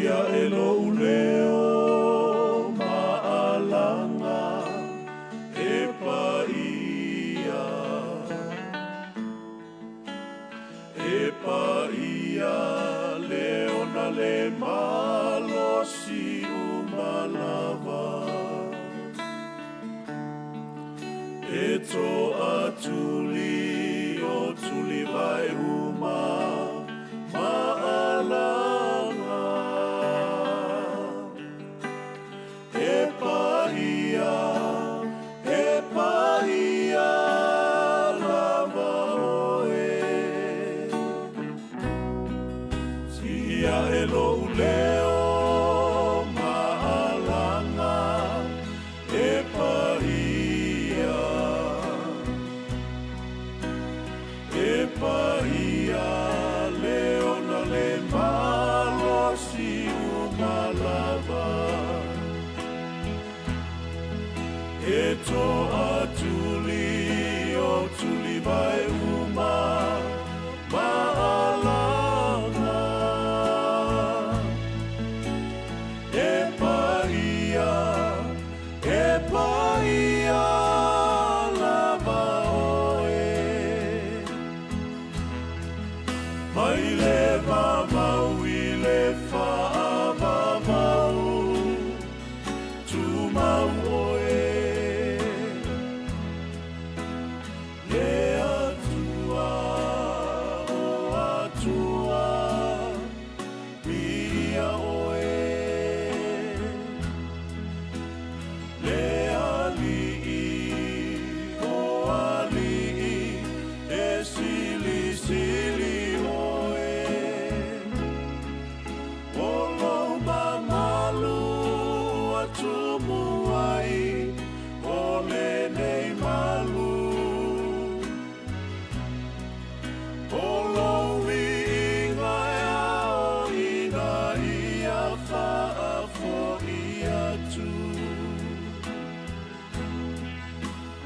Ia e lou leo maalaga e paia, e paia leo na le malosi uma lava. E toatuli o tuli vai uma maalaga. E paia, e paia lava oe. Sia e lou leo maalaga e paia, e paia leo na le malosi uma lava. E toatuli o tuli vai uma maalaga. E paia, e paia lava oe. Mai le vavau i le faavavau, tumau oe. Le Atua o Atua, viia oe. Le Alii o alii, e silisili oe. O lou mamalu ua tumu ai o lenei malu. O lou viiga e ao ina ia faafoi atu.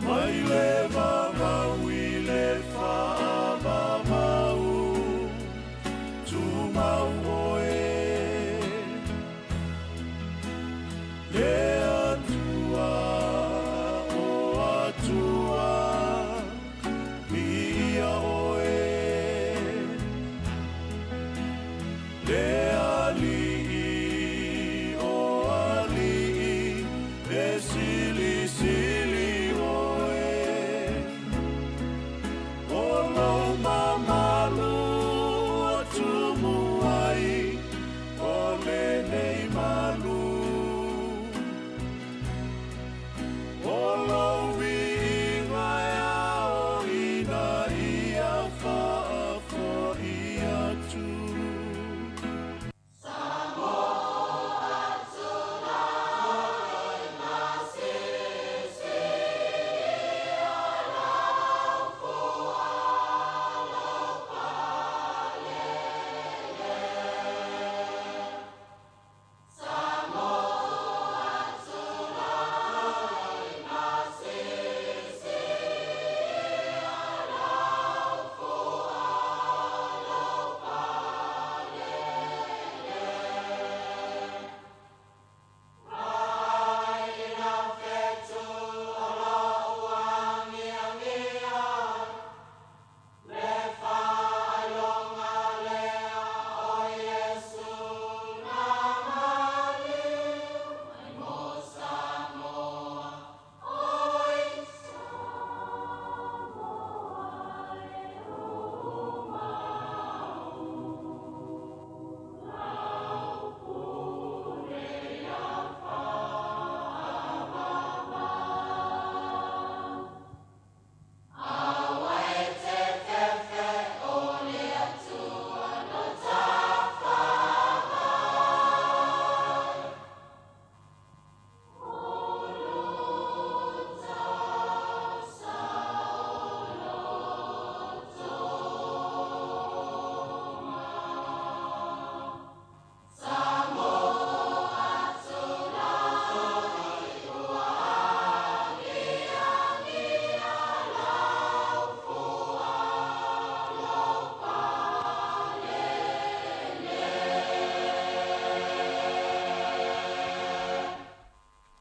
Mai le vavau i le faavavau, tumau oe. Le Atua o Atua, viia oe. Le Alii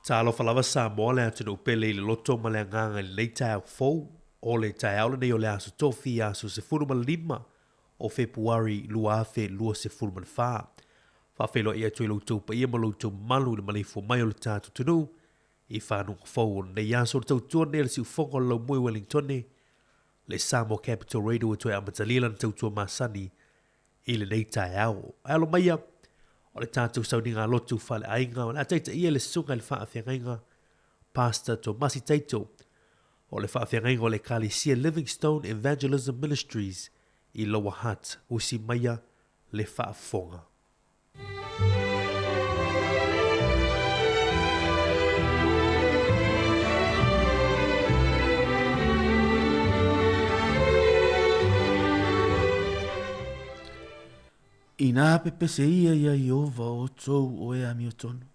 Talofa lava Samoa le atunuu pele i le loto ma le agaga i lenei taeao fou. O le taeao lenei o le Aso Tofi, aso 15 o Fepuari 2024. Faafeiloai atu i lo outou paia ma lo outou mamalu i le maleifua mai o le tatou atunuu i fanuga fou o lenei aso. O le tautua lenei a le siufofoga o le laumua i Wellingtone, le Samoa Capital Radio ua toe amatalia lana tautua masani i lenei taeao. Ae alo maia, o le tatou sauniga lotu faaleaiga o le a taitaia le susuga i le faafeagaiga Pastor Tomasi Taito o le faafeagaiga o le Ekalesia Livingstone Evangelism Ministries i Lower Hutt. Usi maia le faafofoga. Inā pepese ia iā Ieova o outou o e amiotonu,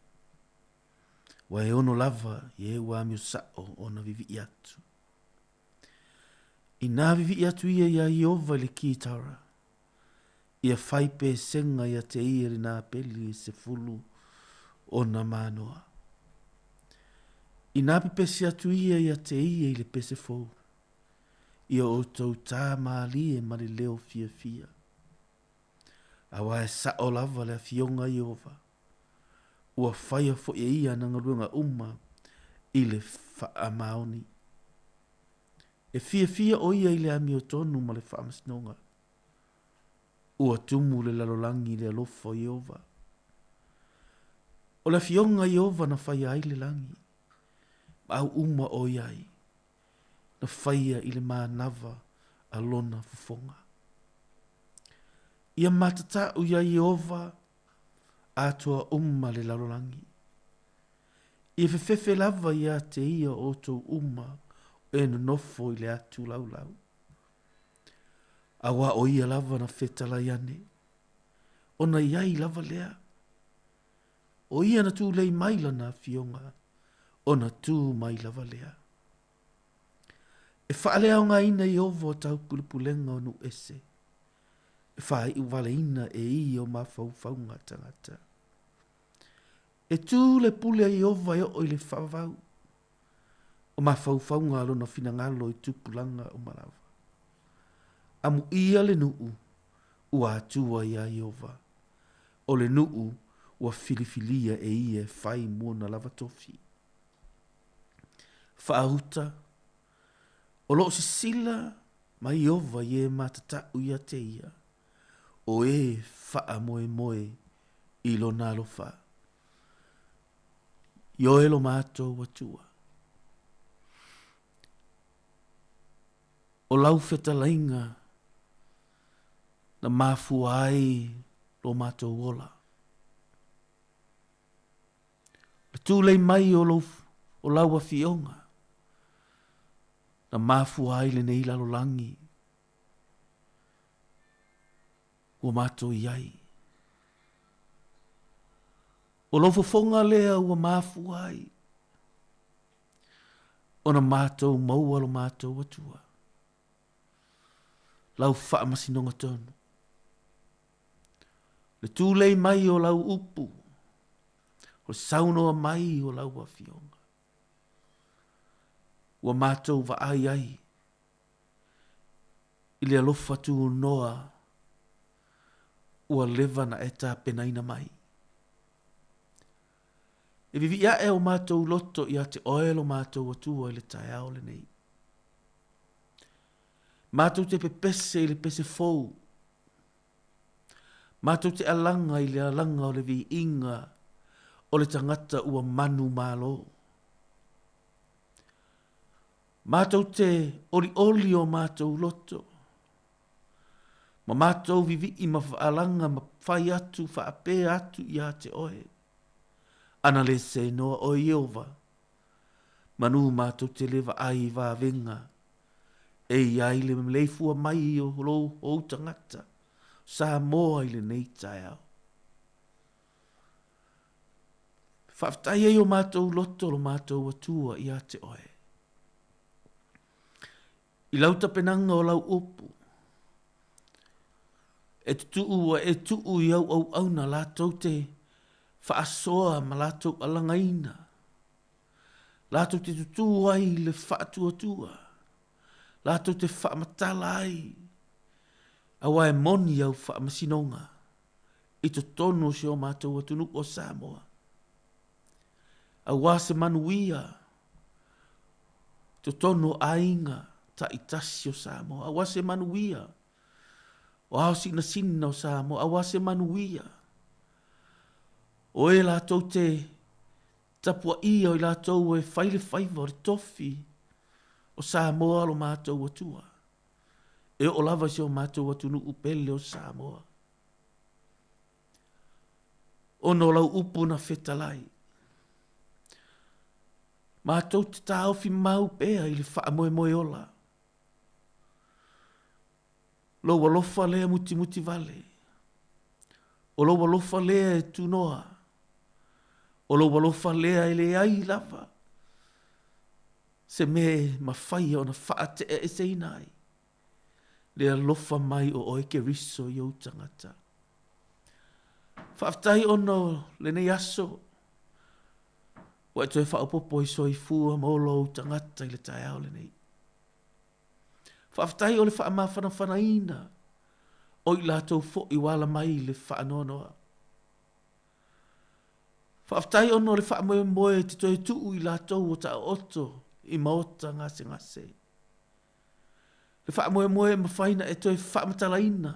ua e ono lava i e ua amio saʻo ona viviʻi atu. Inā viviʻi atu ia iā Ieova i le kitara, ia fai pesega ia te ia i nā peli e sefulu ona mānoa. Inā pepesi atu ia ia te ia i le pese fou, ia outou tā mālie ma le leo fiafia. Aua e saʻo lava le afioga a Ieova, ua faia foi e ia ana galuega uma i le faamaoni. E fiafia ʻo ia i le amiotonu ma le faamasinoga. Ua tumu le lalolagi i le alofa o Ieova. O le afioga a Ieova na faia ai le lagi, ma au uma o i ai, na faia i le manava a lona fofoga. Ia matataʻu iā Ieova atoa uma le lalolagi. Ia fefefe lava iā te ia o outou uma e nonofo i le atu laulau. Auā ʻo ia lava na fetalai ane, ona i ai lava lea. ʻO ia na tūlei mai lana afioga, ona tū mai lava lea. E faaleaogaina Ieova o taupulepulega o nuu ese, e faaiʻu waleina e ia o mafaufauga tagata. E tū le pule a Ieova e oo i le faavavau, o mafaufauga a lona finagalo i tupulaga uma lava. Amuia le nuu ua atua iā Ieova, o le nuu ua filifilia e ia e fai mona lava tofi. Faauta, o loo sisila ma Ieova i e matataʻu ia te ia, o e faamoemoe i lona alofa. Ioe lo matou Atua. O lau fetalaiga na mafua ai lo matou ola. Le tulei mai o, lou, o lau afioga na mafua ai lenei lalolagi ua matou i ai. O lou fofoga lea ua mafua ai ona matou maua lo matou Atua. Lau faamasinoga tonu. Le tulei mai o lau upu, o le saunoa mai o lau afioga. Ua matou vaai ai i le alofa tunoa ua leva na e tapenaina mai. E vivii ae o matou loto ia te oe lo matou Atua i le taeao lenei. Matou te pepese i le pese fou. Matou te alaga i le alaga o le viiga o le tagata ua manumalo. Matou te olioli o matou loto, ma matou vivii ma faalaga ma fai atu faapea atu ia te oe, Ana le seinoa oe Ieova, manu matou te le vaai i vavega e i ai le maleifua mai o lou ou tagata Samoa i lenei taeao. Faafetai ai o matou loto lo matou Atua ia te oe. I lau tapenaga o lau upu, e tutuu ua e tuu i au auauna latou te faasoa ma latou alagaina. Latou te tutū ai i le faatuatua, latou te faamatala ai, aua e moni au faamasinoga i totonu o si o matou atunuu o Samoa. Aua se manuia i totonu o aiga taitasi o Samoa, aua se manuia o ao sinasina o Samoa, aua se manuia o e latou te tapuaia o i latou e fai le faiva o le tofi o Samoa lo matou Atua, e oo lava i si o matou atunuu pele o Samoa. Ona o lau upu na fetalai, matou te taofi mau pea i le faamoemoe ola. Lou alofa lea mutimuti vale, o lou alofa lea e tunoa, o lou alofa lea e leai lava se mea e mafai ona faate'aeseina ai le alofa mai o oe Keriso i ou tagata. Faafetai ona o lenei aso ua e toe faaopoopo ai soifua ma ola ou tagata i le taeao lenei. Faafetai o le faamafanafanaina o i latou foi ua ala mai i le faanoanoa. Faafetai ona o le faamoemoe e te toe tuu i latou ua taooto i maota gasegase. Le faamoemoe e mafai ona e toe faamatalaina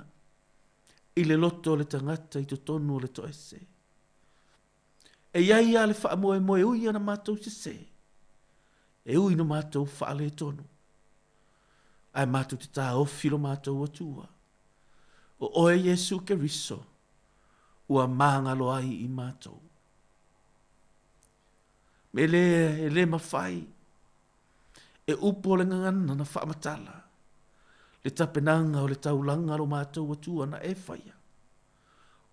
i le loto o le tagata i totonu o le toese. E i ai lava le faamoemoe e ui ana matou sese, e ui ina matou faaletonu, ae matou te taofi lo matou Atua, o oe Iesu Keriso, ua magalo ai i matou. Me le, e le mafai e upu o le gagana na faamatala le tapenaga o le taulaga a lo matou Atua na e faia,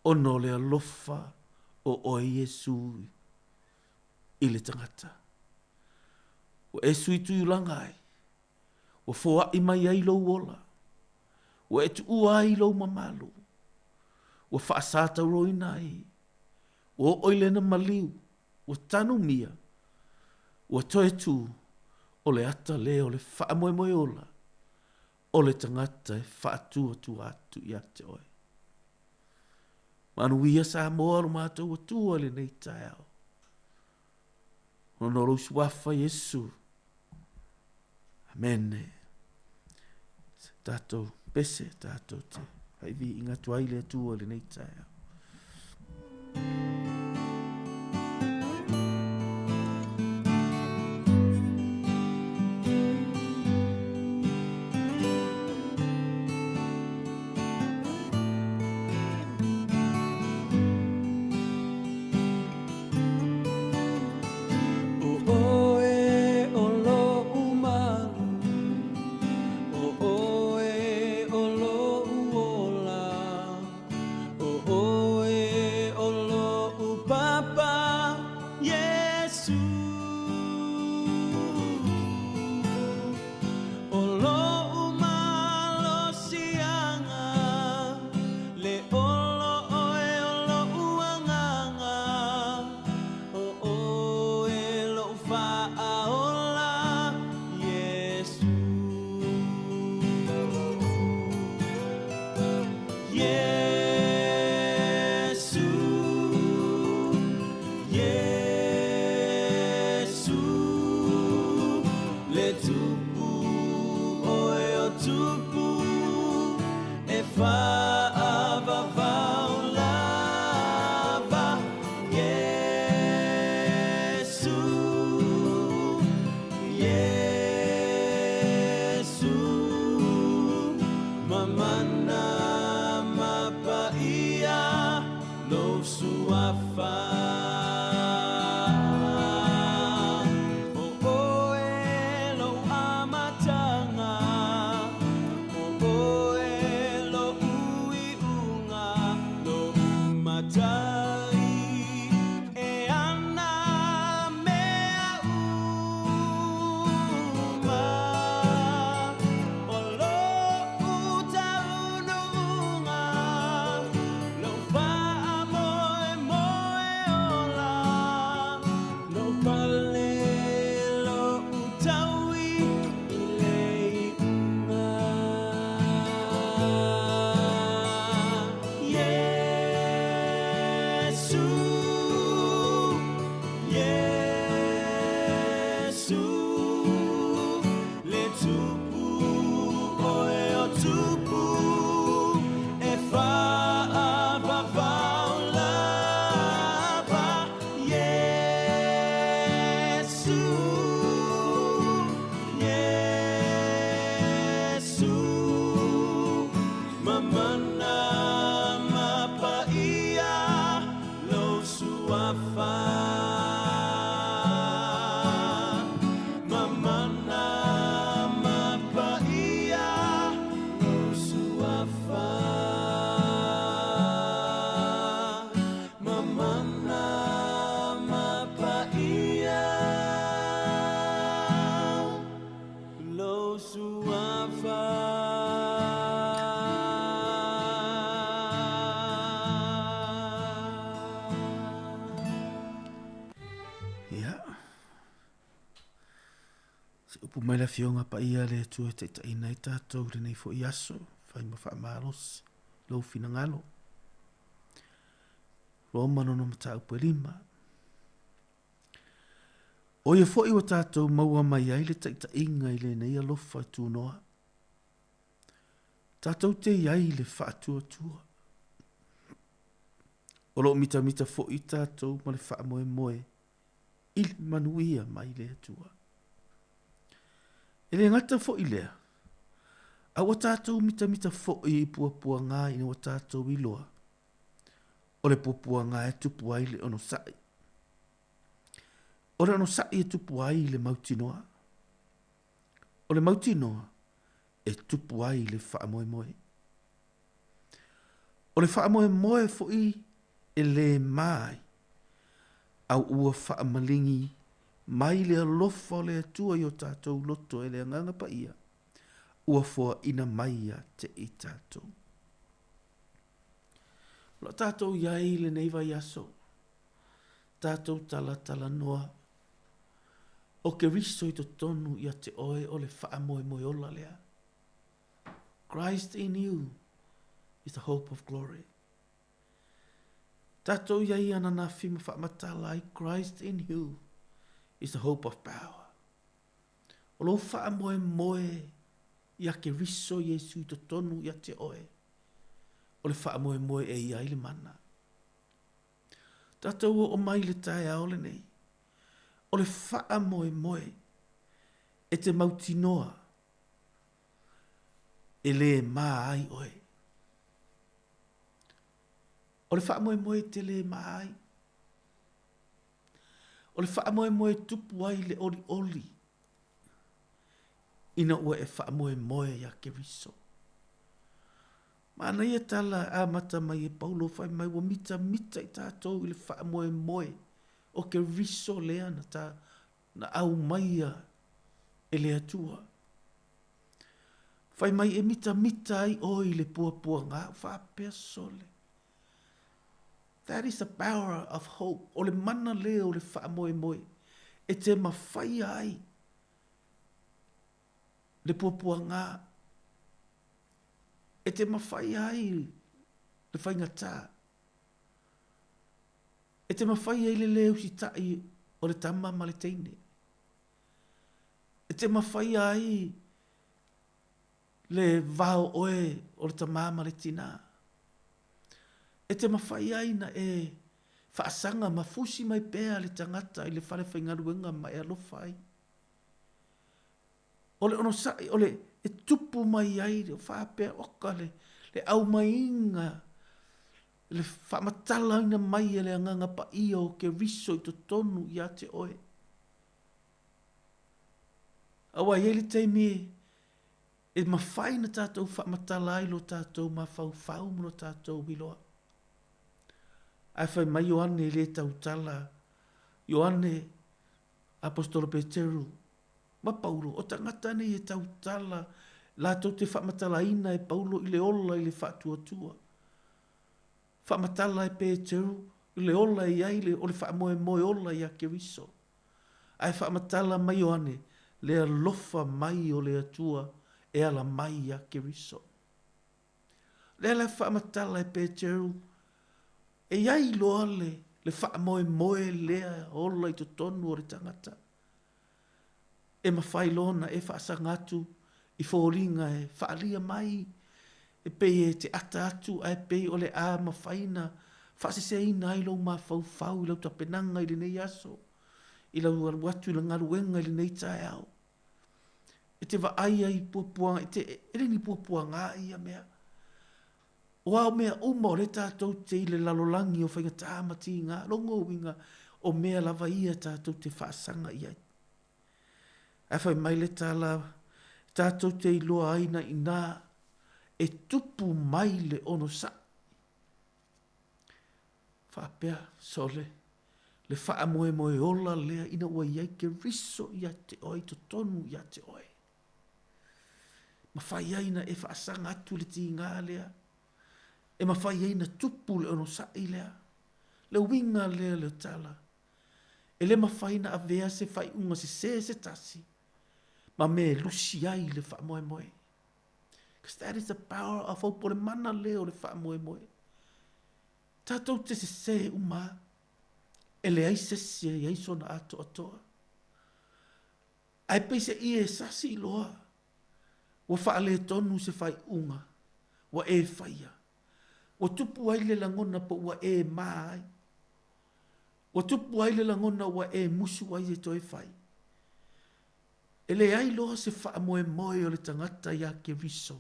ona o le alofa o oe Iesu i le tagata. Ua e sui tuiulaga ai, ua foai mai ai lou ola, ua e tuua ai lou mamalu, ua faasatauroina ai, ua oo i lena maliu, ua tanumia, ua toe tū, o le ata lea o le faamoemoe ola, o le tagata e faatuatua atu ia te oe. Manuia Samoa lo matou Atua i lenei taeao. Ona o lou suafa Iesu. Amene. Se tatou pese, tatou te faiviiga atu ai le Atua i lenei taeao. Suafa ma mana ma paia Lou Suafa ma mana ma paia Lou Suafa. Ia. Se upu mai le Afioga Paia a le Atua e taitaiina ai tatou i lenei foi aso, fai ma faamalosi lou finagalo. Roma lona mataupu e lima. ʻO ia foi ua tatou maua mai ai le taitaiga i lenei alofa e tunoa. Tatou te i ai i le faatuatua. O lo o mitamita foi tatou ma le faamoemoe i le manuia mai le Atua. E le gata foi lea, a ua tatou mitamita foi i puapuaga ina ua tatou iloa, o le puapuaga e tupu ai le onosai. O le onosai e tupu ai le mautinoa. O le mautinoa e tupu ai le faamoemoe. O le faamoemoe foi e lē mā ai, a ua faamaligi mai le alofa o le Atua i o tatou loto e le Agaga Paia, ua foaina mai ia te i tatou. O lo o tatou i ai i lenei vaiaso, tatou talatalanoa, o Keriso i totonu ia te oe o le faamoemoe ola lea. Christ in you is the hope of glory. Tatou i ai ananafi ma faamatala ai Christ in you is the hope of power. O lou faamoemoe ia Keriso Iesu i totonu ia te oe, o le faamoemoe e i ai le mana. Tatou oo mai i le taeao lenei, o le faamoemoe e te mautinoa e lē mā ai oe. O le faamoemoe e te lē mā ai. O le faamoemoe e tupu ai le olioli ina ua e faamoemoe iā Keriso. Manaia tala e amata mai e Paulo fai mai ua mitamita i tatou i le faamoemoe o Keriso lea na ta na aumaia e le Atua. Fai mai e mitamita ai oe i le puapuaga ua faapea sole. That is the power of hope. O le mana lea o le faamoemoe e te mawhaia ai le puapuaga e te mawhaia ai le faigata, e te mawhai ai le lē usitai o le tama ma le teine, e te mawhaia ai le vao oe o le tamā ma le tinā, e te mawhai ai na e faasaga ma fusi mai pea le tagata i le fale faigaluega ma e alofa ai. O le onosai, o le e tupu mai ai le faapea oka le, le aumaiga, le faamatalaina mai e le Agaga Paia o Keriso i totonu ia te oe. Aua e i ai le taimi e mafai na tatou faamatala ai lo tatou mafaufau ma lo tatou iloa. Ae fai mai Ioane e le tautala, Ioane Aposetolo Peteru ma Paulo, o tagata nei e tautala latou te faamatalaina e Paulo i le ola i le faatuatua. Faamatala e Peteru i le ola e i ai le, o le faamoemoe ola iā Keriso. Ae faamatala mai Ioane le alofa mai o le Atua e ala mai iā Keriso. Lea la e faamatala e Peteru, e i ai loa le, le faamoemoe lea ola i totonu o le tagata. E mafai loa ona e faasaga atu i foliga e faaalia mai, e pei e te ata atu ae pei o le a mafai ona faaseseina ai lou mafaufau i lau tapenaga i lenei aso, i lau alu atu i le galuega i lenei taeao. E te vaai ai i puapuaga, e te, e le ni puapuaga ia mea. O a mea uma o lea tatou te i le lalolagi o faigata ma tiga, logo uiga o mea lava ia tatou te faasaga i ai. Ae fai mai le tala, tatou te iloa ai na inā e tupu mai le onosai. Faapea, sole, le faamoemoe ola lea ina ua i ai Keriso ia te oe i totonu ia te oe. Mafai ai na e faasaga atu le tiga lea, e mafai ai na tupu le onosai lea. Le uiga lea o le tala, e le mafai na avea se faaiuga sesē se tasi ma mea e lusi ai le faamoemoe. Because that is the power of hope, o le mana lea o le faamoemoe. Tatou te sesē uma a, e leai se isi e i ai sona atoatoa. Ae peiseai e sasi loa, ua faaletonu se faaiuga ua e faia. Ua tupu ai le lagona po ua e mā ai. Ua tupu ai le lagona ua e musu ai e toe fai. E leai loa se faamoemoe o le tagata iā Keriso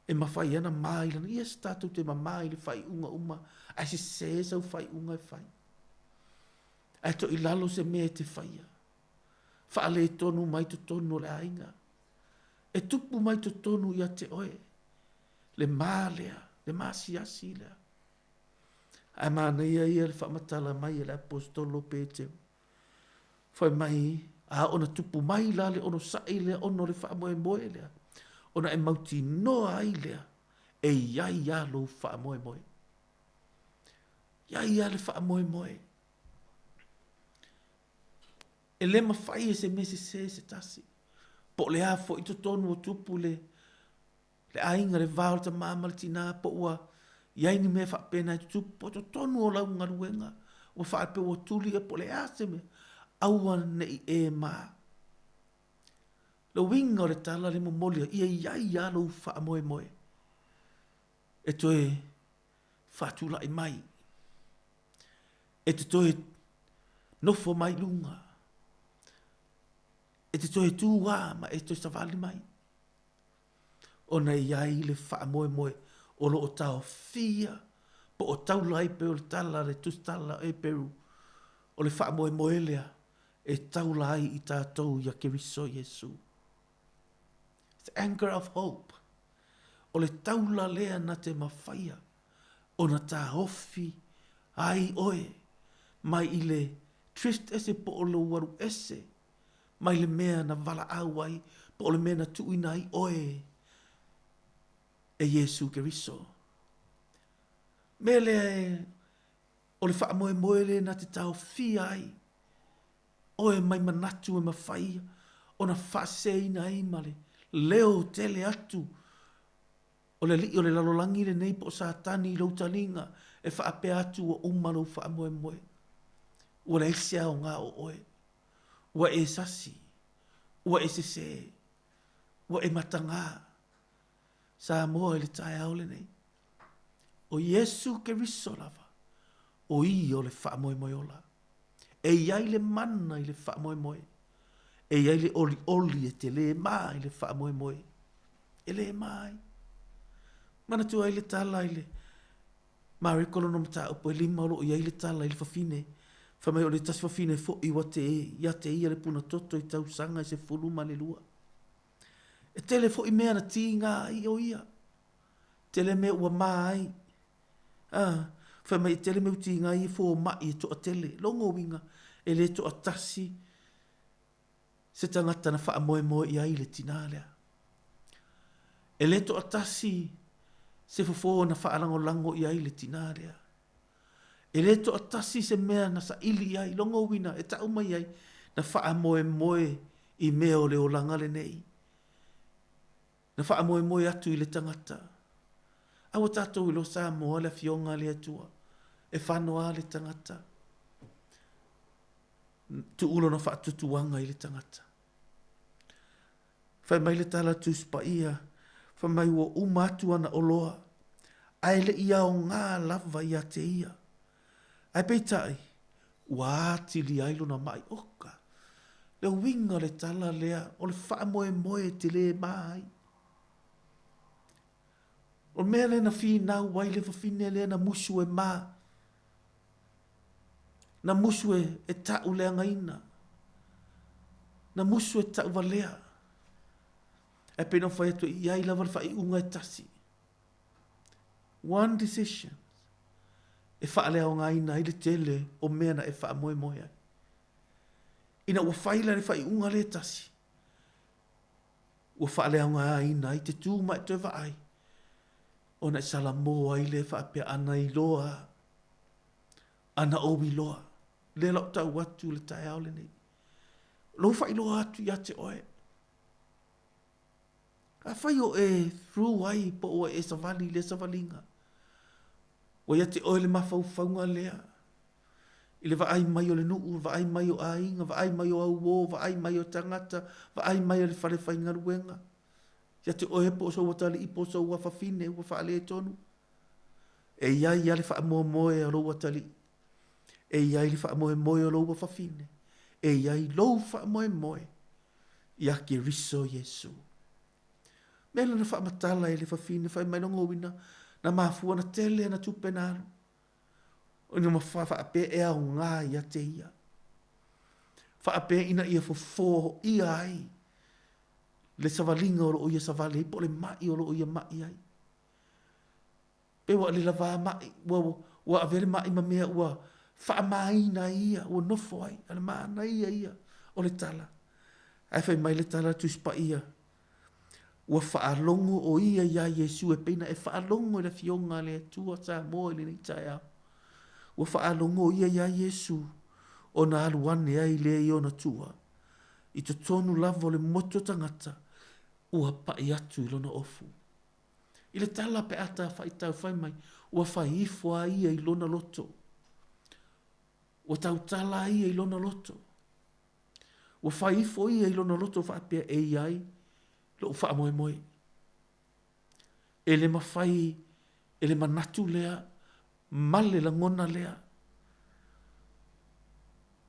e mafai ana mā i lana, yes, tatou te mamā i le faaiuga uma, ae sesē sau faaiuga e fai. Ae toilalo se mea e te faia. Faaletonu mai totonu o le aiga. E tupu mai totonu ia te oe le mā lea, le maasiasi lea. Ae manaia ia le faamatala mai e le Aposetolo o Peteru. Fai mai, a ona tupu mai la le onosai lea ona o le faamoemoe lea, ona e mautinoa ai lea e i ai lava lou faamoemoe. I ai lava le faamoemoe. E le mafai e se mea sesē se tasi, po o le a foi totonu o tupu le, le aiga, le va o le tamā ma le tinā, po ua i ai ni mea faapena e tutupu, po o totonu o lau galuega, ua faapea ua tuli ea po o le a se mea, aua ne i e mā. Le uiga o le tala le momoli ai, ia i ai lava lou faamoemoe e toe faatulai mai. E te toe nofo mai luga, e te toe tūā ma e toe savali mai. Ona e i ai le faamoemoe o lo o taofia po o taula ai pei o le tala a le Tusitala o Eperu, o le faamoemoe lea e taula ai i tatou ia Keriso Iesu. The anchor of hope. O le taula lea na te mafaia ona taofi ai oe mai i le drift ese po o lou alu ese mai le mea na valaau ai po o le mea na tuuina ai oe e Iesu Keriso. Mea lea e, o le faamoemoe lea na te taofia ai oe mai manatu e mafai ona faaseseina ai ma le leo tele atu o le alii o le lalolagi lenei po o Satani i lou taliga e faapea atu ua uma lou faamoemoe, ua leai se aoga o oe, ua e sasi, ua e sesē, ua e matagā. Samoa i le taeao lenei, o Iesu Keriso lava, o Ia o le faamoemoe ola. E i ai le mana i le faamoemoe. E i ai le olioli e te lē mā i le faamoemoe. E lē mā ai. Manatua ai le tala i le Mareko lona mataupu e lima o lo o i ai le tala i le fafine. Fai mai o le tasi fafine foi ua te ia te ia le puna toto i tausaga e 12. E tele foi mea na tīgā ai o ia. Tele mea ua mā ai. Ā, fai mai e tele mea ua tīgā ai e fōmaʻi e toatele. Logo uiga, e le toatasi se tagata na faamoemoe i ai le tinā lea. E le toatasi se fofo na faalagolago i ai le tinā lea. E le toatasi se mea na saili i ai, logo uiga e tau mai ai, na faamoemoe i mea o le olaga lenei. Na faamoemoe atu i le tagata. Aua tatou iloa Samoa le Afioga a le Atua, e fano a le tagata. Tuu lona faatuatuaga i le tagata. Fai mai le tala Tusi Paia, fai mai ua uma atu ana oloa, ae le i aoga lava ia te ia. Ae peitai, ua atili ai lona maʻi oka. Le uiga o le tala lea, o le faamoemoe e tele mā ai. O le mea lea na finau ai le fafine lea na musu e ma, na musu e, e ta'uleagaina, na musu e ta'uvalea. Ae pei ona ou fai atu e i ai lava le faaiuga e tasi. One decision e faaleaogaina ai le tele o mea na e faamoemoe ai. Ina ua fai la le faaiuga lea e tasi, ua faaleaogaina ai te tu ma e toe vaai, ona e salamo ai lea faapea, ana iloa, ana ou iloa. Lea la ou tau atu i le taeao lenei. Lou faailoa atu ia te oe. Afai o e through ai po ua e savali i lea savaliga, ua ia te oe le mafaufauga lea i le vaai mai o le nuu, vaai mai o aiga, vaai mai o auo, vaai mai o tagata, vaai mai o le fale faigaluega. Ia te oe po o sou atalii po o sou afafine ua faaletonu. E i ai lava le faamoemoe a lou atalii, e i ai le faamoemoe o lou afafine, e i ai lou faamoemoe ia Keriso Iesu. Mea lea na faamatala e le fafine fai mai lona uiga, na mafua na tele ana tupe na alu, ina ma faapea e aoga ia te ia. Faapea ina ia fofo ia ai le savaliga o lo o ia savali ai po o le ma'i o lo o ia ma'i ai. Pei ua le lava ma'i, ua, ua avea le ma'i ma mea ua faamāina ai ia, ua nofo ai, a le manaia ia o le tala. Ae fai mai le tala a le Tusi Paia, ua faalogo o ia iā Iesu e pei ona e faalogo i le Afioga a le Atua Samoa i lenei taeao. Ua faalogo ia iā Iesu ona alu ane ai lea i ona tua, i totonu lava o le motu o tagata ua pa'i atu i lona ofu. I le tala pe a ta faitau fai mai, ua fai ifo a ia i lona loto. Ua tautala a ia i lona loto. Ua fai ifo ia i lona loto faapea e i ai lo'u faamoemoe. E le mafai e le manatu lea ma le lagona lea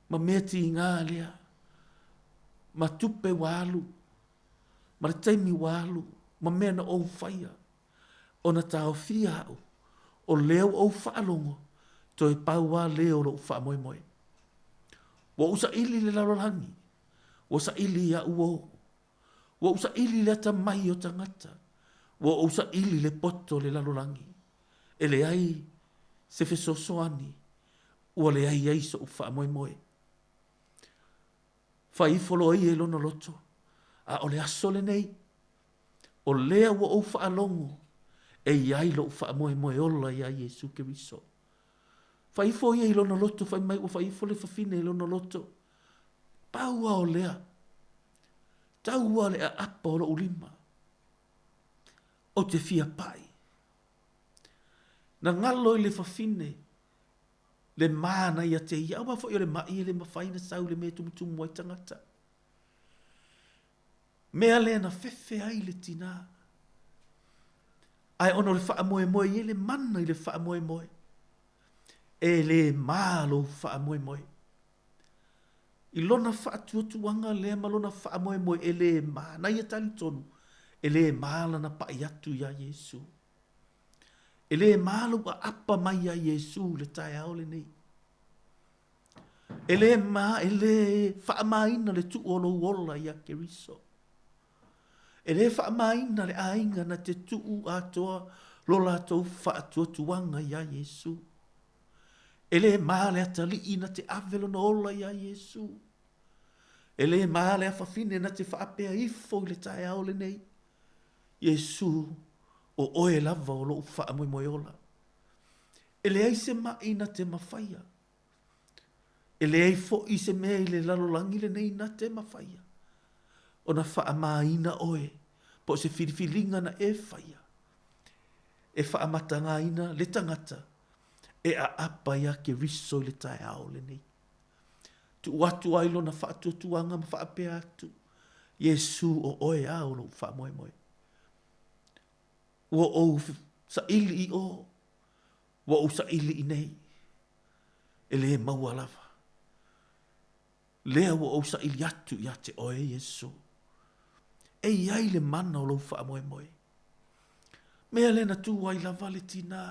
ma mea tiga lea ma tupe ua alu ma le taimi ua alu ma mea na ou faia ona taofia a'u o lea ua ou faalogo toe pau a lea o lo'u faamoemoe. Ua ou saili i le lalolagi, ua saili iaʻu ō, ua ou saili i le atamai o tagata, ua ou saili i le poto o le lalolagi, e leai se fesoasoani ua leai ai soʻu faamoemoe. Fai ifo loa ia i lona loto, a o le aso lenei, o lea ua ou faalogo e i ai loʻu faamoemoe ola iā Iesu Keriso. Fai ifo ia i lona loto, fai mai ua fai ifo le fafine i lona loto. Pau a o lea, tau a le aapa o loʻu lima, ou te fia pai. Na galo i le fafine le manaia te ia, aua foi o le maʻi e le mafai ona sau i le mea e tumutumu ai tagata. Mea lea na fefe ai le tinā. Ae ona o le faamoemoe, e i ai le mana i le faamoemoe. E le mā lou faamoemoe. I lona faatuatuaga lea ma lona faamoemoe e le mā, na ia talitonu, e le mā lana paʻi atu iā Iesū. E le mā lou aapa mai iā Iesū i le taeao lenei. E le mā, e le faamāina le tuu o lou ola iā Keriso. E le faamāina le aiga na te tuu atoa lo latou faatuatuaga iā Iesū. E le mā le atalii na te ave lona ola iā Iesū. E le mā le afafine na te faapea ifo i le taeao lenei, Iesū, o oe lava o lou faamoemoe ola. E leai se maʻi na te mafaia. E leai foi se mea i le lalolagi lenei na te mafaia ona faamāina oe po o se filifiliga na e faia e faamatagaina le tagata e aapa iā Keriso i le taeao lenei. Tuu atu ai lona faatuatuaga ma faapea atu, Iesū o oe a o lou faamoemoe. Ua ou saili i ō, ua ou saili i nei, e lē maua lava. Lea ua ou saili atu ia te oe, Iesu. E i ai le mana o lou faamoemoe. Mea lea na tū ai lava le tinā.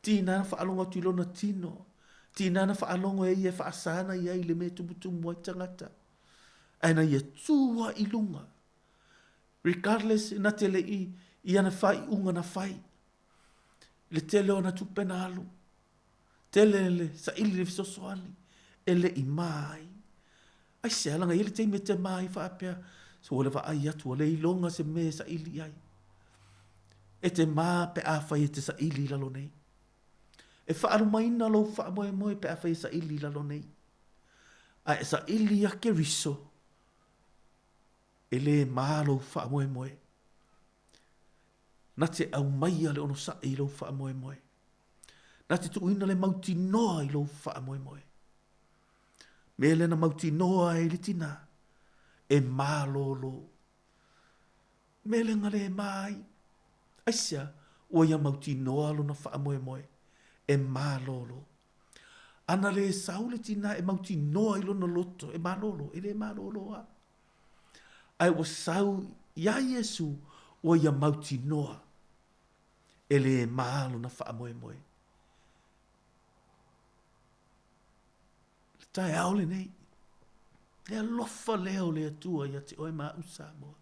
Tinā na faalogo atu i lona tino. Tinā na faalogo e ia e faasa ana ia i le mea e tumutumu ai tagata. Ae na ia tū a i luga. Regardless na te le i i ana faaiuga na fai. Le tele o ana tupe na alu. Tele le saili le fesoasoani e le i mā ai. Aisea, leaga e i ai le taimi e te mā ai faapea, so ua le vaai atu, ua le iloga se mea e saili i ai. E te mā pe afai e te saili i lalo nei. E faaalumaina lou faamoemoe pe afai e saili i lalo nei. A e saili ia Keriso, e le mā lou faamoemoe. Na te aumaia le onosai i lou faamoemoe. Na te tuuina le mautinoa i lou faamoemoe. Mea lea na mautinoa ai le tinā, e malōlō. Mea lea na le mā ai. Aisea, ua ia mautinoa lona faamoemoe, e malōlō. Ana le sau le tinā e mautinoa i lona loto, e malōlō, e le malōlō lava. Ae ua sau iā Iesū, ua ia mautinoa, e le mā lona faamoemoe. Le taeao lenei, le alofa lea o le Atua ia te oe ma au Samoa.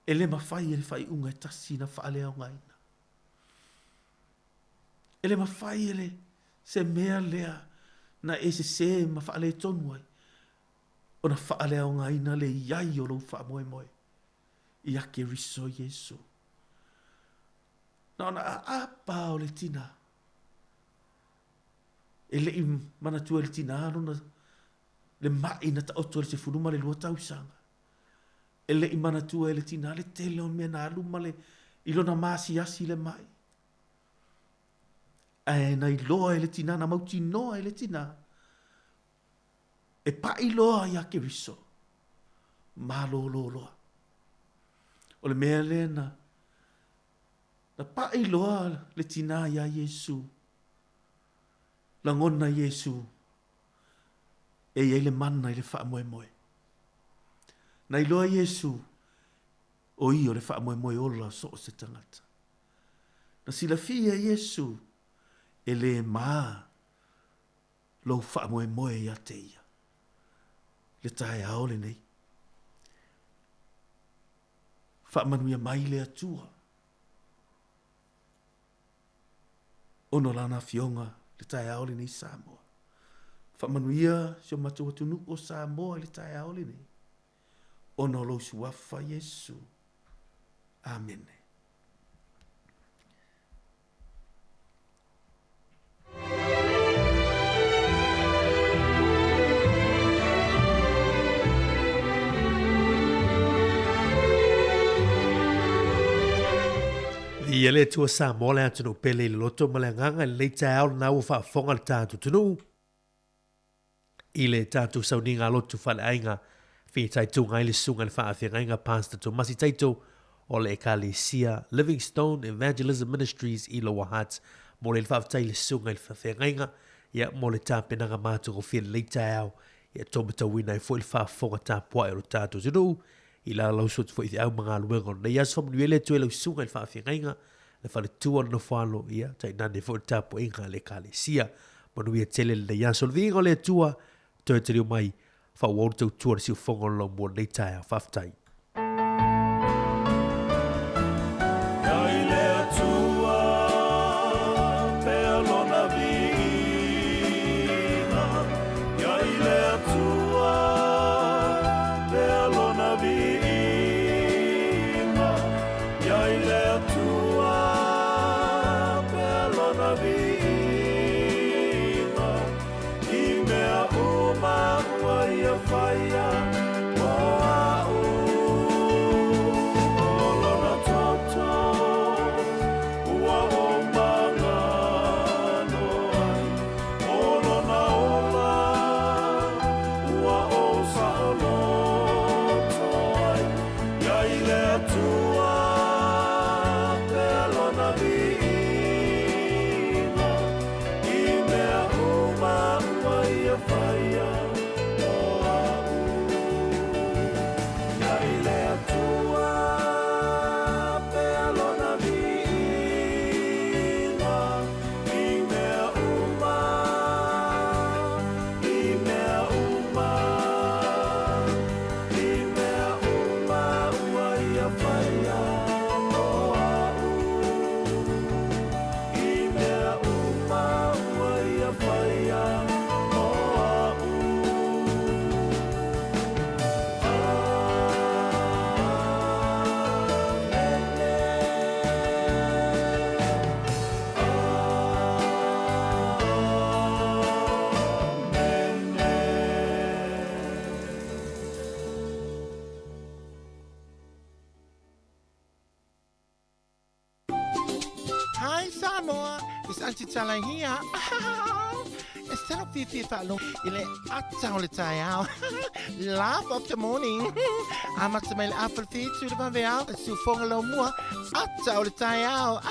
E le mafai e le faaiuga e tasi na faaleaogaina. E le mafai e le se mea lea na e sesē ma faaletonu ai ona faaleaogaina le i ai o lou faamoemoe ia Keriso Iesu. Na ona aapa o le tinā. E le i manatua e le tinā lona le ma'i na taoto i le 12 tausaga. E le i manatua e le tinā le tele o mea na alu ma le i lona maasiasi le ma'i. Ae na iloa e le tinā, na mautinoa e le tinā, e paʻi loa iā Keriso, malōlō loa. O le mea lea na, na paʻi loa le tinā iā Iesū, lagona Iesū, e i ai le mana i le faamoemoe. Na iloa Iesū, o ia o le faamoemoe ola o so o se tagata. Na silafia e Iesū, e lē mā lou faamoemoe iā te ia. Le taeao lenei. Faamanuia mai le Atua ona o Lana Afioga le taeao lenei Samoa. Faamanuia si o matou atunuu o Samoa i le taeao lenei ona o lou Suafa Iesu. Amene. Viia le Atua Samoa le atunuu pele i le loto ma le agaga i lenei taeao lena ua faafofoga le tatou atunuu i le tatou sauniga lotu faaleaiga fitaituga ai le susuga i le faafeagaiga Pastor Tomasi Taito o le Ekalesia Livingstone Evangelism Ministries i Lower Hutt. Mo le faafetai i le susuga i le faafeagaiga ia mo le tapenaga matagofie lenei taeao ia tau matauina ai foi le faafofoga tapuai o lo tatou atunuu i lalausu atu foi i feau ma galuega o lenei aso. Faamanuia le Atua i lau susuga i le faafeagaiga, le faletua o le nofoalo, ia, tainane foi le tapuaiga a le Ekalesia. Manuia tele lenei aso. Le viiga o le Atua, toe taliu mai, faaauau le tautua i le siufofoga o le laumua lenei taeao. Faafetai. Samoa, it's Auntie Tala here. E sala fiafia faalogo i le ata o le taeao. Laugh of the morning. Amata mai le afa le fitu le vaveao, le siufoga laumua, ata o le taeao.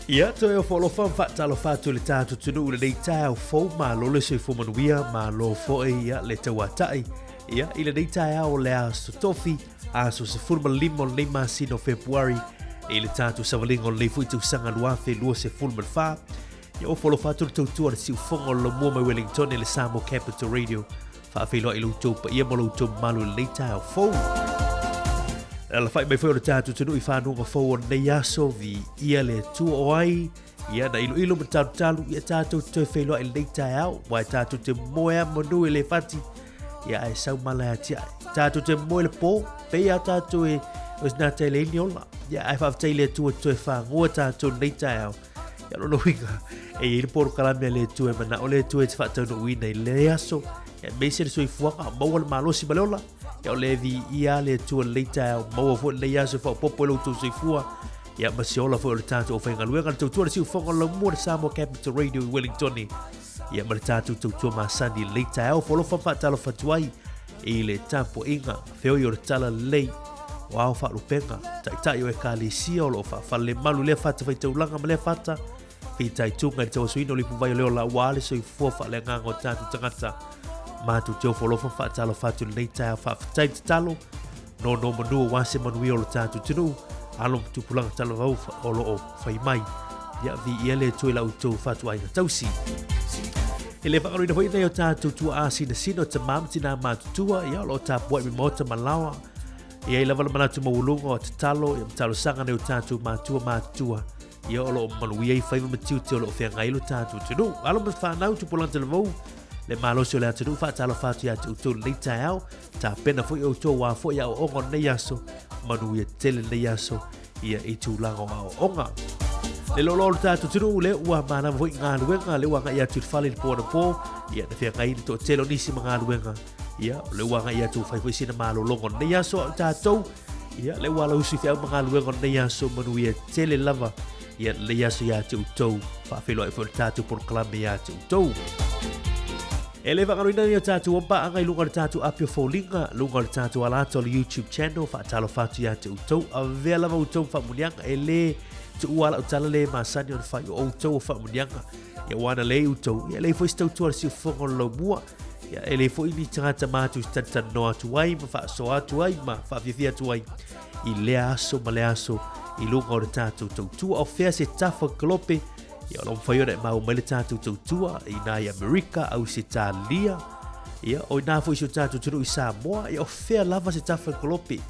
Ia, toe ofo alofa ma faatalofa atu i le tatou atunuu i lenei taeao fou, malo le soifua manuia, malo foi ia le tauatai. Ia, i lenei taeao o le aso Tofi, aso 15 o lenei masina o Fepuari, i le tatou savaliga o lenei foi tausaga 2024. Ia, ofo alofa atu le tautua a le siufofoga o le Laumua mai Wellington i le Samoa Capital Radio. Faafeiloai i lo outou paia ma lo outou mamalu i lenei taeao fou. Le alafai mai foi o le tatou atunuu i fanuga fou o lenei aso, viia le Atua o ai, ia na iloilo ma talutalu, ia tatou te toe feiloai i lenei taeao, aua e tatou te moe a manu e le fati, ia ae sau mala e atiae. Tatou te moe le pō, pei a tatou e o sina tai le ini ola. Ia ae faafetai i le Atua toe fāgoa tatou i lenei taeao. Ia lona uiga, e i ai le polokalame a le Atua e manao le Atua e te faataunuuina i lenei aso, ia aemaise le soifuaga, maua le malosi ma le ola. Ia o le viia le Atua i lenei taeao, maua foi lenei aso e faaopoopo i lo outou soifua. Ia ma se ola foi o le tatou aufaigaluega, le tautua le siufofoga o le laumua le Samoa Capital Radio i Wellington. Ia ma le tatou tautua masani i lenei taeao, foalofa ma faatalofa atu ai i le tapuaiga feoi o le talalelei o ao faalupega, taitai o ekalesia o lo o faafalelemalu i lea fatafaitaulaga ma lea fata, fitaituga i le tauasuina o le ipuvai o le ola aua le soifua faaleagaga o tatou tagata. Matou te ofo alofa ma faatalofa atu i lenei taeao faafetai tatalo, nono manu aua se manuia o lo tatou atunuu, alo ma tupulaga talavau o lo o fai mai. Ia, viia le Atua i la outou fatuaiga tausi. E le faagaloina foi nei o tatou tuaa sinasina o tamā ma tinā matutua, ia, o lo o tapuai mai maota ma laoa. E i ai lava le manatu maualuga o tatalo, ia ma talosaga nei o tatou matua matutua, ia o lo o manuia ai faiva ma tiute o lo o feagai ai lo tatou atunuu. Alo ma fanau tupulaga talavou, le malosi o le atunuu faatalofa atu ia te outou i lenei taeao. Tapena foi outou aua foi aoaoga o lenei aso, manuia tele lenei aso ia i tulaga o aoaoga. Le loaloa o le tatou atunuu, le ua manava foi galuega, le ua agai atu i le fale i le po anapo, ia na feagai le toatele o nisi ma galuega, ia le ua agai atu fai foi sina malologa o lenei aso a o tatou, ia le ua alausu i feau ma galuega o lenei aso, manuia tele lava ia lenei aso ia te outou, faafeiloai foi le tatou polokalame ia te outou. E le faagaloina nei o tatou paaga i luga o le tatou api o foliga, luga o le tatou ala ata o le YouTube channel, faatalofa atu ia te outou, avea lava outou ma faamuniaga, e le tuua lau tala le masani ona fai o outou o faamuniaga, ia ua ana lei outou, ia lei foi se tautua le siufofoga o le laumua, ia e le foi ni tagata matou se tanitaninoa atu ai ma faasoa atu ai ma faafiafia atu ai i lea aso ma lea aso i luga o le tatou tautua. O fea se tafa kolope? Ia, o lo o mafai ona e maua mai le tatou tautua i ina i Amerika, Ausetalia, ia, o ina foi i si o tatou atunuu i Samoa, ia, o fea lava se tafa i le kolope.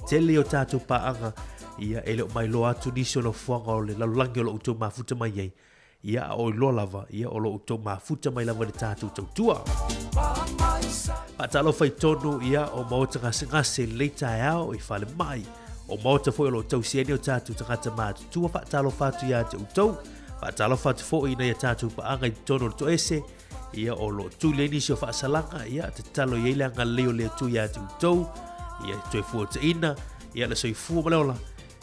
Tele o tatou paaga, ia, e le o mailoa atu nisi o nofoaga o le lalolagi o lo o outou mafuta mai ai, ia, a o iloa lava, ia, o lo o outou mafuta mai lava i le tatou tautua. Faatalofa i tonu, ia, o maota gasegase i lenei taeao i falemai, o maota foi o lo o tausi ai ni o tatou tagata matutua. Faatalofa atu ia te outou. Faatalofa atu foi i nai a tatou paaga i totonu o le toese, ia, o lo o tuli ai nisi o faasalaga, ia, tatalo i ai le agalelei o le Atua ia te outou, ia, toe fuataina, ia, le soifua ma le ola,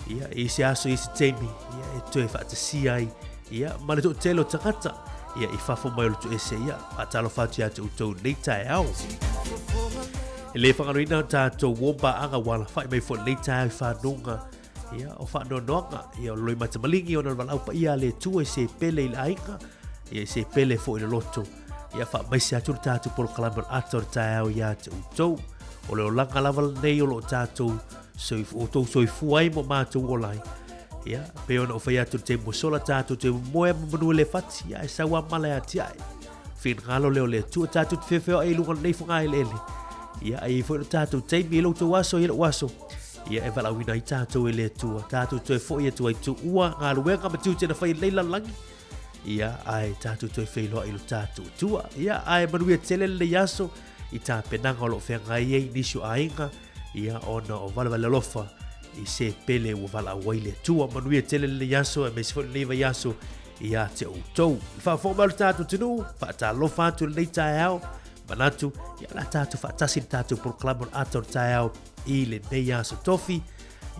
ia, i se aso, i se taimi, ia, e toe faatasia ai, ia, ma le toatele o tagata, ia, i fafo mai o le toese, ia, faatalofa atu ia te outou i lenei taeao. E le faagaloina tatou uo paaga ua alafai mai foi i lenei taeao i fanuga, ia, o faanoanoaga, ia, o le loimata maligi ona o le valaau paia a le Atua i se pele i le aiga, ia, i se pele foi i le loto, ia, faamaise atu le tatou polokalame o le ata o le taeao ia te outou. O le olaga lava lenei o lo o tatou outou soifua ai ma matou ola ai. Ia, pei ona ou fai atu i le taimi ua sola, tatou te moe ma manu e le fati, ia, e sau a mala e atiae. Finagalo lea o le Atua, tatou te feofeoai i luga o lenei fogaeleele. Ia, a i ai foi lo tatou taimi i lo outou aso, i lou aso, ia, e valaauina ai tatou e le Atua. Tatou toe foi atu ai tuua galuega ma tiute na fai i lenei lalolagi. Ia, ae tatou toe feiloai i lo tatou Atua. Ia, ae manuia tele lenei aso i tapenaga o lo o feagai ai nisi o aiga, ia, ona o valevale alofa i se pele ua valaau ai le Atua. Manuia tele lenei aso, aemaise foi lenei vaiaso ia te outou. I le faafofoga mai o le tatou atunuu, faatalofa atu i lenei taeao, manatu, ia, o le a tatou faatasi i le tatou polokalame o le ata o le taeao i lenei aso tofi.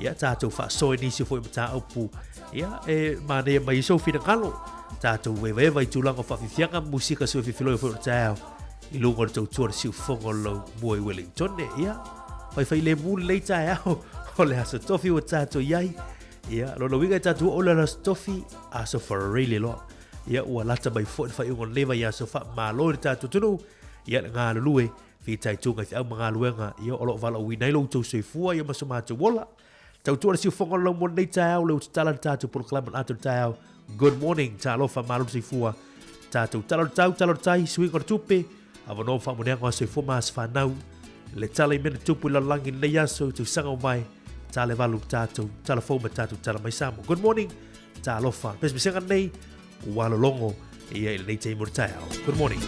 Ia, tatou faasoa i nisi foi mataupu, ia, e manaia mai ai sou finagalo. Tatou evaeva i tulaga o faafiafiaga ma musika sui fifiloi foi o le taeao i luga o le tautua o le siufofoga o lau mua i Wellington. Ia, faifai lemu lenei taeao o le aso tofi ua tatou i ai. Ia, lona uiga e tatou oo le aso tofi, aso faraile loa. Ia, ua lata mai foi le faaiuga o lenei vaiaso, faamalo i le tatou atunuu. Ia, le galulue, fitaituga i feau ma galuega, ia, o lo o valaauina ai lo outou soifua, ia, ma so matou ola. Tautua le siufofoga o le lau mo lenei taeao, lea ua tatala le tatou polokalame o le ata o le taeao. Good morning, talofa, malo le soifua. Tatou tala o le tau, tala o le tai, suiga o le tupe, avanoa ma faamanuiaga o aso soifua ma aso fanau. Le tala i mea na tupu i lalolagi i lenei aso i tausaga ua mavae, tala e valu tatou, tala fou ma tatou tala mai Samoa. Good morning, talofa. Pesepesega lenei, ua lologo ia i lenei taimi o le taeao. Good morning.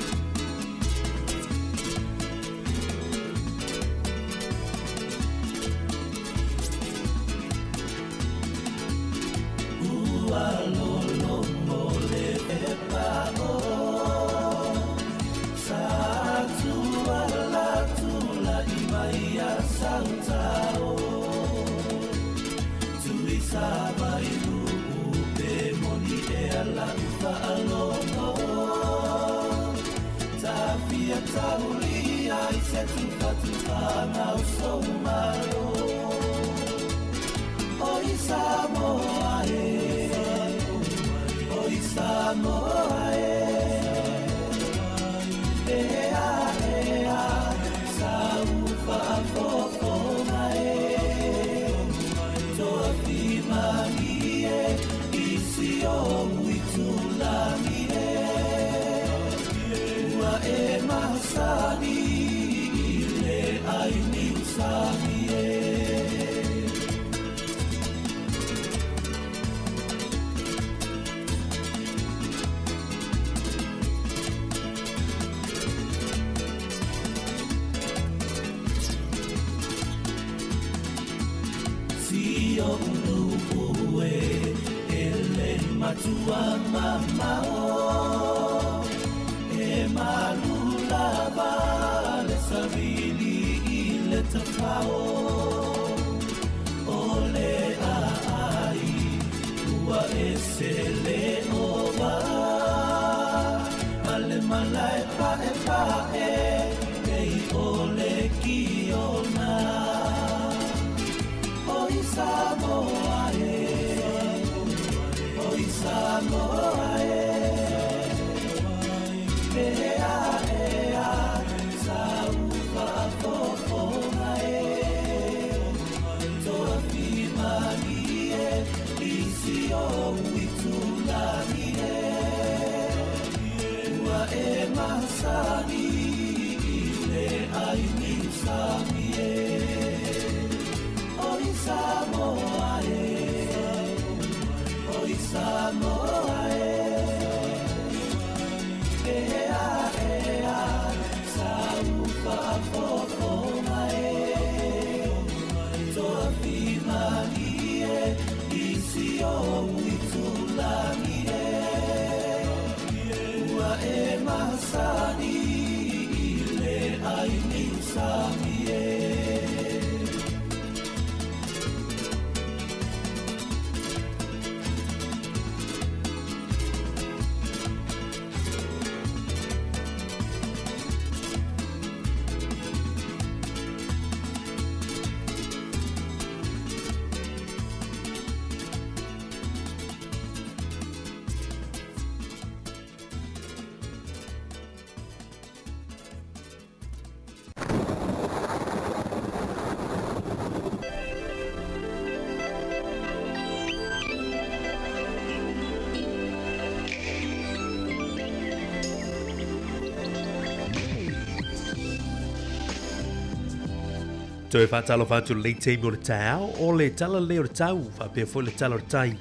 Toe faatalofa atu lenei taimi o le taeao, o le tala lenei o le tau, faapea foi le tala o le tai,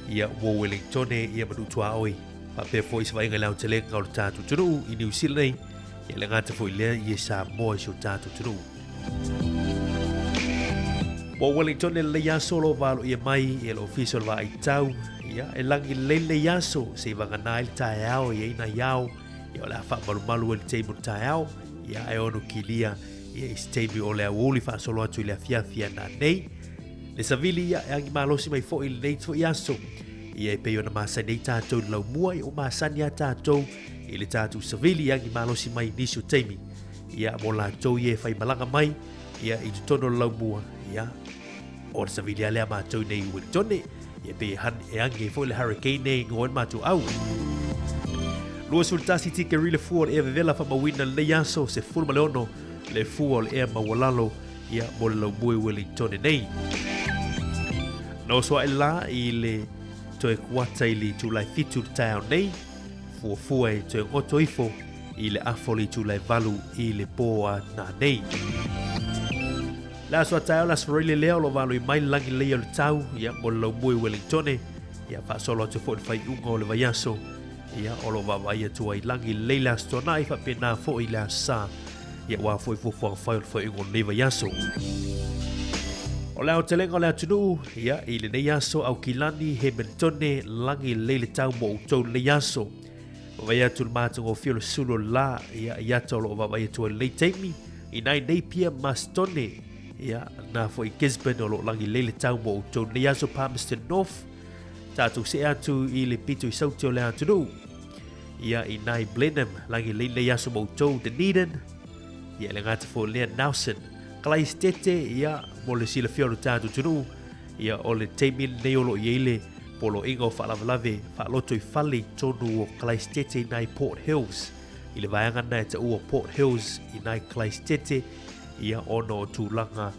ia mo Wellingtone, ia ma Nuu-tuaoi, faapea foi se vaaiga i le aotelega o le tatou atunuu i Niu Sila nei, ia le gata foi lea i Samoa i si o tatou atunuu. Mo Wellington e lenei aso o lo o valoia mai e le Ofisa o le Vaai Tau, ia e lagi lelei lenei aso se i vagana ai le taeao i ai nai ao, ia o le a faamalumalu ai le taimi o le taeao, ia ae ono kilia ia i se taimi o le aoauli faasolo atu i le afiafi nanei. Le savili ia e agi malosi mai foi i lenei foi aso, ia e pei ona masani ai tatou i le laumua, ia ua masani lava tatou i le tatou savili e agi malosi mai i nisi o taimi, ia mo latou ia e faimalaga mai ia i totonu o le laumua, ia o le savili lava lea a matou nei i Ueletone, ia pei e agi ai foi le hurricane e igoa ai le matou au. 21 tikeri le fua o le ea vevela faamauina lenei aso, 16 le fua o le ea maualalo ia mo le laumua i Wellingtone nei. Na oso ae la i le toe kuata i le itula e 7 le taeao nei, fuafua e toe goto ifo i le afa o le itula e 8 i le pō a nanei. Le aso a taeao le aso Faraile lea o lo o valoi mai le lagi lelei o le tau ia mo le laumua i Wellingtone, ia faasolo atu foi le faaiuga o le vaiaso ia o lo o vaavaai atu ai lagi lelei le Aso Toonai faapena foi le Aso Sa ia aua foi fuafuaga fai o le faaiuga o lenei vaiaso. O le aotelega o le atunuu ia i lenei aso Aukilani Hamiltone lagi lelei le tau mo outou lenei aso. Vaavaai atu le matagofie o le sulu o le la ia i ata o lo o vaavaai atu ai lenei taimi i nai Napier Mastone ia na foi Gisborne o lo o lagi lelei le tau mo outou lenei aso Palmerston North Tatou see atu i le pito i sauti o le atunuu. Ia i nai Blenheim, lagi lei nei aso mo outou Dunedin. Ia le gata foi lea Nelson. Kalaistete, ia mo le silafia o le tatou atunuu. Ia o le taimi lenei o lo o i ai le poloaiga o faalavelave faaloto i fale i totonu o Kalaistete i nai Port Hills. I le vaega lena e taua Port Hills i nai Kalaistete, ia ona o tulaga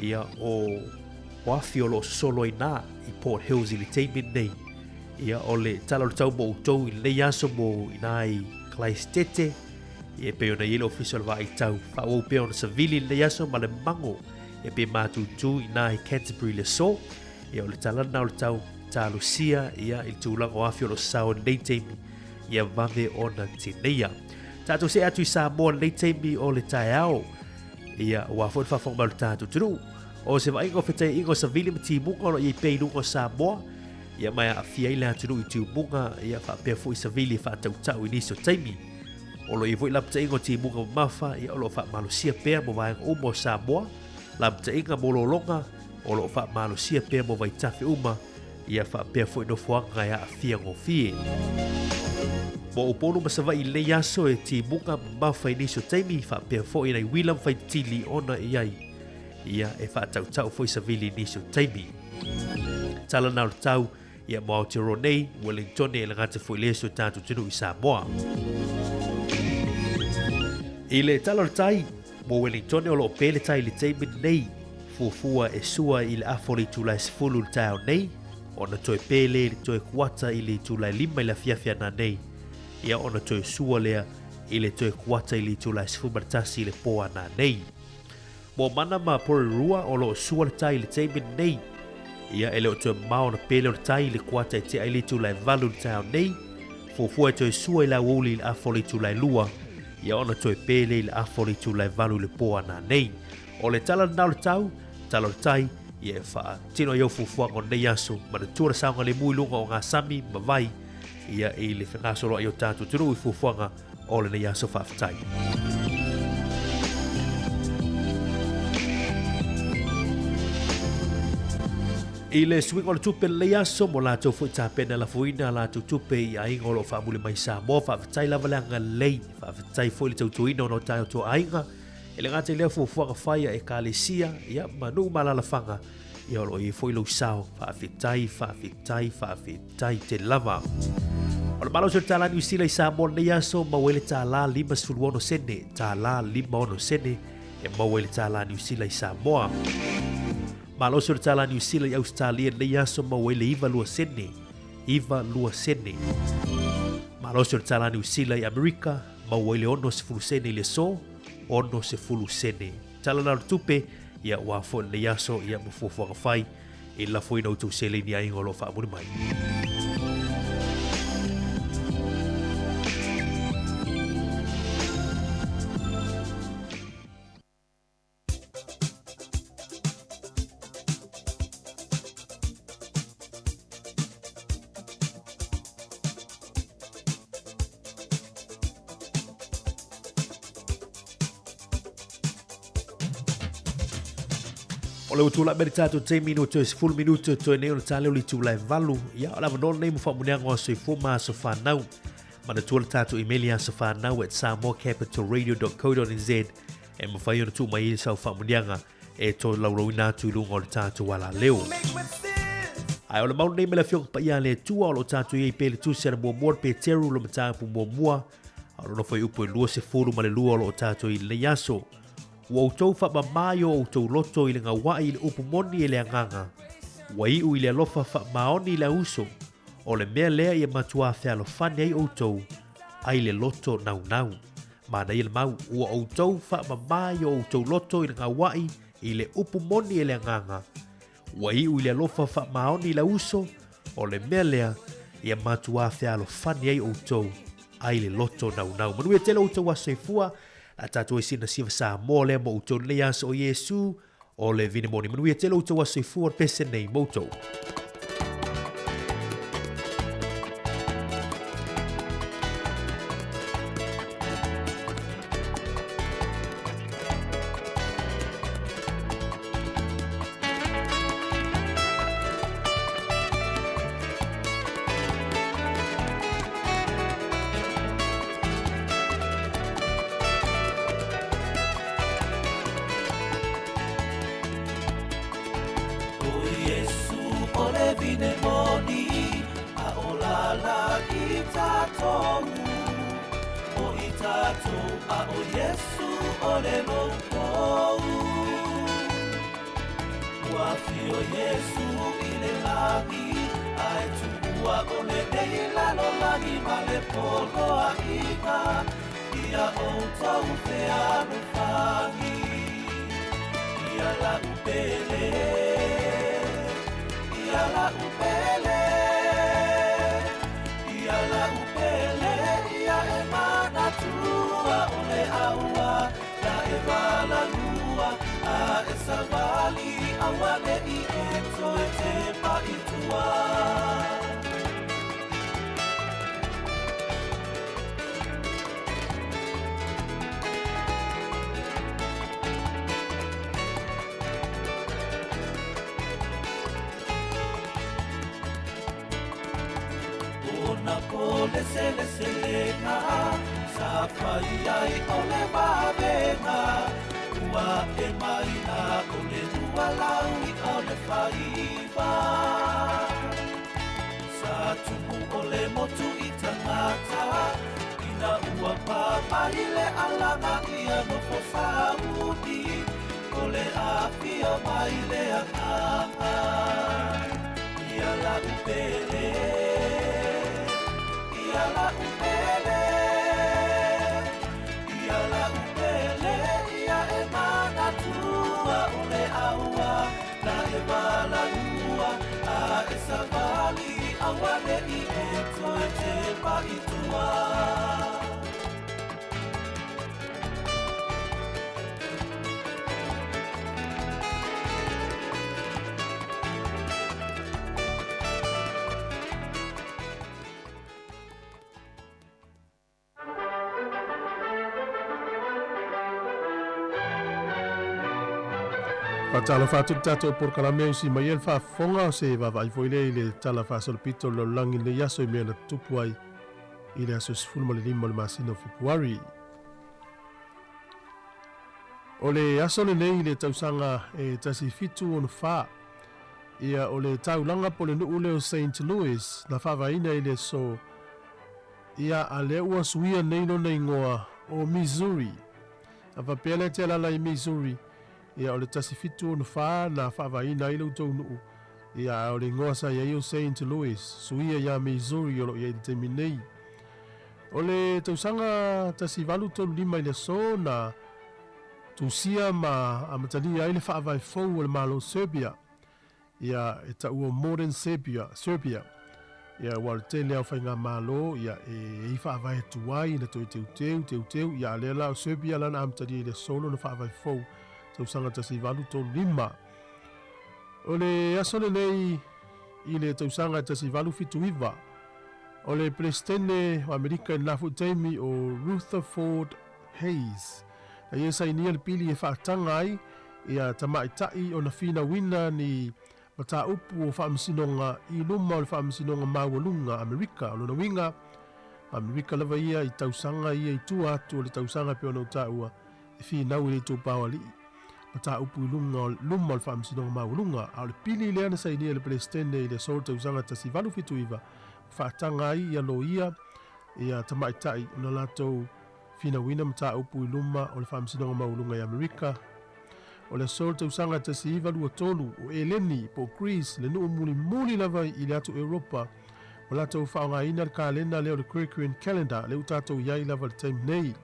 ia o o afi o lo o sosolo ai nā i Port Hills i le taimi lenei. Ia, o le tala o le tau mo outou i lenei aso mo i nā i Kalaistete, ia e pei ona i ai le ofisa o le vaai tau. Faaauau pea ona savili i lenei aso ma le mago e pei matutu i nā i Canterbury le aso. Ia, o le tala lena o le tau talosia ia i le tulaga o afi o lo o sasao i lenei taimi, ia vave ona tineia. Tatou see atu i Samoa i lenei taimi o le taeao. Ia, ua foi le faafofoga mai o le tatou atunuu. O se vaaiga o fetaiaiga o savili ma timuga o lo o i ai pea i luga o Samoa, ia ma e aafia ai le atunuu i tiumuga, ia faapea foi savili e faatautau i nisi o taimi. O lo o i ai foi lapataiga o timuga mamafa, ia o lo o faamalosia pea mo vaega uma o Samoa, lapataiga mo lologa o lo o faamalosia pea mo vaitafe uma, ia faapea foi nofoaga e aafia gofie. Mo Upolu ma Savaii i lenei aso e timuga mamafa i nisi o taimi, faapea foi nai uila ma faitili ona i ai. Ia e faatautau foi savili i nisi o taimi. Tala na o le tau, ia mo Aotearoa nei, Wellingtone e le gata foi le so tatou atunuu i Samoa. I le tala o le tai, mo Wellingtone o lo o pē le tai i le taimi lenei, fuafua e sua i le afa o le itula e 10 i le taeao nei, ona toe pē lea i le toe kuata i le itula e 5 i le afiafi ana nei, ia ona toe sua lea i le toe kuata i le itula e 11 i le pō ana nei. Moamana ma Porirua o lo o sua le tai i le taimi lenei. Ia, e le o toe mamao ona pele o le tai i le kuata e tea ai le itula e 8 i le taeao nei. Fuafua e toe sua i le aoauli i le afa o le itula e 2, ia ona toe pele i le afa o le itula e 8 i le po a nanei. O le tala lena o le tau, tala o le tai, ia e faatino ai au fuafuaga o lenei aso, manatua le saogalemu i luga o ngā sami ma vai, ia i le fegasoloai o tatou atunuu i fuafuaga o lenei aso. Faafetai. I le suiga o le tupe lenei aso, mo latou foi tapena lafoina a latou tupe i aiga o lo o faamuli mai Samoa. Faafetai lava le agalelei, faafetai foi le tautuaina o nō tatou aiga. E le gata i lea fuafuaga fai a Ekalesia, ia, ma nuu ma alaalafaga, ia o lo o i ai foi lou sao. Faafetai, faafetai, faafetai tele lava. O le malosi o le tālā Niu Sila i Samoa lenei aso, maua ai le tālā 56 sene, tālā 56 sene e maua ai le tālā Niu Sila i Samoa. Malosi o le tālā Niu Sila i Ausetalia lenei aso, maua ai le 92 sene, 92 sene. Malosi o le tālā Niu Sila i Amerika, maua ai le 60 sene i le aso, 60 sene. Tala la o le tupe, ia ua foi lenei aso, ia ma fuafuaga fai, i le lafoina o outou seleni aiga o lo o faamuli mai. O le ua tulai mai le tatou taimi no toe 10 minute toe nei o le taleo le itula e 8. Ia, o le avanoa lenei mo faamuniaga o aso soifua ma aso fanau. Manatua le tatou email i asofanau@samoacapitalradio.co.nz e mafai ona tuu mai ai sau faamuniaga e tolaulauina atu i luga o le tatou alaleo. Ae o le mau lenei me le Afioga Paia a le Atua o lo o tatou i ai pea i le Tusi a le Muamua le Peteru le mataupu muamua a o lona fuaiupu e 22 o lo o tatou i lenei aso. Ua outou faamamā i o outou loto i le gaua'i i le upu moni e le agaga, ua iu i le alofa faamaoni i le auso, o le mea lea ia matuā fealofani ai outou ai le loto naunau. Manaia le mau, ua outou faamamā i o outou loto i le gaua'i i le upu moni e le agaga, ua iu i le alofa faamaoni i le auso, o le mea lea ia matuā fealofani ai outou ai le loto naunau. Manuia tele outou aso soifua, la tatou ai sina siva Samoa lea mo outou lenei aso o Iesu o le vine moni. Manuia tele outou aso soifua, le pese nei mo outou. O Iesu o le vine moni, a o lala i tatou. O i tatou, a o Iesu o le loukou. Ua afio Iesu i le lagi, a e tuua o lenei lalolagi ma le poloaiga, ia outou fealofani. Ia la'u pele, ia la'u pele, ia la'u pele, ia e manatua o le aua, la e valalua, a e savali, auane'i e toe tepa i tua. Ona po le seleselega sa fai ai o le vavega ua e mai na o le lua laui o le faiva sa tumu o le motu i tangata ina ua pa mai le alaga ia nofo sauni o le afio mai le agaga ia la'u pele ia la'u pele ia la'u pele ia e manatua. Savali aua ne i e toe tepa i tua. Faatalofa atu le tatou polokalame usi mai ai le faafofoga o se vaavaai foi lea i le tala faasolopito o le lalolagi i lenei aso i mea na tutupu ai i le aso 15 o le masina o Fepuari. O le aso lenei i le tausaga e 1764, ia o le taulaga po o le nuu lea o Saint Louis na faavaeina i le aso Ia, a lea ua suia nei lona igoa o Missouri. A faapea lea te alaala i Missouri, ia o le 1764 na faavaeina ai lo outou nuu, ia a o le igoa sa i ai o Saint Louis, suia ia Missouri o lo o i ai i le taimi nei. O le tausaga 1835 i le aso na tusia ma amatalia ai le faavae fou o le Malo Serbia, Ia, e taua o Modern Serbia, Serbia. Ia, aua o le tele lava o faigamalo, ia, e i faavae tuai ina toe teuteu, teuteu, ia, a lea la o Serbia la na amatalia i le aso lona faavae fou, tausaga 1835. O le aso lenei i le tausaga 1879, o le Peresetene o Amerika i lena foi taimi o Rutherford Hayes, na ia sainia le pili e faataga ai ia tamaitai ona finauina ni mataupu o faamasinoga i luma o le Faamasinoga Maualuga Amerika. O lona uiga, Amerika lava ia i tausaga ia i tua atu o le tausaga e pei ona ou taua e finau i le itupa o alii mataupu i luga o luma o le Faamasinoga Maualuga. A o le pili lea na sainia e le Peresetene i le aso o le tausaga 1879 ua faataga ai ia loia ia tamaitai ona latou finauina mataupu i luma o le Faamasinoga Maualuga i Amerika. O le aso o le tausaga 1923, o Eleni, po o Greece, le nuu mulimuli lava i le atu Europa, ua latou faaaogaina le kalena lea o le Gregorian Calendar, lea ua tatou i ai lava i le taimi nei.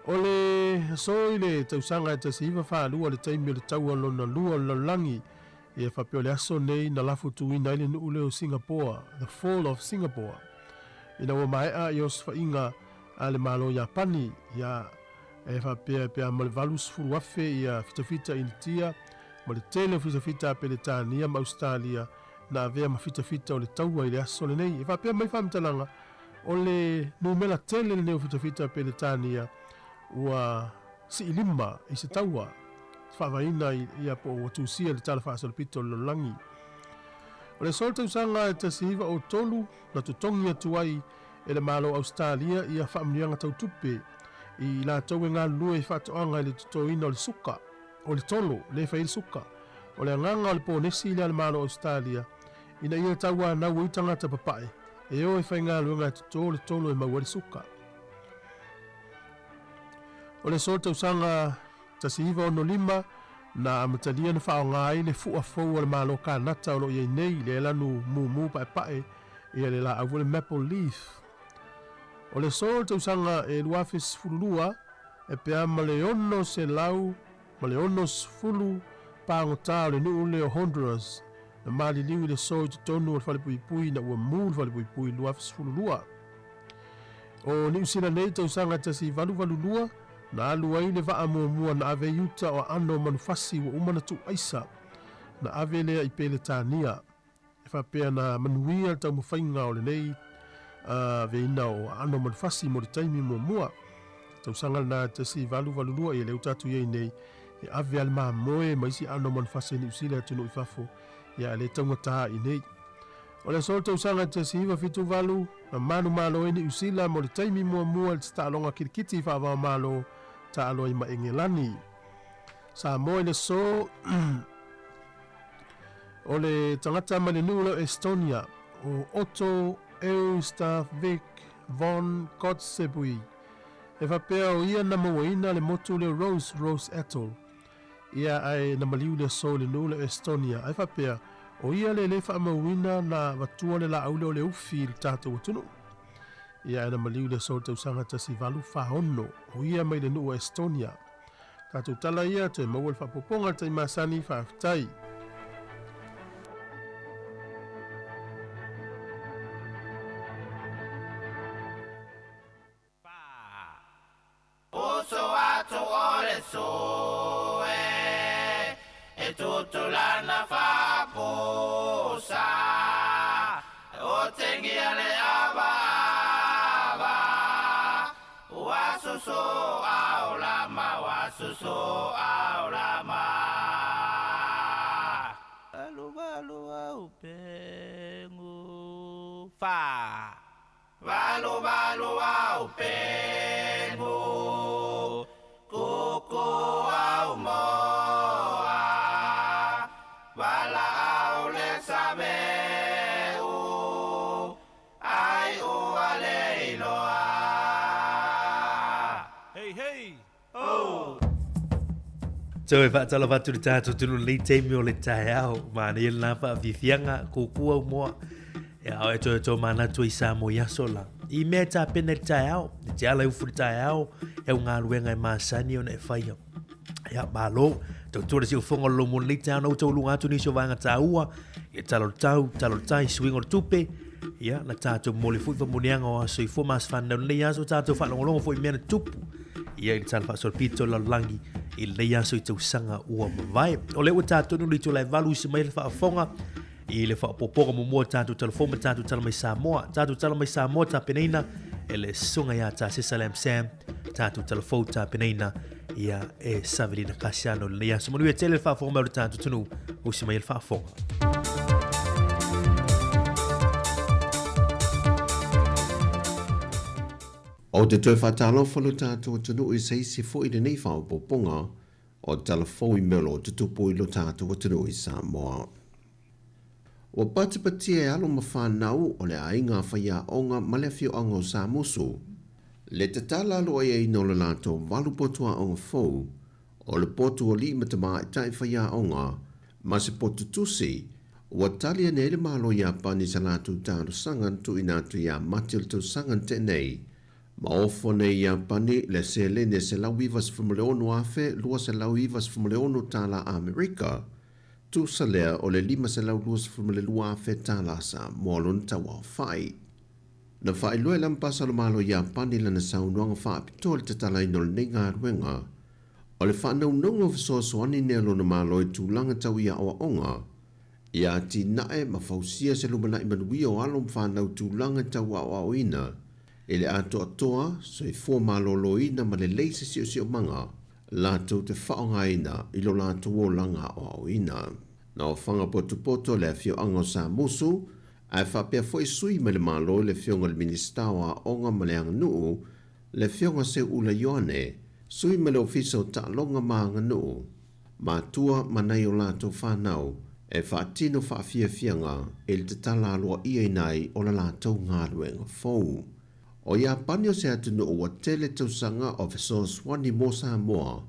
O le aso i le tausaga 1942, le taimi o le Taua Lona Lua o le Lalolagi, ia faapea o le aso nei na lafo tuuina ai le nuu lea o Singapore, the fall of Singapore. Ina ua maea i osofaiga a le Malo Iapani, ia e faapea pe a ma le 80,000 ia fitafita Initia ma le tele o fitafita a Peretania ma Ausetalia na avea ma fitafita o le taua i le aso lenei. E faapea mai faamatalaga, o le numera tele lenei o fitafita a Peretania ua siilima i se taua faavaeina ia po o ua tusia i le Tala Faasolopito o le Lalolagi. O le aso o le tausaga e 1903 na totogi atu ai e le Malo o Ausetalia ia faamanuiaga tau tupe i latou e galulue i faatoaga i le totoina o le suka, o le tolo lea e fai ai le suka. O le agaga o le ponesi lea a le Malo o Ausetalia ina ia tauanau ai tagata papae e o e faigaluega e toto le tolo e maua ai le suka. O le aso o le tausaga 1965 na amatalia ona faaaoga ai le fua fou a le Malo Kanata o lo o i ai nei, le lanu mumu paepae ia le laau foi le maple leaf. O le aso o le tausaga e 2012 e pea ma le 660 pagota o le nuu lea o Honduras na maliliu i le aso i totonu o le falepuipui ina ua mu le falepuipui i le 2012. O Niu Sila nei tausaga 1882 na alu ai le vaa muamua na ave i uta o aano manufasi ua uma na tuuaisa na ave lea i Peletania. E faapea na manuia le taumafaiga o lenei aveina o aano manufasi mo le taimi muamua. Tausaga lena 1882 ia lea ua tatou i ai nei e ave a le mamoe ma isi aano manufasi a Niu Sila i atunuu i fafo ia a le taugata i nei. O le aso o le tausaga 1978, na manumalo ai Niu Sila mo le taimi muamua i le taaloga kirikiti faava-o-Malo taalo ai ma Engelani. Samoa i le aso o le tagata mai le nuu lea o Estonia, o Otto Eustavik von Kotzebue. E faapea o ia na mauaina le motu lea o Rose, Rose Atoll. Ia ae na maliu le aso i le nuu lea o Estonia, ae faapea, o ia le le faamauina na avatua le laau lea o le ufi i le tatou atunuu. Ia ae na maliu le aso i le tausaga 1846, o ia mai le nuu o Estonia. Tatou tala ia, toe maua le faaopoopoga i le taimi masani, faafetai. motu e E tutulana faapusa O tengia le ava ava Ua susu au lama Ua susu au lama Valu valu au pengu Fa Valu valu au pengu Kuku au moa Valaau le saveu Ai ua le iloa Hey hey ho! Toe faatalofa atu i le tatou tunu lenei taimi o le taeao. Manaia lena faafiafiaga, kukua au moa. Ia, o e toe tō manatu i Samoa i aso la. I mea e tapena i le taeao, i te ala i ufu i le taeao, e au galuega e masani ona e whaia. Ia, malo, tautua le siufoga o le lomo lenei taeao na uta uluga atu nisi o vaega tāua, ia tala o le tau, tala o le tai, suiga o le tupe, ia, na tātou momoli foi faamanuiaga o aso soifua ma aso fanau lenei aso, tātou faalogologo foi i mea na tupu, ia i le tala faasolopito o le lalolagi i lenei aso i tausaga ua mavae. O lea ua tātou nui le itula e valu isi mai le faafofoga, i le faaopoopoga muamua o tatou tala fou ma tatou tala mai Samoa. Tatou tala mai Samoa tapenaina e le susuga ia Tasesa Lam Sam, tatou tala fou tapenaina ia e Savelina Kasiano lenei aso. Manuia tele le faafofoga mai o le tatou atunuu, usi mai le faafofoga. Ou te toe faatalofa lo tatou atunuu i se isi foi lenei faaopoopoga o tala fou i mea o lo o tutupu i lo tatou atunuu i Samoa. Ua patipatia e alo ma fanau o le aiga faiaoga ma le afioaga o Samusu le tatala aloaiaina o le latou valu potu aoga fou, o le potu alii ma tamaitai faiaoga ma se potu tusi, ua tali ane ai le Malo o Iapani i sa latou talosaga na tuuina atu ia Mati o le tausaga na tea nei. Ma ofo nei Iapani le seleni e $196,296 tālā Amerika, tusa lea o le $522,000 tālā Samoa lona tauaofai. Na faailoa e le Amepasa o le Malo o Iapani lana saunoaga faapitoa i le tatalaina o lenei galuega, o le faanaunauga o fesoasoani nei a lona Malo i tulaga tau i aoaoga, ia atinae ma fausia se lumanai manuia o alo ma fanau tulaga tau aoaoina i le atoatoa, soifua maloloina ma lelei se siosiomaga latou te faaaogaina i lo latou olaga aoaoina. Na ofaga potopoto le afioaga o Samusu, ae faapea foi sui mai le Malo i le Afioga i le Minisita o Aoga ma le Aganuu, le Afioga Seuula Ioane, sui mai le Ofisa o Taaloga ma Aganuu, matua ma nai o latou fanau e faatino faafiafiaga i le tatala aloa'iaina ai o la latou galuega fou. O Iapani o se atunuu ua tele tausaga o fesoasoani mo Samoa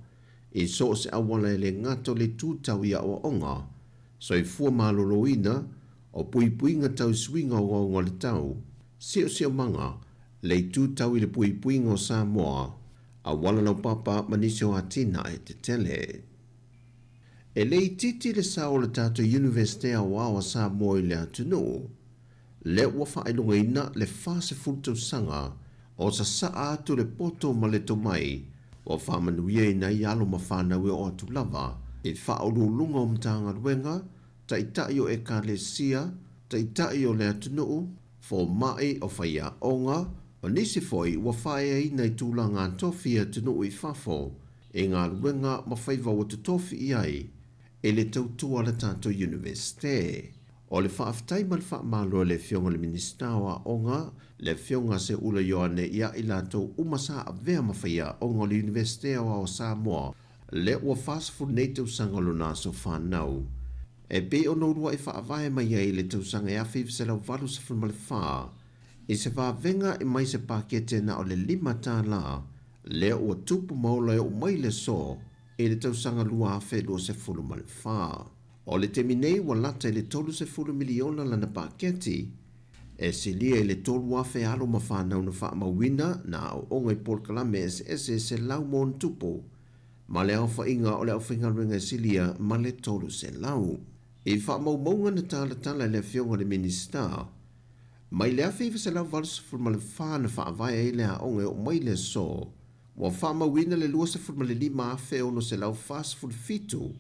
i so o se auala e le gata o le itu tau i aoaoga, soifua maloloina, o puipuiga tau suiga ogaoga o le tau, siosiomaga, le itu tau i le puipuiga o Samoa, auala laupapa ma nisi o atinae tetele. E le itiiti le sao o le tatou Iunivesite Aoao a Samoa i le atunuu, lea ua faailogaina le 40 tausaga o sasaa atu le poto ma le tomai ua faamanuiaina ai alo ma fanau e oo atu lava i faauluuluga o Matagaluega, Taitai o Ekalesia, Taitai o le atunuu, fomai, o faiaoga, o nisi foi ua faaeaina i tulaga tofi i atunuu i fafo i galuega ma faiva ua totofi i ai e le tautua a le tatou Iunivesite. O le faafetai ma le faamalo e le Afioga i le Minisita o Aoga, le Afioga Seuula Ioane ia i latou uma sa avea ma faiaoga o le Iunivesite Aoao o Samoa, lea ua 40 nei tausaga o lona aso fanau. E pei ona uluai faavae mai ai i le tausaga e 1984, i se vavega e mai se pakete na o le $5 lea ua tupu ma ola e oo mai le aso i le tausaga 2024. O le taimi nei ua lata i le 30 miliona lana paketi, e silia i le 3,000 alo ma fanau na faamauina na aooga i polokalame eseese e 100+, ma le aofaiga o le aufaigaluega e silia ma le 300. I faamaumauga na talatala e le Afioga i le Minisita, mai le 1984 na faavae ai le aoga e oo mai le aso, Ua faamauina le 25,647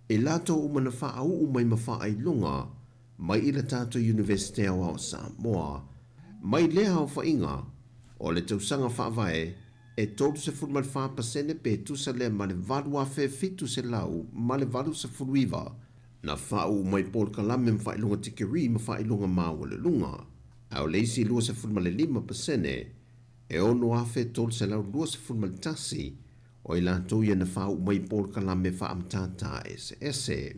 i latou uma na faauu mai ma faailoga mai i le tatou Iunivesite Aoao o Samoa. Mai lea aofaiga, o le tausaga faavae e 34% pe tusa lea ma le 8,789 na faauu mai polokalame ma faailoga tikeri ma faailoga maualuluga, a o le isi 25% e 6,321 o i latou ia na faauu mai polokalame faamatata eseese.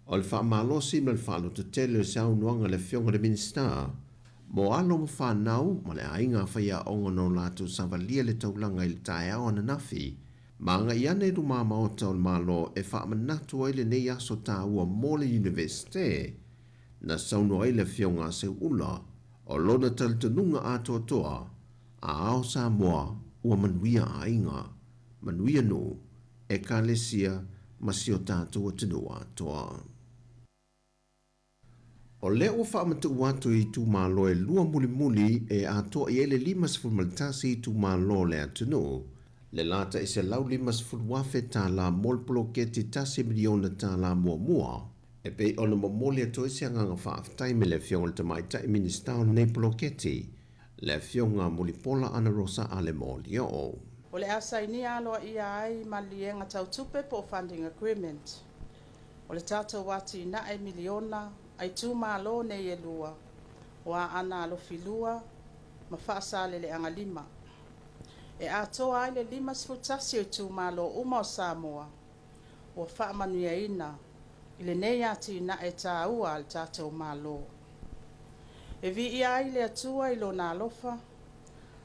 O le faamalosi ma le faalototele o le saunoaga a le Afioga i le Minisita mo alo ma fanau ma le aiga faiaoga na o latou savalia le taulaga i le taeao ananafi ma agai ane i luma maota o le Malo e faamanatu ai lenei aso taua mo le Iunivesite, na saunoa ai le Afioga a Seuula o lona talitonuga atoatoa a ao Samoa ua manuia aiga, manuia nuu, Ekalesia ma si o tatou atunuu atoa. O lea ua faamatuu atu i itumalo e lua mulimuli e atoa i ai le 51 itumalo o le atunuu, le lata i $150,000 mo le poloketi $1 miliona muamua, e pei ona momoli atu ai se agaga faafetai mai le Afioga i le Tamaitai Minisita o lenei poloketi, le Afioga Mulipola Anarosa Ale Molioo. O le a sainia aloaia ai maliliega tau tupe po o funding agreement o le tatou atinae miliona a itumalo nei e lua o Aana Alofi 2 ma Faasaleleaga 5, e atoa ai le 51 o itumalo uma o Samoa ua faamanuiaina i lenei atinae taua a le tatou Malo. E viia ai le Atua i Lona alofa,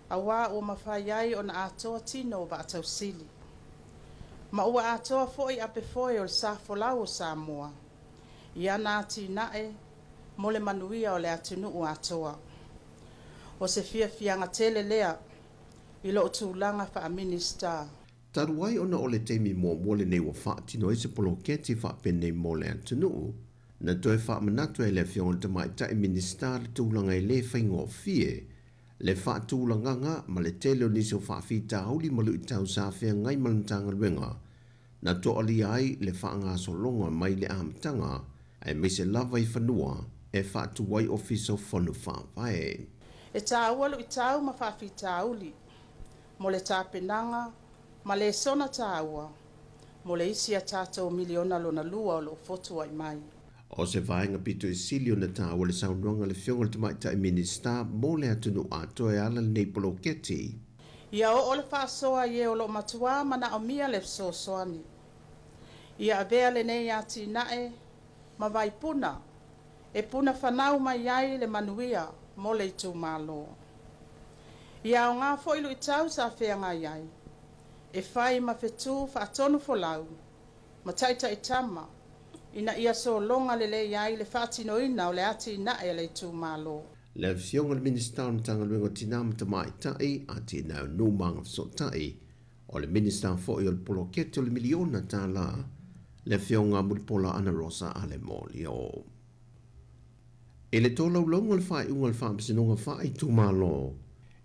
auā ua mafai ai ona atoa tino o vaatausili, ma ua atoa foi apefoe o le sa folau o Samoa i ana atinae mo le manuia o le atunuu atoa. O se fiafiaga tele lea i lou tulaga faa-Minisita. Talu ai ona o le taimi muamua lenei ua faatino ai se poloketi faapenei mo le atunuu, na toe faamanatu e le Afioga i le Tamaitai Minisita le tulaga e le faigofie le faatulagaga ma le tele o nisi o faafitauli ma luitau sa feagai ma le Matagaluega na toalia ai le faagasologa mai le amataga aemaise lava i fanua e faatu ai Ofisa o Fono Faavae. E taua luitau ma faafitauli mo le tapenaga ma lesona taua mo le isi a tatou miliona lona lua o lo o fotuai mai. O se vaega pito i sili ona taua le saunoaga a le Afioga i le Tamaitai Minisita mo le atunuu atoa e ala lenei poloketi. Ia oo le faasoa i e o lo o matuā manaomia le fesoasoani. Ia avea lenei atinae ma vaipuna e puna fanau mai ai le manuia mo le itumalo. Ia aoga foi luitau sa feagai ai, e fai ma fetu faatonu folau ma taitaitama ina ia sologa lelei ai le faatinoina o le atinae a le itumalo. Le Afioga i le Minisita o le Matagaluega o Tina ma Tamaitai, Atinae o Nuu ma Agafesootai, o le Minisita foi o le Poloketi o le Miliona Tala, le Afioga Mulipola Anarosa Ale Molioo. I le tolaulauga o le faaiuga o le Faamasinoga Faaitumalo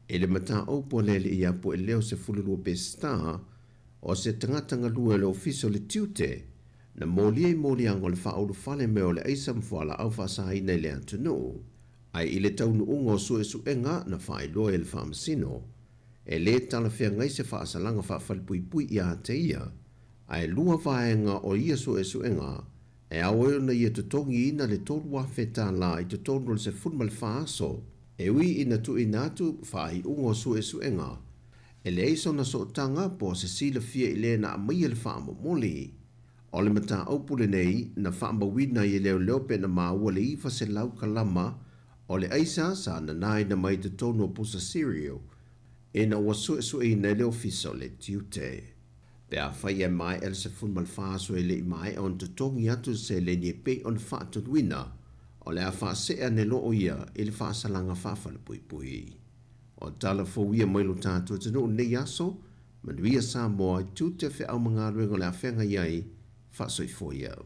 i le mataupu a le alii ia Pueleo 12 Peseta, o se tagata galue o le Ofisa o le Tiute, na molia i moliaga o le faaulufale mai o le aisa ma fualaau faasaina i le atunuu, ae i le taunuuga o suesuega na faailoa e le Faamasino, e lē talafeagai se faasalaga faafalepuipui ia te ia, ae lua vaega o ia suesuega e ao ai ona ia totogiina le $3,000 i totonu o le 14 aso, e ui ina tuuina atu faaiuga o suesuega, e leai sona sootaga po o se silafia i le na aumaia le faamomoli. O le mataupu lenei na faamauina ai e leoleo pe na maua le 900 kalama o le aisa sa nanaina mai i totonu o pusa cereal ina ua suesueina e le Ofisa o le Tiute. Pe afai e maea le 14 aso e le i maea ona totogi atu le seleni e pei ona faatonuina, o le a faasee ane loa ia i le faasalaga faafalepuipui. O tala fou ia mai lo tatou atunuu i lenei aso, manuia Samoa i tiute feau ma galuega o le a feagai ai, faasoifua ia.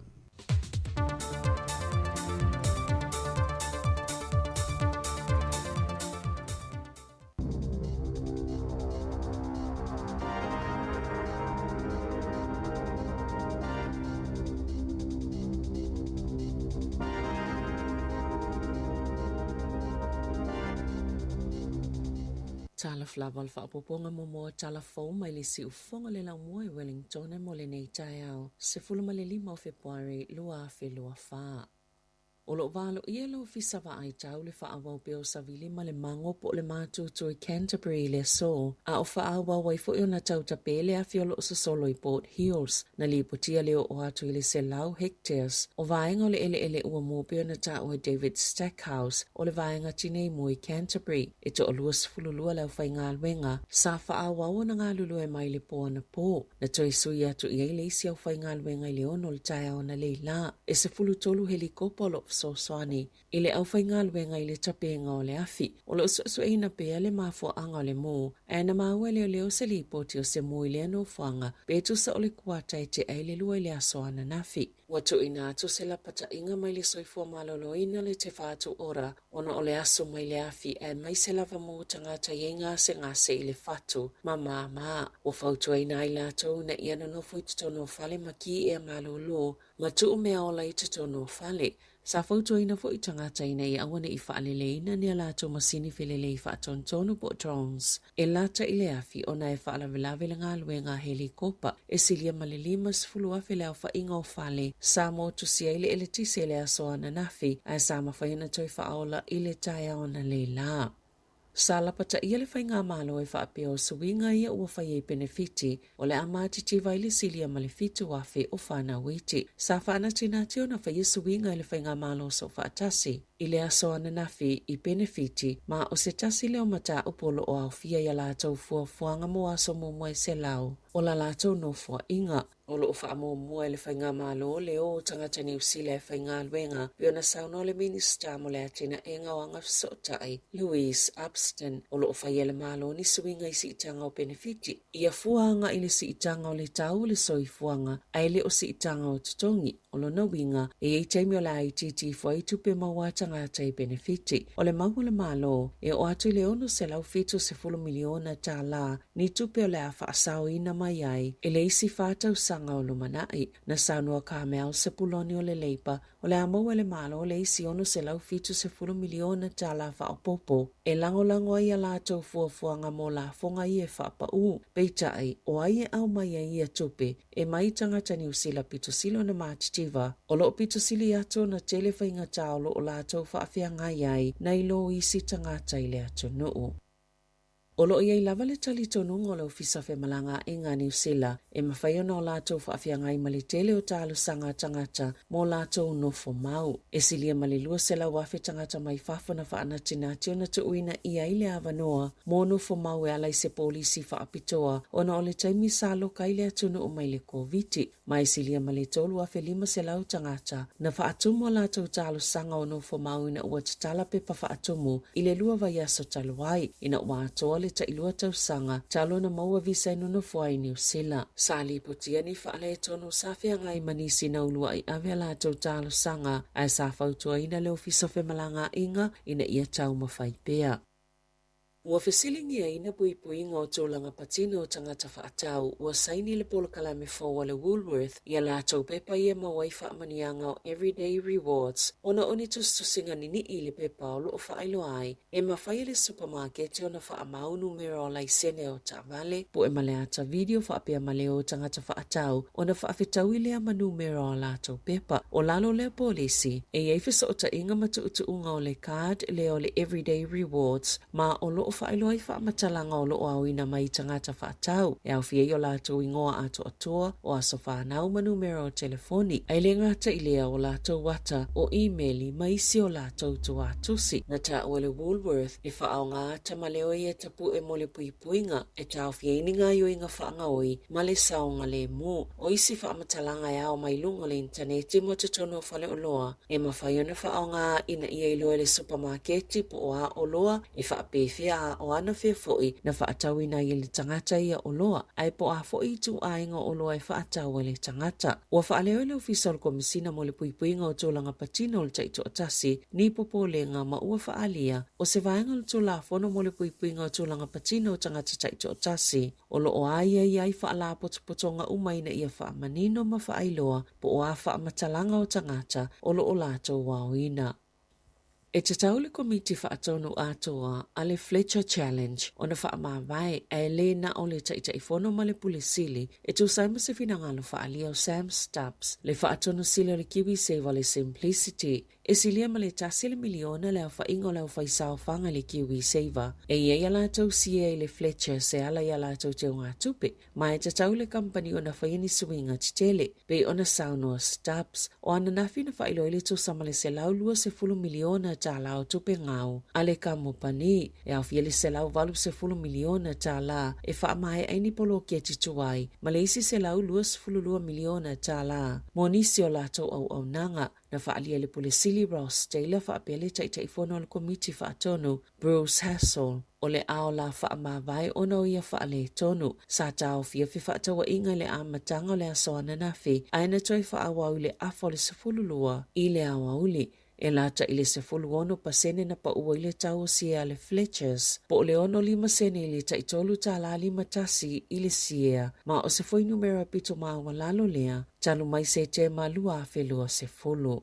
Sa lafulava o le faaopoopoga muamua o tala fou mai le siufofoga o le laumua i Wellingtone mo lenei taeao, 15 o Fepuari 2024. O lo o valoia e le Ofisa Vaai Tau le faaauau pea o savili ma le mago po o le matutu i Canterbury i le aso, a o faaauau ai foi ona tautape le afi o lo o sosolo i Port Hills. Na lipotia le oo atu i le 100 hectares o vaega o le eleele ua mu pei ona taua e David Stackhouse o le Vaega Tinei Mu i Canterbury. E toalua 12 le aufaigaluega sa faaauau ona galulue mai le po anapo. Na toe sui atu i ai le isi aufaigaluega i le 6 o le taeao analeila. E 13 helikopa o lo o fesoasoani i le aufaigaluega i le tapega o le afi. O lo o suesueina pea le mafuaaga o le mu, ae na maua e leoleo se lipoti o se mu i lea nofoaga pe tusa o le kuata e tea i le 2 i le aso ananafi. Ua tuuina atu se lapataiga mai le soifua maloloina le Te Whatu Ora ona o le aso mai le afi aemaise lava mu tagata i ai gasegase i le fatu ma māmā. Ua fautuaina ai latou ina ia nonofo i totonu o fale ma ki ea malōlō ma tuu mea ola i totonu o fale. Sa fautuaina foi tagata ina ia aua ne i faaleleina ni a latou masini felelei faatonutonu po o drones e lata i le afi ona e faalavelave le galuega a helikopa e silia ma le 50,000 le aofaiga o fale sa motusia ai le eletise i le aso ananafi ae sa mafai ona toe faaola i le taeao analeila. Sa lapataia le faigamalo e faapea o suiga ia ua fai ai penefiti o le a matitiva ai le silia ma le 7,000 o fanau iti. Sa faanatinati ona faia suiga e le faigamalo soofaatasi i le aso ananafi i penefiti ma o se tasi lea o mataupu o lo o aofia i a latou fuafuaga mo aso muamua e 100 o la latou nofoaiga. O lo o faamuamua e le Faigamalo le o o tagata Niu Sila e faigaluega, pei ona saunoa le Minisita mo le Atinaega o Agafesootai, Louise Upston, o lo o faia e le Malo ni suiga i siitaga o penefiti, ia fua agai i le siitaga o le tau o le soifuaga ae le o siitaga o totogi. O lona uiga, e i ai taimi o le a itiiti ifo ai tupe maua a tagata i penefiti. O le mau a le Malo, e oo atu i le $670 miliona tala ni tupe o le a faasaoina mai ai i le isi fa tausaga o lumanai. Na saunoa Carmel Sepuloni o le Labour, o le a maua e le Malo le isi $670 miliona tala faaopoopo e lagolago ai a latou fuafuaga mo lafoga ia e faapaū. Peitai, o ai e aumai ai ia tupe? E mai tagata Niu Sila pito sili ona matitiva, o lo o pito sili atu ona tele faigata o lo o latou faafeagai ai nai lo isi tagata i le atunuu. O lo o i ai lava le talitonuga o le Ofisa Femalagaaiga a Niu Sila e mafai ona o latou faafeagai ma le tele o talosaga a tagata mo latou nofo mau. E silia ma le 200,000 tagata mai fafo na faanatinati ona tuuina i ai le avanoa mo nofo mau e ala i se polisi faapitoa ona o le taimi sa loka ai le atunuu mai le Koviti. Ma e silia ma le 3,500 tagata na faatumu a latou talosaga o nofo mau ina ua tatala pepa faatumu i le lua vaiaso talu ai, ina ua atoa le tailua tausaga talu ona maua visa e nonofo ai i Niu Sila. Sa lipotia ni faaletonu sa feagai ma nisi na uluai ave a latou talosaga ae sa fautuaina le Ofisa o Femalagaaiga ina ia taumafai pea. Ua fesiligiaina puipuiga o tulaga patino o tagata faatau ua saini le polokalame fou a le Woolworth i a latou pepa ia maua ai faamanuiaga o Everyday Rewards ona o ni tusitusiga niniʻi i le pepa o lo o faailoa ai e mafai e le supamakete ona faamau numera o laisene o taavale, pue ma le ata video faapea ma leo o tagata faatau ona faafetaui lea ma numera o a latou pepa. O lalo lea polisi, e i ai fesootaiga ma tuutuuga o le card lea o le Everyday Rewards ma o lo o faailoa ai faamatalaga o lo o aoina mai i tagata faatau, e aofia ai o latou igoa atoatoa, o aso fanau ma numera o telefoni, ae le gata i lea o latou ata, o imeli ma isi o latou tuatusi. Na taua le Woolworth e faaaoga ata ma leo ia tapue mo le puipuiga e taofia ai ni gaoioiga faagaoi ma le saogalemu. O isi faamatalaga e ao mai luga o le initaneti mo totonu o faleoloa e mafai ona faaaoga ina ia iloa e le supamaketi po o a oloa e faapefea a o ana fea foi na faatauina ai e le tagata ia oloa, ae po o a foi ituaiga o oloa e faatau e le tagata. Ua faaleo e le Ofisa o le Komesina mo le Puipuiga o Tulaga Patino o le Taitoatasi ni popolega ma ua faaalia o se vaega o le Tulafono mo le Puipuiga o Tulaga Patino o Tagata Taitoatasi o lo o aiaia ai faalapotopotoga uma ina ia faamanino ma faailoa po o a faamatalaga o tagata o lo o latou aoina. E tatau le Komiti Faatonu Atoa a le Fletcher Challenge ona faamavae ae le na o le Taitaifono ma le Pule Sili e tusa ai ma se finagalo faaalia o Sam Stubbs, le Faatonu Sili o le KiwiSaver o le Simplicity. E silia ma le 1 le miliona le aofaiga o le aufaisaofaga i le KiwiSaver. E i ai a latou siea i le Fletchers e ala i a latou teugatupe, ma e tatau i le kamupani ona faia ni suiga tetele, pei ona saunoa Stubbs. O ananafi na faailoa ai le tusa ma le $120 miliona tala o tupe gao a le kamupani, e aofia le $180 miliona tala e faamaea ai ni poloketi tuai ma le isi $122 miliona tala mo nisi o latou auaunaga. Na faaalia e le Pule Sili Ross Taylor faapea le Taitaifono o le Komiti Faatonu Bruce Hassall o le ao la faamavae ona o ia faaletonu. Sa taofia fefaatauaiga i le amataga o le aso ananafi ae na toe faaauau i le afa o le 12 i le aoauli. E lata i le 16% na pau ai le tau o siea a le Fletchers, po o le 65 sene i le tai $3.51 i le siea, ma o se fuainumera pito maualalo lea talu mai Setema 2020.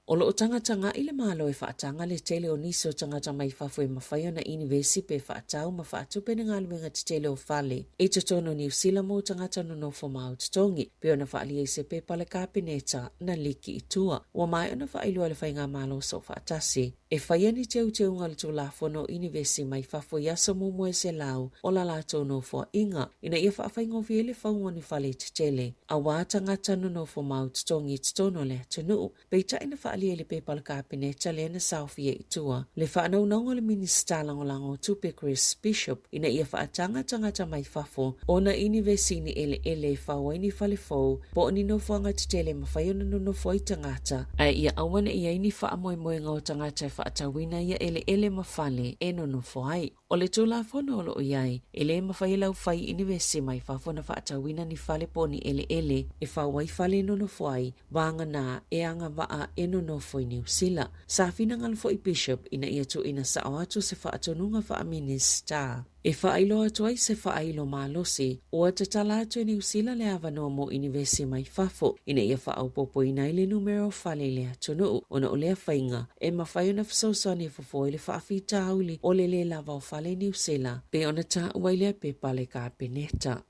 O lo o tagatagaʻi le Malo e faataga le tele o nisi o tagata mai fafo e mafai ona inivesi pe faatau ma faatupe ni galuega tetele o fale i totonu o Niu Sila mo tagata nonofo ma au-totogi, pei ona faaalia i se pepa a le Kapeneta na liki i tua. Ua maea ona faailoa e le Faigamalo Soofaatasi e faia ni teuteuga o le Tulafono o Inivesi mai fafo i aso muamua e 100 o la latou nofoaiga ina ia faafaigofie ai le fauga o ni fale tetele aua tagata nonofo mau totogi i totonu o le atunuu. Peitai na faaalia i le pepa a le Kapeneta lea na saofia i tua le faanaunauga o le Minisita Lagolago o Tupe Chris Bishop ina ia faataga tagata mai fafo ona inivesi i ni eleele e fau ai ni fale fou po o ni nofoaga tetele e mafai ona nonofo ai tagata, ae ia aua ne i ai ni faamoemoega o tagata e faatauina ia eleele ma fale e nonofo ai. O le Tulafono o lo o i ai, e le mafai e le aufai inivesi mai fafo ona faatauina ni fale po o ni eleele e fau ai fale e nonofo ai, vagana e agavaa e nonofo i Niu Sila. Sa finagalo foi Bishop ina ia tuuina sao atu se faatonuga faa-Minisita e faailoa atu ai se faailo malosi ua tatala atu e Niu Sila le avanoa mo inivesi mai fafo ina ia faaopoopoina ai le numera o fale i le atunuu ona o lea faiga e mafai ona fesoasoani e fofo ai le faafitauli o le lē lava o fale i Niu Sila pei ona taua i lea pepa a le Kapeneta.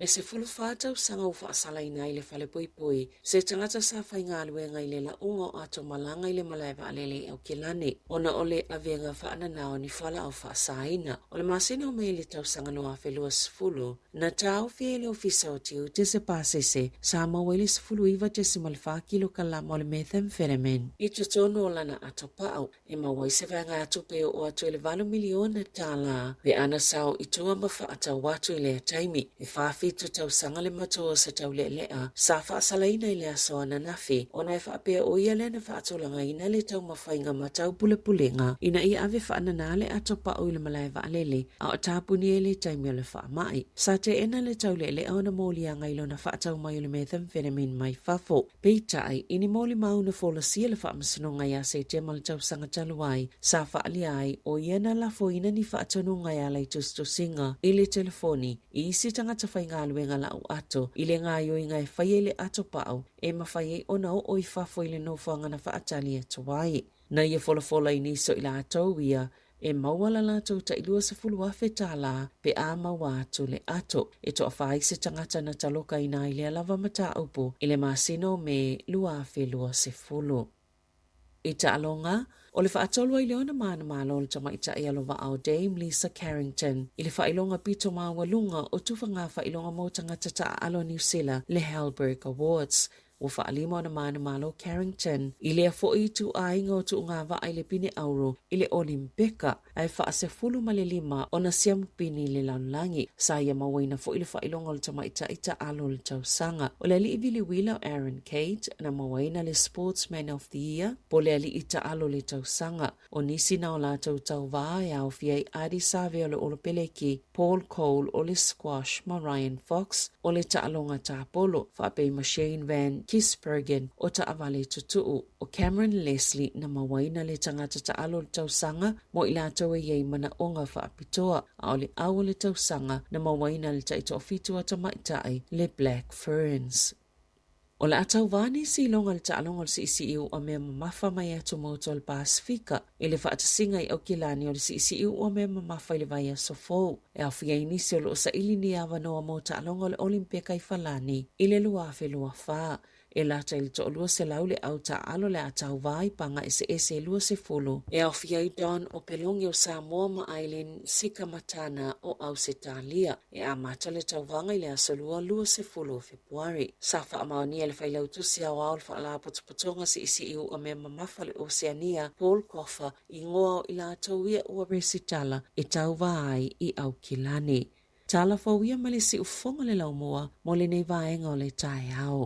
E 14 tausaga ua faasalaina ai le falepuipui, se tagata sa faigaluega i le lauga o ato malaga i le malae vaalele i Aukilani ona o le avega faanana o ni fualaau faasaina. O le masina o Mei i le tausaga 2020, na taofi ai e le Ofisa o Tiute se pasese sa maua ai le 19.4 kilokalama o le methamphetamine i totonu o lana atopau. E maua ai se vaegatupe e oo atu i le $8 miliona pe ana sao i tua ma faatau atu i lea taimi. E 47 tausaga le matua o se taulealea sa faasalaina i le aso ananafi ona e faapea o ia lea na faatulagaina le taumafaiga ma taupulepulega ina ia ave faanana le ato pau i le malae vaalele a o tapuni ai le taimi o le faamai. Sa teena le taulealea ona moliaga i lona faatau mai o le methamphetamine mai fafo. Peitai, i ni molimau na folasia le Faamasinoga ia Setema le tausaga talu ai, sa faaalia ai o ia na lafoina ni faatonuga e ala i tusitusiga i le telefoni i isi tagata faigaluega lau ato i le gaoioiga e faia i le ato pau e mafai ai ona oo i fafo i le nofoaga na faatali atu ai. Na ia folafola i nisi o i latou ia e maua la latou tai $20,000 pe a maua atu le ato. E toafa ai se tagata na talokaina ai lea lava mataupu i le masina o Me 2020. I taaloga, o le faatolu ai lea ona manumalo o le tamaitai alova'a o Dame Lisa Carrington i le faailoga pito maualuga o tufaga faailoga mo tagata taaalo o Niu Sila, le Halberg Awards. Ua faalima ona manumalo Carrington i lea foi ituaiga o tuugavaa i le pine auro i le Olimpeka ae faasefulu ma le lima ona siamu pini i le lalolagi. Sa ia mauaina foi le faailoga o le tamaitai taalo o le tausaga. O le alii viliwila o Aaron Cate na mauaina le Sportsman of the Year po le alii taalo o le tausaga. O nisi na o latou tauvā e aofia ai Ardie Savea o le Olopeleki, Paul Cole o le Squash ma Ryan Fox o le taaloga tapolo, faapea ma Shane Van Gisbergen o taavale tutuu. O Cameron Leslie na mauaina le tagata taalo o le tausaga mo i latou e i ai manaoga faapitoa, a o le au o le tausaga na mauaina le taitoafitu a tamaitai le Black Ferns. O le a tauvā nisi i luga o le taaloga o le siisii uamea mamafa mai atumotu o le Pasefika i le faatasiga i Aukilani o le siisii uamea mamafa i le vaiaso fou, e aofia ai nisi o lo o saili ni avanoa mo taaloga o le Olimpeka i Falani i le 2024. E lata i le toalua selau le au taaalo le a tauvā i paga eseese e 20, e aofia ai Don Opeloge o Samoa ma Eileen Cikamatana o Ausetalia. E amata le tauvaga i le aso Lua 20 o Fepuari. Sa faamaonia e le Failautusi Aoao o le Faalapotopotoga Siisii Uamea Mamafa o le Oseania, Paul Coffer, igoa o i latou ia ua resitala e tauva ai i Aukilani. Tala fou ia mai le siufofoga o le laumua mo lenei vaega o le taeao.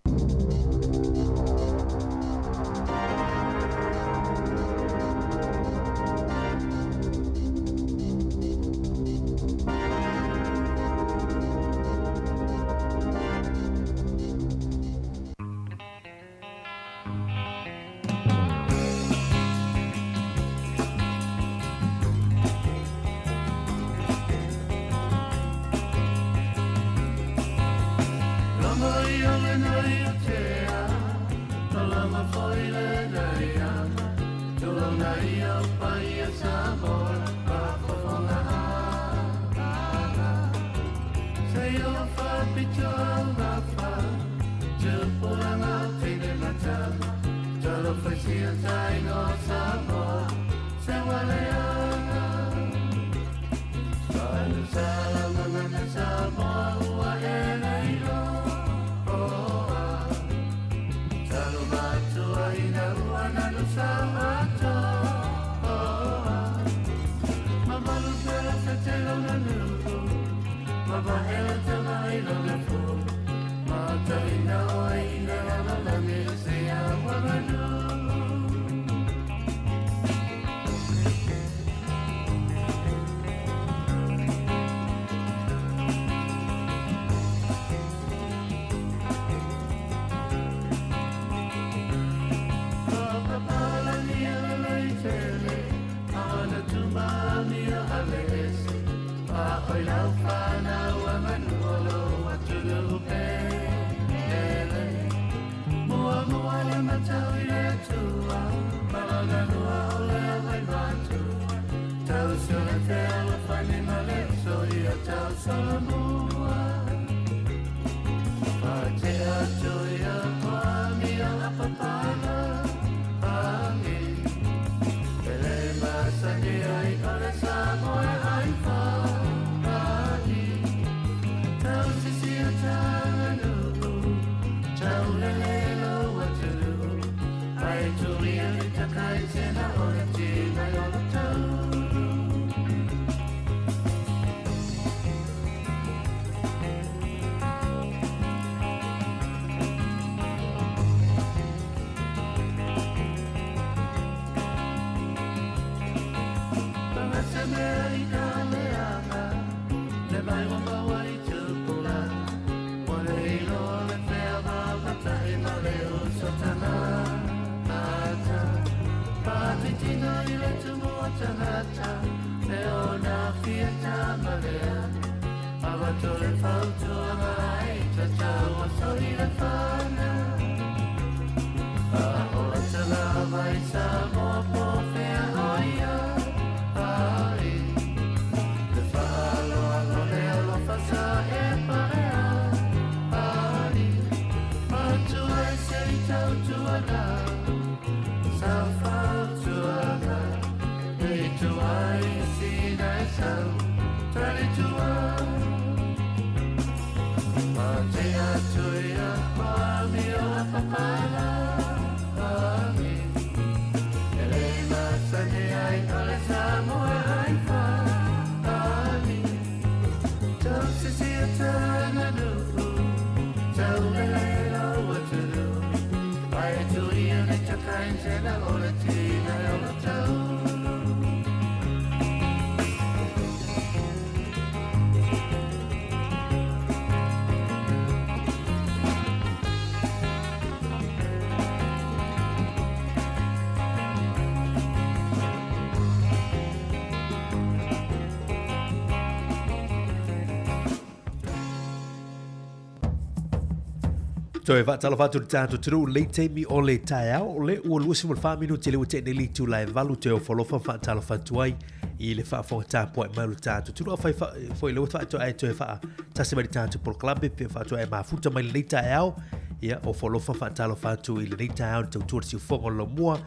Toe faatalofa atu i le tatou atunuu i lenei taimi o le taeao, o lea ua 24 minute lea ua tea nei le itula e 8 toe ofo alofa ma faatalofa atu ai i le faafofoga tapuai mai o le tatou atunuu. Afai foi lea ua faatoa e toe faatasi mai i le tatou polokalame pe faatoa e mafuta mai lenei taeao, ia ofo alofa ma faatalofa atu i lenei taeao i le tautua le siufofoga o le laumua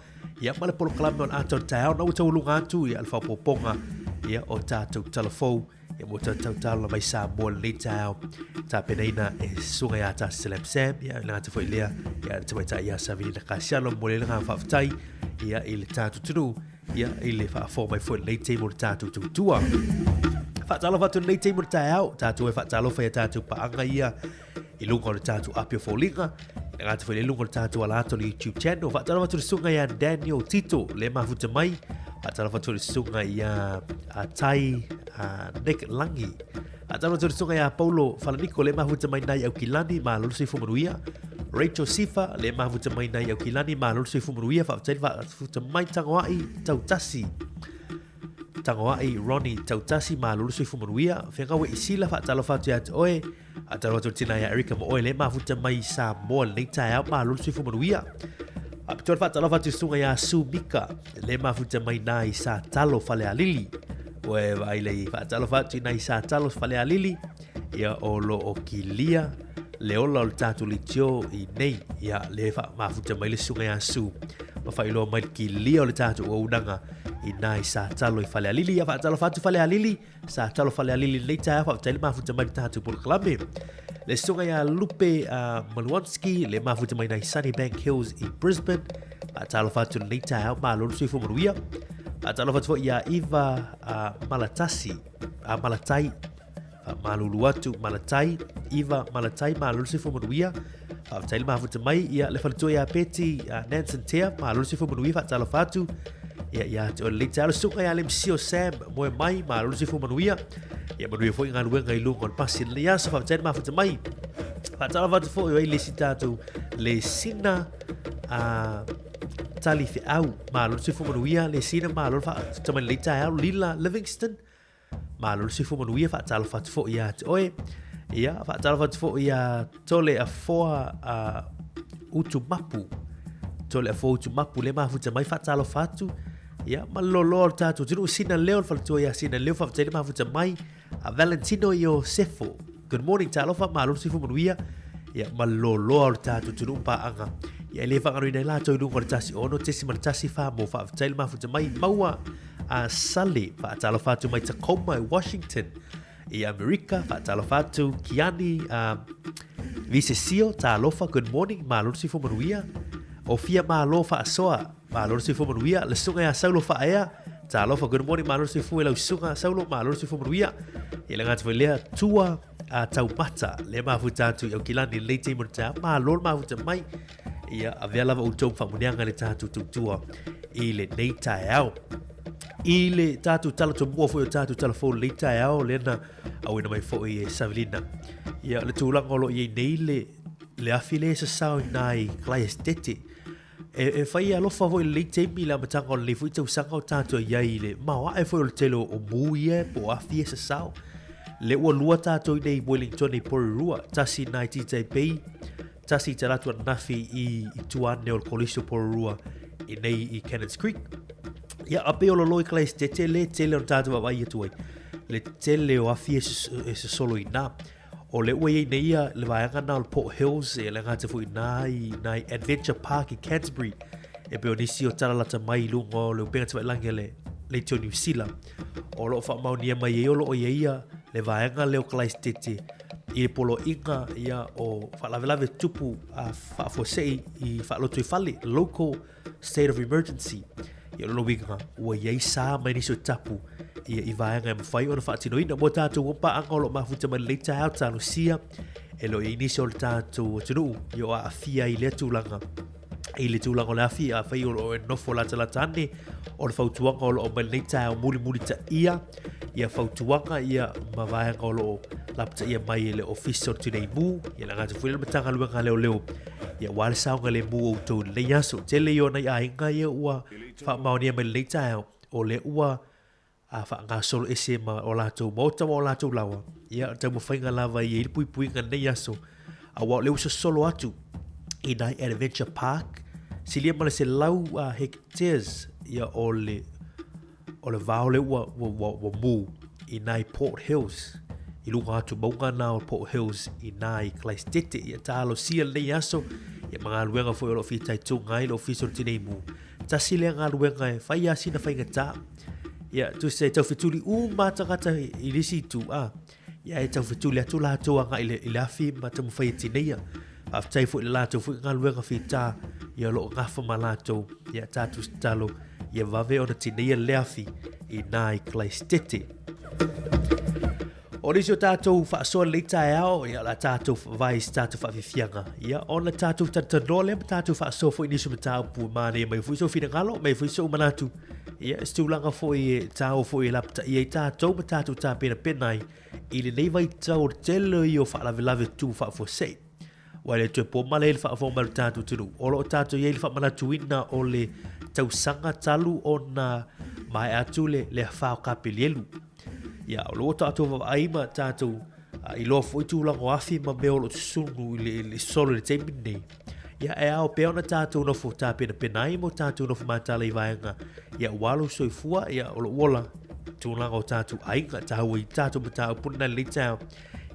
ia ma le polokalame o le ata o le taeao na ua taualuga atu ia le faaopoopoga ia o tatou talafou Ia mo tatou tautala mai Samoa lenei taeao tapenaina e susuga ia Tasi Salam Sam ia le gata foi lea ia le tamaitai ia Savilina Kasiano mo le agaga faafetai ia i le tatou atunuu ia i le faafofoga mai foi lenei taimi o le tatou tautua. Faatalofa atu lenei taimi o le taeao tatou e faatalofa ia tatou paaga ia i luga o le tatou api o foliga e gata foi le luga o le tatou ala atu o le YouTube channel. Faatalofa atu le susuga ia Daniel Tito le mafuta mai. Faatalofa atu le susuga ia Tai Nick Langi. Faatalofa atu le susuga ia Paulo Falaniko le mafuta mai nai Aukilani, malo le soifua manuia. Rachel Sifa le mafuta mai nai Aukilani, malo le soifua manuia. Faafetai le mafuta mai Tagoai Tautasi. Tagoai Ronnie Tautasi, malo le soifua manuia. Fegawe Isila, faatalofa atu ia te oe. Faatalofa atu le tina ia Erika ma oe le mafuta mai i Samoa lenei taeao, malo le soifua manuia. Faapitoa le faatalofa atu i susuga ia Sue Mika, le mafuta mai nā i Satalo Falealili. Ua e vaai lei, faatalofa atu i nā i Satalo Falealili, ia o lo o kilia le ola o le tatou leitio i nei, ia le mafuta mai le susuga ia Sue, ma faailoa mai le kilia o le tatou auaunaga i nā i Satalo i Falealili. Ia faatalofa atu Falealili, Sa talo Falealili lenei taeao, faafetai le mafuta mai le tatou polokalame. Le susuga ia Lupe Maluanski, le mafuta mai nai Sunnybank Hills i Brisbane. Faatalofa atu lenei taeao, malo le soifua manuia. Faatalofa atu foi ia Iva Malatasi, Malatai, faamalulu atu Malatai, Iva Malatai, malo le soifua manuia. Faafetai le mafuta mai, ia le faletua ia Betty Nansen Tea, malo le soifua manuia, faatalofa atu. Ia ia te o le taeao, le susuga ia Lemsio Sam, moe mai, malo le soifua manuia. Ia manuia foi galuega i luga o le pasi lenei aso, faafetai le mafuta mai. Faatalofa atu foi o ai le isi tatou le sina a tali feau, malo le soifua manuia, le sina malo le faafetai mai lenei taeao, Lila Livingston. Malo le soifua manuia, faatalofa atu foi ia te oe. Ia, faatalofa atu foi ia Tole Afoa Utu Mapu. Tole Afoa Utu Mapu, le mafuta mai, faatalofa atu. Ia, ma le loaloa o le tatou atunuu, Sina Leo, le faletua ia Sina Leo, faafetai le mafuta mai. A Valentino Iosefo, good morning, talofa, malo le soifua manuia. Ia, ma le loaloa o le tatou atunuu paaga. Ia, e le faagaloina ai latou i luga o le 16.14 mo faafetai le mafuta mai. Maua a Sally, faatalofa atu mai Tacoma i Washington i Amerika, faatalofa atu Kiani Visesio, talofa, good morning, malo le soifua manuia. O fia malo faasoa, malo le soifua manuia. Le susuga ia Saulo Faaea, talofa, good morning, malo le soifua i lau susuga Saulo, malo le soifua manuia. Ia le gata foi lea, tua a taumata, le mafuta atu i Aukilani, lenei taimi o le taeao, malo le mafuta mai. Ia, avea lava outou ma faamuniaga i le tatou tautua i lenei taeao. I le tatou tala tomua foi o tatou tala fou lenei taeao, lea na auina mai foi e Savelina. Ia, le tulaga o lo o i ai nei le, le afi lea e sasao i nā i Kalaesetete. E, e fai alofa foi i lenei taimi i le amataga o lenei foi tausaga o tatou i ai i le maoae foi o le tele o mu ia po o afi e sasao. Le ua lua tatou i nei Wellington i Porirua, tasi i nā i Tītai Bay, Tasi te ratu ananafi i, i tua ane o le kolisi o Porirua i nei i Cannons Creek. Ia, a pei o lolo i Kalaesetete le tele o na tātou vaavaai atu ai. Le tele o afi e, e sosolo i nā. O le ua iai nei ia le vaega na o le Port Hills e le gata foi nā i, nā i Adventure Park i Canterbury. E pei o nisi o talalata mai i luga o le upenga tafailagi a le leitio Niu Sila. O lo o faamaonia mai ai o lo o iai ia le vaega lea o Kalaesetete i le poloaiga ia o faalavelave tupu a faafuasei i faalotoifale, local state of emergency. Ia o lona uiga ua i ai sa mai nisi o tapu ia i vaega e mafai ona faatinoina. Mo tatou paaga o lo o mafuta mai lenei taeao, talosia e le o i ai nisi o le tatou atunuu ia o aafia i lea tulaga i le tulaga o le afi, afai o lo o e nofo latalata ane, o le fautuaga o lo o mai lenei taeao mulimulitaia ia fautuaga ia ma vaega o lo o lapataia mai e le Ofisa o le Tinei Mu, ia le gata foi le Matagaluega a Leoleo, ia aua le saogalemu o outou i lenei aso. Tele ia o nai aiga ia ua faamaonia mai lenei taeao, o lea ua a faagasolo ese ma o latou maota ma o latou lawa, ia o le taumafaiga lava ia i le puipuiga i lenei aso, aua o lea ua sosolo atu. i nai Adventure Park, silia ma le 100 hectares ia o le o le vao le ua, ua, ua, ua mu i nai Port Hills, i luga atu mauga na o Port Hills i nai Kalaisitete. Ia talosia lenei aso, ia ma galuega foi o lo o fitaituga ai le Ofisa o le Tinei Mu. Tasi lea galuega e fai a sina faigata. Ia, tusa e taufetuli uma tagata i le isi itu, a. Ia e taufetuli atu latou agai i le afi ma taumafai e tineia. Faafetai foi i le latou foi galuega fita, ia o lo o gafa ma latou, ia tatou tatalo ia vave ona tineia le afi i nā i Kalaisitete. O nisi o tatou faasoa lenei taeao, ia o le a tatou faavae i se tatou faafiafiaga, ia ona tatou talatalanoa lea ma tatou faasoa foi i nisi o mataupu e manaia mai foi sou finagalo, mai foi sou manatu, ia se tulaga foi e taua foi e lapataia ai tatou ma tatou tapenapena ai i lenei vaitau o le tele ia o faalavelave tutupu faafuasei. Ua le toe po male ai le faafofoga mai o le tatou atunuu. O lo o tatou i ai le faamanatuina o le tausaga talu ona maea atu le, le afa o Kapelielu. Ia, o lo o tatou vaavaai ma tatou iloa foi tulaga o afi ma mea o lo o susunu i le, i le solo i le taimi lenei. Ia, e ao pea ona tatou nofo tapenapena ai mo tatou nofo matala i vaega ia ua lou soifua, ia o lou ola, tulaga o tatou aiga, tāua i tatou mataupu na lenei taeao,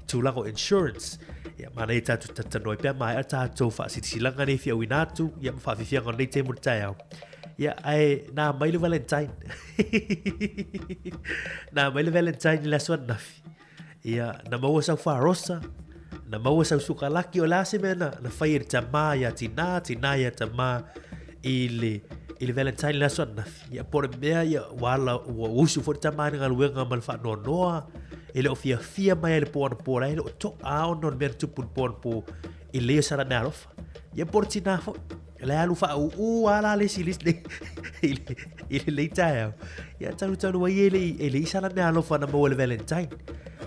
tulaga o insurance, ia manaia tatou talatalanoa ai pea maea tatou faasilasilaga nei fiauina atu, ia ma faafiafiaga o lenei taimi o le taeao. Ia, ae nā mai le Valentine. Nā mai le Valentine i le aso ananafi. Ia, na maua sau farosa, na maua sau sukalaki, o le a se mea na, na fai e le tamā iā tinā, tinā iā tamā i le, i le Valentine i le aso ananafi. Ia, po o le mea, ia, ua ala, ua usu foi le tamā i le galuega ma le faanoanoa, e le o fiafia mai ai le pō anapo, la e le o to'a ona o le mea na tupu i le pō anapo i le lei o sana meaalofa. Ia, po o le tinā foi. Le alu faaūū lava la le isi i le, i lenei taeao. Ia talutalu ai e le i, e le i sana meaalofa na maua i le Valentine.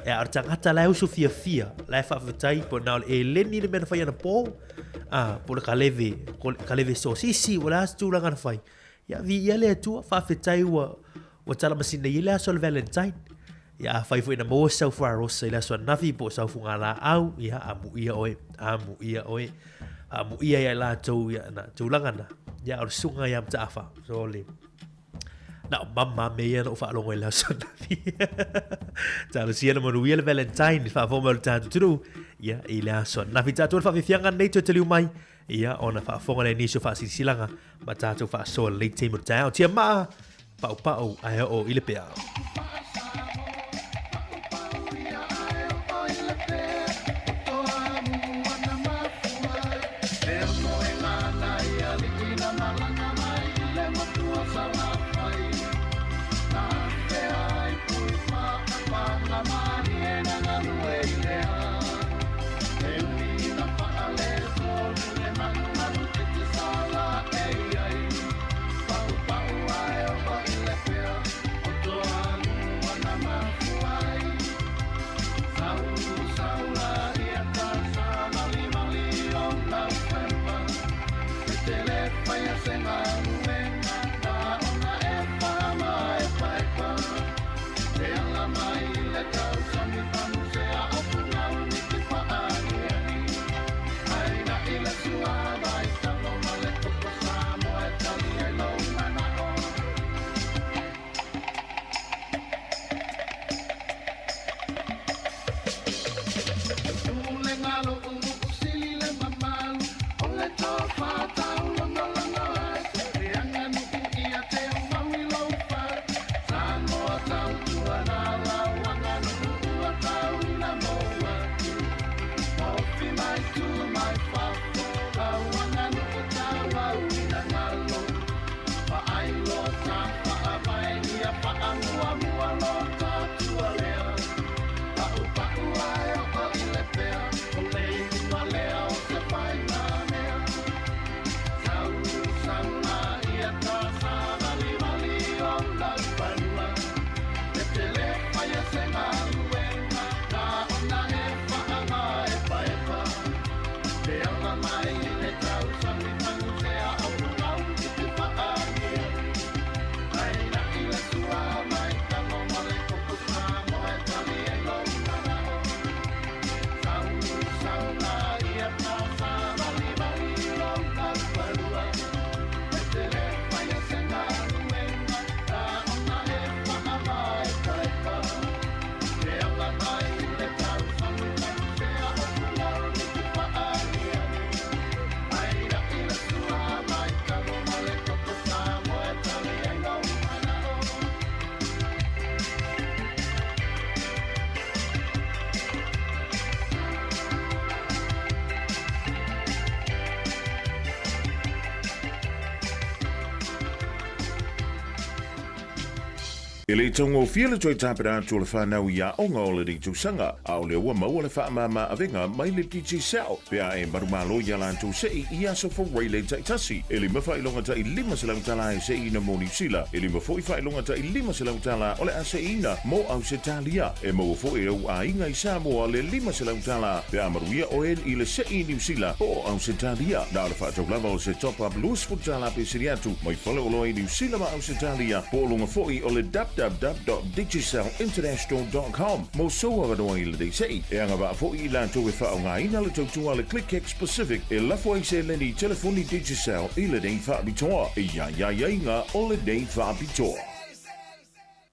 E a o le tagata la e usu fiafia, la e faafetai po na o le eleni le mea na fai anapo, a po o le kaleve, kaleve sosisi, o le a se tulaga na fai. Ia viia le Atua, faafetai ua ua talamasina ai le aso o le Valentine. Ia afai foi na maua se sau faarosa i le aso ananafi po o sau fugalaau, ia amuia oe, amuia oe, amuia ia i latou ia na tulaga na. Ia o le susuga ia Mataafa, sole. Na o mama mea ia na ou faalogo i le aso ananafi. Talosia na manuia le Valentine, faafofoga mai o le tatou atunuu, ia i le aso ananafi. Tatou le faafiafiaga nei toe taliu mai, ia ona faafofoga lea i nisi o faasilasilaga ma tatou faasoa lenei taimi o le taeao. Tiamaa, paupau ae oo i le pea. E le taugofie le toe tapena atu o le whanau i aoga o lenei tausaga, a o lea ua maua le faamama avega mai le Digicel pe a e manumalo i a latou se'i i aso Faraile taitasi. E lima faailoga tai 500 tala e se'iina mo Niu Sila, e lima foi faailoga tai 500 tala o le a se'iina mo Ausetalia. E maua foi e ou aiga i Samoa le 500 tala pe a manuia oe i le se'i i Niu Sila po o Ausetalia. Na o le faatau lava o se top-up 20 tala pe sili atu mai faleoloa i Niu Sila ma Ausetalia po o luga foi o le www.digicelinternational.com mo sou avanoa i lenei se'i. E agavaa foi i latou e faaaogaina le tautua a le ClickX Pacific e lafo ai seleni i telefoni Digicel i lenei faapitoa. E i ai aiaiga o lenei faapitoa.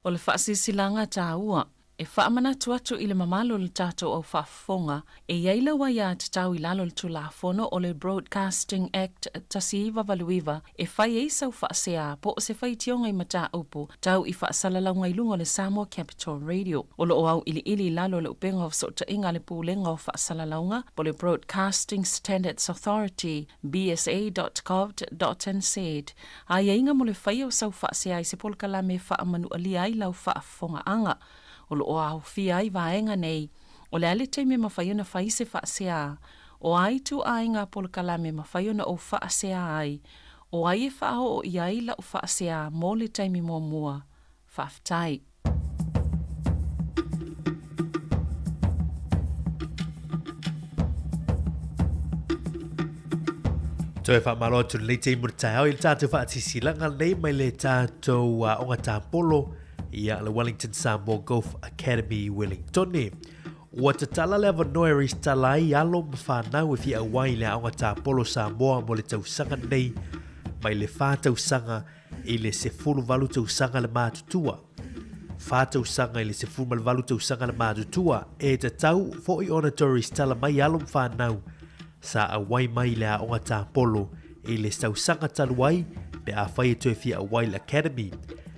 O le faasilasilaga taua E faamanatu atu i le mamalu o le tatou au faafofoga, e i ai lau aiatatau i lalo o le Tulafono o le Broadcasting Act 1989 e fai ai sau faasea po o se faitioga i mataupu tau i faasalalauga i luga o le Samoa Capital Radio. O lo o auiliili i lalo o le upega o fesootaiga a le Pulega o Faasalalauga po o le Broadcasting Standards Authority, bsa.govt.nz, aiaiga mo le faia o sau faasea i se polokalame e faamanualia ai lau faafofogaaga. O lo o aofia ai vaega nei, o le a le taimi e mafai ona fai se faasea, o a ituaiga polokalame e mafai ona ou faasea ai, o ai e faaoo i ai lau faasea mo le taimi muamua. Faafetai. Toe whaamalo atu lenei taimi o le taeao i le tātou whaatisilaga nei mai le tātou aoga tāpolo ia le Wellington Samoa Golf Academy i Wellingtone. Ua tatala le avanoa e resitala ai alo ma whanau e fia auai i le aoga tāpolo Samoa mo le tausaga nei mai le whā tausaga i le 18 tausaga le matutua. Whā tausaga i le 18 tausaga le matutua e tatau foi ona toe resitala mai alo ma whanau sa auai mai i le aoga tāpolo i le tausaga talu ai pe afai e toe fia auai i le Academy.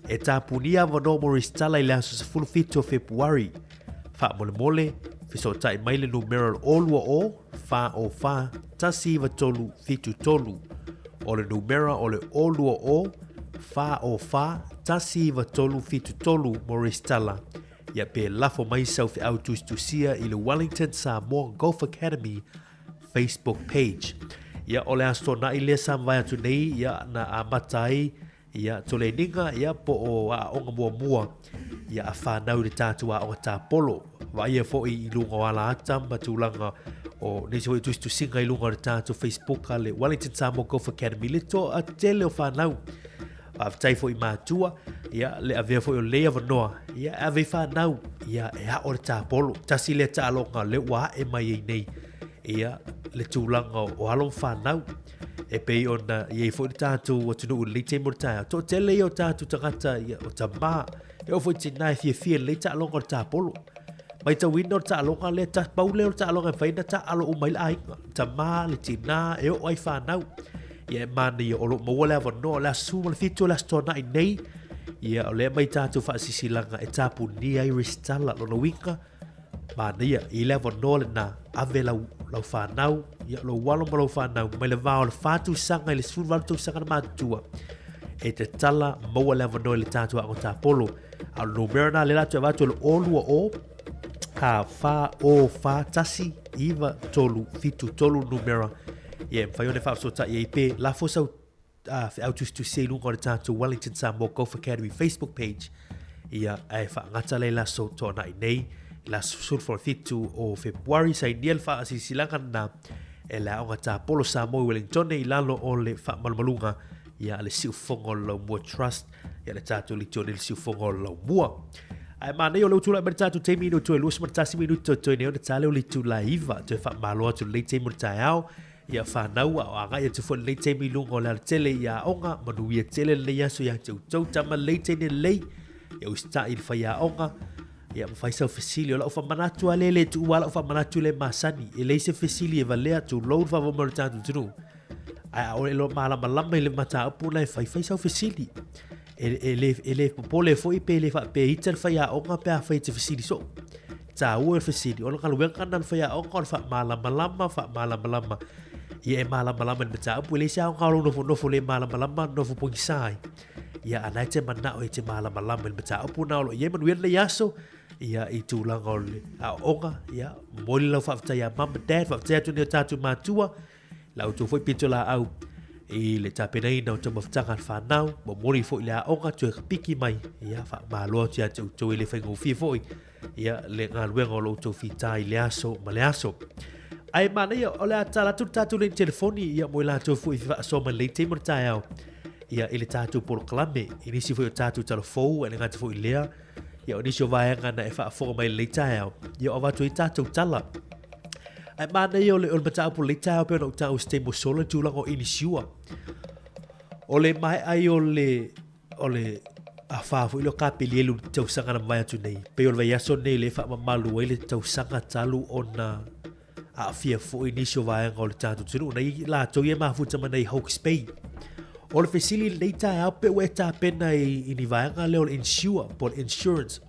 E tāpunia avanoa mo resitala i le aso 17 o Fepuari. Faamolemole, fesootai mai le numera o le 020 404 193 73. O le numera o le 020 404 193 73 mo resitala. Ia pe lafo mai sau feau tusitusia i le Wellington Samoa Golf Academy Facebook page. Ia, o le Aso Toonai lea sa mavae atu nei, ia, na amata ai, ia, toleniga, ia, po o aoga muamua, ia, a whanau i le tātou aoga tāpolo. Vaaia foi i luga o ala ata ma tulaga o nisi foi tusitusiga i luga o le tātou Facebook a le Wellington Samoa Golf Academy, le toa tele o whanau. Faafetai foi i matua, ia, le avea foi o lenei avanoa, ia, e ave i whanau, ia, e ao le tāpolo. Tasi lea taaloga lea ua ae mai ai nei, ia, le tulaga o alo ma whanau. E pei ona i ai foi le tātou atunuu i lenei taimi o le taeao. Toatele ia o tātou tagata, ia, o tamā, e oo foi i tinā e fiafia i lenei taaloga o le tāpolo. Maitauina o le taaloga lea, ta, pau lea o le taaloga e mafai ona taaalo uma ai le aiga. Tamā, le tinā, e oo ai whanau. Ia e manaia, o lo o maua le avanoa, o le aso 17 o le Aso Toonai nei, ia o lea mai tātou faasisilaga e tapunia ai resitala, lona uiga, manaia, i le avanoa lena, ave lau, lau whanau, ia lou alo ma lou whanau, mai le vā o le whā tausaga i le 18 tausaga na matutua, e tatala maua le avanoa i le tātou aoga tāpolo. A o le numera nā le la atu e avatu o le 020 a 4 o 4 1 9 3 7 3 numera. Ia e mawhai ona e whaafesootai ai pe lafo sau uh, feau tusitusia i luga o le tātou Wellington Samoa Golf Academy Facebook page. Ia, e whaangata le laso toanai nei, la 17 o Februari, sainia le whaasisilaga na e le aoga tāpolo Samoa i Wellington i lalo o le whaamalumaluga ia le siufofoga o le Laumua Trust ia le tātou leitione le siufofoga o le Laumua. Ae manaia o lea ua tulai mai le tātou taimi inu toe 21 minuti toetoe nei ona tā lea o le itula iva toe faamalo atu lenei taimi o le taeao ia whanau a o agai atu foi lenei taimi i luga o le alatele i aoga manuia tele lenei aso ia te outou tama lelei teine lelei ia usitai i le whai aoga ia ma fai sau fesili o lau whamanatu a lele tuua lau whamanatu le masani e leai se fesili e valea tulou le whaavao mai o le tātou atunuu ae ʻaʻole loa malamalama i le mataupu la e fai, fai sau fesili. E, e, le, e le popole foi pe le faapeita le faiaoga pe afai e te fesili soo. Tāua le fesili, o le galuega na le faiaoga o le faamalamalama, faamalamalama. Ia e malamalama i le mataupu, e leai se aoga o lou nofonofo le malamalama, nofo pogisa ai. Ia, a na e te manao e te malamalama i le mataupu na o lo o i ai manuia lenei aso, ia, i tulaga o le aoaoga, ia, momoli lau faafetai ia mum ma dad, faafetai atu nei o tatou matua, la outou foi pitolaau i le tapenaina o taumafataga a le whanau, momoli foi le aoga toe piki mai, ia, faamalo atu ia te outou e le faigofie foi, ia, le galuega o lo outou fita i le aso ma le aso. Ae manaia, o le a tala atu le tatou leni telefoni, ia, mo i latou foi e faasoa mai lenei taimi o le taeao, ia, i le tatou polokalame, i nisi foi o tatou talafou, e le gata foi i lea, ia, o nisi o vaega na e faafofoga mai i lenei taeao, ia, o avatu ai tatou tala. Ae manaia o le, o le mataupu o lenei taeao pei ona ou taua i se taimi ua sola le tulaga o inisiua. O le maea ai o le, o le afa foi lea o Kapelielu i le tausaga na mavae atu nei, pei o le vaiaso lenei lea e faamamalu ai le tausaga talu ona aafia foi nisi o vaega o le tatou atunuu, nai latou ia e mafuta mai nei Hawke's Bay. O le fesili i lenei taeao pe ua e tapena i, i ni vaega lea o le insure po o le insurance.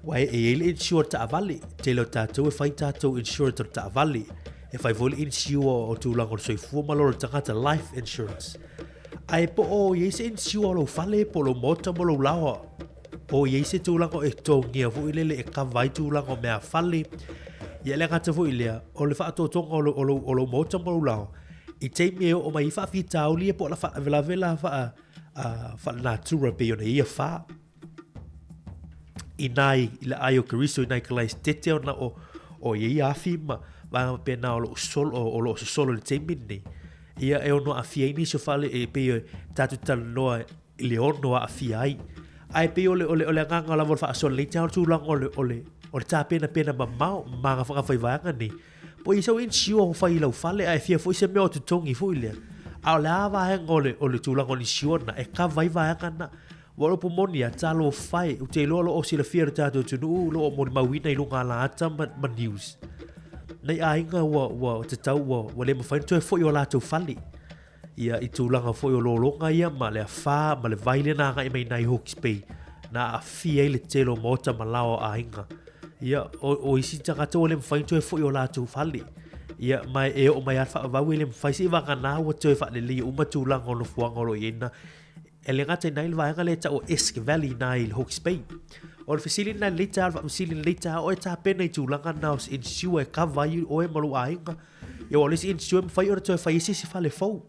Ua e, e i ai le insure taavale, tele o tatou e fai tatou insurance o le taavale. E fai foi le insure o tulaga o le soifua ma lolo tagata, life insurance. Ae po o i ai se insure o lou fale po o lou maota mo lou laoa, po o i ai se tulaga o e totogia foi lele e kava ai tulaga o mea fale. Ia le gata foi lea, o le faatotoga o lou, o lou, o lou maota ma lou laoa, i taimi e oo mai ai faafitauli ia po o la faalavelave la faa, uh, faalenatura pei ona ia whā. I nā i, i la ai o Keriso i nā i kalais tete ona o, o ia ia afi ma vaega faapena o loo solo, o loo sosolo i le taimi lenei. Ia e ono aafia ai nisi o fale e pei e tatou talanoa i le ono aafia ai. Ae pei o le, o le, o le agaga lava o le faasoa lenei taeao le tulaga o le, o le, o le tapenapena mamao magafagafa i vaega nei. Po i sau insure o fai i lau fale ae fia foi se mea o totogi foi lea. A o le a vaega o le, o le tulaga o le insure na e kava ai vaega na. Ua o le upu moni a, talofa e, ou te iloa o lo o silafia e le tatou atunuu o lo o molimauina i luga alaata ma, ma news. Nei aiga ua, ua tatau ua, ua le mafai ona toe foi o latou fale. Ia, i tulaga foi o lologa ia ma le afā ma le vai lea na agai mai nai Hawke's Bay, na aafia ai le tele o maota ma laoa o aiga. Ia, o, o isi tagata ua le mafai ona toe foi o latou fale. Ia, ma e oo mai lava le faavavau e le mafai seiavagana ua toe faaleleia uma tulaga o nofoaga o lo o i ai na. E le gata i na i le vaega lea e tau o Esk Valley na i Hawke's Bay. O le fesili lena i lenei taeao, le faafesili i lenei taeao, o e tapena i tulaga na o se insure e cover ai oe ma lou aiga. Ia aua o le isi insure e mafai ona toe fai ai se isi fale fou.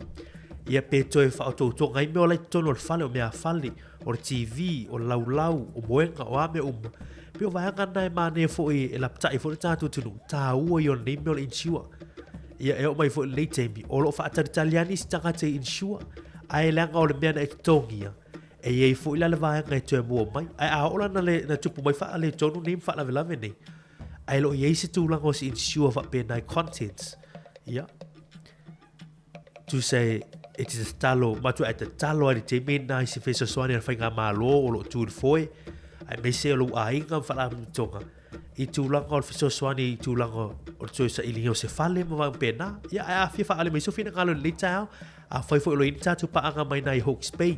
Ia pe toe faaotoutoga ai mea o la i totonu o le fale, o meafale, o le TV, o le laulau, o moega, o a mea uma. Pei o vaega na e manaia foi e lapatai foi le tatou atunuu, taua ia o lenei mea o le insure. Ia e oo mai foi i lenei taimi, o lo o faatalitali lava nisi tagata i insure, ae leaga o le mea na e totogia, e i ai foi la le vaega e toe mua mai. Ae a oo la na, le, na tupu mai faaletonu nei ma faalavelave nei, ae le o i ai se tulaga o se insure faapena i contents, ia, tusa e, e te tatalo, matua e tatalo ai le taimi na i se fesoasoani a le faigamalo o lo o tu i le foe, aemaise o lou aiga ma faalapotopotoga, i tulaga o le fesoasoani i tulaga o le toe sailiga o se fale ma vaega faapena. Ia, ae a fia faaali mai sou finagalo i lenei taeao, afai foi o lo o i ai ni tatou paaga mai nai Hawke's Bay,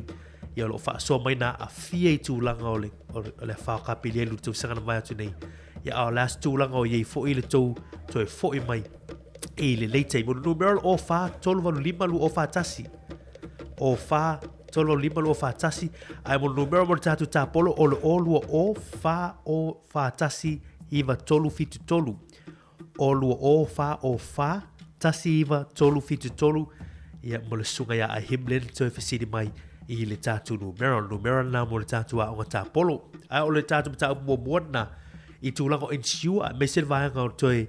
ia o lo o faasoa mai na aafia i tulaga o le, o le, o le afa o Kapelielu i le tausaga na mavae atu nei. Ia, a o le a se tulaga o i ai foi le tou toe foi mai i lenei taimi. O le numera o 04 385 2041. 04 385 2041. Ae mo le numera mo le tatou tapolo o le 0 2 0 4 0 4 1 9 3 7 3. 0 2 0 4 0 4 1 9 3 7 3. Ia, mo le susuga ia Ahim lea na toe fesili mai i le tatou numera. O le numera lena mo le tatou aoga tapolo. Ae o le tatou mataupu muamua lena i tulaga o insure, aemaise le vaega o le toe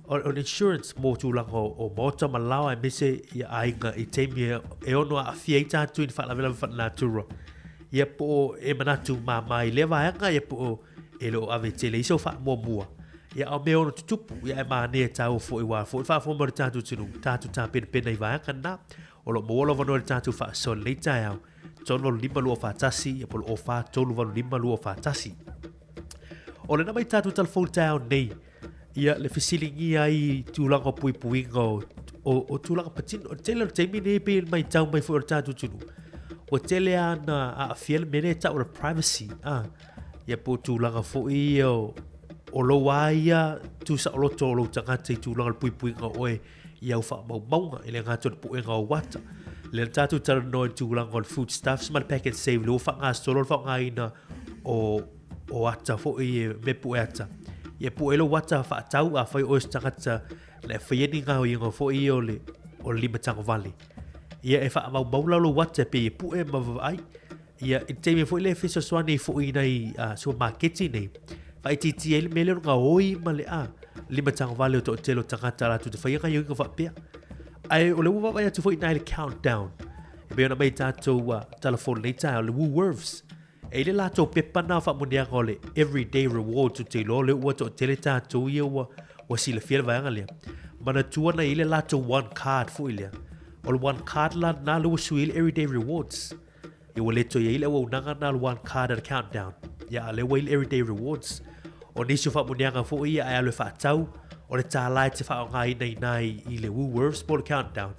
o, o le insurance mo tulaga o, o maota ma laoa aemaise ia aiga i taimi e, e ono aafia ai tatou i ni faalavelave faalenatura. Ia po o e manatu māmā i lea vaega, ia po o e le o ave tele i sau faamuamua. Ia a o mea e ono tutupu, ia e manaia e tāua foi aua foi le faafofoga mai o le tatou atunuu, tatou tapenapena i vaega na. O lo o maua lava noa i le tatou faasoa i lenei taeao, 385 241, ia po o le 04 385 241. O lena mai tatou talafou i le taeao nei, ia le fesiligia ai i tulaga o puipuiga o, o, o tulaga patino. O le tele o le taimi nei pei e matau mai foi o le tatou atunuu, ua tele lava na aafia le mea lea e tau o le privacy, ah. Ia po o tulaga foi ia o, o lou a ia tuusaoloto o lou tagata i tulaga o le puipuiga o oe i au faamaumauga, e le gata o le puega o ou ata. Lea na tatou talanoa i le tulaga o le foodstuffs ma le pack and save, lea ua faagasolo le faaaogaina o o ata foi e mea pue ata. Ia pue lou ata faatau afai o oe o se tagata na e faia ni gaoioiga foi ia o le o le limatagovale. Ia e faamaumau la lou ata pei e pue ma vaavaai. Ia i le taimi foi lea e fesoasoani ai foi i nai supamaketi nei, faaitiitia ai le mea lea o le gaoi ma le limatagovale o toatele o tagata latou te faia gaoioiga faapea. Ae o lea ua vaavaai atu foi i ina i le countdown, e pei ona aumai i tatou telefoni i lenei taeao, le Woolworths, e i ai le latou pepa lena o faamanuiaga o le Everyday Rewards, ou te iloa o lea ua toatele tatou ia ua silafia le vaega lea. Manatua na i ai le latou one card foi lea. O le one card la lena lea ua sui ai le Everyday Rewards. Ia ua le toe i ai le auaunaga na o le one card at a countdown. Ia a o lea ua i ai le Everyday Rewards. O nisi o faamanuiaga foi ia a e alu e faatau, o le $1 e te faaaogaina i ina i le Woolworths po o le countdown.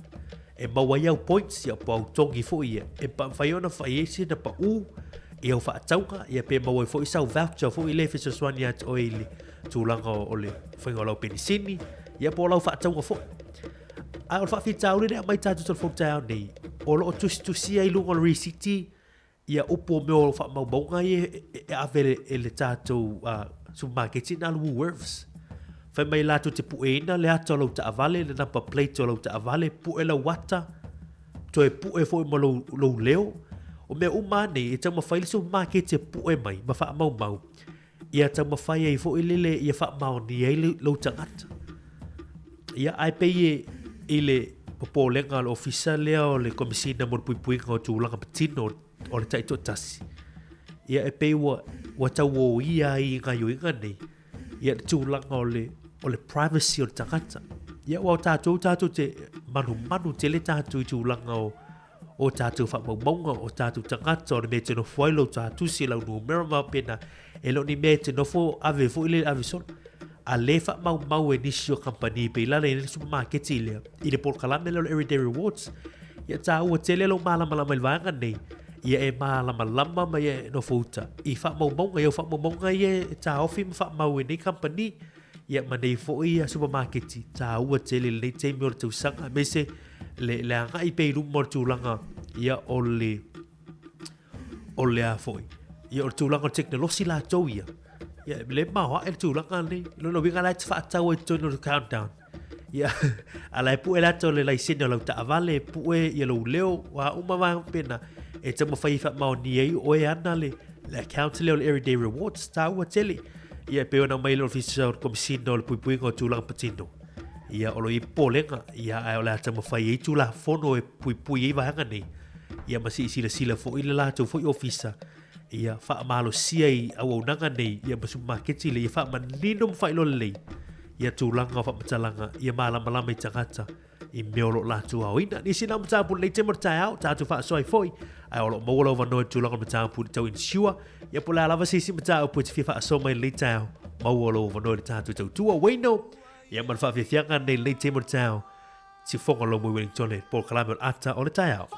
E maua ai au points, ia po o au togi foi ia, e mafai ona fai ai sina pau i au faatauga, ia pe maua ai foi sau voucher foi lea e fesoasoani ia te oe i le tulaga o le faiga o lau penisini, ia po o lau faatauga foi. Ae o le faafitauli lea e aumai tatou telefoni taeao nei, o lo o tusitusia i luga o le risiti ia upu o mea o faamaumauga ia e ave e le tatou supamaketi na o le Woolworths. Fai mai latou te pueina le ata o lau taavale, le number plate o lau taavale, pue lau ata, toe pue foi ma lou, lou leo. O mea uma lava nei, e taumafai le supamaketi e pue mai ma faamaumau, ia taumafai ai foi lele ia faamaonia ai lou tagata. Ia, ae pei e i le popolega o le ofisa lea o le Komesina mo le Puipuiga o Tulaga Patino o le Taitoatasi, ia e pei ua, ua tauoia ai i gaioiga nei, ia le tulaga o le, o le privacy o le tagata. Ia, aua o tatou, tatou te manumanu tele tatou i tulaga o, o tatou faamaumauga, o tatou tagata, o le mea e te nofo ai, lou tātusi, lau numera ma faapena. E le o ni mea e te nofo ave foi le ave solo. A lē faamaumau e nisi o kamupani pei lala i le supamaketi lea, i le polokalame lea o le Everyday Rewards. Ia tāua tele lou malamalama i le vaega nei, ia e malamalama ma ia e nofo uta i faamaumauga, i au faamaumauga ia e taofi ma faamau e nei kamupani. Ia ma nei foi ia supamaketi, tāua tele i lenei taimi o le tausaga, aemaise le, le agai pea i luma o le tulaga ia o le o le a foi ia o le tulaga o le tekonolosi latou ia ia le maoae le tulaga lenei lona uiga la e te faatau ai totonu o le countdown ia a la e pue le ata o le laisene o lau taavale pue ia lou leo a uma vaega faapena e taumafai e faamaonia ai oe ana le le account lea o le everyday rewards taua tele ia e pei ona aumai le ofisa o le Komesina o le Puipuiga o Tulaga Patino Ia, o lo o i ai popolega, ia, ae o le a taumafai ai Tulafono e puipui ai vaega nei, ia ma se i silasila foi le latou foi ofisa, ia faamalosia i auaunaga nei, ia ma supamaketi lea, ia faamanino ma faailoa lelei ia tulaga o faamatalaga, ia malamalama i tagata i mea o lo o latou aoina. Nisi na o mataupu lenei taimi o le taeao, tatou faasoa ai foi, ae o lo o maua lou avanoa i le tulaga o le mataupu i le tau insure, ia po o le a lava se isi mataupu e te fia faasoa mai i lenei taeao, maua lou avanoa i le tatou tautua. Wayno! Ia ma le faafiafiaga nei lenei taimi o le taeao, Siufogo lou mui Wellingtone, polokalame o le ata o le taeao.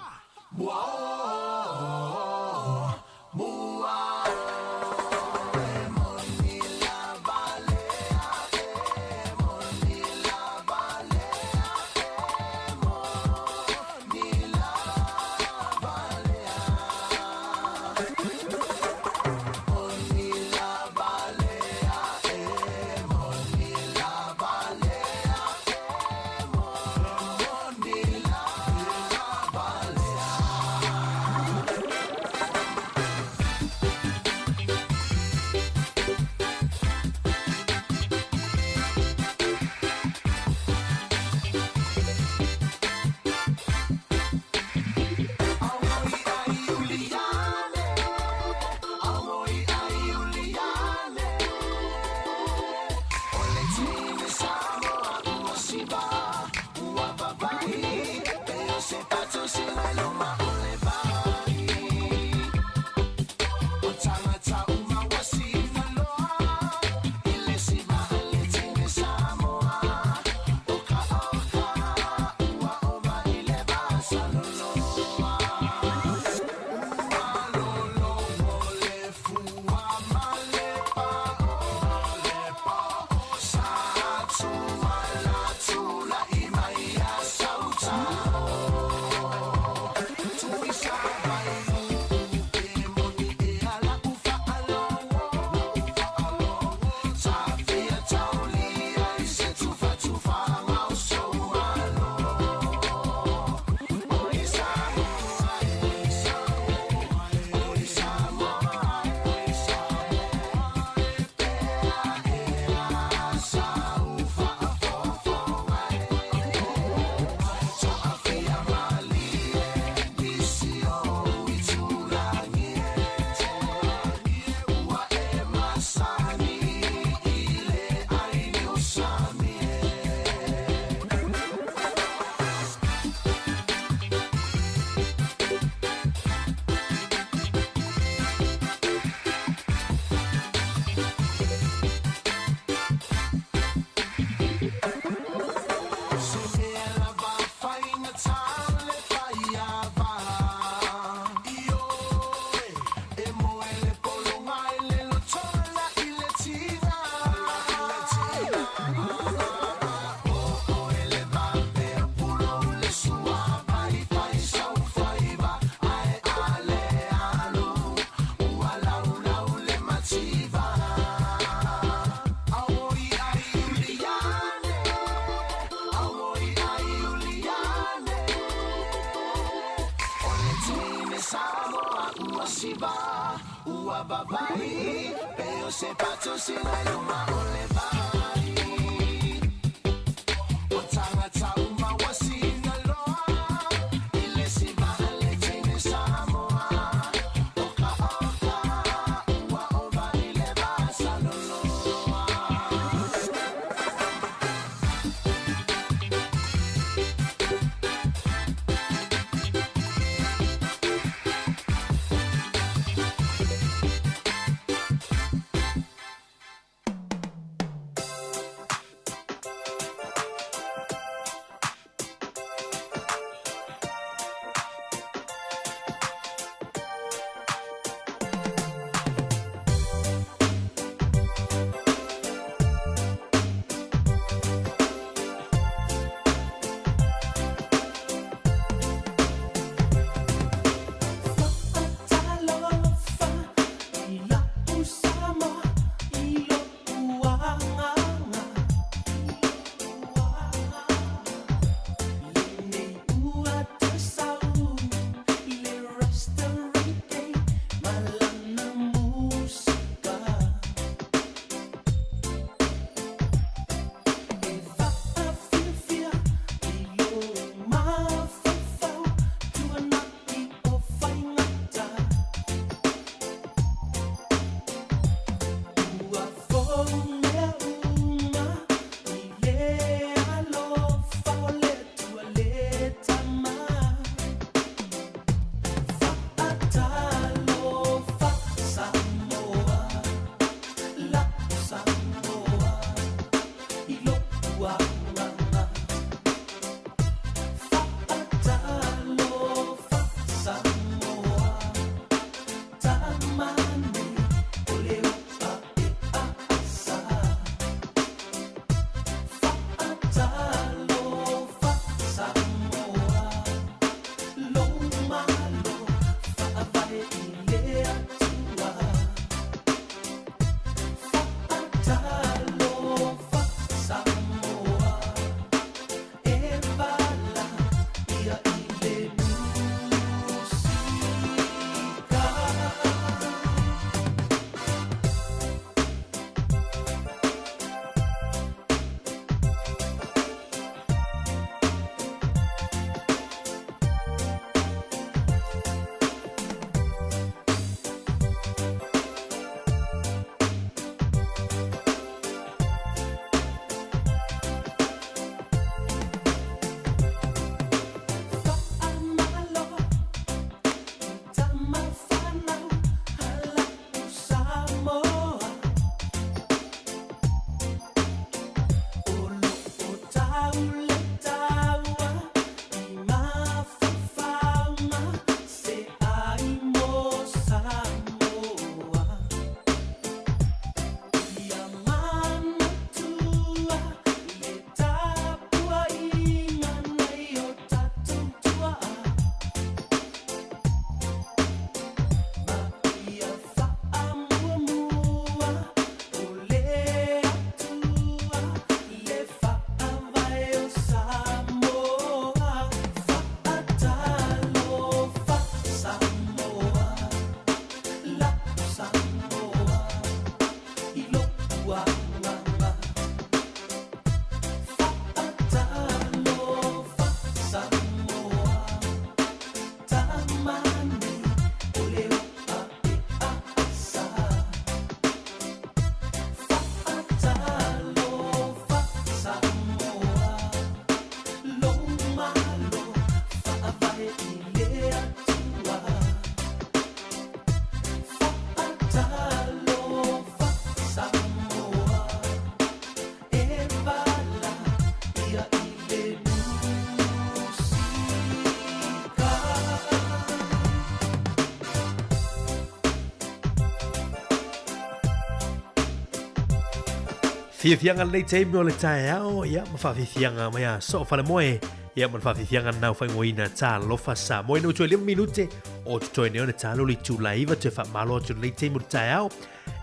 Fiafiaga lenei taimi o le taeao, ia ma faafiafiaga mai a soo falemoe, ia ma le faafiafiaga na faingoina Talofa Samoa. Ina ua toe 5 minute o totoe nei ona talo le itula 9 toe faamalo atu lenei taimi o le taeao.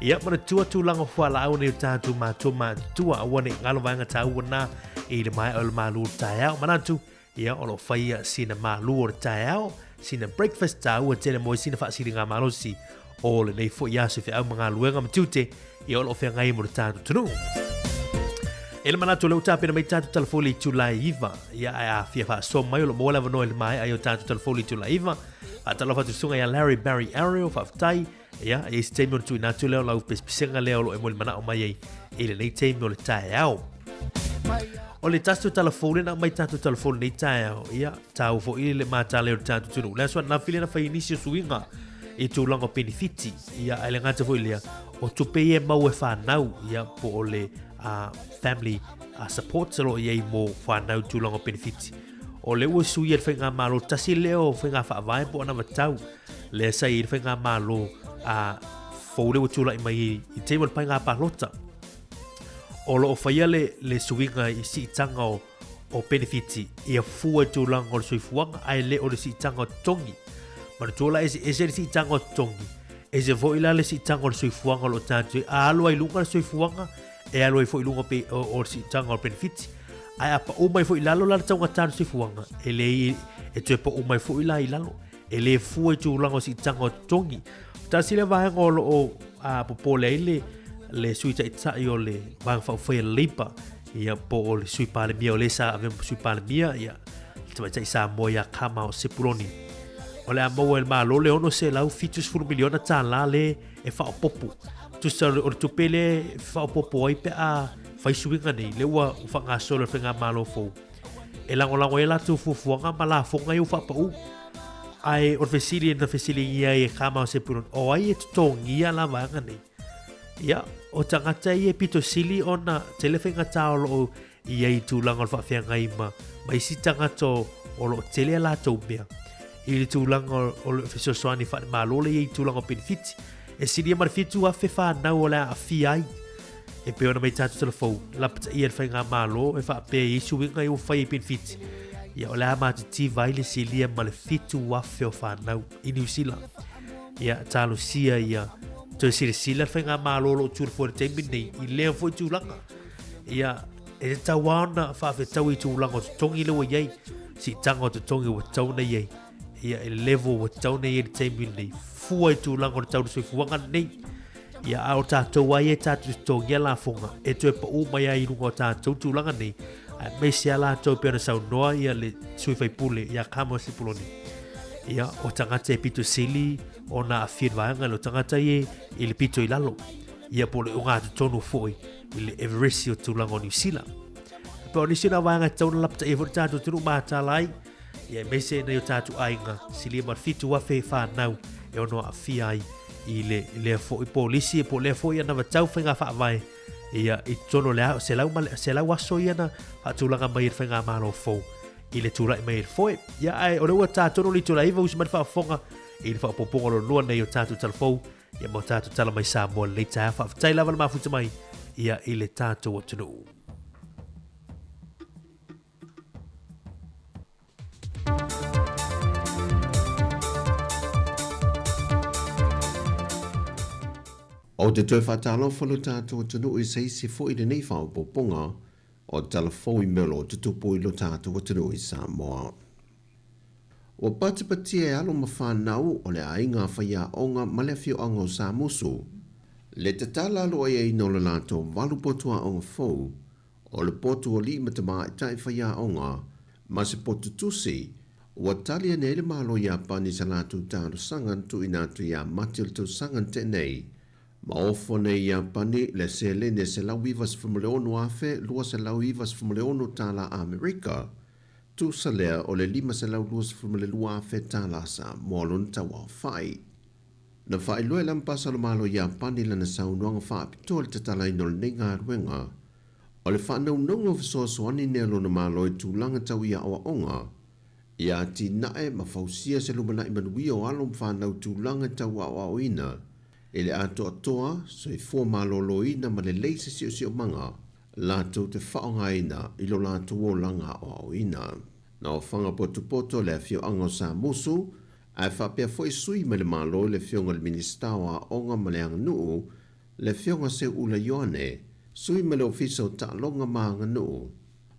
Ia manatua tulaga o fualaau nei o tatou matua matutua aua ne i galo vaega taua na i le maea o le malu o le taeao. Manatu, ia o lo o faia sina malu o le taeao, sina breakfast taua tele mo sina faasiliga malosi o lenei foi aso i feau ma galuega ma tiute, ia o lo o feagai mo le tatou atunuu. E le manatu o lea ua tapena mai tatou talafou i le itula e 9. Ia ae a fia faasoa mai o lo o maua le avanoa i le maea ai o tatou talafou i le itula e 9. Faatalofa atu i le susuga ia Larry Barry Ariel, faafetai. Ia, e i ai se taimi ona tuuina atu lea o lau pesepesega lea o lo o e molimanaʻo mai ai i lenei taimi o le taeao. O le tasi o tala fou lea na aumai tatou tala fou lenei taeao, ia, tāua foi le matala o le tatou atunuu. Le aso ananafi lea na fai ai nisi o suiga i tulaga o penefiti, ia, ae le gata foi i lea, o tupe ia e maua e whanau, ia, po o le family support o lo o i ai mo whanau i tulaga o penefiti. O lea ua suia le faigamalo, tasi lea o faiga faavae po o anavatau, lea sa i ai le faigamalo a fou lea ua tulai mai i taimi o le faiga palota. O lo o faia le, le suiga i siitaga o, o penefiti ia fua i tulaga o le soifuaga ae le o le siitaga o totogi. Manatua la eseese le siitaga o totogi, ese foi la le siitaga o le soifuaga o lo o tatou i ai. A alu ai i luga le soifuaga, e alu ai foi i luga pe, o, o le siitaga o le penefiti. Ae a pau mai foi i lalo la le taugata o le soifuaga, e le, e toe pau mai foi la i lalo. E le fua i tulaga o siitaga o totogi. Tasi lea vaega o lo o popole ai le, le sui taitai o le Vaega Faaupufai a le Labour, ia, po o le sui Palemia o le sa avea ma sui Palemia, ia, le tamaitai Samoa ia Kamao Sepuloni. O le a maua e le Malo le $670 miliona tālā le e faaopoopo. Tusa o le tupe le e faaopoopo ai pe a fai suiga nei, le ua faagasolo e le Faigamalo fou. E lagolago ai latou fuafuaga ma lafoga ia ua faapau. Ae o le fesili na fesiligia ai e Kamau Sepuloni, o ai e totogia la vaega nei? Ia, o tagata ia e pito sili ona tele faigata o lo o i ai i tulaga o le faafeagai ma, ma isi tagata o, o lo o tele a latou mea i le tulaga o le fesoasoani faale-Malo lea e i ai i tulaga o penefiti. E silia ma le 7,000 whānau o le a aafia ai. E pei ona mai tatou talafou, lapataia le faigamalo e faapea i ai suiga ia ua fai i penefiti. Ia o le a matitiva ai le silia ma le 7,000 o whānau i Niu Sila. Ia talosia ia toe silasila le faigamalo o lo o tulafono i le taimi nei i lea foi tulaga. Ia e tatau lava ona faafetaui i tulaga o totogi lea ua i ai, siitaga o totogi ua tatau ona i ai. Ia e level ua tatau ona i ai i le taimi lenei, fua i tulaga o le tau o le soifuaga lenei. Ia a o tatou ai e tatou totogia lafoga e toe pau mai ai i luga o tatou tulaga nei, aemaise a latou pei ona saunoa ia le sui faipule ia Kamo Sepuloni. Ia o tagata e pito sili ona aafia i le vaega le o tagata ia i le pito i lalo. Ia po o le ogatotonu foi i le Everesi o tulaga o Niu Sila. E pei o nisi na vaega e tatau ona lapataia foi le tatou atunuu matala ai, ia aemaise nai o tatou aiga silia ma le 7,000 whanau e ono aafia ai i le lea foi polisi po o lea foi anavatau faiga faavae ia i totonu o le selau, ma, selau aso ia na faatulaga mai e le faigamalo fou i le tulai mai e le foe. Ia ae o le ua tatonu le itula iva usi mai le faafofoga i le faaopoopoga lona lua nei o tatou talafou ia ma o tatou tala mai Samoa lenei taeao. Faafetai lava le mafuta mai ia i le tatou atunuu. Ou te toe faatalofa lo tatou atunuu i se isi foi lenei faaopoopoga o tala fou i mea o lo o tutupu i lo tatou atunuu i Samoa. Ua patipatia e alo ma fanau o le aiga faiaoga ma le afioaga o Samusu le tatala aloaiaina o le latou valu potu aoga fou O le potu alii ma tamaitai faiaoga ma se potu tusi, ua tali ane ai le Malo Iapani i sa latou talosaga na tuuina atu ia Mati o le tausaga na tea nei. Ma ofo nei Iapani le seleni e $196,296 tala Amerika, tusa lea o le $522,000 tala Samoa lona tauaofai. Na faailoa e le Ambasalo Malo Iapani lana saunoaga faapitoa i le tatalaina o lenei galuega, o le faanaunauga o fesoasoani nei a lona Malo i tulaga tau i aoaoga, ia atinae ma fausia se lumanai manuia o alo ma fanau tulaga tau aoaoina i le atoatoa, soifua maloloina ma lelei se siosiomaga. latou te faaaogaina i lo latou olaga aoaoina. Na ofaga potopoto le afioaga o Samusu, ae faapea foi sui mai le Malo i le Afioga i le Minisita o Aoga ma le Aganuu, le Afioga Seuula Ioane, sui mai le Ofisa o Taaloga ma Aganuu,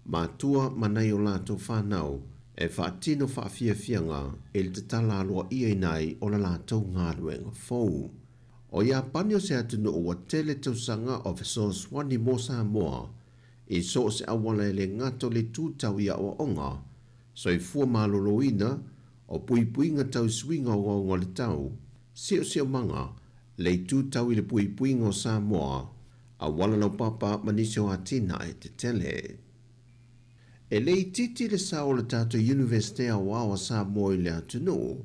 matua ma nai o latou fanau e faatino faafiafiaga i le tatala aloaiaina ai o la latou galuega fou. O Iapani o se atunuu ua tele tausaga o fesoasoani mo Samoa i so o se auala e le gata o le itu tau i aoaoga, soifua maloloina, o puipuiga tau i suiga ogaoga o le tau, siosiomaga, le itu tau i le puipuiga o Samoa, auala laupapa ma nisi o atinae tetele. E le itiiti le sao o le tatou Iunivesite Aoao a Samoa i le atunuu,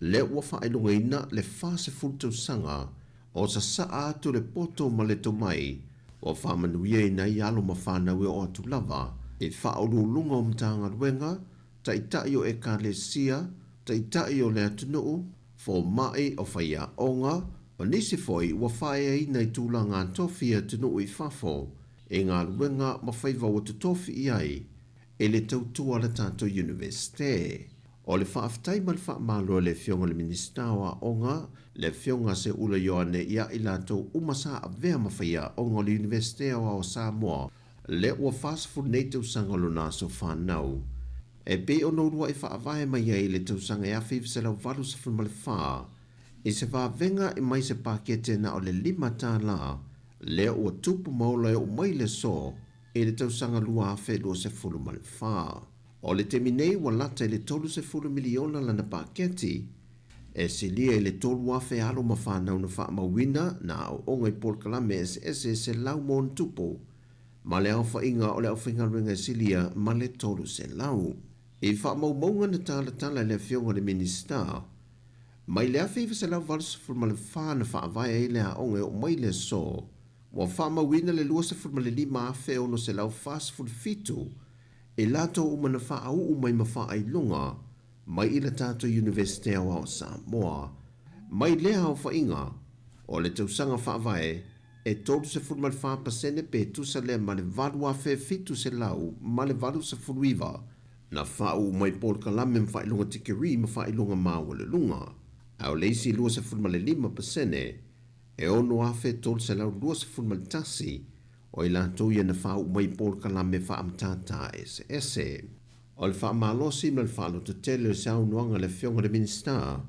lea ua faailogaina le 40 tausaga o sasaa atu le poto ma le tomai ua faamanuiaina ai alo ma fanau e oo atu lava i faauluuluga o Matagaluega, Taitai o Ekalesia, Taitai o le atunuu, fomai, o faiaoga, o nisi foi ua faaeaina i tulaga tofi i atunuu i fafo i galuega ma faiva ua totofi i ai e le tautua a le tatou Iunivesite. O le faafetai ma le faamalo e le Afioga i le Minisita o Aoga, le Afioga Seuula Ioane ia i latou uma sa avea ma faiaoga o le Iunivesite Aoao o Samoa, lea ua 40 nei tausaga o lona aso fanau. E pei ona uluai faavae mai ai i le tausaga e 1984, i se vavega e mai se pakete na o le $5, lea ua tupu ma ola e oo mai le aso i le tausaga 2024. O le taimi nei ua lata i le 30 miliona lana paketi, e silia i le 3,000 alo ma fanau na faamauina na aoaoga i polokalame eseese 100+, ma le aofaiga o le aufaigaluega e silia ma le 300. I faamaumauga na talatala e le Afioga i le Minisita, mai le 1984 na faavae ai le aoga e oo mai le aso, ua faamauina le 25,647 e latou uma na faauu mai ma faailoga mai i le tatou Iunivesite Aoao o Samoa. Mai lea aofaiga, o le tausaga faavae e 34% pe tusa lea ma le 8,789 na faauu mai polokalame ma faailoga tikeri ma faailoga maualuluga, a o le isi 25% e 6,321 O i latou ia na faauu mai i polokalame faamatata eseese. O le faamalosi ma le faalototele o le saunoaga a le Afioga i le Minisita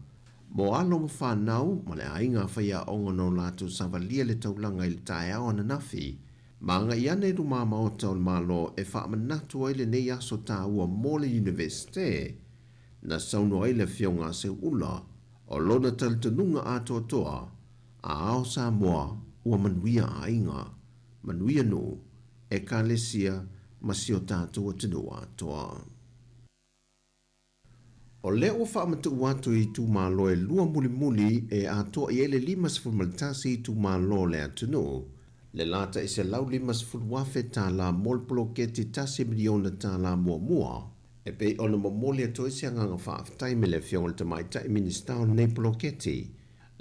mo alo ma fanau ma le aiga faiaoga na o latou savalia le taulaga i le taeao ananafi ma agai ane i lumamaota o le Malo e faamanatu ai lenei aso taua mo le Iunivesite na saunoa ai le Afioga a Seuula o lona talitonuga atoatoa A ao Samoa ua manuia aiga, manuia nuu, Ekalesia ma si o tatou atunuu atoa. O lea ua faamatuu atu i itumalo e lua mulimuli e atoa i ai le 51 itumalo o le atunuu, le lata i $150,000 mo le poloketi $1 miliona muamua, e pei ona momoli atu ai se agaga faafetai mai le Afioga i le Tamaitai Minisita o lenei poloketi,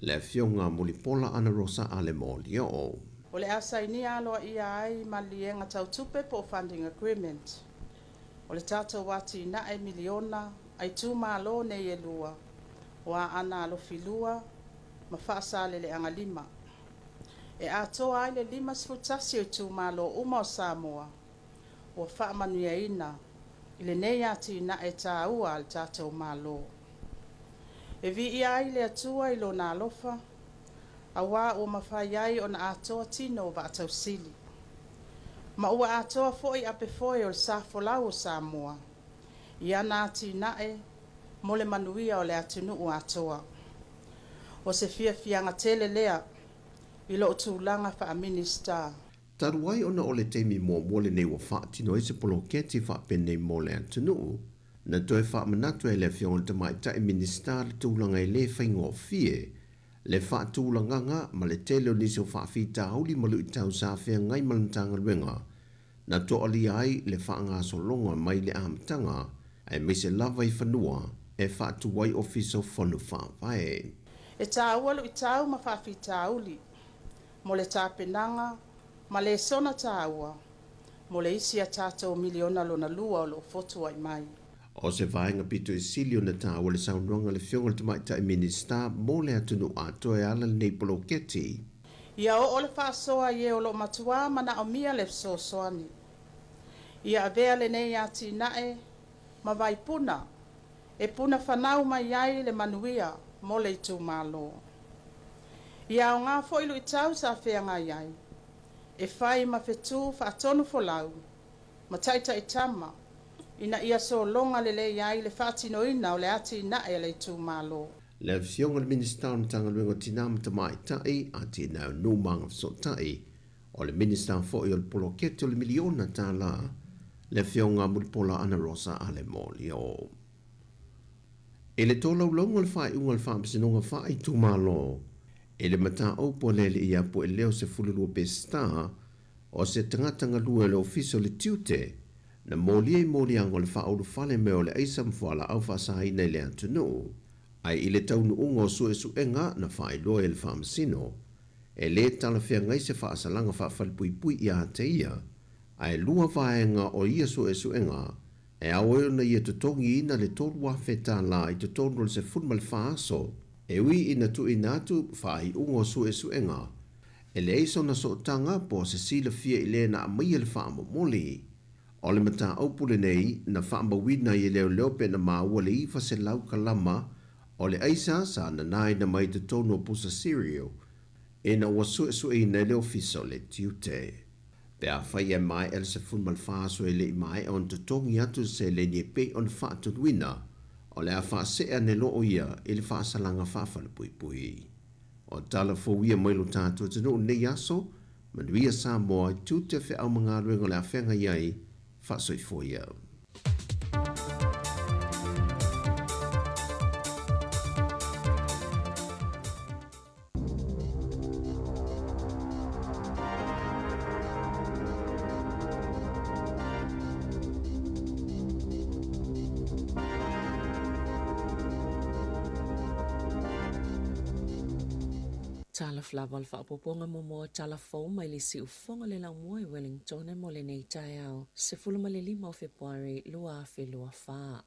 le Afioga Mulipola Anarosa Ale Molioo. O le a sainia aloaia ai maliliega tau tupe po o funding agreement o le tatou atinae miliona a itumalo nei e lua o Aana Alofi 2 ma Faasaleleaga 5 e atoa ai le 51 o itumalo uma o Samoa ua faamanuiaina i lenei atinae taua a le tatou Malo. E viia ai le Atua i Lona alofa, auā ua mafai ai ona atoa tino o vaatausili, ma ua atoa foi apefoe o le sa folau o Samoa i ana atinae mo le manuia o le atunuu atoa. O se fiafiaga tele lea i lou tulaga faa-Minisita. Talu ai ona o le taimi muamua lenei ua faatino ai se poloketi faapenei mo le atunuu, na toe faamanatu e le Afioga i le Tamaitai Minisita le tulaga e le faigofie le faatulagaga ma le tele o nisi o faafitauli ma luitau sa feagai ma le Matagaluega na toalia ai le faagasologa mai le amataga aemaise lava i fanua e faatu ai Ofisa o Fono Faavae. E taua luitau ma faafitauli mo le tapenaga ma lesona taua. mo le isi a tatou miliona lona lua o lo o fotuai mai. O se vaega pito i sili ona taua le saunoaga a le Afioga i le Tamaitai Minisita mo le atunuu atoa e ala lenei poloketi. Ia oo le faasoa i e o lo o matuā manaomia le fesoasoani. Ia avea lenei atinae ma vaipuna e puna fanau mai ai le manuia mo le itumalo. Ia aoga foi luitau sa feagai ai, e fai ma fetu faatonufolau ma taitaitama ina ia sologa lelei ai le faatinoina o le atinae a le itumalo. Le Afioga i le Minisita o le Matagaluega o Tina ma Tamaitai, Atinae o Nuu ma Agafesootai, o le Minisita foi o le Poloketi o le Miliona Tala, le Afioga Mulipola Anarosa Alemolio. I le tolaulauga o le faaiuga o le Faamasinoga Faaitumalo i le mataupu a le alii ia Pueleo 12 Peseta, o se tagata galue o le Ofisa o le Tiute, na molia i moliaga o le faaulufale mai o le aisa ma fualaau faasaina i le atunuu, ae i le taunuuga o suesuega na faailoa e le Faamasino, e lē talafeagai se faasalaga faafalepuipui ia te ia, ae lua vaega o ia suesuega e ao ai ona ia totogiina le $3,000 i totonu o le 14 aso, e ui ina tuuina atu faaiuga o suesuega e leai sona sootaga po o se silafia i le na aumaia le faamomoli. O le mataupu lenei na faamauina ai e leoleo pe na maua le 900 kalama o le aisa sa nanaina mai totonu o pusa cereal ina ua suesueina e le Ofisa o le Tiute. Pe afai e maea le 14 aso e le i maea ona totogi atu le seleni e pei ona faatonuina, o le a faasee ane loa ia i le faasalaga faafalepuipui. O tala fou ia mai lo tatou atunuu i lenei aso, manuia Samoa i tiute feau ma galuega o le a feagai ai, faasoifua ia. Tala lava o le faaopoopoga muamua o tala fou mai le siufofoga o le laumua i Wellingtone mo lenei taeao, 15 o Fepuari 2024.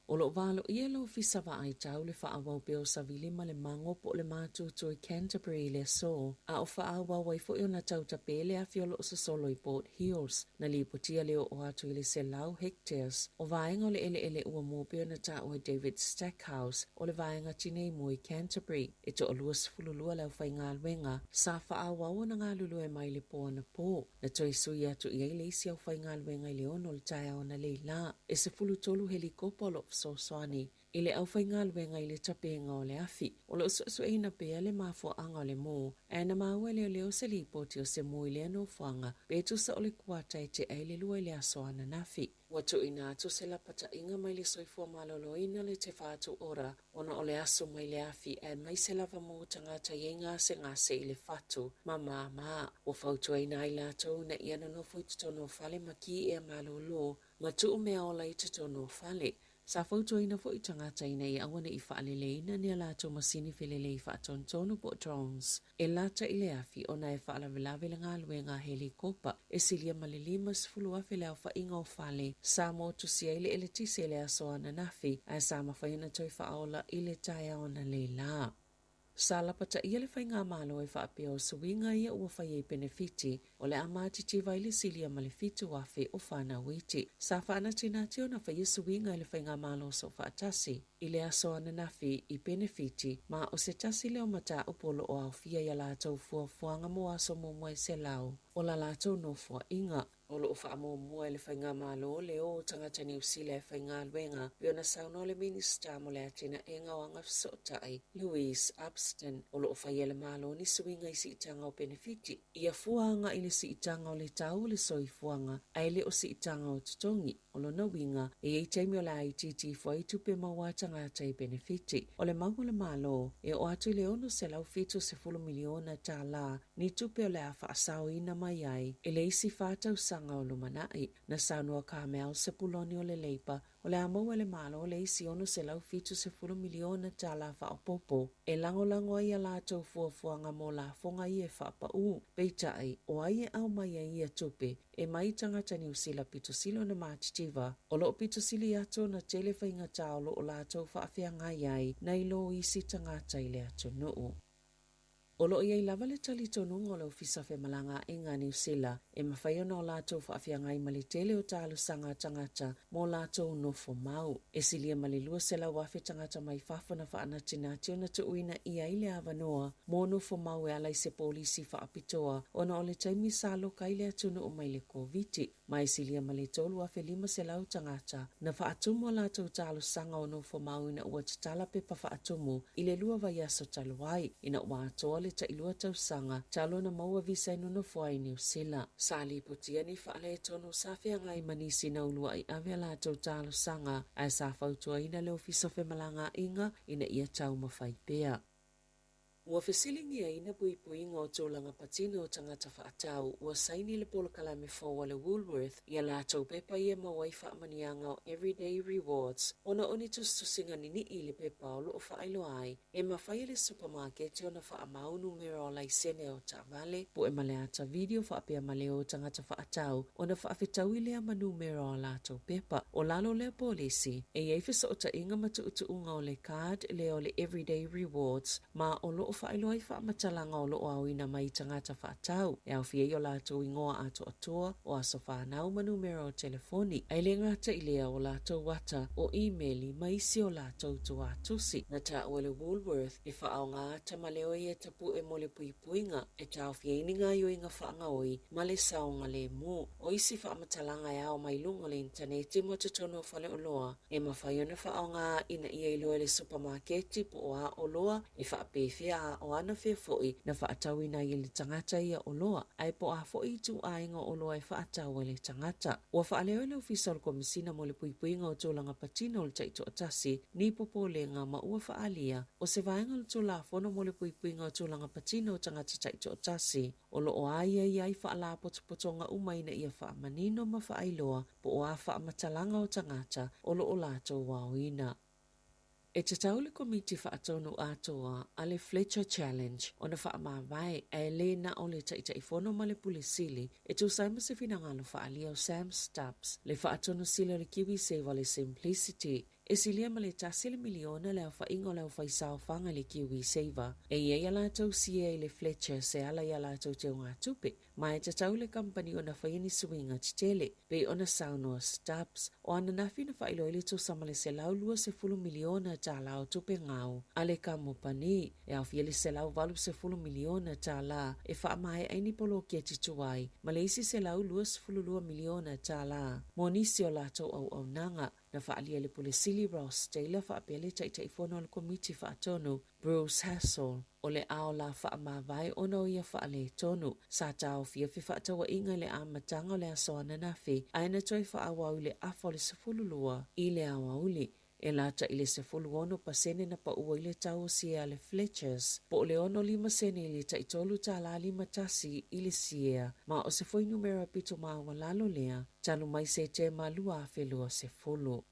O lo o valoia e le Ofisa Vaai Tau le faaauau pea o Savili ma le Mago po o le Matutu i Canterbury i le aso, a o faaauau ai foi ona tautape le afi o lo o sosolo i Port Hills. Na lipotia le oo atu i le 100 hectares o vaega o le eleele ua mu pei ona taua e David Stackhouse o le Vaega Tinei Mu i Canterbury. E toalua 12 le aufaigaluega sa faaauau ona galulue mai le po anapo. Na toe sui atu i ai le isi aufaigaluega i le 6 o le taeao analeila. E 13 helikopa o lo o fesoasoani i le aufaigaluega i le tapega o le afi. O lo o suesueina pea le mafuaaga o le mū, ae na maua e leoleo se lipoti o se mū i lea nofoaga pe tusa o le kuata e tea i le 2 i le aso ananafi. Ua tuuina atu se lapataiga mai le soifua maloloina le Te Whatu Ora ona o le aso mai le afi aemaise lava mo tagata i ai gasegase i le fatu ma māmā. Ua fautuaina ai latou ina ia nonofo i totonu o fale ma ki ea malōlō ma tuu mea ola i totonu o fale. Sa fautuaina foi tagata ina ia aua ne i faaleleina ni a latou masini felelei faatonutonu po o drones e lata i le afi ona e faalavelave le galuega a helikopa e silia ma le 50,000 le aofaiga o fale sa motusia ai le eletise i le aso ananafi ae sa mafai ona toe faaola i le taeao analeila. Sa lapataia le faigamalo e faapea o suiga ia ua fai ai penefiti o le a matitiva ai le silia ma le 7,000 o fanau iti. Sa faanatinati ona faia suiga i le faigamalo soofaatasi i le aso ananafi i penefiti ma o se tasi lea o mataupu o lo o aofia i a latou fuafuaga mo aso muamua e 100 o la latou nofoaiga. O lo o faamuamua e le Faigamalo le o o tagata Niu Sila e faigaluega, pei ona saunoa le Minisita mo le Atinaega o Agafesootai, Louise Upston, o lo o faia e le Malo ni suiga i siitaga o penefiti, ia fua agai i le siitaga o le tau o le soifuaga ae le o siitaga o totogi. O lona uiga, e i ai taimi o le a itiiti ifo ai tupe maua a tagata i penefiti. O le mau a le Malo, e oo atu i le $670 miliona tala ni tupe o le a faasaoina mai ai i le isi fa tausaga. tausaga o lumanai. Na saunoa Carmel Sepuloni o le Leipa, o le a maua e le Malo le isi $670 miliona tala faaopoopo e lagolago ai a latou fuafuaga mo lafoga ia e faapaū. Peitai, o ai e aumai ai ia tupe e mai tagata Niu Sila pito sili ona matitiva, o lo o pito sili atu ona tele faigata o lo o latou faafeagai ai nai lo isi tagata i le atunuu. O lo o i ai lava le talitonuga o le Ofisa Femalagaaiga a Niu Sila e mafai ona o latou faafeagai ma le tele o talosaga a tagata mo latou nofo mau. E silia ma le 200,000 tagata mai fafo na faanatinati ona tuuina i ai le avanoa mo nofo mau e ala i se polisi faapitoa ona o le taimi sa loka ai le atunuu mai le Koviti. Ma e silia ma le 3,500 tagata na faatumu a latou talosaga o nofo mau ina ua tatala pepa faatumu i le lua vaiaso talu ai, ina ua atoa le tailua tausaga talu ona maua visa e nonofo ai i Niu Sila. Sa lipotia ni faaletonu sa feagai ma nisi na uluai ave a latou talosaga ae sa fautuaina le Ofisa o Femalagaaiga ina ia taumafai pea. Ua fesiligiaina puipuiga o tulaga patino o tagata faatau ua saini le polokalame fou a le Woolworth i a latou pepa ia maua ai faamanuiaga o Everyday Rewards ona o ni tusitusiga nini'i i le pepa o lo o faailoa ai e mafai e le supamaketi ona faamau numera o laisene o taavale, pu'e ma le ata video faapea ma leo o tagata faatau ona faafetaui lea ma numera o a latou pepa. O lalo lea polisi, e i ai fesootaiga ma tuutuuga o le card lea o le Everyday Rewards ma o lo o faailoa ai faamatalaga o lo o aoina mai i tagata faatau, e aofia ai o latou igoa atoatoa, o aso fanau ma numera o telefoni, ae le gata i lea o latou ata, o imeli ma isi o latou tuatusi. Na taua e le Woolworth e faaaoga ata ma leo ia tapu'e mo le puipuiga e taofia ai ni gaoioiga faagaoi ma le saogalemu. O isi faamatalaga e ao mai luga o le initaneti ma totonu o faleoloa e mafai ona faaaoga ina ia iloa e le supamaketi po o a oloa e faapefea a o ana fea foi na faatauina ai e le tagata ia oloa, ae po o a foi ituaiga o oloa e faatau ai le tagata. Ua faaleo e le Ofisa o le Komesina mo le Puipuiga o Tulaga Patino o le Taitoatasi ni popolega ma ua faaalia o se vaega o le Tulafono mo le Puipuiga o Tulaga Patino o Tagata Taitoatasi o lo o aiaia ai faalapotopotoga uma ina ia faamanino ma faailoa po o a faamatalaga o tagata o lo o latou aoina. E tatau le Komiti Faatonu Atoa a le Fletcher Challenge ona faamavae ae le na o le Taitaifono ma le Pule Sili e tusa ai ma se finagalo faaalia o Sam Stubbs, le Faatonu Sili o le KiwiSaver le Simplicity. E silia ma le tasi le miliona le aofaiga o le aufaisaofaga i le KiwiSaver. E i ai a latou siea i le Fletchers e ala i a latou teugatupe, ma e tatau i le kamupani ona faia ni suiga tetele, pei ona saunoa Stubbs, o ananafi na faailoa ai le tusa ma le $120 miliona tala o tupe gau a le kamupani, e aofia le $180 miliona tala e faamaea ai ni poloketi tuai ma le isi $122 miliona tala mo nisi o latou auaunaga. Na faaalia e le Pule Sili Ross Taylor faapea le Taitaifono o le Komiti Faatonu, Bruce Hassall, o le ao la faamavae ona o ia faaletonu. Sa taofia fefaatauaiga i le amataga o le aso ananafi, ae na toe faaauau i le afa o le 12 i le aoauli. E lata i le 16% na paua i le tau o siea a le Fletchers, po o le 65 sene i le tai $3.51 i le siea, ma o se fuainumera pito maualalo lea talu mai Setema 2020.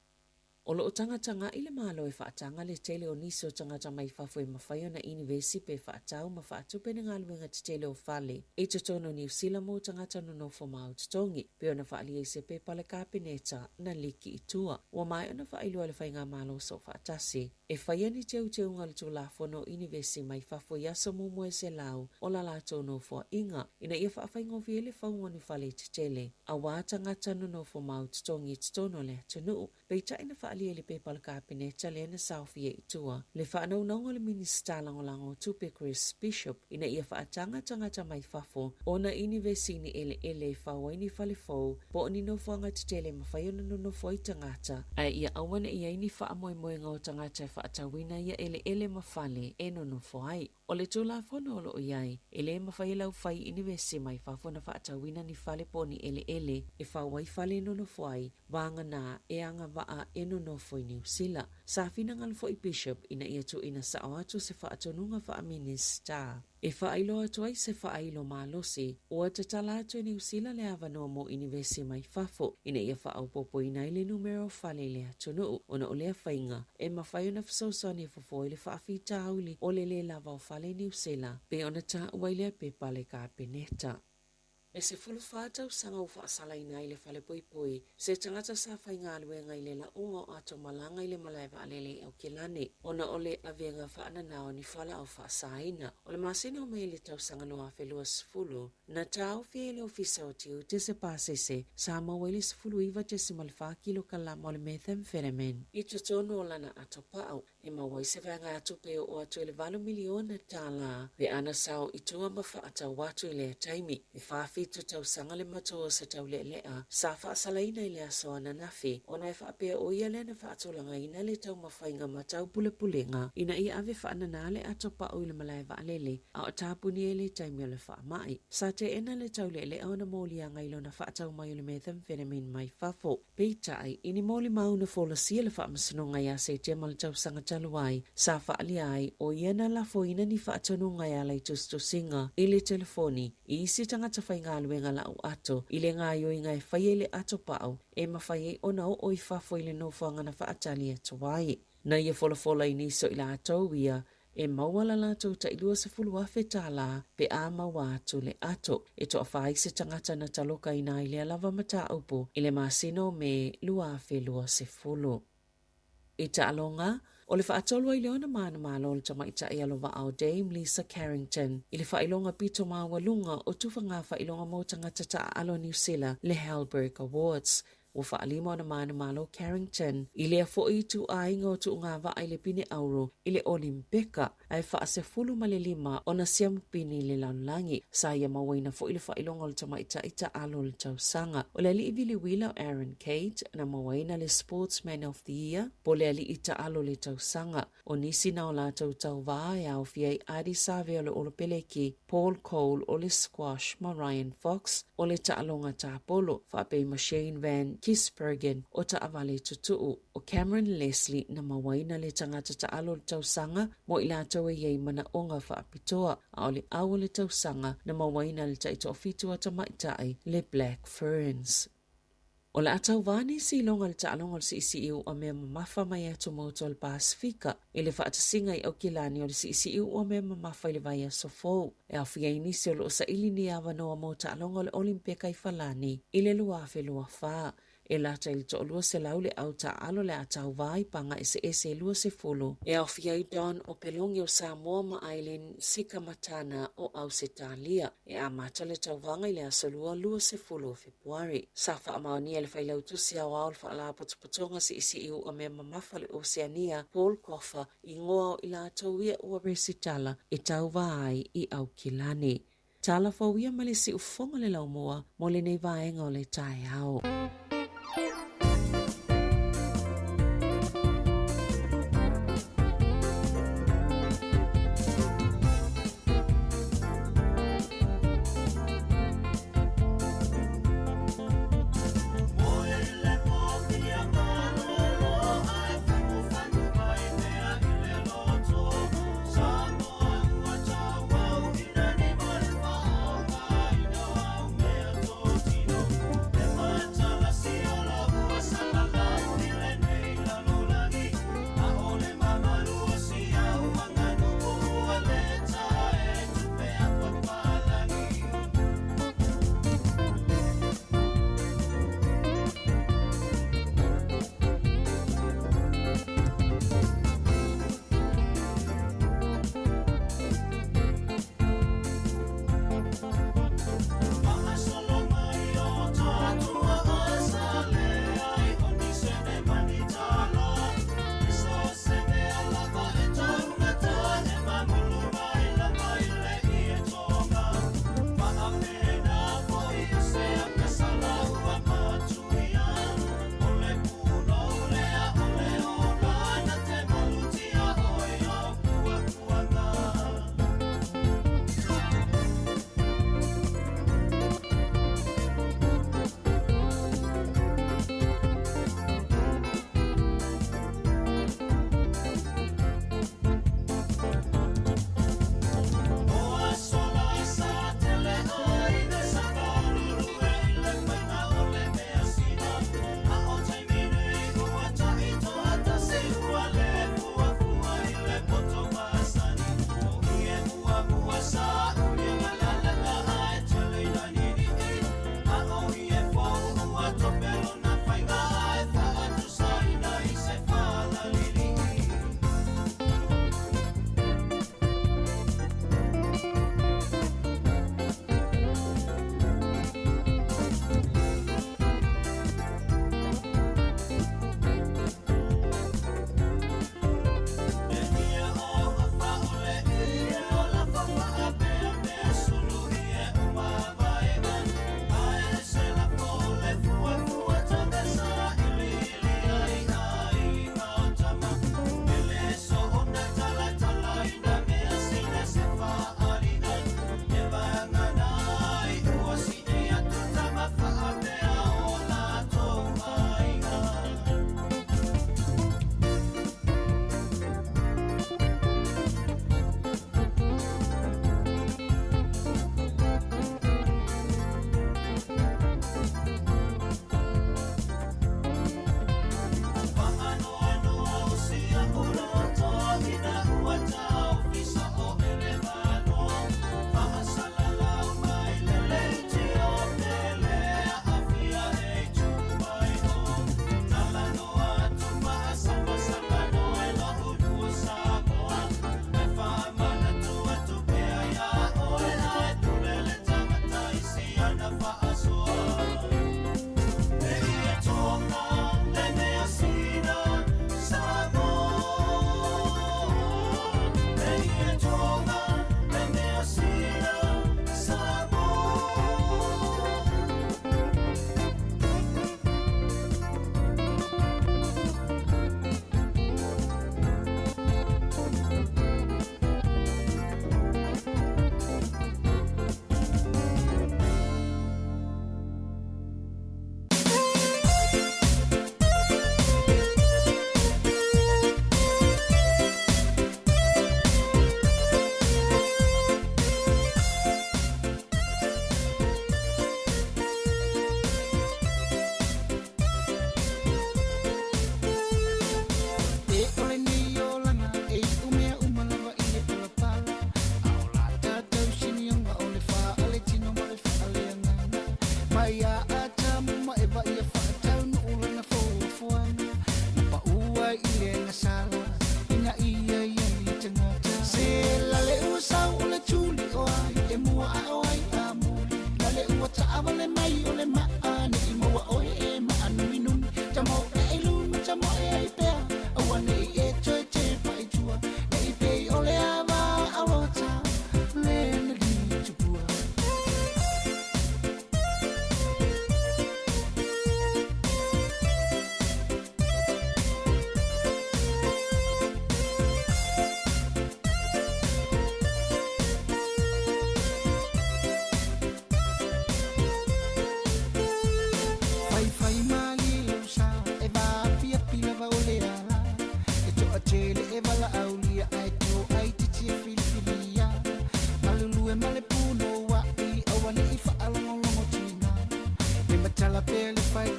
O lo o tagatagaʻi le Malo e faataga le tele o nisi o tagata mai fafo e mafai ona inivesi pe faatau ma faatupe ni galuega tetele o fale i totonu o Niu Sila mo tagata nonofo mau totogi, pei ona faaalia i se pepa a le Kapeneta na liki i tua. Ua maea ona faailoa e le Faigamalo Soofaatasi e faia ni teuteuga o le Tulafono o Inivesi mai fafo i aso muamua e 100 o la latou nofoaiga ina ia faafaigofie ai le fauga o ni fale tetele aua tagata nonofo mau totogi i totonu o le atunuu. Peitai na faaalia i le pepa a le Kapeneta lea na saofia i tua le faanaunauga o le Minisita Lagolago o Tupe Chris Bishop ina ia faataga tagata mai fafo ona inivesi i ni eleele e fau ai ni fale fou po o ni nofoaga tetele e mafai ona nonofo ai tagata, ae ia aua ne i ai ni faamoemoega o tagata e faatauina ia eleele ma fale e nonofo ai. O le Tulafono o lo o i ai, e le mafai e le aufai inivesi mai fafo ona faatauina ni fale po o ni eleele e fau ai fale e nonofo ai, vagana e agavaa e nonofo. nonofo i Niu Sila. Sa finagalo foi Bishop ina ia tuuina sao atu se faatonuga faa-Minisita e faailoa atu ai se faailo malosi ua tatala atu e Niu Sila le avanoa mo inivesi mai fafo ina ia faaopoopoina ai le numera o fale i le atunuu ona o lea faiga e mafai ona fesoasoani e fofo ai le faafitauli o le lē lava o fale i Niu Sila pei ona taua i lea pepa a le Kapeneta. E 14 tausaga ua faasalaina ai le falepuipui se tagata sa faigaluega i le lauga o ato malaga i le malae vaalele i Aukilani ona o le avega faanana o ni fualaau faasaina. O le masina o Mei i le tausaga 2020, na taofi ai e le Ofisa o Tiute se pasese sa maua ai le 19.4 kilokalama o le methamphetamine i totonu o lana atopau. E maua ai se vaegatupe e oo atu i le $8 miliona pe ana sao i tua ma faatau atu i lea taimi. E 47 tausaga le matua o se taulealea sa faasalaina i le aso ananafi ona e faapea o ia lea na faatulagaina le taumafaiga ma taupulepulega ina ia ave faanana le ato pau i le malae vaalele a o tapuni ai le taimi o le faamai. Sa teena le taulealea ona moliaga i lona faatau mai o le methamphetamine mai fafo. Peitai, i ni molimau na folasia le Faamasinoga ia Setema le tausaga talu ai, sa faaalia ai o ia na lafoina ni faatonuga e ala i tusitusiga i le telefoni i isi tagata faigaluega lau ato i le gaoioiga e fai ai le ato pau e mafai ai ona oo i fafo i le nofoaga na faatali atu ai. Na ia folafola i nisi o i latou ia e maua la latou tai $20,000 pe a maua atu le ato. E toafa ai se tagata na talokaina ai lea lava mataupu i le masina o Me 2020. I taaloga, o le faatolu ai lea ona manumalo o le tamaitai alova'a o Dame Lisa Carrington i le faailoga pito maualuga o tufaga faailoga mo tagata taaalo Niu Sila, le Halberg Awards. Ua faalima ona manumalo Carrington i lea foi ituaiga o tuugava'a i le pine auro i le Olimpeka, ae faasefulu ma le lima ona siamu pini i le lalolagi. Sa ia mauaina foi le faailoga o le tamaitai taalo o le tausaga. O le ali'i viliwila o Aaron Cate na mauaina le Sportsman of the Year po le ali'i taalo o le tausaga. O nisi na o latou tauvā e aofia ai Ardie Savea o le Olopeleki, Paul Cole o le Squash ma Ryan Fox o le taaloga tapolo, faapea ma Shane Van Gisbergen o taavale tutuu. O Cameron Leslie na mauaina le tagata taalo o le tausaga mo i latou e i ai manaoga faapitoa, a o le au o le tausaga na mauaina le taitoafitu a tamaitai le Black Ferns. O le a tauvā nisi iloga i le taaloga o le siisii uamea mamafa mai atumotu o le Pasefika i le faatasiga i Aukilani o le siisii uamea mamafa i le vaiaso fou, e aofia ai nisi o lo o saili ni avanoa mo taaloga o le Olimpeka i Falani i le 2024. E lata i le 200 le au taaalo le a tauvā i paga eseese e 20, e aofia ai Don Opeloge o Samoa ma Eileen Cikamatana o Ausetalia. E amata le tauvaga i le aso Lua 20 o Fepuari. Sa faamaonia e le Failautusi Aoao o le Faalapotopotoga Siisii Uamea Mamafa o le Oceania, Paul Coffer, igoa o i latou ia ua resitala e tauva ai i Aukilani. Tala fou ia ma le siufofoga o le laumua mo lenei vaega o le taeao.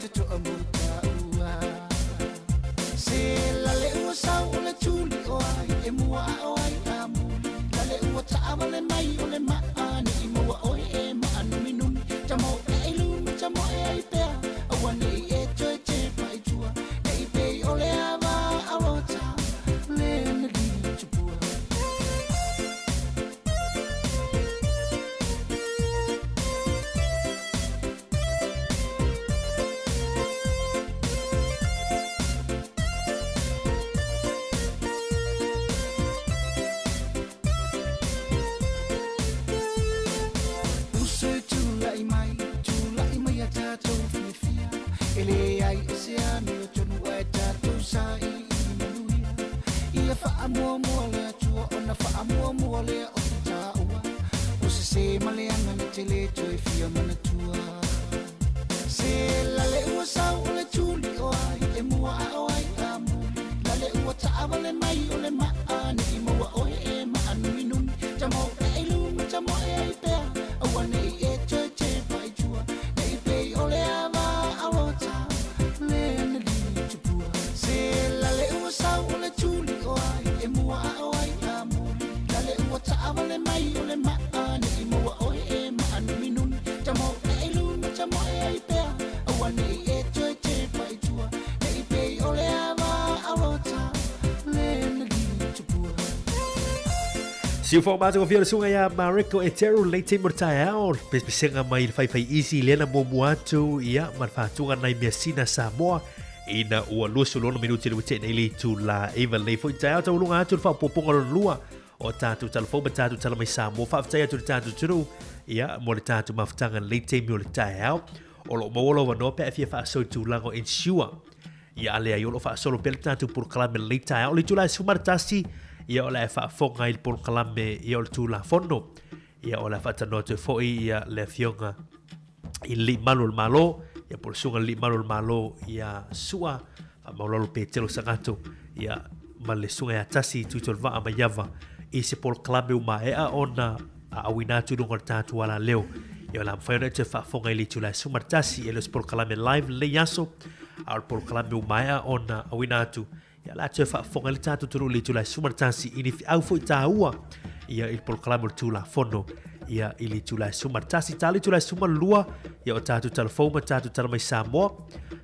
te to'a mo tāua. Se lale ua sau o le tuli o ai e mua a o ai a muli. Lale ua taavale mai o le maa ne i maua oe e maa numi numi. Tamo e i lumi tamo e ai pea aua ne i e toe te pai tua. Ne i pei o le ava alota le na li tupua. Uso e tulai mai, tulai mai a tātou fiafia. E leai o se amio tonu ai tātou sa i i manuia. Ia whaamuamua le atua ona whaamuamua lea o te tāua. O se se ma le anga na te le toe fia manatua. Se lale ua sau o le tuli o ai e mua a o ai a muli. Lale ua taavale mai o le maa ne i maua oe e maa numi numi. Tamo e i lumi tamo e ai pea aua ne i e toe te pai tua. Ne i pei o le ava alota le na li tupua. Se lale ua sau o le tuli o ai e mua a o ai a muli. Lale ua taavale mai o le maa ne i maua oe e maa numi numi. Tamo e i lumi tamo e ai pea aua ne i e toe te pai tua. Ne i pei o le ava alota le na li tupua. Siu fo mātou ko whiara sunga ia Mareko e teru lei te mo taeao. Pespesenga mai le whaiwhai easy lena mo atu ia ma le whātunga nai mea sina Samoa. Ina ua 26 minuti le wite nei le tu la eva lei foi taeao tau lunga atu le whaapoponga lona lua o tātou talafou ma tātou tala mai Samoa. Whaafetai atu le tātou turu ia mo le tātou mafutanga lei te o le taeao. O lo maua lova noa pe a fia whaasau tūlango ensure ia ale ai o lo whaasolo pele tātou polokalame lei taeao. O le tūla e sumaratasi ia o le e whaafonga i le polokalame ia o le tūla fono. Ia o le whaatanoa atu foi ia le afioga i le malu o le malo, ia po le suga le malu o le malo ia sua whaamaulalo pe telo sangato ia ma le suga ia tasi tui tolu vaa mai ava i se polokalame o maea ona a awina atu lunga o le tātou ala leo. Ia o la mwhai ona e te whaafonga i le tūla e sumaratasi e le se polokalame live le aso a o le polokalame o maea ona awina atu. Ia la te whaafonga i le tātou tunu le tūla e sumaratasi i ni whiau foi tāua ia i le polokalame o le tūla fono ia i le tūla e sumaratasi. Tā le tūla e sumalua ia o tātou talafou ma tātou tala mai Samoa.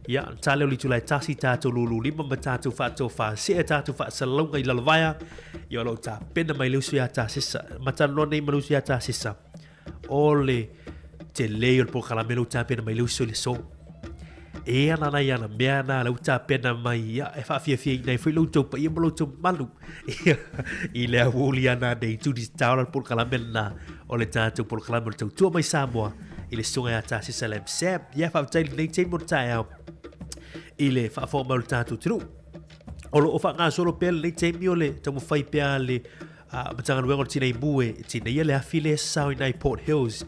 Ia tā leo le tūla e tasi tātou lulu lima ma tātou whaatou whaasea tātou whaasalauga i lalovaia. Ia o lau tā pena mai le usu ia tā sesa. Matanoa nei ma le usu ia tā sesa. O le te lei o le polokalame lau tā pena mai le usu i le so. E ana nei ana mea na lau tā pena mai ia e whaafiafia i nei foi lau tau paia ma lau tau malu. I le awuli ana nei tūni tāola le polokalame na o le tātou polokalame o le tautua mai Samoa i le sunga ia tā sesa le Sam. Ia whaafetai le nei teimo o le taeao i le whaafoa mai o le tātou tunu. O lo o whaangasolo pea le nei teimi o le taumawhai pea le Matagaluega o le Tinei Mu e tinei ia le afi le sao i nai Port Hills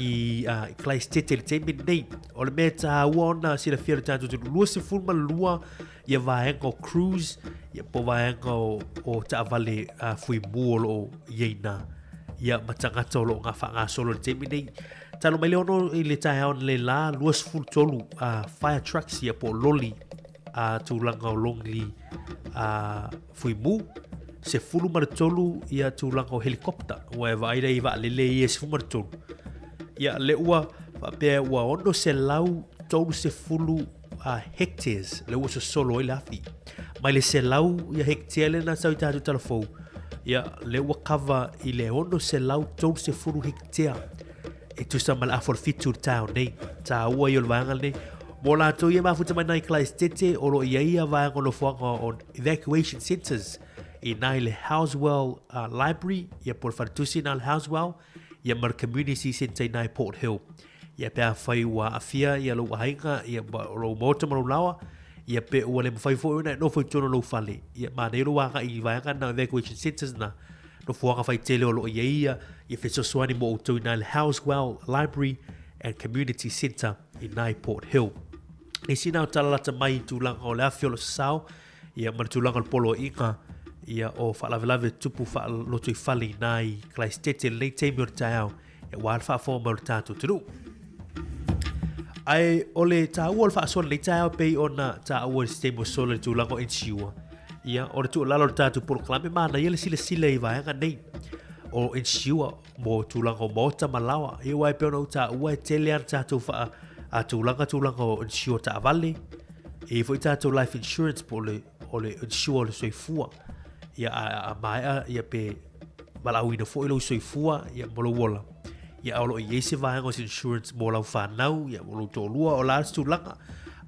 i Christchurch le teimi nei. O le mea tāua ona silafia le tātou tunu 22 ia vaega o cruise ia po vaega o taavale fui mu o loo iai na ia matagata o loo ngā whaangasolo le teimi nei. Talo mai le ono i le taeao le la 23 fire trucks ia po loli a tūlanga o Longley a fui mu se fulu ma le tolu ia tūlanga o helikopta ua e vaai i vaalele ia se fulu ma le tolu. Ia le ua faapea ua 630 hectares le ua sosolo ai le afi. Mai le selau ia hectare le na sau i tātou talafou. Ia le ua cover i le 630 hectare e tusa ma le afa o le fitu le tao nei. Tā ua i o le vaega nei. Mo lātou ia mafuta mai nai Christchurch o lo ia ia vaega o nofoaga o evacuation centers i nai le Halswell Library, ia po le wharetusi nā le Halswell, ia ma le Community Centre i nai Port Hill. Ia pe a whai ua afia ia lou ahinga, ia ma o lou maota ma lou lawa, ia pe ua le mawhai foi ona e nofo i tonu lou fale. Ia ma nei lou anga i vaega na evacuation centers na nofoaga whai tele o lo ia ia, ia fesoasoani mo outou i nai le Halswell Library and Community Centre i nai Port Hill. Nisi nā o talalata mai i tūlanga o le afi o le sasao, ia ma le tūlanga o le polo inga, ia o whaalavelave tupu whaaloto i fale i nai Christchurch le taimi o le taeao, ia wā le whaafoa mai o le tātou tunu. Ae o le taua o le faasoa i lenei taeao e pei ona taua i se taimi ua sola i le tulaga o insure, ia, o le tuualalo o le tatou polokalame, manaia le silasila i vaega nei o insure mo tulaga o maota ma laoa. Ia aua e pei ona ou taua e tele lava le tatou faa a tulaga tulaga o insure taavale, e i ai foi tatou life insurance po o le o le insure o le soifua. Ia a, a maea ia pe valaauina foi lou soifua ia mo lou ola. Ia a o lo o i ai se vaega o se insurance mo lau fanau, ia mo lou toalua, o la se tulaga.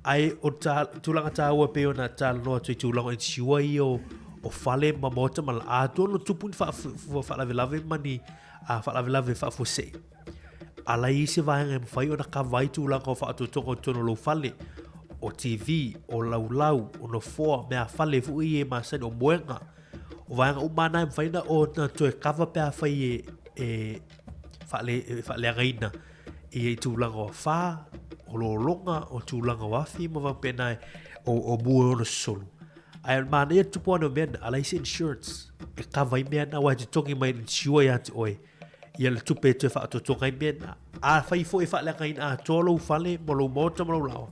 Ae o ta, tulaga taua pei ona talanoa atu i tulaga o insure ia o, o fale ma maota ma la, atonu tupu ni faalavelave ma ni a, faalavelave faafuasei. A la i ai se vaega e mafai ona kava ai tulaga o faatotoga o totonu o lou fale, o TV, o laulau, o nofoa, mea fale foi ia e masani, o moega. O vaega uma na e mafai ona toe kava pe afai e, e, faale, e faaleagaina i tulaga o afa, o lologa, o tulaga o afi ma faapena e, o, o mu e ono sosolo. Ae o le manaia le tupu ane o mea na, a leai se insurance e kava ai mea na, aua e totogi mai e le insure ia te oe ia le tupe e toe faatotoga ai mea na. Afai foi e faaleagaina atoa lou fale ma lou maota ma lou laoa,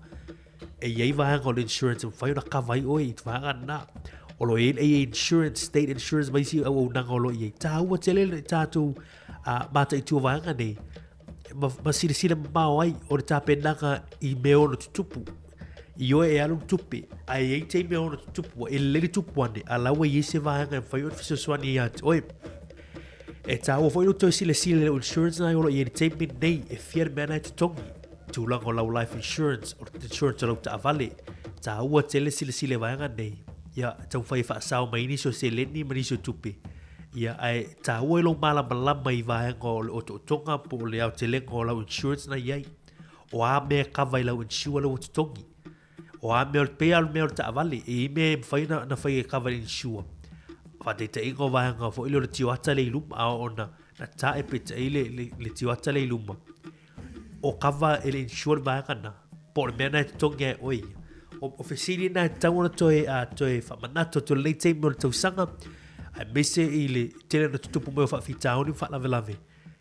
e i ai vaega o le insurance e mafai ona kava ai oe i vaega na. O lo o i ai le AA Insurance, State Insurance ma isi auaunaga o lo o i ai. Taua tele le tatou uh, mataitu o vaega nei ma, ma silasila mamao ai o le tapenaga i mea ono tutupu. I oe e alu le tupe, ae i ai taimi e ono tutupu, ua elelei le tupu ane, a la ua i ai se vaega e mafai ona fesoasoani ia te oe. E taua foi lou toe silasila i lau insurance na e ola i ai i le taimi lenei, e fia le mea na e totogi. Tulaga o lau life insurance, o le insurance o lau taavale. Taua tele silasila i vaega nei. Ia, taumafai e faasao mai nisi o seleni ma nisi o tupe. Ia, ae taua i lou malamalama i vaega o le otootoga po o le aotelega o lau insurance na i ai. O a mea e kava i lau insure lea ua totogi. O a mea, pei lava o le mea o le taavale, e i ai mea e mafai ona, ona fai e kava i le insure. Faataitaiga o vaega foi lea o le tioata lea i luma, a oo ona na tae peitai le, le, le tioata lea i luma, o kava e le insure le vaega na, po o le mea na e totogi ai e oe ia. O, o fesili na e tatau ona toe, a, toe faamanatu atu i lenei taimi o le tausaga, aemaise i le tele ona tutupu mai o faafitauli ma faalavelave.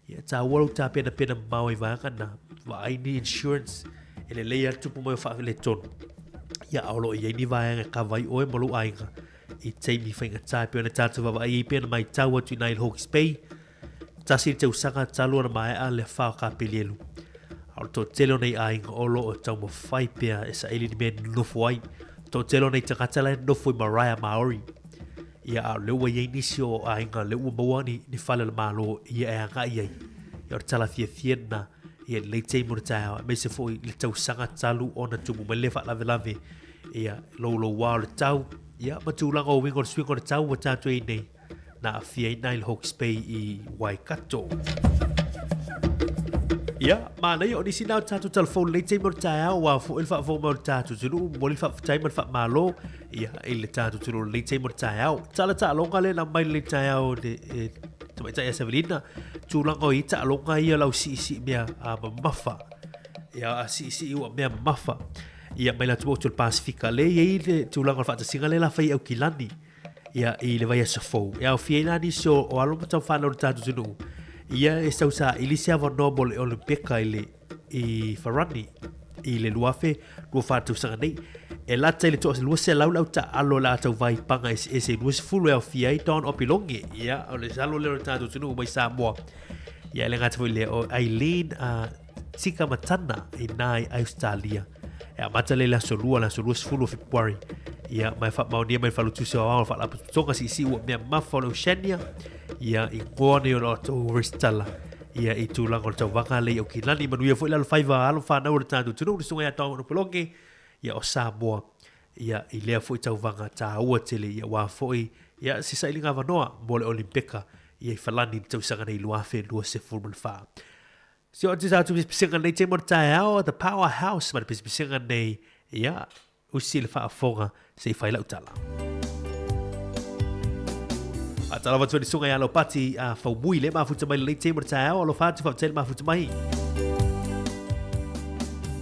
Ia, taua lou tapenapena mamao i vaega na, vaai ni insurance, e lelei lava le tupu mai o faaletonu. Ia, a o lo o i ai ni vaega e kava ai oe ma lou aiga i taimi faigata e pei ona tatou vaavaai ai pei ona matau atu i ina i le Hawke's Bay, tasi le tausaga talu ona maea le afa o Kapelielu. A o le toatele o nei aiga o lo o taumafai pea e saili ni mea e nonofo ai. Toatele o nei tagata la e nonofo i marae a Māori. Ia, a o lea ua i ai nisi o aiga lea ua maua ni, ni fale o le Malo ia e agai ai. Ia, o le tala fiafia lena ia i lenei taimi o le taeao, aemaise foi le tausaga talu ona tumu mai le faalavelave, ia, louloua o le tau, ia, ma tulaga o uiga o le suiga o le tau ua tatou i ai nei, na aafia ai nai le Hawke's Bay i Waikato. Ia, manaia o nisi na o tatou telefoni lenei taimi o le taeao, ua foi le faafofoga mai o le tatou atunuu, momoli le faafetai ma le faamalo, ia, i le tatou atunuu lenei taimi o le taeao. Tala taaloga lea na mai lenei taeao le e, tamaitai a Savelina, tulaga o i taaloga ia lau siisii mea a mamafa. Ia, a siisii ua mea mamafa. Ia, mai le atu o le Pasifika. Le i ai le tulaga o le faatasiga lea la fai i Aukilani. Ia, i le vaiaso fou. E aofia ai la nisi o, o alo ma taufanau o le tatou atunuu. Ia e sau saili se avanoa mo le Olympeka i le i Farani i le 2024 tausaga nei. E lata i le toa 200 le au taaalo o le a tau vaipaga eseese e 20 e aofia ai Don Opeloge. Ia, o le alo lea o le tatou atunuu mai Samoa. Ia, e le gata foi i lea, o Eileen uh, Cikamatana inā i Australia. E amata lea i le aso lua, le aso 20 o Fepuari. Ia, ma e faamaonia mai le Faletusi o Aoao o le Faalapotopotoga Siisii ua mea mafa o le Oceania. Ia, i ngoa nei o le latou resitala. Ia, i tulaga o le tauvaga lea i Aukilani. Manuia foi le alofaiva a alo fanau o le tatou atunuu, le susuga ia Tom Opeloge, ia, o Samoa. Ia, i lea foi tauvaga taua tele, ia, aua foi, ia, se sailiga avanoa mo le Olimpeka, ia, i Falani i le tausaga nei 2024. Si o te tātou pisipisiga nei te mo te taeao, The Powerhouse, ma le pisipisiga nei, ia, usi le faafofoga se i fai lau tala. A tala watu ni sunga i alo pati a whaumui le mafuta mai le te mo te taeao, alofa atu whautele mafuta mai.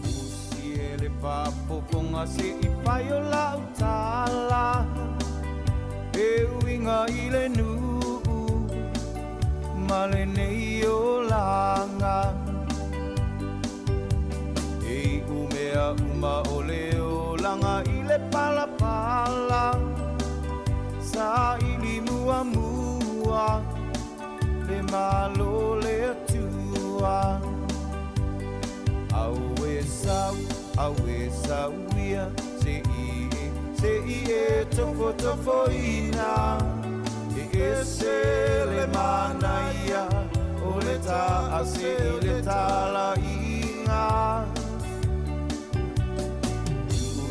Usi e le faafofoga se i fai o lau tala E uiga i le nuu ma lenei olaga E iu Atua le malo le Atua. Aue sau, aue sau ia, se i e, se i e tofo tofo ina. E ese le manaia, o le ta a se i le tala inga.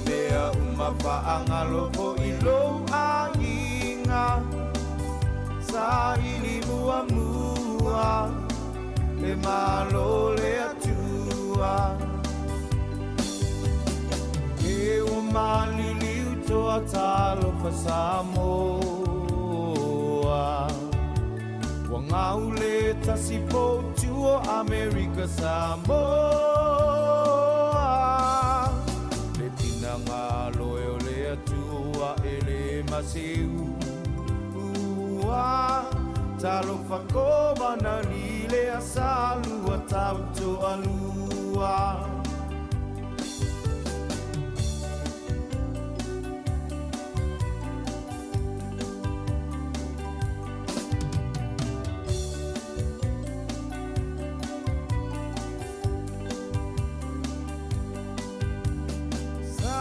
Mea uma whaangalo i lou aiga. Sa ili mua mua, le malo le Atua. E o maliliu toa talofa Samoa. Ua ngau le tasi poutu o Amerika Samoa. Le pinangalo e o le Atua e le maseu. Ua talofa kova na lile a salua tauto alua. Sa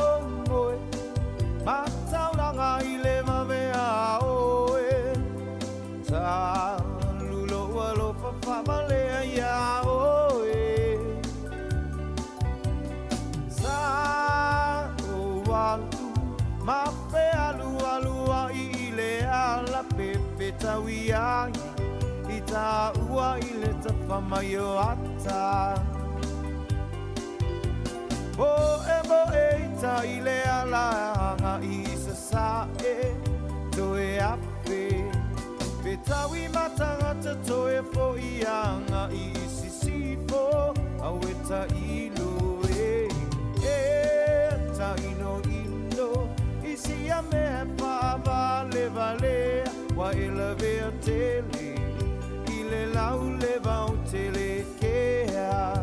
o moe, mataulanga i le mavea oe. Ta lulo alofa whamalea ia oe. Sa o alu, ma fe alu alu a i le ala pepe taui ai. I ta ua i le tawhamai o ata. Mo e mo e i ta i le ala anga i sa sa e toe ape. Pe taui matangata toe fo i anga i sisifo au e ta ilo e. E ta ino ino i si a mea whaavale vale wa e lavea tele i le lau le vau tele kea.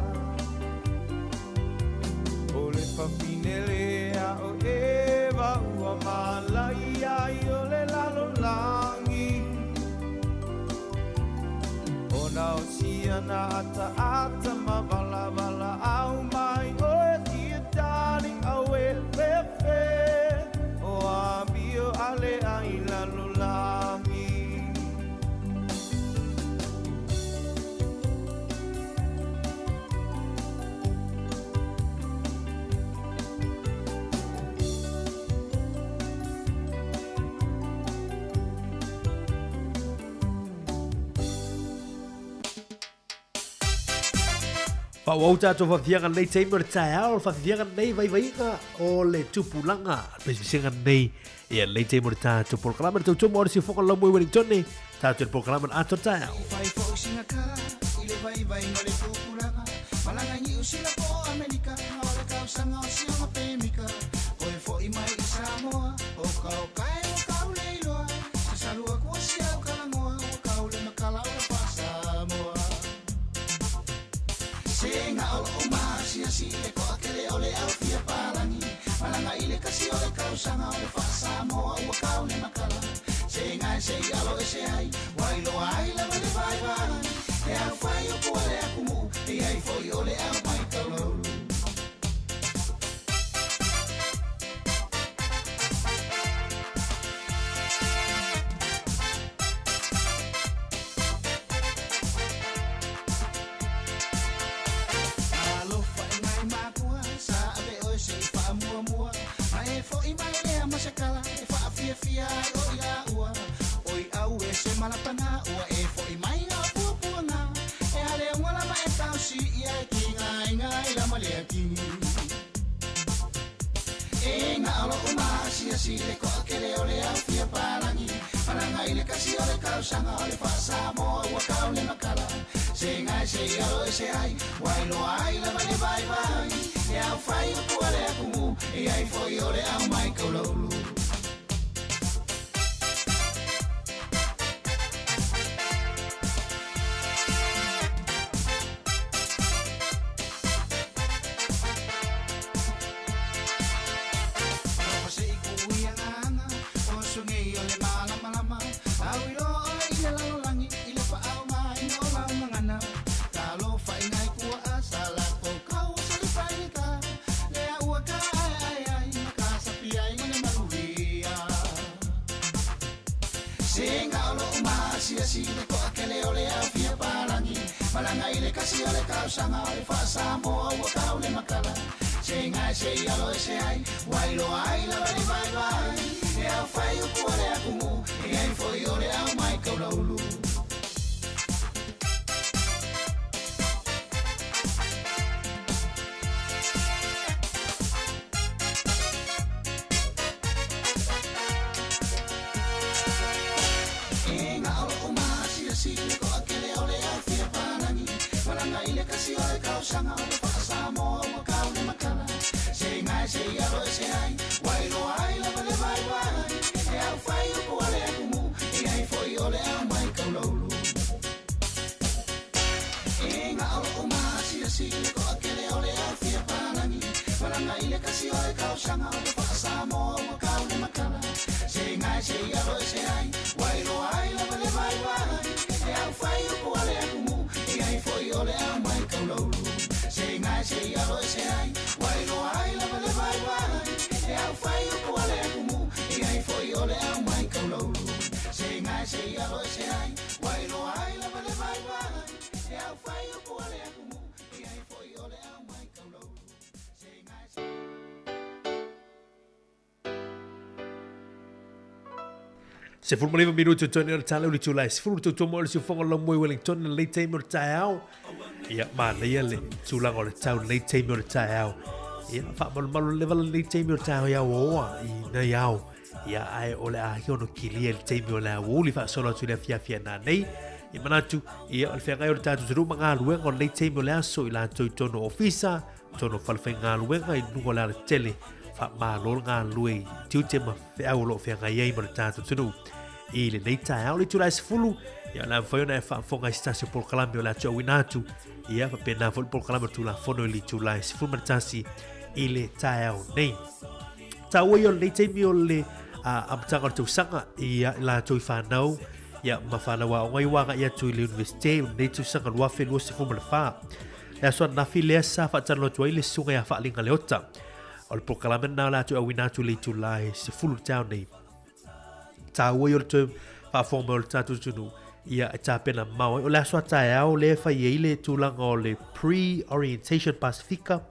O le whawhinele a o Eva ua malai ai o le lalo langi. O na o siana ata ata ma vala vala au mai o e tia darling au e fefe. O a mio ale ai lalo langi. Faaauau tatou faafiaga lenei taimi o le taeao, o le faafiaga lenei vaivaiga o le tupulaga. Pesepesega lenei ia lenei taimi o le tatou polokalame le tautomo o le siufoga lau moe Wellington, tatou le polokalame o le atoa taeao. Fai foi sina tala i le vaivaiga o le tupulaga. Malaga i Niu Sila po o Amerika, o le tausaga o sioga pemika. Koe foi mai i Samoa, o ka o kae ua kau le iloa. Sasalu aku o si au kalagoa, ua kau le makala o le Faa-Samoa. Se ga o loo maasiasi le toatele o le au fia palagi. Malaga i le kasi o le tausaga o le Faa-Samoa ua kau le makala. Se ga e sei alo ese ai, ua iloa ai lava le vaivai. E au fai o pua le atunuu, e ai foi o le au mai taulaulu. Alofa e nai makua, sa ave oe se i faamuamua. Ma e fo'i mai lea ma se kala, e faafiafia ai o i laua. Oi au e se malapanga, ua e fo'i mai ngā puapuanga. E hale unga lava e tausi ia e ki ngā inga i lama lea kingi. E ngā alo o maasiasi le koa kele o le au fia palangi. Malaga i le kasi o le tausaga o le Faa-Samoa ua kau le makala. Se ga e se i alo e se ai, ua iloa ai lava le vaivai. E au fai o pua le atunuu, e ai foi o le au mai kaulaulu. Se ga o lo'u maasiasi le to'atele o le aofia palagi malaga i le kasi o le tausaga o le fa'asamoa ua kau le makala se gae se'i alo ese ai ua iloa ai lava le vaivai e aufai upu a le atunu'u e ai fo'i o le ao mai kaulaulu. 19 minuti o tone o le tala o le tula e sefulu tautua mo le siufoga o lau i Wellington le late taimi o le taeao. Ia, manaia le tulaga o le tau le late taimi o le taeao. Ia, faamalumalu leva le late taimi o le taeao ia oa i nei ao. Ia, ae o le a hiono kilia le taimi o le aouli faasolo atu i le afiafi a nanei. Ia manatu, ia, o le feagai o le tatou atunuu ma galuega o le late taimi o le aso i latou i tonu ofisa, tonu o falefaigaluega i luga o le alatele. Faamalo le galulue i tiute ma feau o lo o feagai ai ma le tatou atunuu i lenei taeao. Le itula e 10, ia o le a mafai ona e faafofoga i se tasi o polokalame o le a tuuauina atu. Ia faapena foi le polokalame o le Tulafono i le itula e 11 i le taeao nei. Taua ia o lenei taimi o le amataga o le tausaga ia i latou i whanau ia ma whanau aoga i waga i atu i le universite o lenei tausaga 2024. Le aso ananafi lea sa faatalo atu ai le susuga ia Faalinga Leota. O le polokalame lena o le a toe auina atu i le itula e 10 le taeao nei. Taua ia o le toe faafofoga mai o le tatou atunuu ia e tapena mamao ai. O le aso a taeao lea e fai ai le tulaga o le pre-orientation Pasifika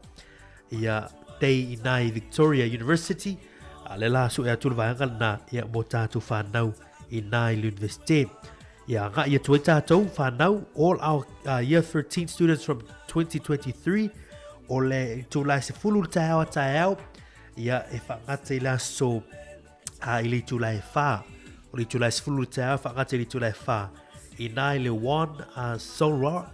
ia day i nā i Victoria University. A le la sue atu le vaega lena ia mo tātou whanau i nā i le universite. Ia agai atu ai tātou whanau, all our year 13 students from 2023, o le itula e sefulu le taeao a taeao, ia e whaangata i le aso i le itula e whā. O le itula e sefulu le taeao, e whaangata i le itula e whā. I nā i le Wan Zawara,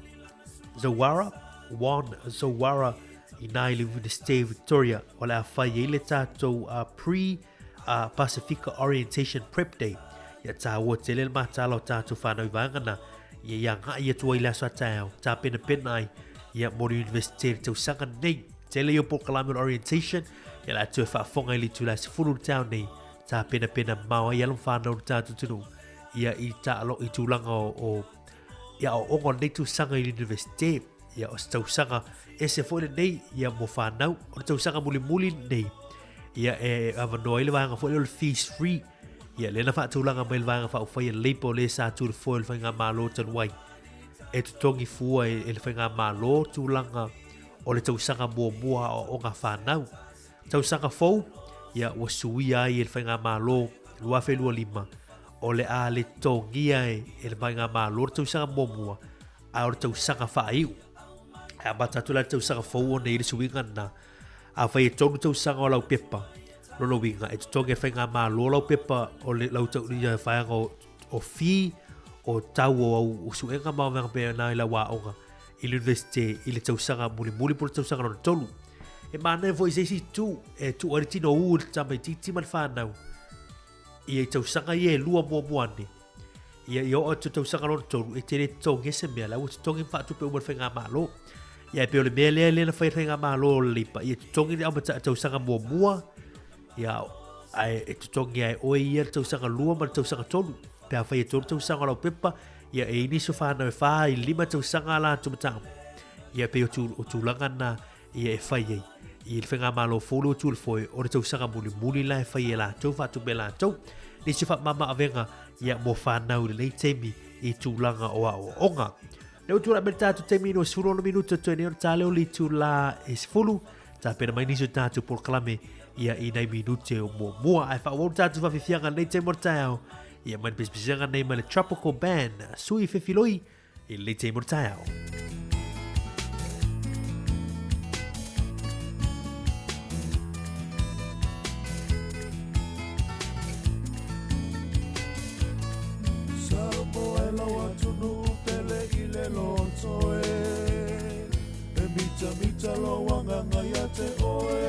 Zawara, Wan Zawara, i nā i le University of Victoria, o le a whai ai le tātou pre a Pasifika Orientation Prep Day. Ia tāua tele le mātāla o tātou whānau i vaega nā, ia ia ngai atu ai le aso a taeao, tā penapena ai, ia mō le universite le tausaga nei. Tele ia polokalame o le orientation, ia la atu e whaafonga i le itula e sefulu le taeao nei, tā penapena mamao ai ala ma whānau le tātou atunuu, ia i taalo i tulaga o, o ia o ongo nei tausaga i le universite, ia o se tausaga ese foi lenei, ia mo whānau, o le tausaga mulimuli nei, ia e avanoa ai le vaega foi lea o le fees free, ia lea na faatulaga mai le vaega faaupufai a le Labour o lea sa tu i le foe o le faigamalo talu ai, e totogi fua e le faigamalo tulaga o le tausaga muamua aoaoga fanau. Tausaga fou, ia ua suia ai e le faigamalo 2025 o le a le totogia e le faigamalo le tausaga muamua, a o le tausaga faaiu. E amata atu la le tausaga fou ona i le suiga lena. Afai e tonu tausaga o lau pepa, lona uiga e totogi e faigamalo lau pepa o le lau tau ia vaega o, o fee o tau o au suega ma vaega pea i lau aoga i le universite i le tausaga mulimuli po o le tausaga lona tolu. E manaia foi i se isi itu e tuu ai le tino ū i le tamaitiiti ma le whanau ia i tausaga ia e lua muamua ane. Ia i oo atu tausaga lona tolu, e te le totogi ai se mea, la ua totogi ma faatupe uma e le faigamalo. Ia e pei o le mea lea lea na fai e le faigamalo o le Leipa, ia totogi le aumata tausaga muamua, ia ae e totogi ai oe ia le tausaga lua ma le tausaga tolu. Pe afai e tolu tausaga o lau pepa, ia e i nisi o whanau e whā i lima tausaga a latou mataupu. Ia e pei o, tu, o tulaga na ia e fai ai. I le faigamalo fou lea ua tu i le foe, o le tausaga mulimuli la e fai e latou, faatupe e latou. Nisi o faamama avega ia mo whanau i lenei taimi i tulaga o aoaoga. Lea ua tulai mai le tatou taimi no 16 minuta toe nei ona tā lea o le itulā e 10. Tapena mai nisi o tatou polokalame ia i nai minute o muamua. Ae faaauau le tatou faafiafiaga i lenei taimi o le taeao ia mai le pisipisiga nei mai le Tropical Band, Sui Fefiloi i lenei taimi o le taeao. Samoa e lau atunuu pele i le loto e E mitamita lou agaga ia te oe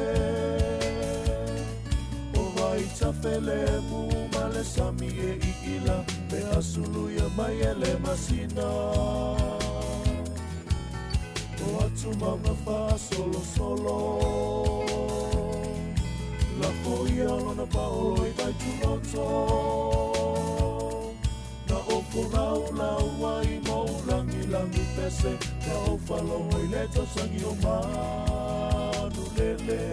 O Vaitafelemu ma le sami e iila Pe a suluia mai e le masina O atumauga faasolosolo Lafo ia lona paolo i Vaituloto Na ou folaulau ai ma ou lagilagi pese Na ou falogo i le tausagi o Manulele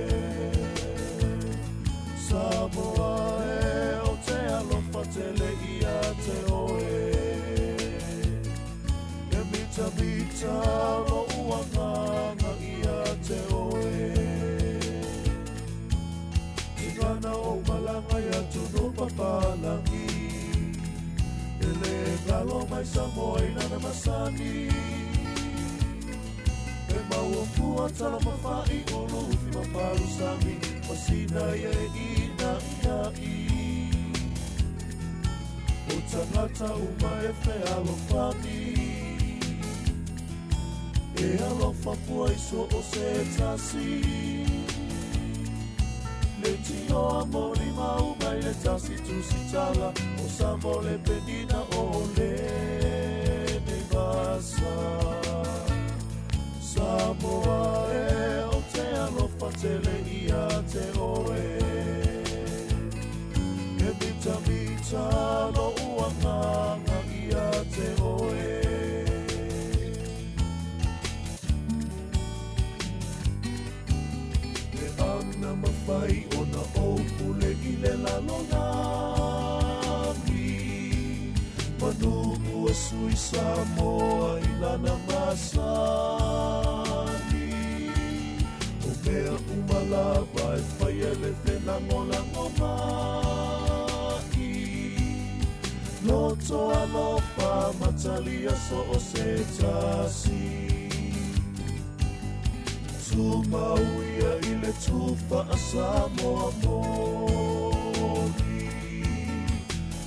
Samoa e o te alofa tele ia te oe E mitamita lo'u agaga ia te oe Tigana ou malaga i atunuu papalagi E le galo mai Samoa i lana masani E maua fua tala mafa'i ulu ufi ma palusami Masina ia e inaina'i O tagata uma e fealofani E alofa fua i so o se tasi Le tioa moli mau mai le tasi tusitala O Samoa le penina o lenei vasa Samoa e o te alofa tele ia te oe E mitamita lo'u agaga ia te oe E ana mafai ona ou pule i le lalolagi Manu ua sui Samoa i lana masani O mea uma lava e fai e le felagolago mai Loto alofa matalia so o se tasi Tumau ia i le tufa a Samoa moni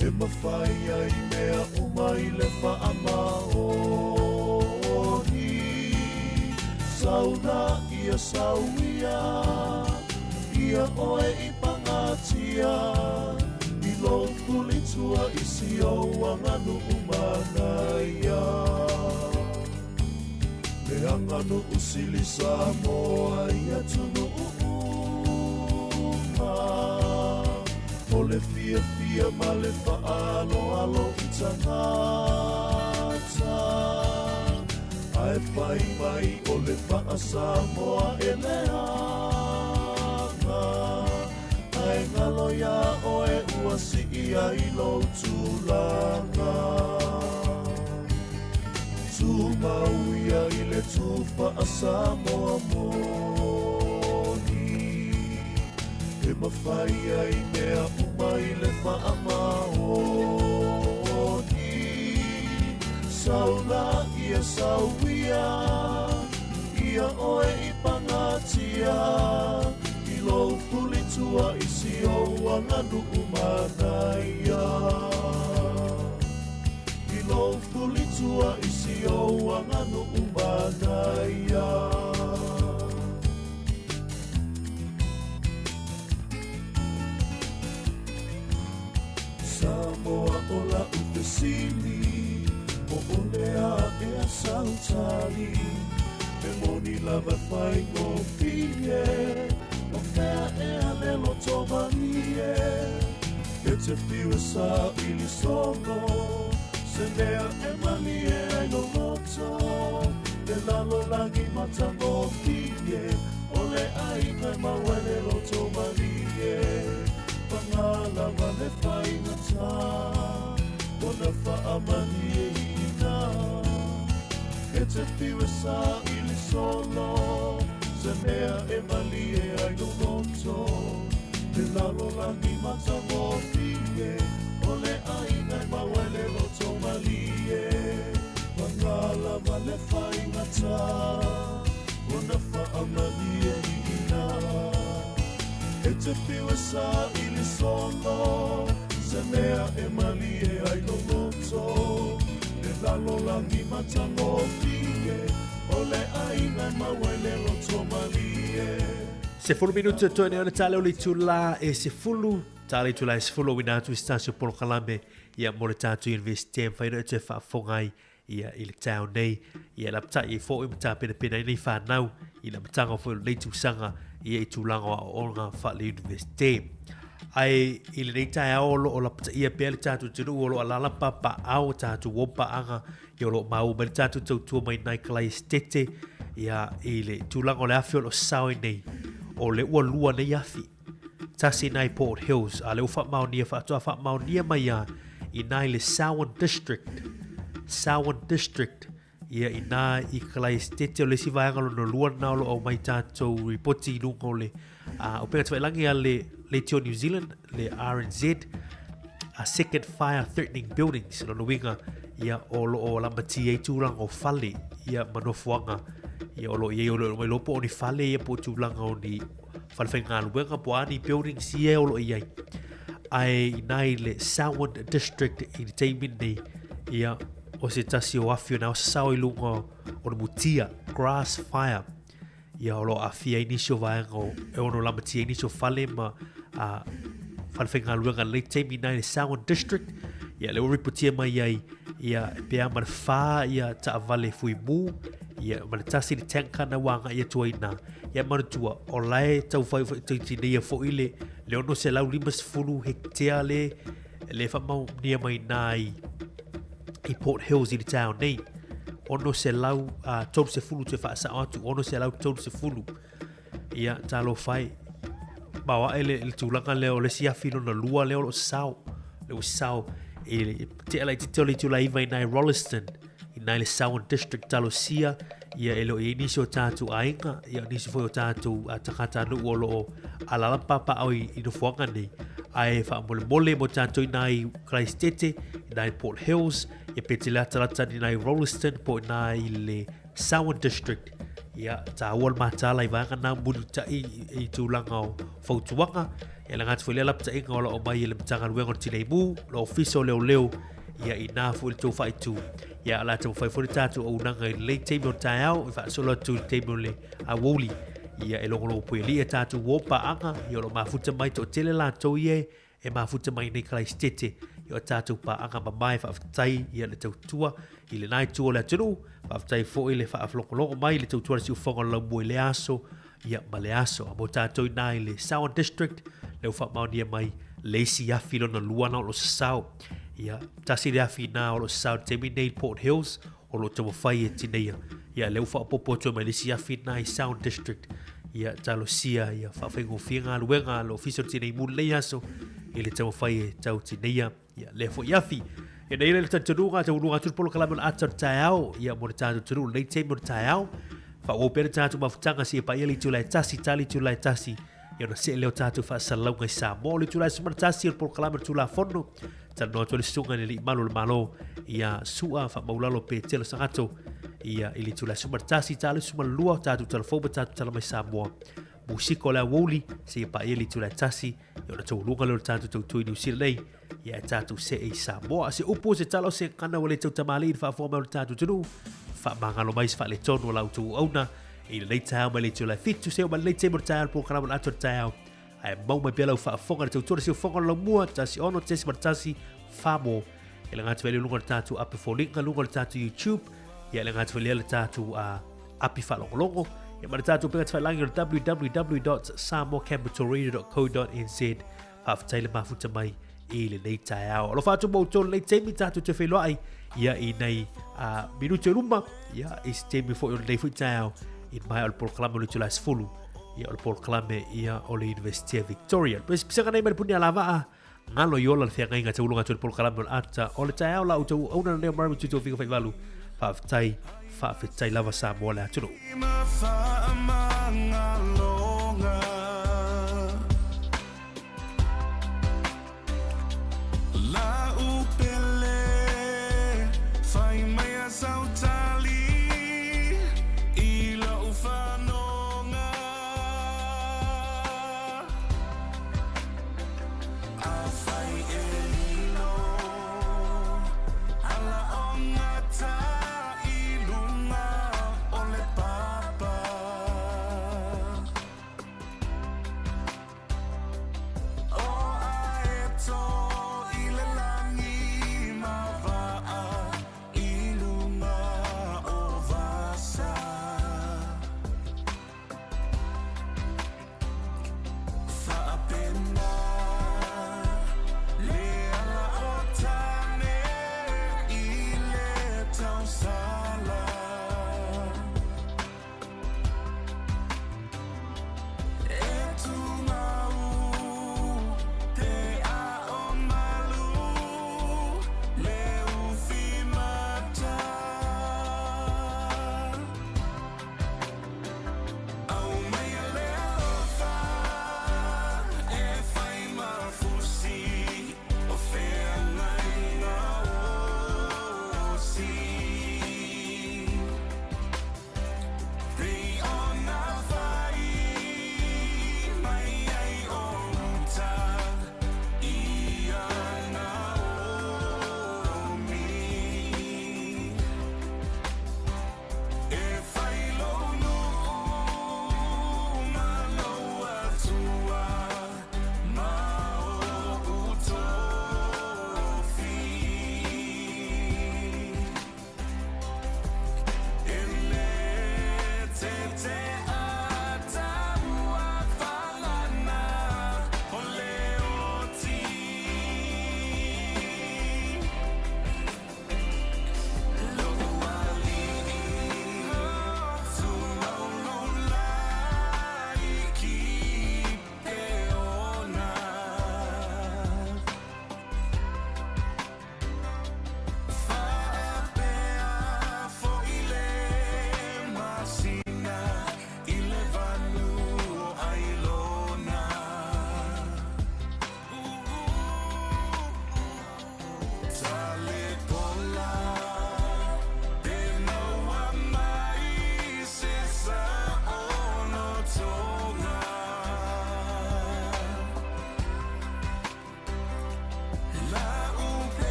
E mafai ai mea uma i le faamaoni Saula ia sau ia Ia oe i pagatia I lou fulitua i si ou aganuu manaia Le aganuu sili Samoa i atunuu uma O le fiafia ma le faaaloalo i tagata Ae fai mai o le vaa Samoa e leaga Ae galo iā oe ua sii ai lou tulaga Tumau ia i le tufa a Samoa moni E mafai ai mea uma i le faamaoni Saula ia sau ia Ia oe i pagatia I lou fulitua i si ou aganuu manaia I lou fulitua i si ou aganuu manaia Samoa o la'u fesili Po o le a ea sau tali E moni lava e faigofie O fea ea le loto malie E te fiu e saili solo Se mea e malie ai lou loto Le lalolagi matagofie O le aiga e maua ai le loto malie. Paga lava le faigata Ona faamalieina E te fiu e saili solo Se mea e malie ai lou loto Le lalolagi matagofie O le aiga e maua ai le loto malie Paga lava le faigata Ona faamalieina E te fiu e saili solo Se mea e malie ai lou loto Le lalolagi matagofie O le aiga e maua ai le loto malie. 10 minute toe nei ona tale o le itula e 10, tale itula e 10 o ina atu i se tasi o polokalame ia mo le tātou University e mawhai e toe faafofoga ai ia i le taeao nei, ia e lapatai ai foi ma tapenapena ai nei whānau i le amataga foi o lenei tausaga ia i tulaga o aoaoga faale-Universite. Ae i lenei taeao o lo o lapataia pea le tatou atunuu o lo o alaala papaao o tatou uo paaga ia o lo o maua mai le tatou tautua mai nai Kalaesetete ia i le tulaga o le afi o lo o sao ai nei o le ua lua nei afi tasi nai Port Hills, a le ua faamaonia faatoa faamaonia mai a i nā i le Selwyn District, Selwyn District, ia i nā i Kalaesetete o le isi vaega lona lua lena o lo o aumai tatou ripoti i luga o le uh, upega tafailagi a le Leitio New Zealand, le RNZ, a second fire threatening buildings, lona uiga, ia o lo o lamatia ai tulaga o fale, ia ma nofoaga, ia o lo o i ai o lo o mai loa po o ni fale ia po o tulaga o ni falefaigaluega po o a ni buildings ia o lo o i ai. Ae inā i le Selwyn District i le taimi nei, ia, o se tasi o afi o nā o sasao i luga o le mutia, grass fire, ia o lo o aafia ai nisi o vaega o, e ono lamatia ai nisi o fale ma a, falefaigaluega i lenei taimi inā i le Selwyn District, ia lea ua ripotia mai ai ia e pea ma le whā ia taavale fuimu, ia ma le tasi le tanker na ua agai atu ai inā. Ia manatua, o la e tau whai whai tautinei foi le, le 650 hektea le, le whamaunia mai nā i, i Port Hills i le taeao nei. 630 te whaasao atu, 630. Ia, talofa e. Mao ae le, le tulaga lea o le isi afi lona lua lea o lo o sasao. Le ua sasao i le tea laitiiti o le itula iva i nai Rolleston, i nai le Selwyn District talosia, ia e le o i ai nisi o tātou aiga, ia o nisi foi o tātou a tagatanuu o lo o alaala papaao i, i nofoaga nei. Ae faamolemole mo tātou i nai Christete, i nai Port Hills, ia pe te latalata i nai Rolleston po i nai le Selwyn District, ia, tāua le mataala i vaega nā mulimulitai i, i tulaga o fautuaga, ia le ngāti foi lea lapataiga o lo o mai e le Matagaluega o le Tinei Mu, le Ofisa o Leoleo, ia i nā foi le tou faaitu. Ia, o le a taumafai foi le tātou auaunaga i lenei taimi o le taeao, e faasolo atu i le taimi o le aoauli. Ia, e logologo puialii a tātou uo paaga, ia o lo o mafuta mai toatele latou ia e mafuta mai nei Karaisitete i o tātou paaga mamae faafetai ia le tautua i lenā itu o le atunuu, faafetai foi le faafalogologo mai le tautua le siufofoga o le laumua i lea aso ia ma le aso. A mo tātou inā i le Selwyn District, lea ua faamaonia mai le isi afi lona lua na o lo o sasao. Ia, tasi le afi inā o lo o sasao i le taimi nei i Port Hills, o lo o taumafai e tineia. Ia, lea ua faaopoopo atu ai mai le isi afi inā i Selwyn District. Ia, talosia, ia, faafaigofie galuega a le Ofisa o le Tinei Mu i lenei aso i le taumafai e tau tineia. Ia, lea foi afi. Ia nei le talitonuga, taunuga atu le polokalame o le ata o le taeao, ia mo le tatou atunuu lenei taimi o le taeao. Faaauau pea le tatou mafutaga seia paia le itula e tasi, tali itula e tasi, ia ona see lea o tatou faasalalauga i Samoa. O le itula e 11 o le polokalame o le Tulafono, talanoa atu ai le susuga i le Alii Malu o le Malo, ia Su'a Faamaulalo Petelo Sagato, ia i le itula e 11, tali 12 o tatou talafou ma tatou tala mai Samoa. Musika o le aoauli, seia paia le itula e tasi, ia ona taualuga lea o le tatou tautua i Niu Sila nei, ia e tatou see i Samoa. Se upu, se tala, o se gagana ua le tautamalii i le faafofoga mai o le tatou atunuu, faamagalo mai se faaletonu o la outou auauna i lenei taeao mai le itula e 7 seia oo mai lenei taimi o le taeao i le polokalame o le ata o le taeao. Ae mau mai pea lau faafofoga i le tautua le siufofoga o le laumua, 16.1 Famo. E le gata foi i luga o le tatou api foliga, luga o le tatou YouTube, ia e le gata foi lea le tatou uh, api faalogologo, ia ma le tatou upega tafailagi o le www.samoacapitalradio.co.nz. Faafetai le mafuta mai i lenei taeao. Alofa atu mo outou lenei taimi tatou te feiloai ia i nei uh, minute o luma, ia i se taimi foi o lenei foi taeao i le maea o le polokalame o le itula e 10. Ia o le polokalame ia o le University of Victoria. Le pisega nei mai le puni alavaa, ngalo i ola le feagaiga tauloga atu le polokalame o le ata o le taeao la outou auauna lenei o Marama Tutu Figa Faivalu. Faafetai, faafetai lava Samoa le atunuu.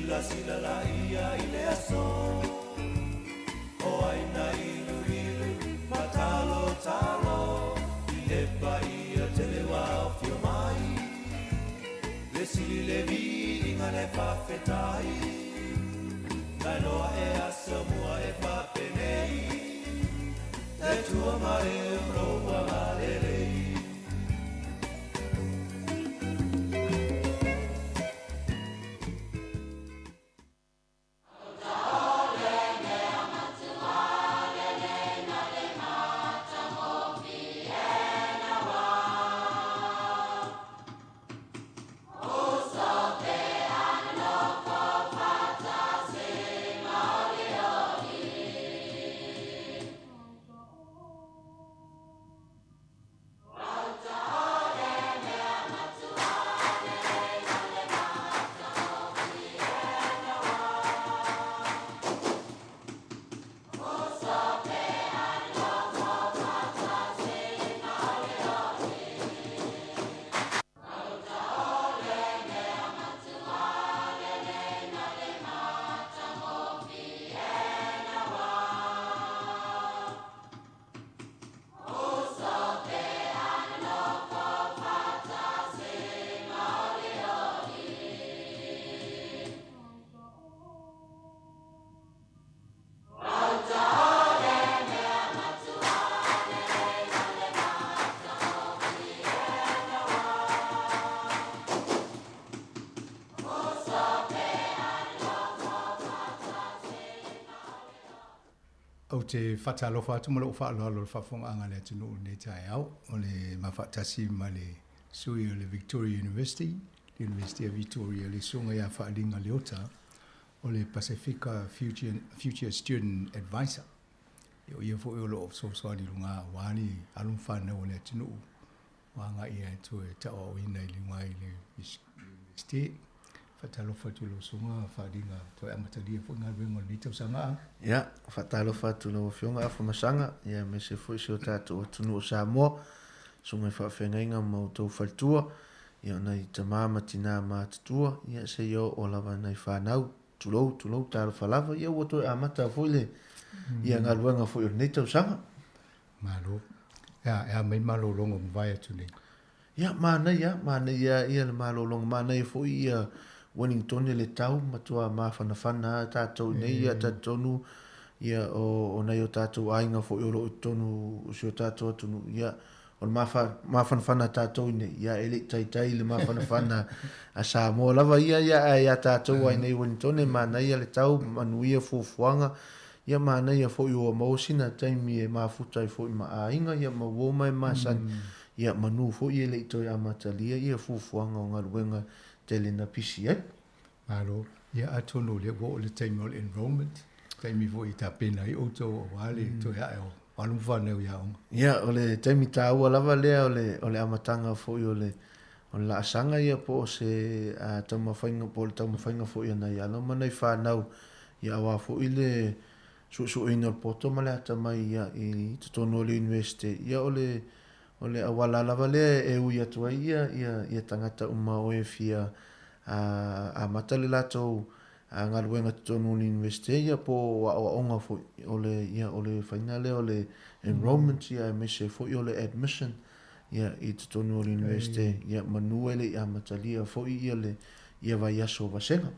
Silasila laia i le aso O ai na iluilu ma talotalo I le paia tele ua afio mai Le sili le viiga le faafetai Na iloa e aso mua e faapenei Le Atua ma le lou agalelei. Ou te faatalofa atu ma lou faaaloalo i le faafofogaaga a le atunuu i lenei taeao, o le mafaatasi ma le sui o le Victoria University, le University of Victoria, le Susuga ia Faaliga Leota, o le Pasefika Future, Future Student Advisor. O ia foi o lo o fesoasoani i luga aua ni alo ma fanau a le atunuu ua agai atu e tauaoina i luga i le Universite. Faatalofa atu i lau Susuga Faaliga, toe amatalia foi galuega o lenei tausaga. Ia, faatalofa atu i lau Afioga Afamasaga, ia aemaise foi si o tatou atunuu o Samoa, susuga i faafeagaiga ma outou faletua, ia o nai tama ma tina matutua, ia seia oo lava i nai fanau, tulou, tulou, talofa lava, ia ua toe amata foi le ia galuega foi o lenei tausaga. Malo. Ea, e a mai malologa ua mavae atu nei? Ia, manaia, manaia ia le malologa, manaia foi ia Wellingtone le tau, matua mafanafana a tatou i nei, ia talitonu ia o, o nai o tatou aiga foi o lo o i totonu o si o tatou atunuu, ia o le mafa, mafanafana a tatou i nei, ia e le i taitai le mafanafana a Samoa lava ia, ia ae ia tatou ai nei Wellingtone, manaia le tau, manuia fuafuaga, ia manaia foi ua maua sina taimi e mafuta ai foi ma aiga, ia ma uo ma e masani, ia manu foi e le i toe amatalia ia fuafuaga o galuega tele na pisi ai. Malo. Ia atonu o lea ua oo le taimi o le enrolment, taimi foi e tapena ai outou aua le toe ae o alo ma fanau i aoga. Ia, o le taimi taua lava lea o le, o le amataga foi o le, o le laasaga ia po o se taumafaiga po o le taumafaiga foi a nai alo ma nai fanau ia aua foi le suesueina o le poto ma le atamai ia i totonu o le Universite. Ia o le, o le auala lava lea e ui atu ai ia, ia, ia tagata uma o e fia amata le latou galuega totonu o le Universite ia po o aoaoga foi. O le, ia, o le faiga lea o le enrolment ia aemaise foi o le admission ia i totonu o le Universite ia manu e le i amatalia foi ia le ia vaiaso o vasega.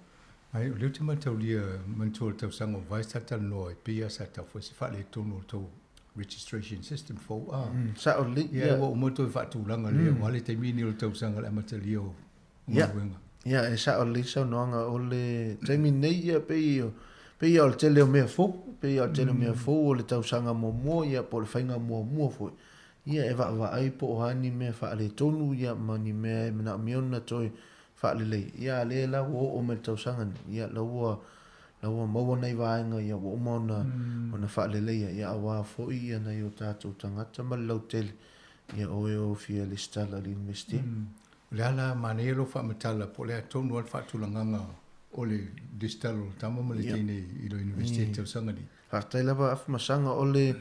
Ai, o lea ou te mataulia manatua le tausaga ua mavae sa talanoa ai, pei lava sa tau foi se faaletonu o le tou registration system fou a. Sao lelei. Ia, ua uma toe faatulaga lea, aua le taimi lenei o le tausaga o le amatalia o galuega. Ia, e sao lelei saunoaga, o le taimi nei ia pei pei lava o le tele o mea fou, pei lava o le tele o mea fou o le tausaga muamua ia po o le faiga muamua foi. Ia e vaavaai po o a ni mea faaletonu ia ma ni mea e manaomia ona toe faalelei. Ia a lea la ua oo mai le tausaga nei, ia la ua la ua maua nai vaega ia ua uma ona ona faaleleia ia aua foi ia nai o tatou tagata ma le lautele ia o e o fia lesitala i le Universite. O le a la manaia lou faamatala po o le a tonu lava le faatulagaga o le lesitala o le tama ma le teine i le Universite i le tausaga nei? Faafetai lava Afamasaga. O le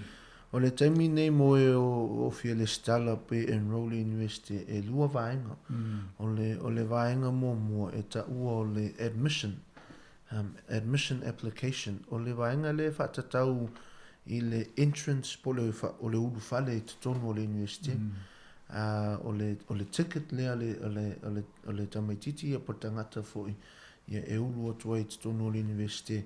o le taimi nei mo e o o fia lesitala pe enrol i Universite e lua vaega. O le o le vaega muamua e taua o le admission. Admission Application, o le vaega lea e faatatau i le entrance po o le, o le ulufale i totonu o le Iunivesite. O le, o le ticket lea a le, a le, a le, a le tamaitiiti ia po o le tagata foi ia e ulu atu ai i totonu o le Iunivesite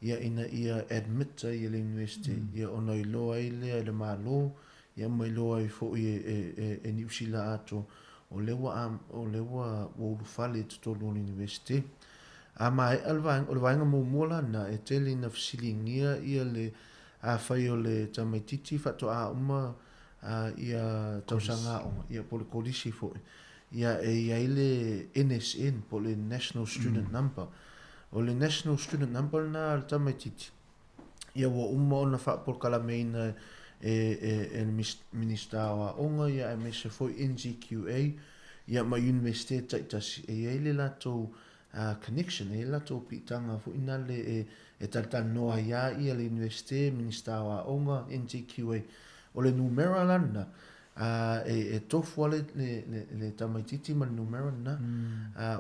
ia ina ia admit ai e le Iunivesite ia ona iloa ai lea e le Malo ia ma iloa ai foi e, e, e, e Niu Sila atoa o lea ua, o lea ua, ua ulufale i totonu o le Iunivesite. A maea le vaega, o le vaega muamua la lena e tele ina fesiligia ia le, afai o le tamaitiiti faatoa uma ia tausaga aoga, ia po o le kolisi foi, ia e i ai le NSN po o le National Student Number. O le National Student Number lena a le tamaitiiti, ia ua uma ona faapolokalameina e, e, e le Minisita o Aoga ia aemaise foi NZQA ia ma Iunivesite taitasi e i ai le latou connection, e i ai le latou piitaga foi nale e, e talatalanoa ai lava ia le Iunivesite, Minisita o Aoga, NZQA. O le numera la lena, e, e tofu lava le, le, le, le tamaitiiti ma le numera lena.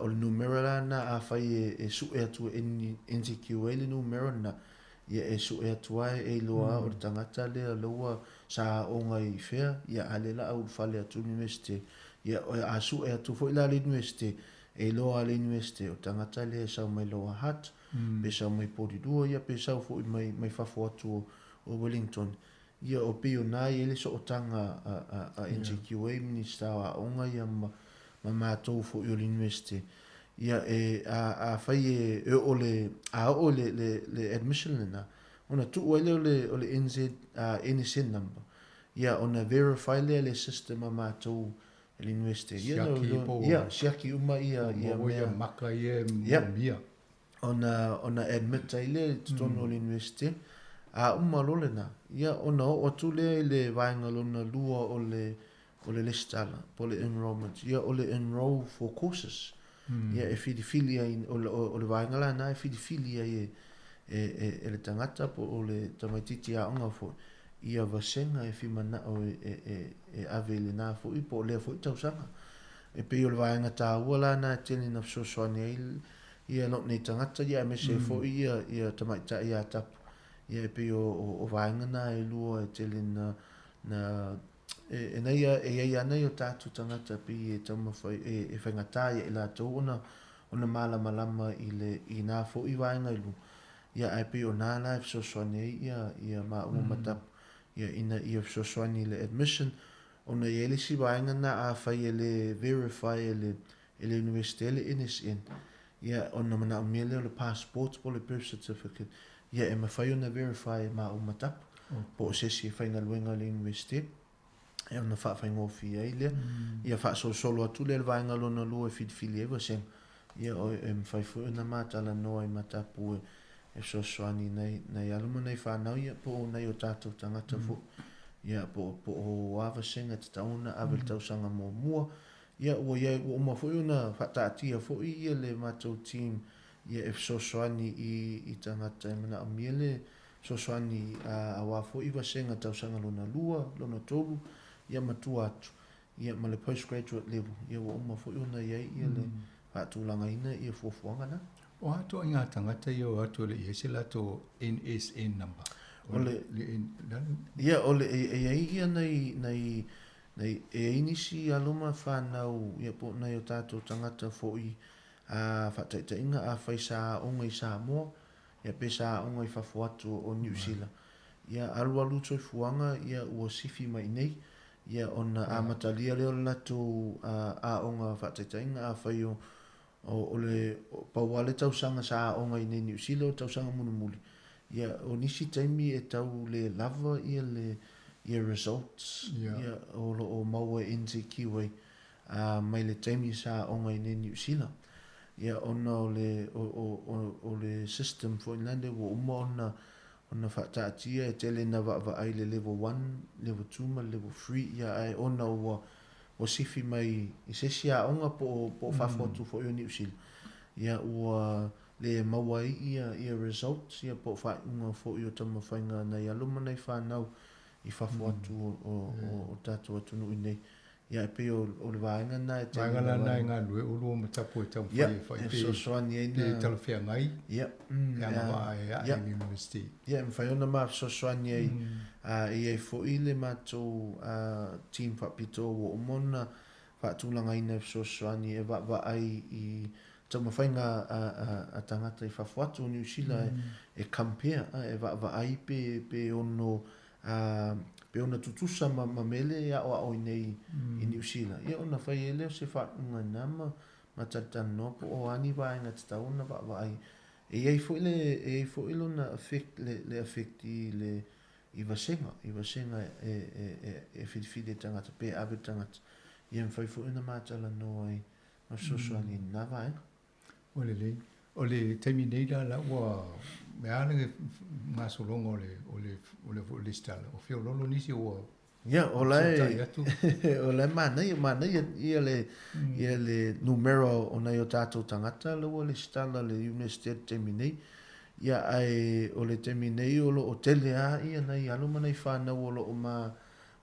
O le numera la lena afai e, e sue atu e NZQA le numera lena, ia e sue atu lava e iloa o le tagata lea lea ua sa aoga i fea, ia a lea la a ulufale atu i le Iunivesite. Ia a sue atu foi la le Iunivesite, e iloa lava le Iunivesite o le tagata lea e sau mai Lower Hutt, pe sau mai Porirua, ia pe sau foi mai, mai fafo atu o, o Wellington. Ia o pei o na i ai le sootaga a, a, a NZQA, Minisita o Aoga ia ma, ma matou foi o le Iunivesite. Ia e, a, afai e, e oo le, a oo le, le, le admission lena, ona tuu ai lea o le, o le NZ, uh, NSN number. Ia ona verify lea le system a matou e le Iunivesite. Ia, Siaki po o- ia, siaki uma ia, ia Maua ia mea. maka ia e Ia. moomia. Ona, ona admit ai lea i totonu o le Iunivesite, a uma loa lena, ia ona oo atu lea i le vaega lona lua o le, o le lesitala, po o le enrolment. Ia o le enrol for courses. Ia e filifili ai, o le, o le vaega la lena e filifili ai e, e, e, e le tagata po o le tamaitiiti aoga foi, ia vasega e fia manao e, e, e, e ave i lena foi po o lea foi tausaga. E pei o le vaega taua la lena e tele ina fesoasoani ai ia lou nei tagata ia aemaise ai foi ia ia tamaitai ia Tapu. Ia e pei o o vaega na e lua e tele na na e e nei e i ai ana i o tātou tagata pei e taumafai e e faigata ia i latou ona ona malamalama i le i nā foi vaega e lua. Ia ae pei o nā la e fesoasoani ai ia ia maua ma Tapu ia ina ia fesoasoani i le admission ona i ai le isi vaega na afai e le verify e le e le Iunivesite le NSN, ia ona manaomia lea o le passport po o le birth certificate, ia e mafai ona verify e maua ma Tapu, po o se isi e faigaluega i le Iunivesite, e ona faafaigofie ai lea. Ia faasolosolo atu lea i le vaega lona lua e filifili ai vasega, ia e mafai foi ona ma talanoa i matapu e e fesoasoani i nai, nai alo ma nai fanau, ia po o nai o tatou tagata foi, ia po, po o a vasega e tatau ona ave i le tausaga muamua. Ia, ua i ai, ua uma foi ona faataatia foi ia le matou team ia e fesoasoani i, i tagata e manaomia le fesoasoani aua foi vasega tausaga lona lua, lona tolu, ia ma tua atu, ia ma le postgraduate level, ia ua uma foi ona i ai ia le faatulagaina ia fuafuaga na. O a ituaiga tagata ia o atu e le i ai se latou NSN number? O le, ia, o le, e i ai ia nai, nai Nei, e i ai nisi alo ma fanau, ia po o nai o tatou tagata foi, a, faataitaiga, afai sa aoga i Samoa, ia pe sa aoga i fafo atu o Niu Sila, ia alualu soifuaga, ia ua sifi mai i nei, ia ona amatalia lea o le latou aoga faataitaiga, afai o, O, o le, pau lava le tausaga sa aoga i nei Niu Sila o le tausaga mulimuli. Ia, o nisi taimi e tau le lava ia le, ia results, yeah. ia, o lo o maua e NZQA, uh, mai le taimi sa aoga i nei Niu Sila. Ia, ona o le, o, o, o, o le system foi lale ua uma ona, ona faataatia e tele ina vaavaai le level 1, level 2 ma le level 3, ia, ae ona ua, ua sifi mai i se isi aoga po o, po o fafo atu foi o Niu Sila, ia ua le maua ai ia, ia results, ia po o faaiuga foi o taumafaiga nai alo ma nai fanau i fafo atu o, o, o, o tatou atunuu i nei. Ia e pei o, o le vaega lena e tele Vaega la lena e galulue oulua ma tapu e taumafai e fai pe, fesoasoani ai pe talafeagai e agavaa e ae i le University. Ia, e mafai ona ma fesoasoani ai, e i ai foi le matou team faapitoa ua uma ona faatulagaina e fesoasoani e vaavaai i taumafaiga a tagata i fafo atu o Niu Sila e compare, e vaavaai pe ono pe ona tutusa ma mele e aoao i nei i Niu Sila, ia ona fai ai lea o se faaiuga i ina ma ma talatalanoa po o a ni vaega e tatau ona vaavaai. E i ai foi le, e i ai foi lona effect, le, le effect i le, i vasega, i vasega e, e, e, e filifili e tagata, pe ave le tagata. Ia e mafai foi ona matalanoa ai ma fesoasoani i lena vaega. Ua lelei. O le taimi nei la, la ua mea a le gasologa o le, o le, o le foi lesitala, o feololo nisi ua Ia, o la e, o la e manaia, manaia ia le, ia le numera o nai o tātou tagata la ua lesitala le University i le taimi nei. Ia, ae o le taimi nei o lo o tele lava ia nai alo ma nai whanau o lo o ma,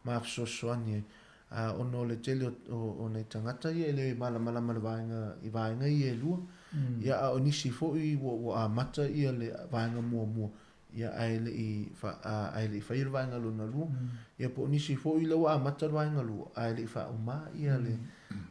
ma fesoasoani ai. Ā, ona o le tele o, o, o nai tagata ia e le malamalama i le vaega, i vaega ia e lua. Ia, a o nisi foi ua, ua amata ia le vaega muamua, ia ae le i, fa, a, ae le i faia le vaega lona lua. Ia po o nisi foi la ua amata le vaega lua, ae le i faauma ia le,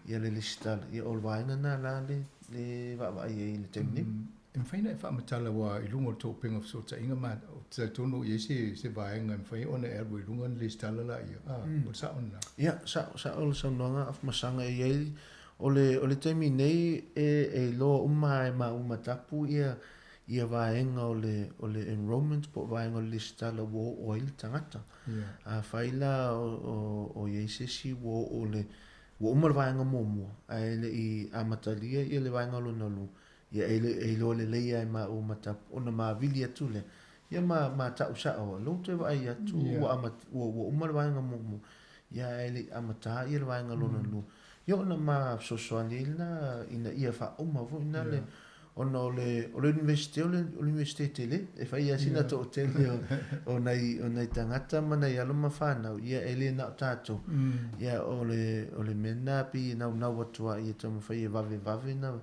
ia le lesitala. Ia o le vaega na la le, le vaavaai ai i le taimi nei. E mafai ona e faamatala aua i luga o le tou upega fesootaiga ma ou te talitonu o i ai se, se vaega e mafai ona e alu ai i luga ona lesitala laia. A, o le sao lena. Ia, sao, sao le saunoaga a Afamasaga e i ai, o le, o le taimi nei e, e iloa uma lava e maua matapu ia, ia vaega o le, o le enrolment po o vaega o le lesitala ua oo ai le tagata. Ia. Afai la o, o, o i ai se isi ua oo le, ua uma le vaega muamua ae le i amatalia ia le vaega lona lua, Ia e le e iloa lelei lava e maua ma tapu ona mavili atu lea. Ia ma ma ta'u sa'o ai, lou toe vaai atu ua amata ua ua uma le vaega muamua, ia ae le i amata ia le vaega lona lua. Ia ona ma fesoasoani ai lena ina ia faauma foi na le ona o le o le Universite o le o le Universite tele e fai lava sina toatele o o nai o nai tagata ma nai alo ma fanau, ia e le na o tatou. Ia o le o le mea lena pei e naunau atu lava ia taumafai e vavevave na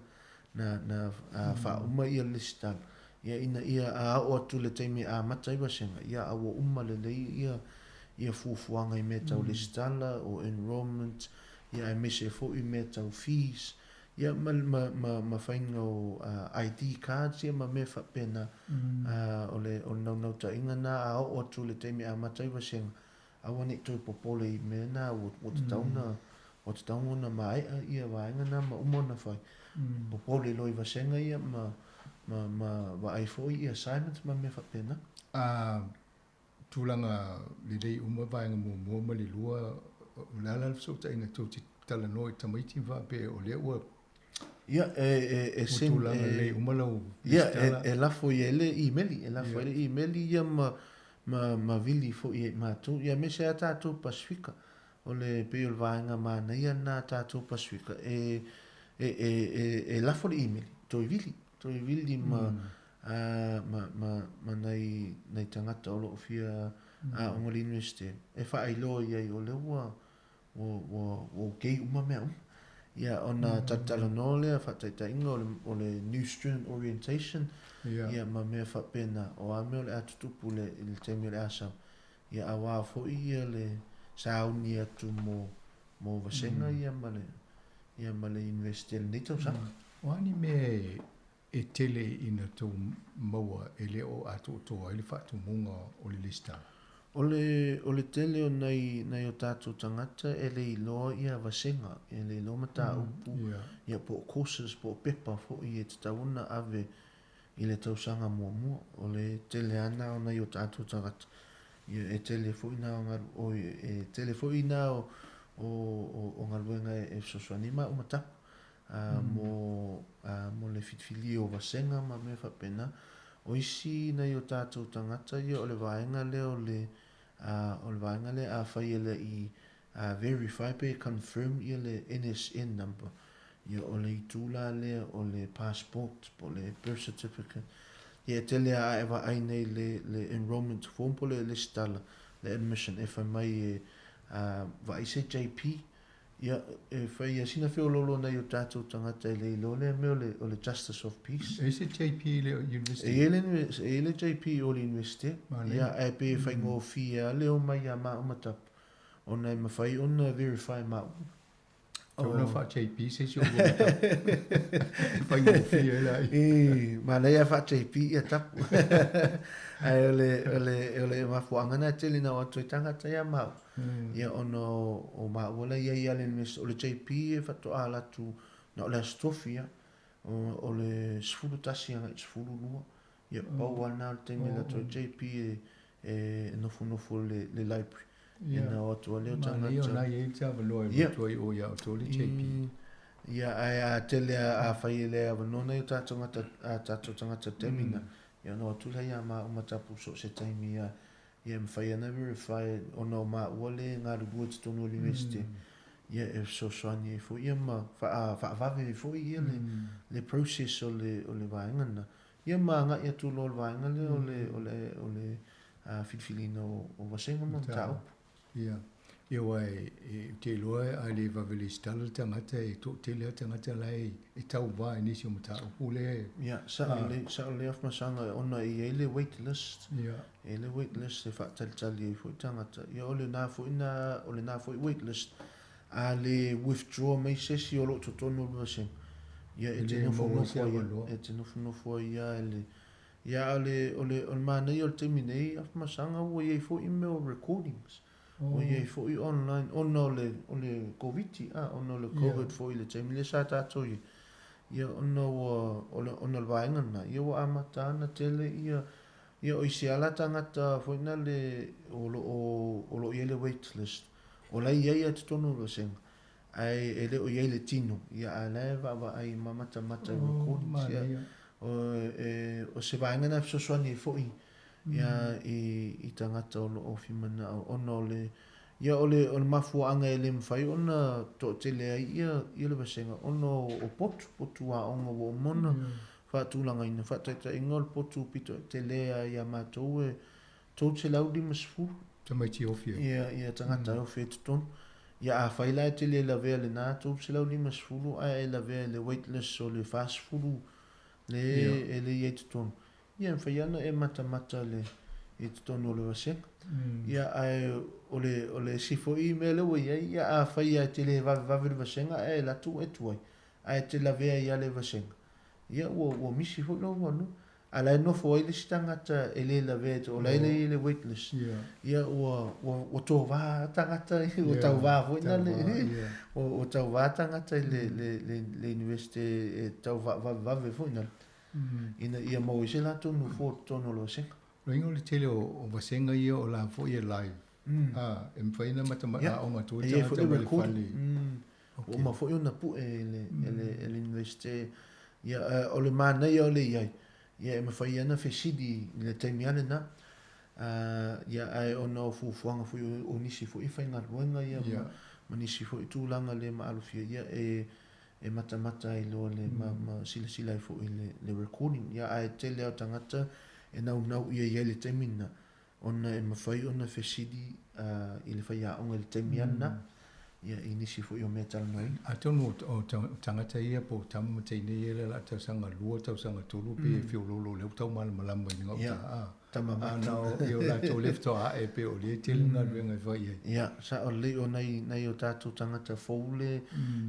na, na faauma ia le lesitala, ia ina ia a oo atu le taimi e amata ai vasega, ia a ua uma lelei ia, ia fuafuaga i mea tau lesitala, o enrolment, ia aemaise foi mea tau fees, ia ma, ma, ma, ma faiga o ID cards ia ma mea faapena. O le, o le naunautaiga na a oo atu le taimi e amata ai vasega, Aua ne i toe popole i mea na ua, ua tatau na, ua tatau ona maea ia vaega na ma uma ona fai. Popole loa i vasega ia ma, ma, ma vaai foi i assignments ma mea faapena. A tulaga lelei uma vaega muamua ma le lua, o le a la le fesootaiga tou te talanoa i tamaiti ma faapea o lea ua Ia, e, e, e send, tulaga lelei uma lau Ia, e, e lafo i ai le imeli, e lafo ai le imeli ia ma, ma, ma vili foi ia i matou, ia aemaise lava tatou Pasifika. O le, pei o le vaega manaia lena a tatou Pasifika, e, e, e, e, e lafo le imeli, toe vili, toe vili ma, ma, ma, ma nai, nai tagata o lo o fia aoga i le Universite, e faailoa i ai o lea ua, ua, ua, ua okay uma mea uma. Ia, ona talatalanoa lea, faataitaiga o le, o le New Student Orientation, ia, ma mea faapena, o a mea o le a tutupu le, i le taimi o le a sau. Ia, aua foi ia le sauni atu mo, mo vasega ia ma le, ia ma le University o lenei tausaga. O a ni mea e, e tele ina tou maua e le o atoatoa ai le faatumuga o le lesitala? O le, o le tele o nai, nai o tatou tagata e le iloa ia vasega, e le iloa mataupu, ia po o courses po o pepa foi e tatau ona ave i le tausaga muamua. O le tele lava na o nai o tatou tagata. Ia e tele foi na o galu, oi, e tele foi na o, o, o, o galuega e fesoasoani ai ma uma tapu. Mo, mo le filifilia o vasega ma mea faapena. O isi nai o tatou tagata ia o le vaega lea o le, o le vaega lea afai e le i verify pe confirm ia le NSN number, ia o le itu la lea o le passport po o le birth certificate. Ia e tele lava a e vaai nei le, le enrolment form po o le lesitala, le admission e fai mai e vaai se JP. Ia, e fai ia sina feoloolo nai o tatou tagata e le iloa lea mea o le, o le Justice of Peace. E i ai se JP i le University? E i ai le, e i ai le JP i o le Universite. Manaia. Ia, ae pei e faigofie lava le omai ia maua ma tapu, ona e mafai ona verify maua. Tau na faa-JP se isi o lua tapu. E faigofie ai la. I, manaia faa-JP ia tapu. Ae o le, o le, o le mafuaaga na e tele na o atu ai tagata ia maua. Ia ona o maua la i ai le o le JP e faatoa alu atu na o le Aso Tofi ia. O le 11 agai i le 12. Ia pau lava lena o le taimi e alu atu ai JP e nofonofo i le library. Ia na o atu ai lea o tagata. Manaia o lena e i ai le avanoa e alu atu ai o ia outou le JP. Ia ae a tele a fai e le avanoa nai o tatou tagata i le taimi lena, ia ona o atu lea ia maua ma tapu so o se taimi ia. Ia e mafai ona verify ona o maua le e galulue i totonu o le Universite, ia e fesoasoani ai foi ia ma faavave ai foi ia le process o le o le vaega lena. Ia ma agai atu loa i le vaega lea o le o le o le filifiliina o vasega ma mataupu. Ia, ia aua e, ou te iloa a le vave lesitala le tagata e toatele lava tagata la e e tauva i nisi o mataupu lea e. Ia, sao lelei, sao lelei Afamasaga ona e i ai le wait list. Ia. E i ai le wait list e faatalitali ai foi tagata. Ia o lena foi na, o lena foi wait list, a le withdraw mai se isi o lo o totonu o le vasega, ia e te nofonofo ai lava, e te nofonofo ai lava i le, ia a o le, o le, o le manaia o le taimi nei Afamasaga ua i ai foi mea o recordings. Ua i ai foi online ona o le, o le Koviti, a, ona o le Covid foi i le taimi lea sa tatou i ai. Ia ona ua, o le, ona o le vaega lena, ia ua amata ana tele ia, ia o isi lava la tagata foi na le, o lo o, o lo o i ai le wait list, o la e i ai lava i totonu o le vasega, ae e le o i ai le tino, ia ae la e vaavaai ma matamata i recordings, ia, o, e, o se vaega lena e fesoasoani ai foi ia i tagata o lo o fia manao ona o le ia o le o le mafuaaga e le mafai ona toatele ai ia ia le vasega ona o potu potu aoga ua uma ona faatulagaina faataitaiga o le potu pito e tele a ia matou e 350 tamaiti ofi ai ia ia tagata e ofi ai totonu ia afai la e te le lavea lena 350 ae e lavea i le wait list o le 40 le e le i ai totonu Ia, e mafai lava ona e matamata le, i totonu o le vasega. Ia, ae o le, o le isi foi mea lea ua i ai, ia, afai lava e te le vavevave le vasega ae alu atu ua e tuai, ae e te lavea ai lava le vasega, ia, ua, ua misi foi lou avanoa. A o la e nofo ai le isi tagata e le lavea i o la e i ai le wait list. Ia, ua, ua, ua tova tagata, ua tauva foi na le, ua, ua tauva tagata i le, le, le, le Universite e tau vavevave foi na. Ina ia maua ai se latou nofoa i totonu o le vasega. Loiga o le tele o vasega ia o la foi e live. A, e mafai ona matamata aoga atu ai tagata mai le fale. Ua uma foi ona pue e le e le Universite. Ia, o le manaia o le i ai, ia e mafai lava ona fesili i le taimi lava lena. Ia, ae ona o fuafuaga foi o nisi foi faigaluega ia ma nisi foi tulaga le maalofia, ia e e matamata ai loa le ma, ma silasila ai foi le, le recording. Ia, ae tele lava o tagata e naunau ia i ai le taimi lena, ona e mafai ona fesili uh, i le faiaoga i le taimi mm. lena, ia, i nisi foi o mea talanoaina. Atonu o, o tagata ia po o tama ma teine ia le la tausaga lua, tausaga tolu, pe mm. feololo lea ua tau malamalama i gauta. Yeah. Ah. Tama A na o i o latou le faatoa ae pei o lea tele galuega e fai ai. Ia, sao lelei o nai, nai o tatou tagata fou le,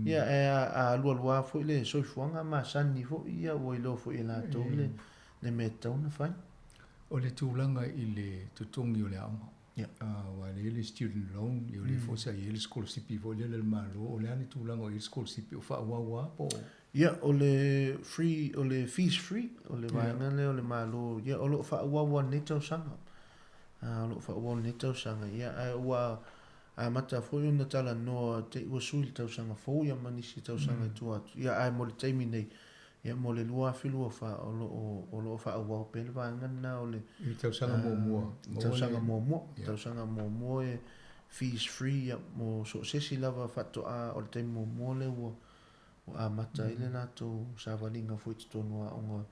ia, e a, a alualuā foi le soifuaga masani foi, ia, ua iloa foi e latou le, le mea e tatau ona fai. O le tulaga i le totogi o le aoga. Ia. Aua e i ai le student loan, ia o lea foi sa i ai le sikolasipi foi lea a le Malo. O le a le tulaga o i ai le sikolasipi o faaauau lava po o? Ia, o le free, o le fees free, o le vaega lea o le Malo, ia o lo o faaauau lava i lenei tausaga. O lo o faaauau i lenei tausaga, ia ae ua amata foi ona talanoa te i ua sui le tausaga fou ia ma nisi tausaga i tua atu. Ia ae mo le taimi nei, ia mo le 2024 o lo o, o lo o faaauau pea le vaega lena o le I le tausaga muamua. I tausaga muamua, tausaga muamua e fees free ia mo so o se isi lava faatoa o le taimi muamua lea ua ua amata ai le latou savaliga foi i totonu o aoga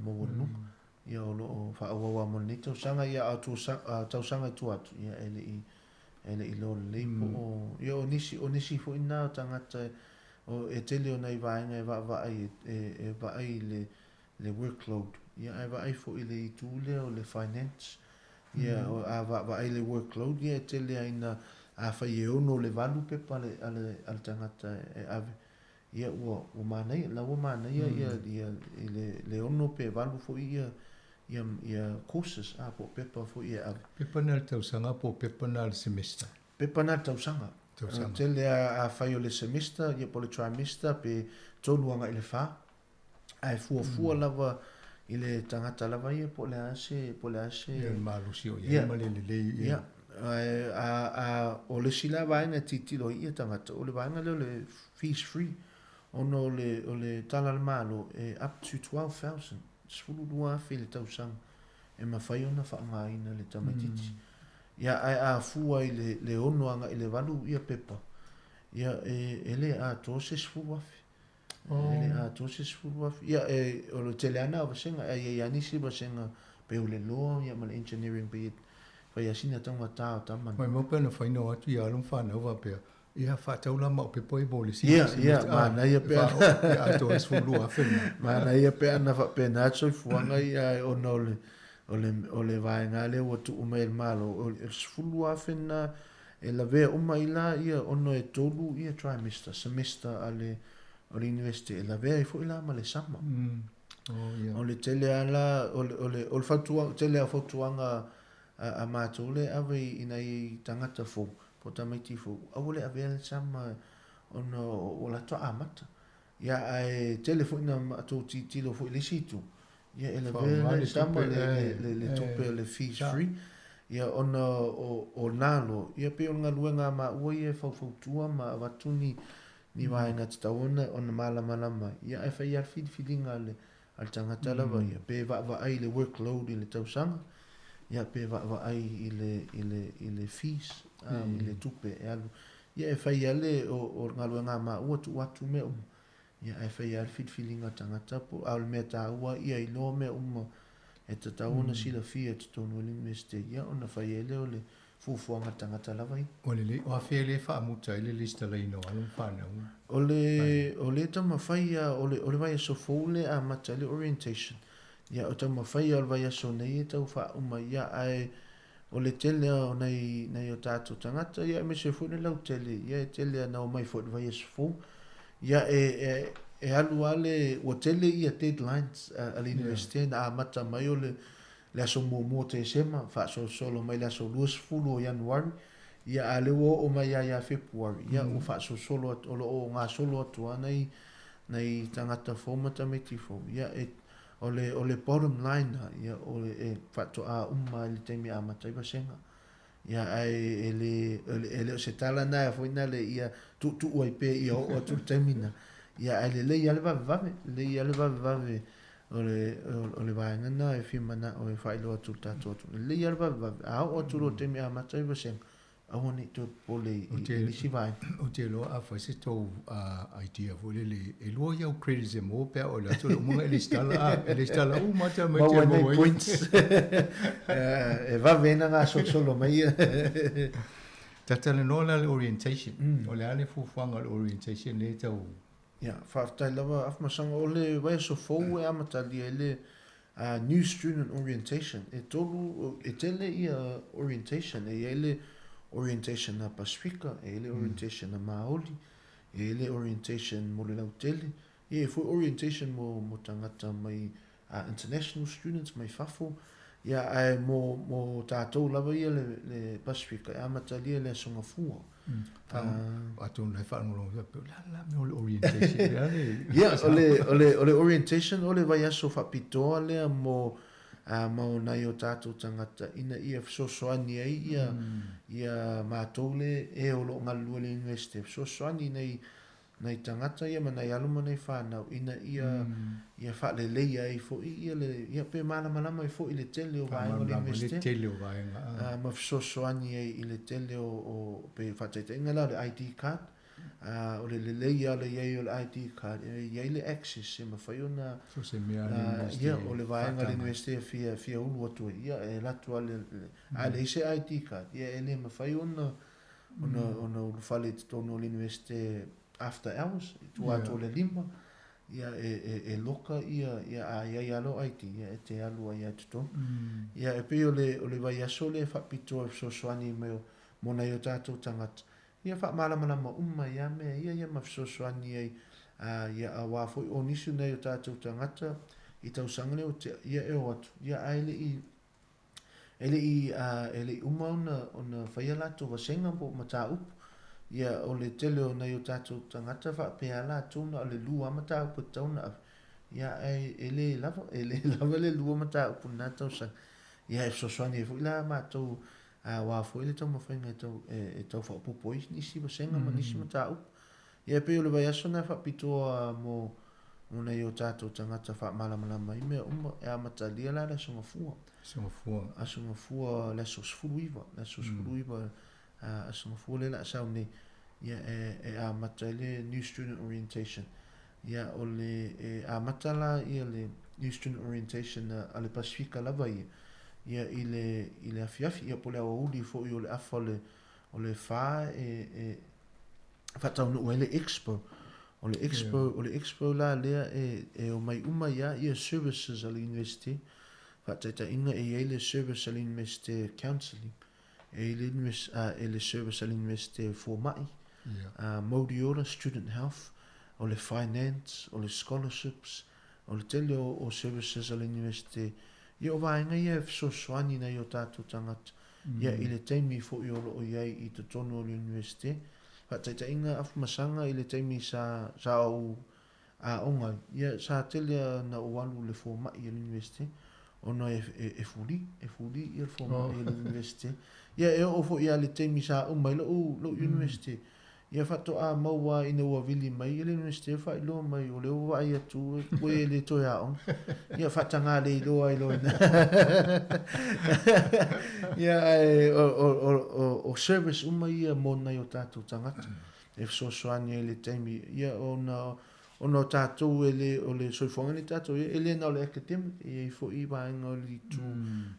maualuluga. Ia o lo o faaauau lava mo lenei tausaga, ia a o tausaga i tua atu, ia e le i E le i iloa lelei po o, ia o nisi, o nisi foi na o tagata o, e tele o nai vaega e vaavaai e, e vaai i le, le workload, ia ae vaai foi i le itu lea o le finance. Ia, o, a vaavaai i le workload, ia e tele lava ina, afai e 6 i le 8 pepa a le, a le, a le tagata e ave, ia ua, ua manaia, la ua manaia ia, ia, i le, le 6 pe 8 foi ia, ia, ia courses, a, po o pepa foi e ave. Pepa na le tausaga po o pepa na le semester? Pepa na le tausaga. Tausaga. Tele a, afai o le semester, ia po o le trimester pe 3 agai i le 4. Ae fuafua lava i le tagata lava ia po o le a se, po o le a se... Ia, le malosi o i ai ma le lelei. Ia, ae a, a, o le isi la vaega e tilotilo ai ia tagata, o le vaega lea o le fees free, ona o le, o le tala a le Malo e up to 12,000, 12,000 i le tausaga e mafai ona faaaogaina e le tamaitiiti. Ia, ae a fua i le, le 6 agai i le 8 ia pepa, ia e, e le atoa se 10,000. E le atoa se 10,000. Ia, e, o le tele lava na o vasega, ae i ai lava nisi vasega pei o le law ia ma le engineering pei e fai lava sina taugata o tama. Maimau pe ana fai na o atu i alo ma fanau faapea, ia faatau la ma au pepa ia mo le isi Ia, ia, manaia pe ana. E atoa ai 12,000 lena. Manaia pe ana faapena le soifuaga ia ae ona o le, o le, o le vaega lea ua tuu mai e le Malo, o le 12,000 lena E lavea uma ai la ia ona e tolu ia trimester, semester a le o le University e lavea ai foi la ma le sama. Oh, O le tele a la o le o le o le fautuaga tele a fautuaga a, a matou le ave i, i nai tagata fou po o tamaiti fou aua le avea le sama ona ua latou amata. Ia ae tele foi na matou tilotilo foi i le isi itu Ia e lavea le sama le, le, le tupe o le fees free. Ia ona o, o nalo, ia pei o le galuega a maua ia e faufautua ma avatu ni, ni vaega tatau ona, ona malamalama ai. Ia ae fai lava le filifiliga a le, a le tagata lava ia, pe vaavaai i le workload i le tausaga, ia pe vaavaai i le, i le, i le fees, i le tupe e alu. Ia e fai lava le, o, o le galuega a maua tuu atu mea uma. Ia, ae fai lava le filifiliga a tagata, po, a o le mea taua ia iloa mea uma e tatau ona silafia i totonu o le Iunivesite, ia ona fai ai lea o le fuafuaga a le tagata lava ia. Ua lelei, o afea lea e faamuta ai le lesitalaina o alo ma fanau? O le, o le taumafai lava, o le, o le vaiaso fou lea e amata ai le orientation, ia o taumafai lava o le vaiaso nei e tau faauma, ia ae O le tele o nai, nai o tātou tagata, ia aemaise foi le lautele, ia e tele ana omai foi i le vaiaso fou. Ia e, e, e alu lava le, ua tele ia deadlines a, a le Universite na amata mai o le, le aso muamua o Tesema, faasolosolo mai le aso 20 o Ianuari, ia a lea ua oo mai lava ia Fepuari, ia ua faasolosolo atu, o lo o gasolo atu lava nai, nai tagata fou ma tamaiti fou. Ia e, O le, o le bottom line na, ia, o le, e faatoa uma i le taimi e amata ai vasega. Ia, ae e le, e le o se tala na foi na le ia tuutuu ai pea ia oo atu le taimi na. Ia, ae lelei lava le vavevave, lelei lava le vavevave o le, o le vaega na e fia manao e faailoa atu i le tatou atunuu. Lelei lava le vavevave, a oo atu loa i le taimi e amata ai vasega, Aua ne i toe popole i nisi vaega. Ou te iloa afai se tou idea foi lele, e lua i au credits e maua pe a oe alu atu o le umuga e lesitala a, e lesitala uma atu lava Maua nai points. E vave ai na gasolosolo mai ia. Talatalanoa la le orientation. O le a le fuafuaga o le orientation lea e tau. Ia, faafetai lava Afamasaga. O le vaiaso fou e amatalia ai le New Student Orientation. E tolu, e tele ia orientation. E i ai le orientation a Pasifika, e i ai le orientation a Māori, e i ai le orientation mo le lautele, e i ai foi orientation mo, mo tagata mai international students mai fafo. Ia, ae mo, mo tātou lava ia le, le Pasifika, e amatalia le Aso Gafua. Atonu la e faalogologo mai faapea, o le a la mea o le orientation? O le a le. Ia, o le, o le, o le orientation o le vaiaso faapitoa lea mo, a, mo nai o tātou tagata ina ia fesoasoani ai ia, ia mātou le e o lo o galulue i le University, fesoasoani nei nai tagata ia ma nai alo ma nai fanau ina ia ia faaleleia ai foi ia le ia pe malamalama ai foi le tele o vaega o le Iunivesite. Le tele o vaega. A ma fesoasoani ai i le tele o o pe faataitaiga la o le ID card. A o le lelei lava o le i ai o le ID card e i ai le access e mafai ona So se mea a le Iunivesite. Ia o le vaega a le Iunivesite e fia fia ulu atu ai ia e alu atu lava le a leai se ID card ia e le mafai ona ona ona ulufale i totonu o le Iunivesite after hours, i tua atu o le 5, ia e e e loka ia ia a i ai lava lou ID, ia e te alu ai lava i totonu. Ia e pei o le o le vaiaso lea e faapitoa e fesoasoani mai mo nai o tatou tagata, ia faamalamalama uma ai lava mea ia ia ma fesoasoani ai ia aua foi o nisi o nai o tatou tagata i tausaga nei ua tea, ia e o atu, ia ae le i E le i, e le i uma ona, ona fai a latou vasega po o mataupu. Ia, o le tele o nai o tatou tagata faapea lava latou na o le lua lava mataupu e tatau ona ave. Ia, ae e le lava, e le lava le lua mataupu i lena tausaga. Ia, e fesoasoani ai foi la matou, aua foi le taumafaiga e tau, e tau faaopoopo ai nisi vasega ma nisi mataupu. Ia, e pei o le vaiaso lena e faapitoa mo, mo nai o tatou tagata faamalamalama ai mea uma, e amatalia la le Aso Gafua. Aso Gafua. Aso Gafua le aso 19, le aso 19, Aso Gafua lea o le a sau nei, ia e, e amata ai le New Student Orientation. Ia o le, e amata la ia le New Student Orientation a, a le Pasifika lava ia, ia i le, i le afiafi, ia po o le aoauli foi o le afa o le, o le fa e, e faataunuu ai le Expo. O le Expo, yeah. o le Expo la lea e, e omai uma ia ia services a le University. Faataitaiga e i ai le service a le University Counselling, e i le, e le service a le University Fomai, yeah. Mauri Ora, Student Health, o le Finance, o le Scholarships, o le tele o, o services a le University. Ia o vaega ia e fesoasoani nai o tātou tagata. Ia i le taimi foi o lo o i ai i totonu o le University. Faataitaiga, Afumasaga i le taimi sa, sa ou aoga ai, ia sa tele na ou alu i le fomai a le University ona e, e, e fuli, e fuli ia le fomai a le University. Ia e oo foi lava i le taimi sa uma ai lou, lou University. Ia faatoa maua ina ua vili mai e le University e faailoa mai o lea ua vaai atu ua e le toe aoga. Ia faataga le iloa ai loa ina. Ia ae o, o, o, o, o service uma ia mo nai o tatou tagata e fesoasoani ai i le taimi. Ia ona ona o tatou e le o le soifuaga nei tatou ia e le na o le academic e i ai foi vaega o le itu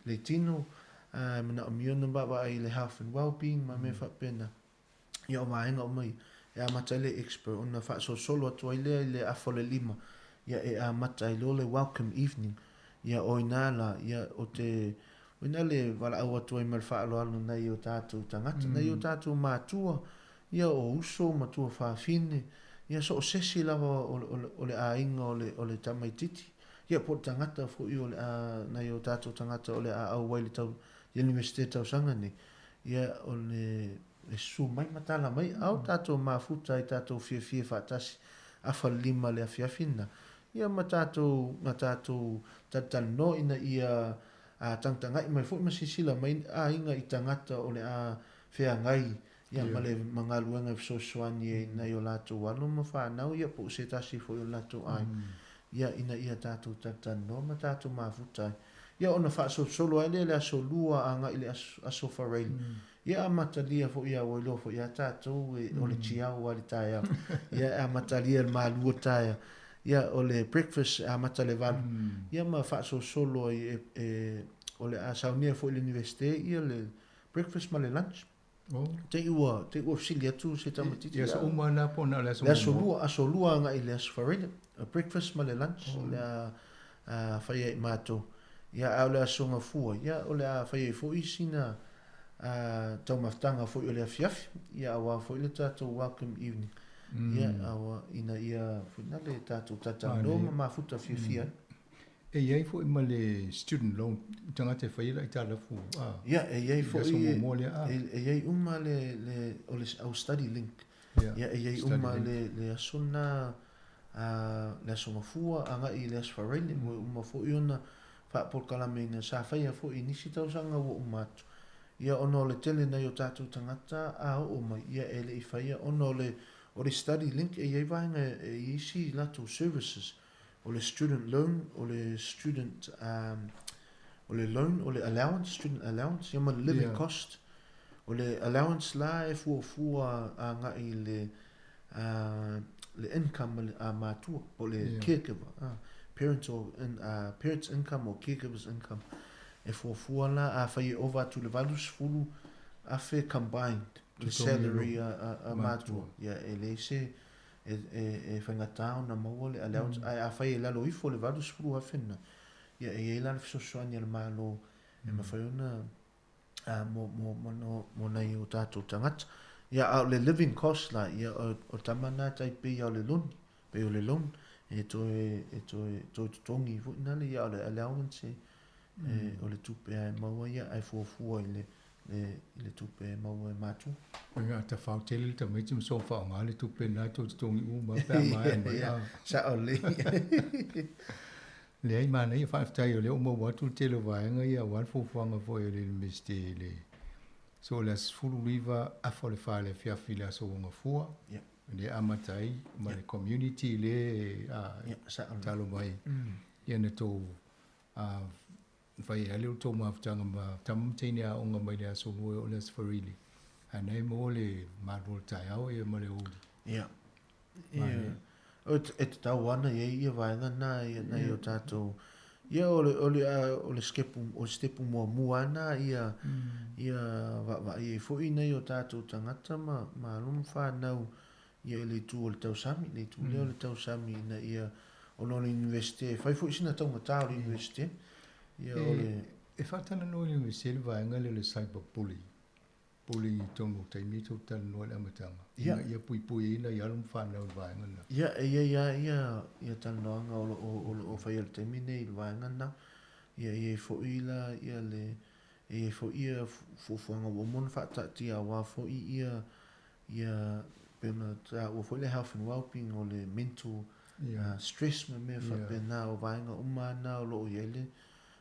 le tino e manaomia ona vaavaai i le health and well-being ma mea faapena. Ia o vaega uma ia, e amata ai le expo ona faasolosolo atu ai lea i le afa o le 5, ia e amata ai loa le welcome evening. Ia o ina la, ia o te, o ina le valaau atu ai ma le faaaloalo nai o tatou tagata, nai o tatou matua, ia o uso ma tuafafine, ia so o se isi lava o, o, o le aiga o le, o le tamaititi, ia po o le tagata foi o le a, nai o tatou tagata o le a auai le tau, i le Iunivesite tausaga nei, Ia, o le, e susu mai ma tala mai, a o tatou mafuta ai tatou fiafia faatasi, afa le 5 le afiafi lena. Ia ma tatou, ma tatou talitalinoa ina ia a tagatagai mai foi ma silasila mai aiga i tagata o le a feagai ia ma le ma galuega e fesoasoani ai nai o latou alo ma fanau ia po o se tasi foi o latou aiga. Ia ina ia tatou talitalinoa ma tatou mafuta ai. Ia ona faasolosolo ai lea i le aso Lua agai i le aso, aso Faraile. Ia amatalia foi ia ua iloa foi ia tatou e, o le tiao lava i le taeao. Ia e amatalia i le malua taeao. Ia o le breakfast e amata i le 8. Ia ma faasolosolo ai e, e, o le a saunia foi i le Universite ia le breakfast ma le lunch. Oh. Te i ua, te i ua fesili atu se tamaitiiti. I aso uma na po na o le aso Le aso lua, aso lua agai i le aso Faraile. A breakfast ma le lunch, o le a, a fai ai matou. Ia, a o le aso Gafua, ia, o le a fai ai foi sina a, taumafataga foi o le afiafi, ia, aua foi le tatou welcome evening. Ia, aua, ina ia, foi na le tatou talatalanoa ma mafuta fiafia ai. E i ai foi ma le student loan i tagata e fai ai le aitalafu a. Ia, e i ai foi, I le aso muamua lea a. E i ai uma le, le, o le au study link. Ia, e i ai uma le, le aso lena, a, le aso Gafua agai i le aso Faraile, ua uma foi ona faapolokalameina. Sa faia foi i nisi tausaga ua uma atu. Ia, ona o le tele nai o tatou tagata a oo mai, ia e le i faia ona o le, o le study link e i ai vaega e i ai isi latou services. O le student loan, o le student um, o le loan, o le allowance, student allowance, ia ma le living yeah. cost. O le allowance la e fuafua agai i le, le income a matua, po o le yeah. caregiver, parent or in, parent's income or caregiver's income. E fuafua la, afai e ova atu i le 80,000 combined. Le salary a matua, ia e leai se e faigata ona maua le allowance, ae afai e lalo ifo le 80,000 lena, ia e i ai la le fesoasoani a le Malo e mafai ona mo mo mo nai o tatou tagata. Ia a o le living cost la, ia o tama na tai pei o le loni, pei o le loan e toe e toe toe totogi foi nale, ia o le allowance e o le tupe e maua ia ae fuafua i le i le tupe e maua e matua. Ina tafao tele le tamaiti ma soona faaaoga le tupe lena e toe totogi uma pe a maea mai. Sao lelei. Leai, manaia, faafetai o lea ua maua atu le tele o vaega ia aua le fuafuaga foi a le Iunivesite i le so o le aso 19 afa o le 4 i le afiafi i le aso Uagafua lea e amata ai ma le community lea e tatalo mai ia na tou fai ai le outou mafutaga ma tama ma teine aoga mai le aso 2 e oo i le aso Farili. Ae na e maua le malu o le taeao ia ma le aoauli. Ia. Ia. E tatau ana i ai ia vaega na ia nai o tatou ia o le o le o le skepu o le stepu muamua ana ia ia vaavaai ai foi nai o tatou tagata ma ma alo ma fanau ia i le itu o le tausami, le itu lea o le tausami ina ia ona o le Iunivesite, e fai foi sina taugata o le Iunivesite. Ia o le E faatalanoa i le Iunivesite le vaega lea o le cyber bully, bullying i totonu o taimi e tou talanoa i le amataga, ina ia puipuiina i alo ma fanau i le vaega lena. Ia, e i ai lava ia, ia talanoaga o lo o, o lo o faia i le taimi lenei i le vaega lena. Ia, e i ai foi la ia le, e i ai foi ia fuafuaga ua uma ona faataatia aua foi ia Ia, pei ona taua foi le health and wellbeing o le mental stress ma mea faapena, o vaega uma lava na o lo o i ai le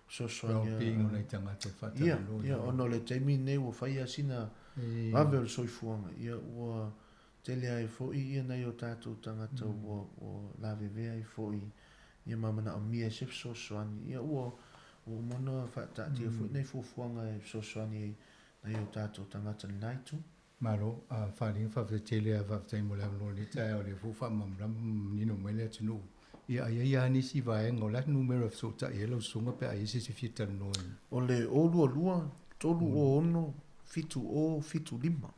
fesoasoani a... Wellbeing o nai tagata e faatalaloa. Ia, ona o le taimi lenei ua fai lava sina vave o le soifuaga, ia ua tele ai foi ia nai o tatou tagata ua lavevea ai foi ia ma manaomia ai se fesoasoani. Ia ua uma ona faataatia foi nai fuafuaga e fesoasoani ai nai o tatou tagata i lena itu. Malo, a Faaaliga, faafetai tele lava, faafetai mo le avanoa i lenei taeao, o lea foi ua faamalamalama ma manino mai le atunuu. Ia, a i ai lava nisi vaega, o le a le numera e fesootai ai lau susuga pe a i ai se isi e fia talanoa i. O le 022 306 7075.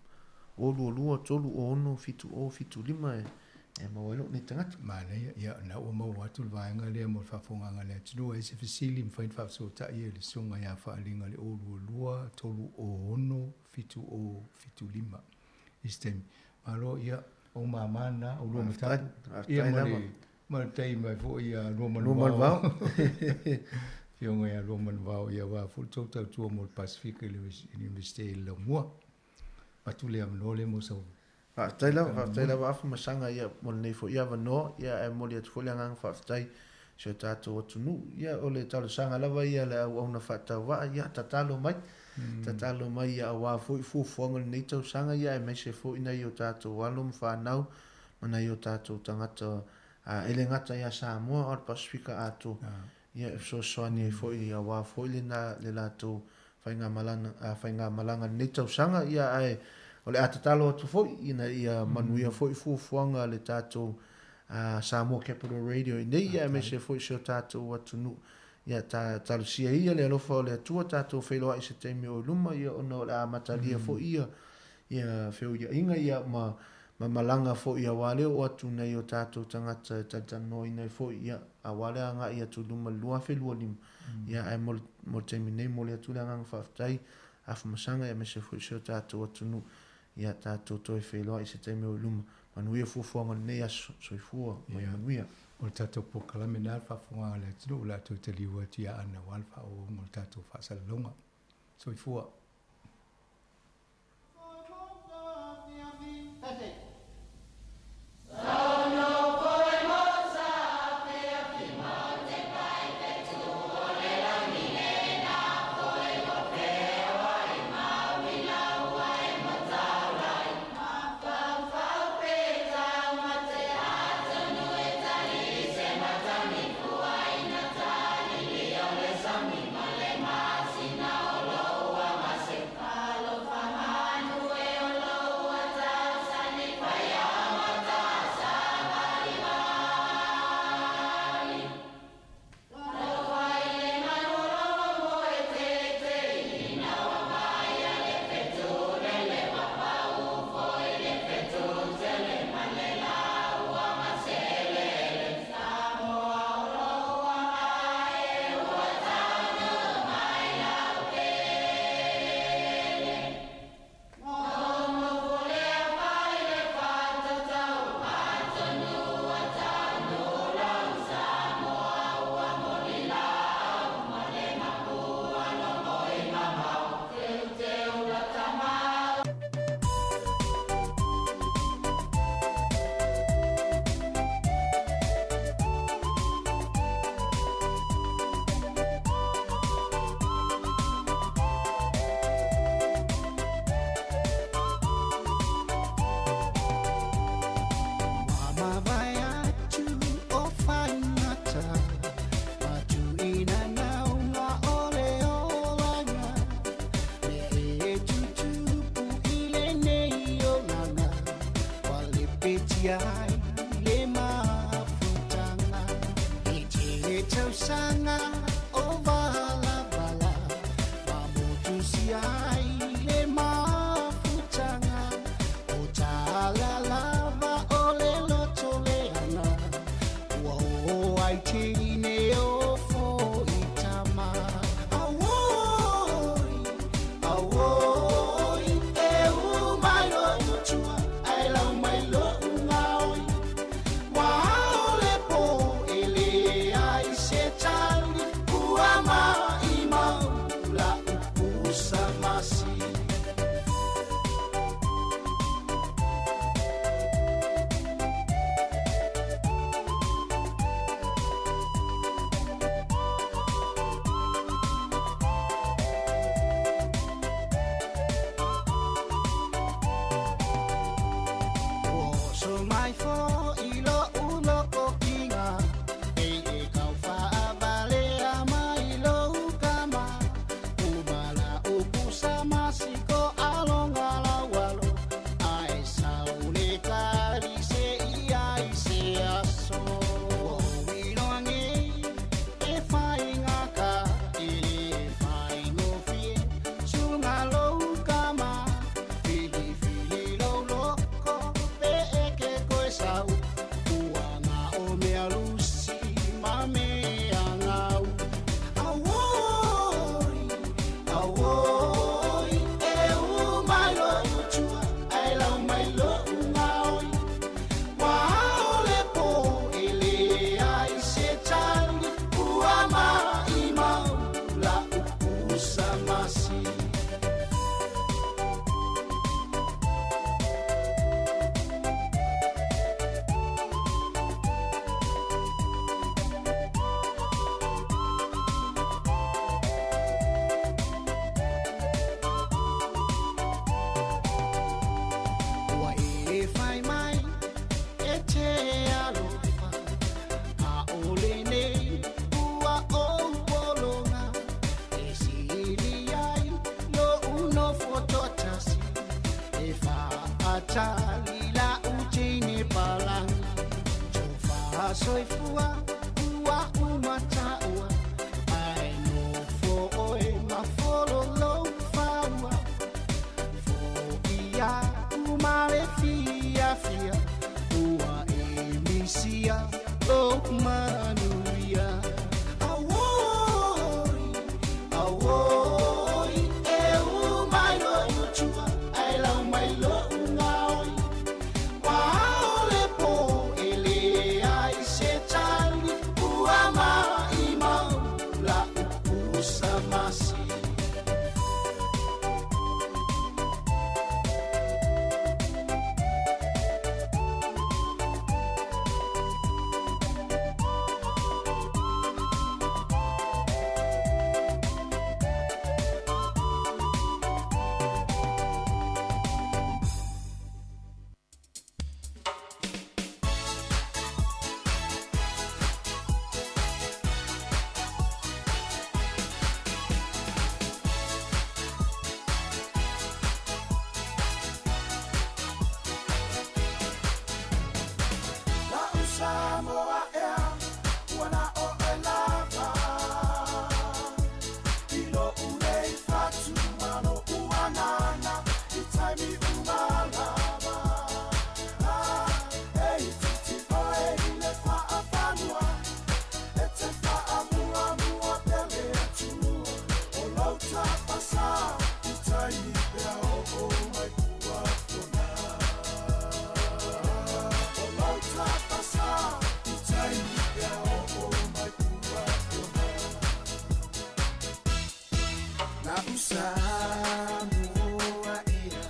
022 306 7075 e maua ai lou nei tagata. Manaia, ia, o lena ua maua atu le vaega lea mo le faafofogaaga a le atunuu. A i ai se fesili, e mafai ona faafesootai e le susuga ia Faaaliga i le 022 306 7075 i se taimi. Malo, ia, o ou mama na, o lua matapu. Ia, ma le, ma le taimi mai foi ia Luamanuvao. Afioga ia Luamanuvao, ia aua foi le tou tautua mo le Pasefika i le Iunivesite i le Laumua. Avatu le avanoa lea mo sau. Faafetai lava, faafetai lava Afa ma Saga ia mo lenei foi avanoa, ia ae momoli atu foi le agaga faafetai i si o tatou atunuu. Ia o le talosaga lava ia a le auauna faatauvaa, ia tatalo mai, tatalo mai ia aua foi fuafuaga o lenei tausaga, ia aemaise foi nai o tatou alo ma fanau ma nai o tatou tagata e le gata ia Samoa a o le Pasefika atoa. Ia e fesoasoani ai foi aua foi lena le latou faigamalaga faigamalaga i lenei tausaga, ia ae o le a tatalo atu foi ina ia manuia foi fuafuaga a le tatou Samoa Capital Radio i nei, ia aemaise foi si o tatou atunuu. Ia ta talosia ia le alofa o le Atua tatou feiloai i se taimi o i luma, ia ona o le a amatalia foi ia ia feuiaiga ia ma ma malaga foi aua le oo atu nai o tatou tagata e talatalanoaina ai foi, ia, aua le agai atu i luma i le 2025. Ia, ae mo le, mo le taimi nei, momoli atu le agaga faafetai, afumasaga, aemaise foi si o tatou atunuu, ia tatou toe feiloai i se taimi o i luma. Manuia fuafuaga o lenei aso. Soifua ma ia manuia. O le tatou polokalame lena le faafofogaaga a le atunuu o le a toe taliu atu ia Ana aua le faaauauga o le tatou faasalalauga. Soifua. motusia ai le mafutaga. E tele tausaga o valavala ma motusia ai le mafutaga. O tala lava o le loto leaga ua oo ai teine o fo'i tama. Auoi, auoi, e u mai lo'u tua ae lau mai lo'u gaoi. Ua ao le po e leai se tali ua ma'imau la'u pusa masi. Ua oso mai fo'i lo'u lo'okiga pei e kaufa'avalea mai lou kama. Uma la'u pusa masiko aloga laualo ae sau le kali se'i ai se aso. Ua ou iloa nei e faigaka e lē faigofie suga lou kama. Filifili lou loko pe e ke koe sau ua ga'o mea lusi ma mea gau. Auoi, auoi, e u mai lo'u tua ae lau mai lo'u gaoi. Ua ao le po e leai se tali ua ma'imau la'u pusa masi. Ua e fai mai e te alofa ʻaʻole nei ua ou pologa e sili ai loʻu nofo toʻatasi e faʻatali la'u teine palagi. Tofa soifua ua uma taʻua ae nofo ʻoe ma fololou faua. Fo'i aku ma le fiafia ua e misia lou manuia. Auoi, auoi, e u mai lo'u tua ae lau mai lo'u gaoi. Ua ao le po e leai se tali ua ma'imau la'u pusa masi. La'u Samoa ea ua na oe lava i lo'u nei fatu ma lo'u agaga i taimi uma lava. Ah, e itiiti oe i le fa'afanua e te fa'amuamua pea le Atunua o lou tapasā i taimi pea o'o mai pua pona. O lou tapasā i taimi pea o'o mai pua pona. La'u Samoa ea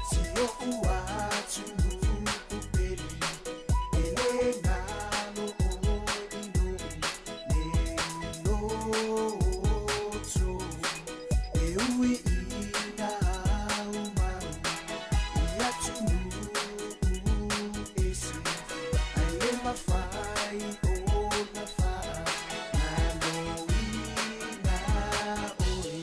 si o'u atunuu pele e lē galo ʻoe i lo'u nei loto e ui ina aumau i atunuu ese ae le mafai ona fa'agaloina oe.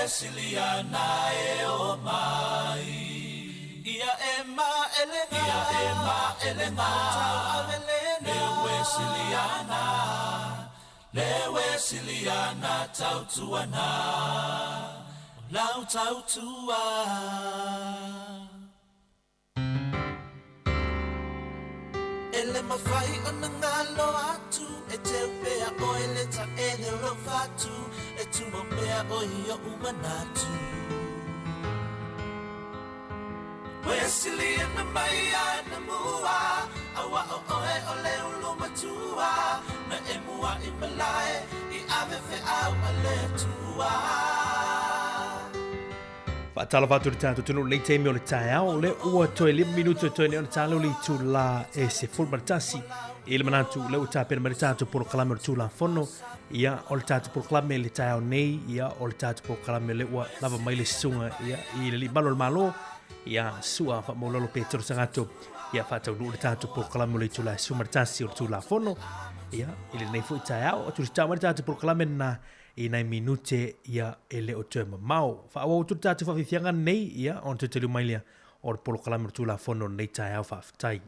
Wesiliana e o mai. Ia e maelega, ia e maelega, tauavelena. Le Wesiliana, le Wesiliana tautuana, o lau tautua. E le mafai ona galo atu, e teu pea oe le taele o lou fatu, e tumau pea oe i oʻu manatu. Ua siliana mai anamua, aua o oe o le ulu matua, na e muaʻi malae i ave feau a le Atua. Faatalofa atu i le tatou atunuu i lenei taimi o le taeao, o lea ua toe 5 minute o toe nei ona talo le itulā e 11 i le manatu o lea ua tapena mai le tatou polokalame o le Tulafono. Ia, o le tatou polokalame i le taeao nei, ia, o le tatou polokalame lea ua lava mai le susuga ia, i le Alii Malu o le Malo, ia, Su'a Faamaulalo Petero Sagato, ia, faataunuu le tatou polokalame o le itulā e 11 o le Tulafono, ia, i lenei foi taeao. Tusitau mai le tatou polokalame lena i nai minute ia e le o toe mamao. Faaauau atu le tatou faafiafiaga nei, ia, ona toe taliu mai lea o le polokalame o le Tulafono o lenei taeao. Faafetai.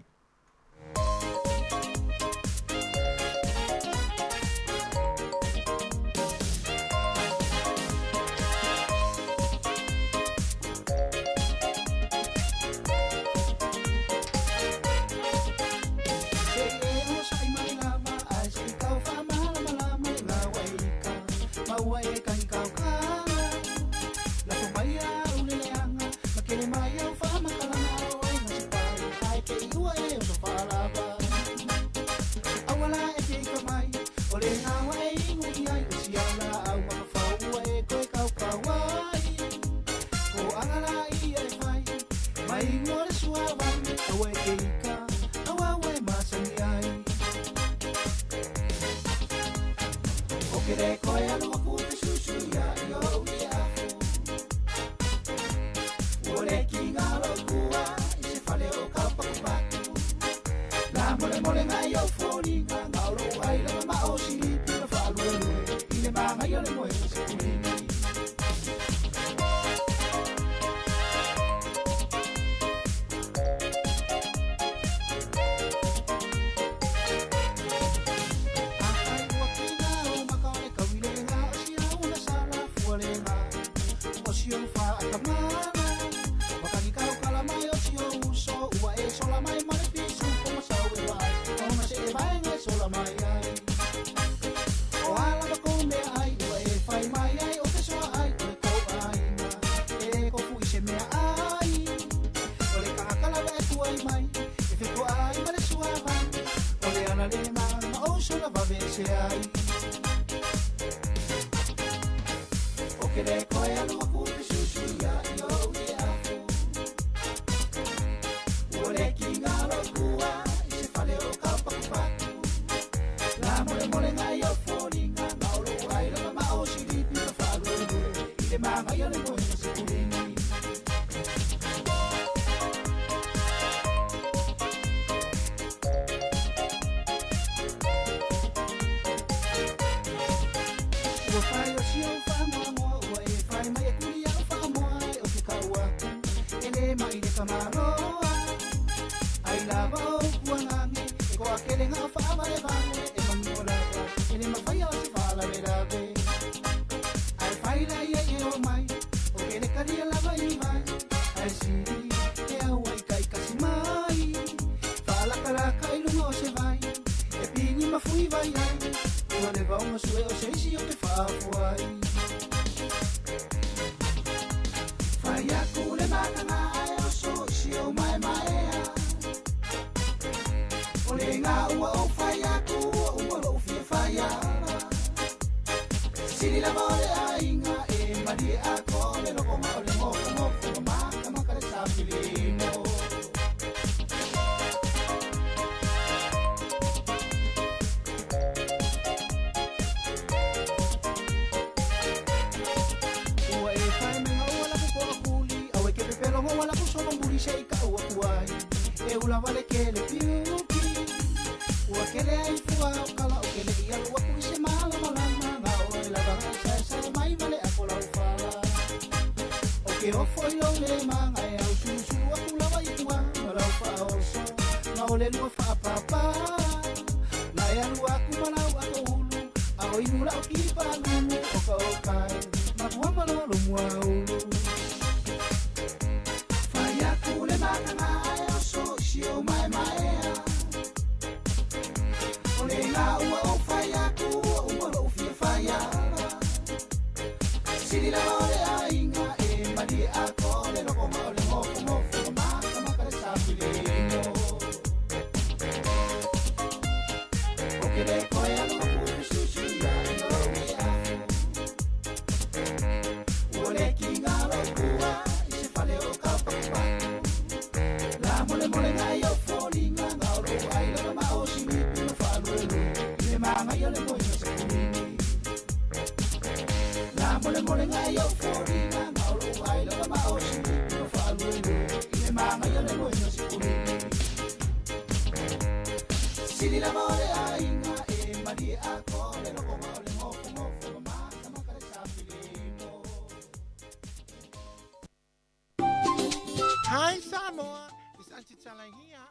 le maga e ausulusulu aku lava i tua ma lau faaoso ma o le lua faapapa Na e alu aku ma lau ato ulu a o inu lau kipa lumu o ka okai makua malolo muaulu. Fai aku le makaga ae oso i si ou maemaea O le ga ua ou fai aku ua uma lou fia faiava Sili lava o le aiga e malie atoa le lokoga o le gofogofo ma makamaka le safilimo O ke le koe alu aku e fesuisuia i lou e afu Ua le kiga lou pua i se fale o kapakupaku La molemole ngai au foliga ga o lou ai lava ma o silipi ma faaluelue i le magaia o le moena sekuligi La molemole ngai au foliga ga o lou ai lava ma o silipi ma faaluelue i le magaia o le moena sekuligi Sili lava o le aiga e malie atoa le lokoga o le gofogofo ma makamaka le safilimo. Hi Samoa, it's Auntie Tala here.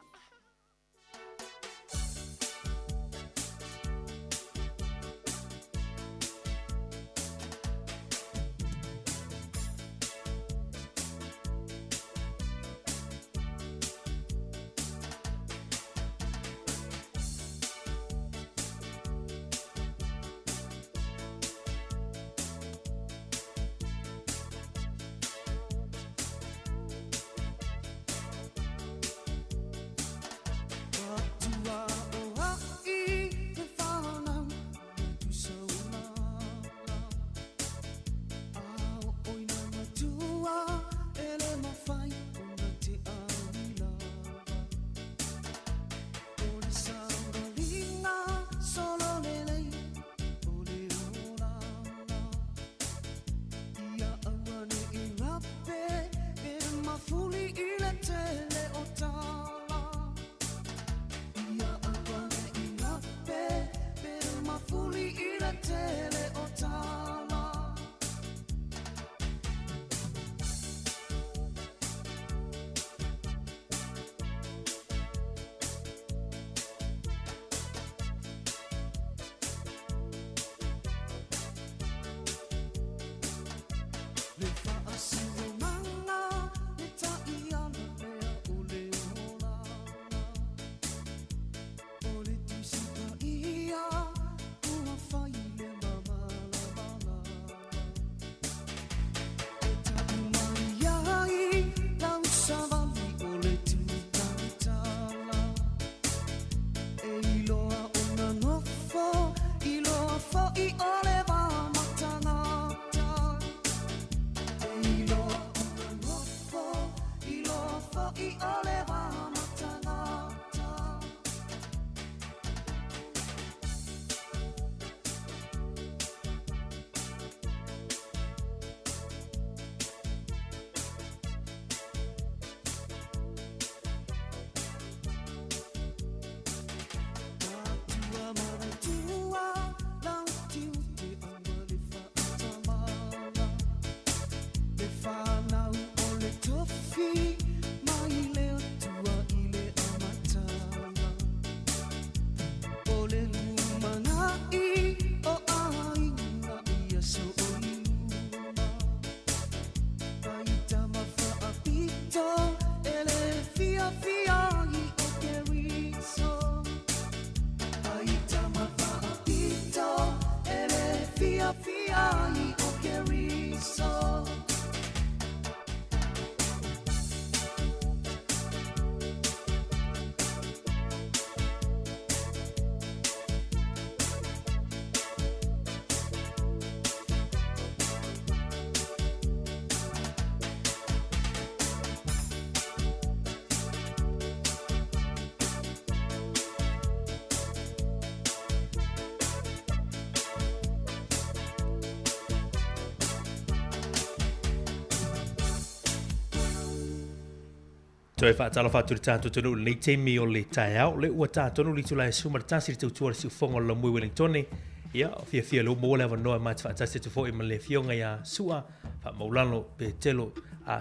Toe faatalofa atu i le tatou atunuu i lenei taimi o le taeao. Le ua ta tonu le itula e 11 i le tautua o le siufofoga o le Lamui Wellingtone. Ia, fiafia lea ua maua le avanoa e ma te faatasi atu foi ma le afioga ia Su'a Faamaulalo Petelo.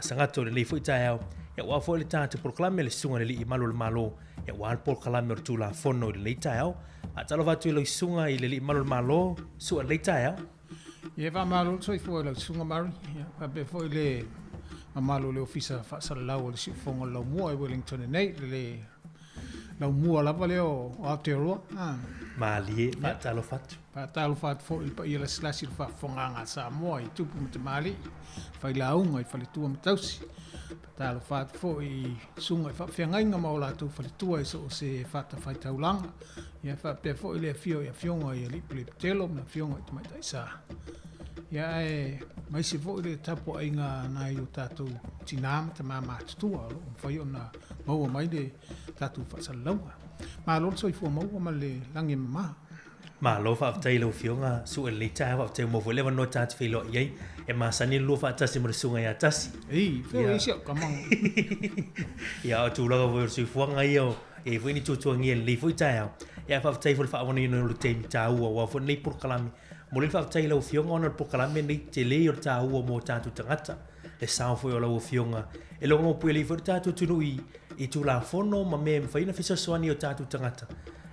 Sagata o lenei foi taeao, ia aua foi le tatou polokalame le Susuga i le Alii Malu o le Malo, ia aua le polokalame o le Tulafono i lenei taeao. Faatalofa atu i lau Susuga i le Alii Malu o le Malo, Su'a i lenei taeao. Ia faamalo le soifua i lau Susuga Murray, ia faapea foi le mamalu o le Ofisa Faasalalau o le Siufofoga o le Laumua i Wellington nei, le laumua lava lea o Aotearoa. Malie, faatalofa atu. Faatalofa atu foi i le paia lasilasi o le faafofogaaga a Samoa i tupu ma tamalii, failauga i faletua ma tausi. Faatalofa atu foi i susuga i faafeagaiga ma o latou faletua i so o se fatafaitaulaga. Ia faapea foi le afio i afioga i alii pelepetelo ma afioga i tamaitai sa. Ia aemaise foi le tapuaiga a nai o tatou tina ma tama matutua o lo o mafai ona maua mai le tatou faasalalauga. Malo le soifua maua ma le lagi e mama. Malo faafetai i lau Afioga Su'a i lenei taeao, faafetai ua maua foi le avanoa ta te feiloai ai. E masani le lua faatasi ma le susuga ia Tasi. Ei, fea o i ai si au tama. Ia, o tulaga foi o le soifuaga ia, e i ai foi ni tuatuagia i lenei foi taeao. Ia, ae faafetai foi i le faaavanoaina o le taimi taua aua foi lenei polokalame. Momoli le faafetai i lau Afioga ona o le polokalame lenei tele ia o le taua mo tatou tagata. Le sao foi o lau Afioga e logologopuele ai foi le tatou atunuu i i Tulafono ma mea e mafai ona fesoasoani i o tatou tagata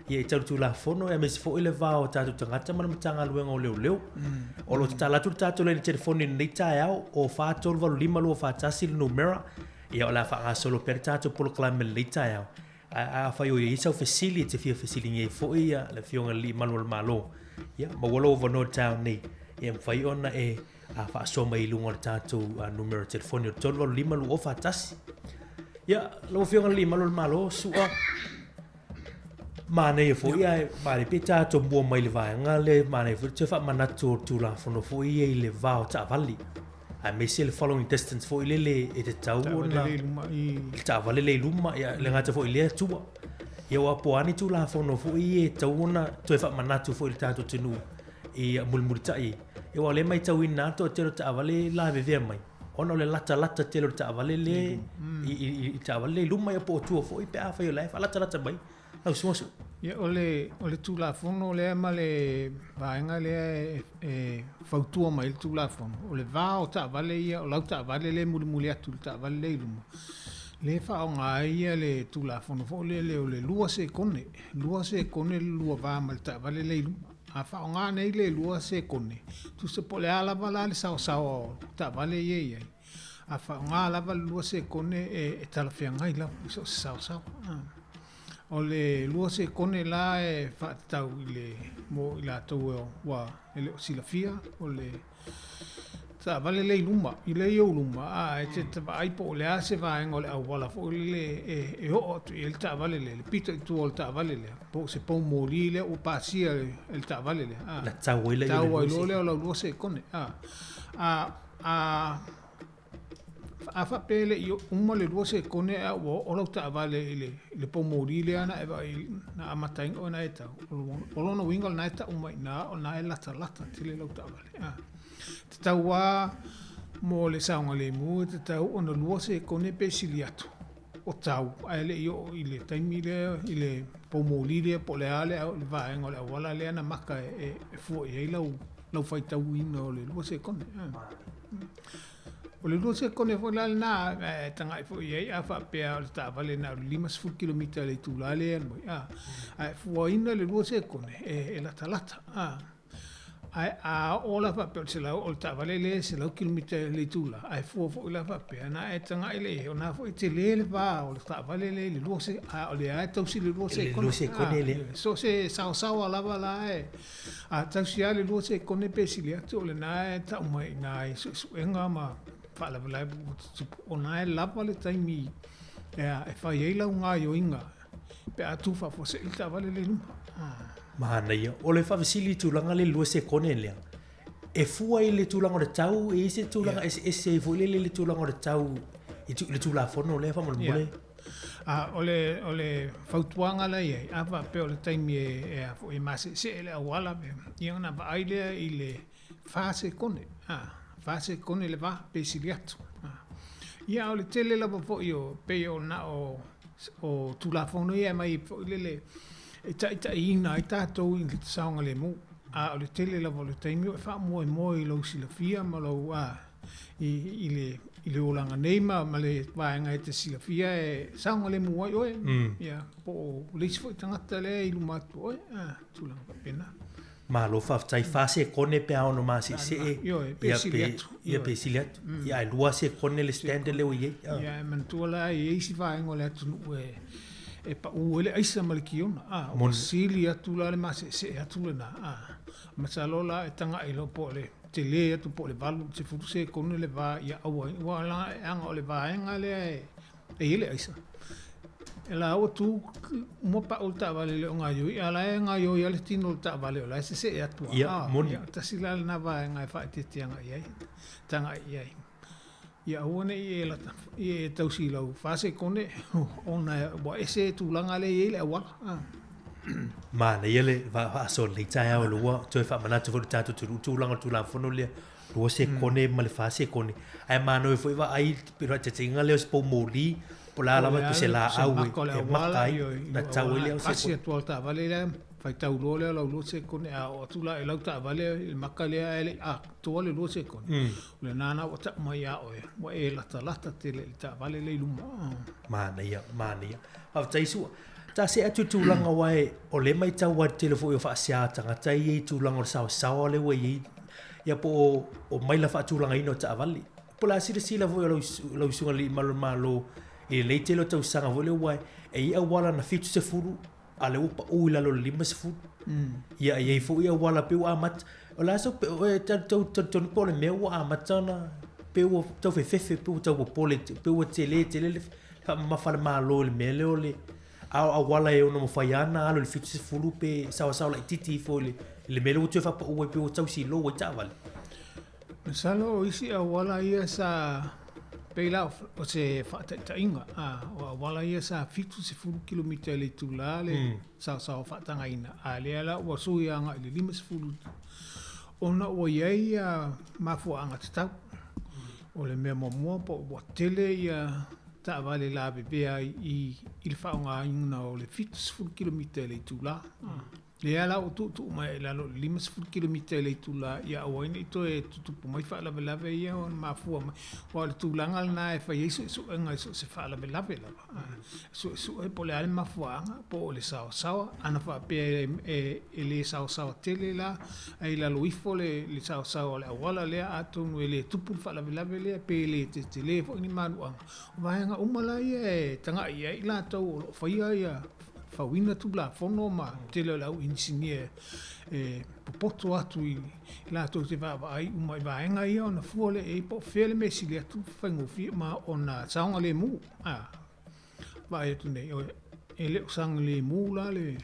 ia i tau Tulafono aemaise foi le va o tatou tagata ma le Matagaluega o Leoleo. O lo o tatala atu le tatou laina telefoni i lenei taeao, o 4385 241 le numera. Ia o le a faagasolo pea le tatou polokalame i lenei taeao. Ae afai o i ai sau fesili e te fia fesiligia ai foi ia le Afioga i le Alii Malu o le Malo, ia maua lou avanoa i le taeao nei ia mafai ona e faasoa mai i luga o le tatou numera telefoni o le 385 241. Ia, lau Afioga i le Alii Malu o le Malo, Su'a, manaia foi ae manaia pe tatou mua mai le vaega lea, manaia foi le toe faamanatu o le Tulafono foi ia i le va o taavale, aemaise le following distance foi lele e tatau ona le taavale lea i luma, ia le gata foi i lea tua. Ia aua po o a ni Tulafono foi ia e tatau ona toe faamanatu foi i le tatou atunuu i mulimulitai ai. Ia aua o lea e matauina lava le toatele o taavale lavevea mai, ona o le latalata tele o le taavale lea i taavale lea i luma ia po o tua foi pe afai o la e faalatalata mai lau susuga Su'a. Ia o le o le Tulafono lea ma le vaega lea e fautua mai ai le Tulafono, o le va o taavale ia, o lau taavale lea e mulimuli atu i le taavale lea i luma, lea e faaaoga ai le Tulafono foi lele o le lua sekone, lua sekone le lua va ma le taavale lea i luma. A faaaoga nei le lua sekone, tusa po o le a lava la le saosaoa o taavale ia e i ai, a faaaoga lava le lua sekone e talafeagai lava i so o se saosaoa. O le lua sekone la e faatatau i le mo i latou ua e le o silafia, o le taavale lea i luma, i lea i ou luma, a e te vaai po o le a se vaega o le auala foi lele e oo atu i ai le taavale lea, le pito i tua o le taavale lea, po o se poumoli lea ua pasia e le taavale lea, a. Ona tau ai lea o le lua sekone. Tau ai loa lea o lau lua sekone, a. A, a, a faapea e le i uma le lua sekone ae ua oo lau taavale i le, i le poumoli lea na e vaai, na amata ai ona e tau, o lona uiga o lena e tau mai i ina, o lena e latalata tele lau taavale, a. Tatau lava mo le saogalemu e tatau ona lua sekone pe sili atu o tau ae le i oo i le taimi lea i le poumoli lea po o le a le vaega o le auala lea na maka e fua i ai lau lau faitauina o le lua sekone. O le lua sekone foi la lena e tagai foi i ai a faapea o le taavale na o le 50 kilomita i le itula lea e alu ai, a e fuaina le lua sekone e latalata. Ae a oo la faapea o le selau, o le taavale lea e selau kilomita i le itula, ae fua foi la faapea, na e tagai lea i ai, o lena foi e tele le va o le taavale lea i le lua se, a o lea lava e tausi le lua sekone. Le lua sekone lea. So o se saosaoa lava la e, a tausi lava le lua sekone pe sili atu, o lena e tau mai i ina i suesuega ma faalavelave ua tutupu, o lena e lava le taimi e fai ai lau gaoioiga pe a tu faafuasei le taavale lea i luma. Manaia. O le faafesili i tulaga lea i le lua sekone lea, e fua i le tulaga o le tau, e i ai se tulaga eseese ai foi lele i le tulaga o le tau i le Tulafono lea faamolemole? Yeah. O le, o le fautuaga la e i ai, a faapea o le taimi e, e, a foi, e maseesee le auala, ia ona vaai lea i le fa sekone, a, fa sekone le va pe sili atu. A. Ia, a o le tele lava foi o, pei o na o, o Tulafono ia e aumai foi lele e taitaiina ai tatou i le saogalemu. A o le tele lava o le taimi o e faamoemoe i lou silafia ma lou, a, i, i le i le olaga nei ma, ma le vaega e te silafia e saogalemu ai oe, mm. ia, po o le isi foi tagata lea i luma atu o oe, a, tulaga faapena. Malo faafetai, fa sekone pe a ono masesee. Ioe, pe sili atu. Ia, pe sili atu. Ia, ae lua sekone le standard lea ua i ai. Ia, e manatua la e i ai isi vaega o le atunuu e e pau ai le aisa ma le kiona. A, ua sili atu la le maseesee atu lena. A, masalo la e taga'i loa po o le tele atu po o le 8 i le 10 sekone le va ia aua ai, aua la e aga o le vaega lea e E i ai le aisa. E la ua tu uma pau le taavale e le o gaoioi, a o la e gaoioi lava le tino o le taavale o la e sesee atu lava. Ia, moni. Ia, tasi la lena vaega e faaeteete agai i ai, tagai i ai. Ia aua ne i e lata, ia e tausi i lau fa sekone ona ua ese tulaga lea e i ai le auala. Manaia le faasoa lenei taeao i lou toe faamanatu foi i le tatou atunuu tulaga o le Tulafono lea 2 sekone ma le 4 sekone. Ae manaia foi vaai le faataitaiga lea o se pou moli po o le a lava pe se laau e maka ai na tatau ai lea sekone. Pasi atu lava le taavale lea, faitau loa lea o lau 2 sekone, a oo atu la i lau taavale i le maka lea ae le i atoa le 2 sekone, o lena la ua tau mai ia oe, ua e latalata tele i le taavale lea i luma. Manaia, manaia. Faafetai Su'a. Ta see atu i le tulaga aua o lea e matau lava i le tele foi o faasea a tagata ia i tulaga o le saosaoa lea ua i ai ia po o, o maila faatulagaina o taavale. Po o le a silasila foi o lau, lau susuga i le Alii Malu o le Malo i lenei tele o tausaga foi lea aua e i ai auala na 70 a lea ua pau i lalo o le 50. Ia e i ai foi auala pei ua amata, o le a sau, e tau talitonu po o le mea ua amata ona pei ua tau fefefe, pei ua tau popole, pei ua tele tele le faamamafa a le Malo i le mea lea o le a o auala e ono mafai lava ona alu i le 70 pe saoasaoa laitiiti ifo i le mea lea ua toe faapau ai pei ua tau silo ai taavale. Masalo o isi auala ia sa pei la o se faataitaiga, a o auala ia sa 70 kilomita i le itula le saosaoa faatagaina, a lea la ua sui agai i le 50 ona ua i ai ia mafuaaga tatau. O le mea muamua po ua tele ia taavale lavevea ai i le faaaogaina o le 70 kilomita i le itula. Lea la ua tuutuu mai ai i lalo o le 50 kilomita i le itula ia aua ai ne i toe tutupu mai faalavelave ia ona mafua mai. Aua o le tulaga lena e fai ai suesuega i so o se faalavelave lava. Suesue po o le a le mafuaaga, po o le saosaoa. Ana faapea e le saosaoa tele la, ae i lalo ifo le saosaoa o le auala lea, atonu e le tupu le faalavelave lea, pe le tetele foi ni manuaga. O vaega uma la ia e tagai i ai i latou o lo o faia ia fauina Tulafono ma le tele o le au inisinia e popoto atu i latou te vaavaai uma i vaega ia ona fua lea i ai po o fea le mea e sili atu faigofie ma ona saogalemu. A vaai atu nei, e le o saogalemu la le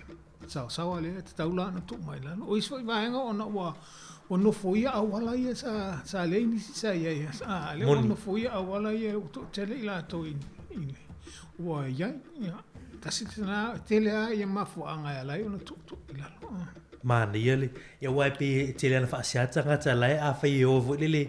saosaoa lea, e tatau la ona tuu mai i lalo. O isi foi vaega ona ua ua nofoia auala ia sa sa leai nisi sa i ai, a lea ua nofoia auala ia ua toatele i latou i ua i ai. Ia, tasi lena, e tele lava ia mafuaaga e ala ai ona tuutuu i lalo. Manaia le, ia aua e pei e tele lava ina faasea tagata la e afai e o foi lele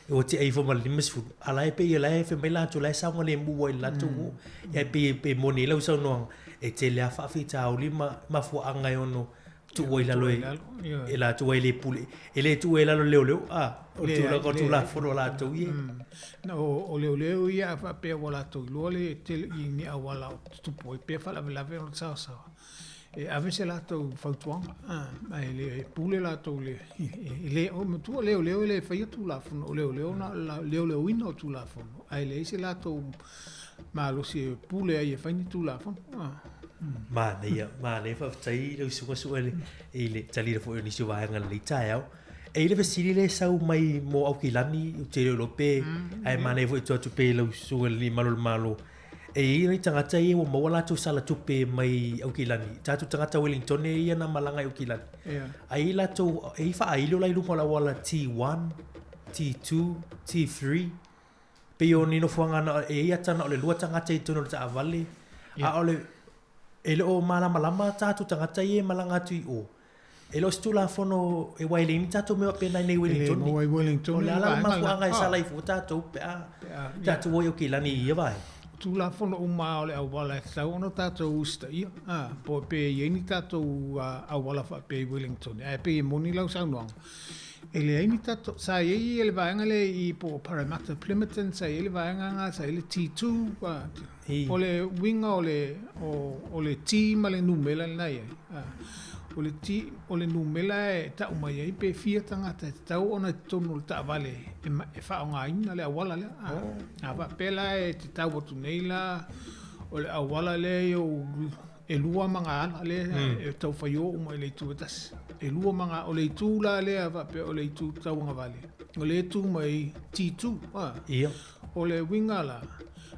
e ua tea ifo ma le 50, a la e pei o la e fai mai latou o la e saogalemu ai i le latou o. Ia e pei e moni ai lau saunoaga, e tele lava faafitauli ma mafuaaga e ono tuu ai i lalo e latou e le pule, e le tuua i lalo e leoleo, a, o le tulaga o Tulafono a latou ia. Na o leoleo ia a faapea ua latou iloa le tele i ni auala o tutupu ai pea faalavelave ona saosaoa, e ave se latou fautuaga, ae le pule latou i le, e le, matua leoleo e le faia Tulafono, o leoleo na o le leoleoina o Tulafono, ae leai se latou malosi e pule ai e fai ni Tulafono. Manaia, manaia, faafetai lau Susuga Su'a i le taliina foi o nisi o vaega i lenei taeao. E i ai le fesili lea e sau mai mo Aukilani, ou te le iloa pe, ae manaia foi e tuu atu pea i lau Susuga i le Alii Malu o le Malo. E i ai nai tagata ia ua maua latou sala tupe mai Aukilani, tatou tagata Wellingtone ia na malaga i Aukilani. Ae i ai latou, e i ai faailo la i luga o le auala T1, T2, T3, Pei o ni nofoaga na, e i ai ata na o le lua tagata i totonu o le taavale, a o le, e le o malamalama tatou tagata ia e malaga atu i o. E le o se Tulafono e aua e leai ni tatou mea faapena i inei i Wellington. E leai i Wellington. O le a la le mafuaaga e sala ai fua tatou pe a tatou o i Aukilani i ia vaega? Tulafono uma lava o le auala e tatau ona tatou usitaia, a, po o pe i ai ni tatou auala faapea i Wellington. Ae pei e moni lau saunoaga. E leai ni tatou, sa i ai le vaega lea i i po o Parramatta Plimmerton, sa i ai le vaega lena, sa i ai le T2, o le uiga o le, o le T ma le numera lena e i ai. O le T, o le numera e tau mai ai pe fia tagata e tatau ona i totonu o le taavale e faaaogaina le auala lea. A faapea la e te tau atu nei la o le auala lea i ou E lua magaala lea e tau faio uma i le itu e tasi. E lua maga, o le itu la lea faapea o le itu tauagavale, o lea e tu mai T2. A. Ia. O le uiga la,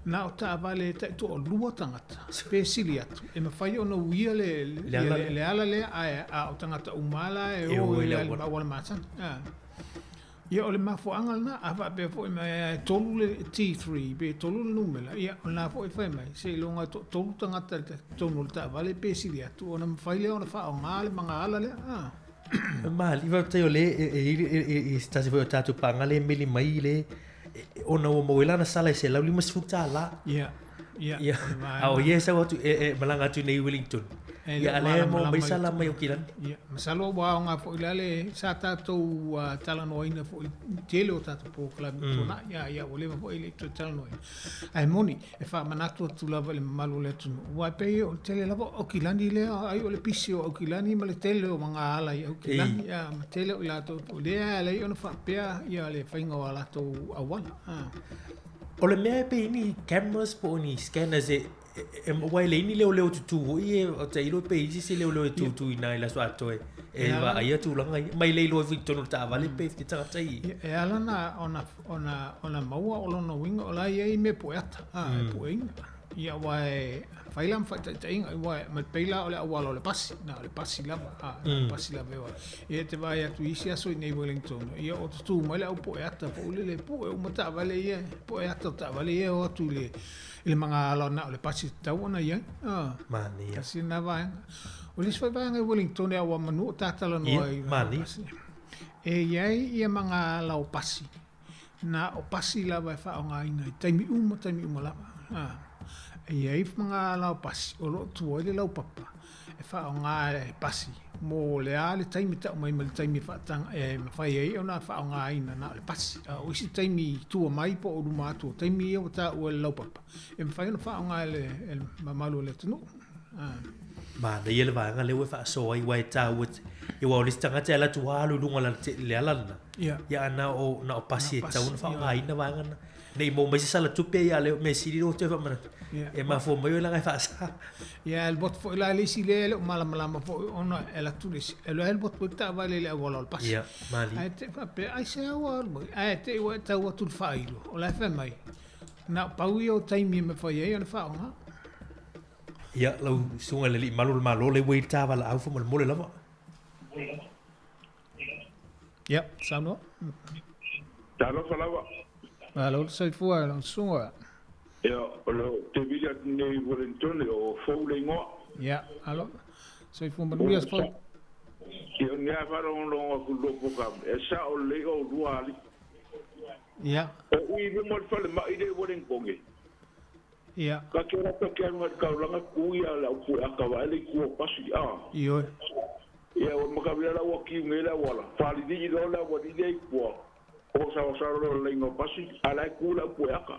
na o taavale e taitoalua tagata, pe sili atu, e mafai ona uia le, le, ala, le, le ala lea, ae a o tagata uma la e o i le auala masani. A. Ia, o le mafuaaga lena, a faapea foi mai e 3 le T3 pe 3 le numera, ia, o lena foi e fai mai, seiloga e toatolu tagata i totonu o le taavale pe sili atu ona mafai lea ona faaaoga le magaala lea. A. Mali'i faafetai o lea e i se tasi foi o tatou paaga lea e meli mai le ona ua maua ai lana sala e $150. Ia. Ia, Ia, a o ia e sau atu e malaga atu nei i Wellington. Ia, a lea e maua mai sala mai Aukilani. Ia, masalo ua aoga foi la le sa tatou talanoaina foi i le tele o tatou polokalame ua tuanai. Ia, ia ua leva foi e le i toe talanoaina. Ae moni, e faamanatu atu lava i le mamalu o le atunuu, aua e pei o le tele lava o Aukilani lea, ai o le pisi o Aukilani ma le tele o magaala i Aukilani, ia, ma tele o i latou foi lea e ala ai ona faapea ia le faiga o a latou auala. O le mea e pei ni cameras po o ni scanners e e aua e leai ni leoleo tutū foi e o tailo pe i ai se isi leoleo e tūtū i ina i le aso atoa e vaaia tulaga ia mai le iloa ifo i totonu o le taavale pe te tagata i E ala ona ona ona ona maua o lona uiga o la e i ai mea pueata a e pueina. Ia aua e fai la ma faataitaiga aua e pei la o le auala o le pasi, na o le pasi lava, a, na o le pasi lava e o ai. Ia e te vaai atu i isi aso i nei Wellington, ia o tutū mai le au pueata foi lele, pue uma taavale ia, pueata o taavale ia e o atu i le, i le magaala na o le pasi e tatau ona i ai. A, Manaia. tasi lena vaega. O le isi foi vaega i Wellington aua manu o ta talanoa Ia, i manaia. pasi. E i ai ia magaala o pasi Na o pasi lava e faaaogaina i taimi uma, taimi uma lava. A, e i ai magaala o pasi o lo o tua ai le laupapa e faaaoga e pasi mo le a le taimi tau mai ma le taimi e faataga e mafai ai ona faaaogaina na o le pasi. A o isi taimi i tua mai po o luma atu o taimi ia ua taua e le laupapa e mafai ona faaaoga e le, e le mamalu o le atunuu. A. Manaia le vaega lea ua e faasoa ai aua e taua aua o le isi tagata e alu atu lava alu i luga o le ala lena. Ia. Ia a na o, na o pasi e Na tatau pasi, ona faaaogaina vaega na. Ne i maua mai se sala tupe ia le mea sili lea ua toe faamanatu. Ia. E mafua mai oe leaga e faasa. Ia, e alu atu foi la le isi lea e le o malamalama foi ona e alu atu le isi, e alu atu foi le taavale i le auala o le pasi. Ia, malie. Ae te i faapea, aisea ua alu ai? Ae te i ua e tau atu i le faailo, o la e fai mai, na o pau ia o taimi e mafai ai ona faaaoga. Ia, lau susuga i le Alii Malu o le Malo, lea ua i ai le ta valaau faamolemole lava. Ia, saunoa. Talofa lava. Malo le soifua i lau susuga. Ia, o le te vili atu nei i Wellington, o Fou le ingoa. Ia, malo. Soifua manuia Fou. Ia, o nea faalogologo atu i lou polokalame, e sao lelei oulua alii. Ia. O i luma o le falemai lea i Wellington, Ia. Ka ke rata ke alu ngai taulaga ku ia le au pue aka vae le itu o pasi a. Ioe. Ia ua makawila la ua kiu nge le auala. Falili'i loa le aualii lea i tua, o saosaoa loa le laina o pasi, a la e ku le au pue aka.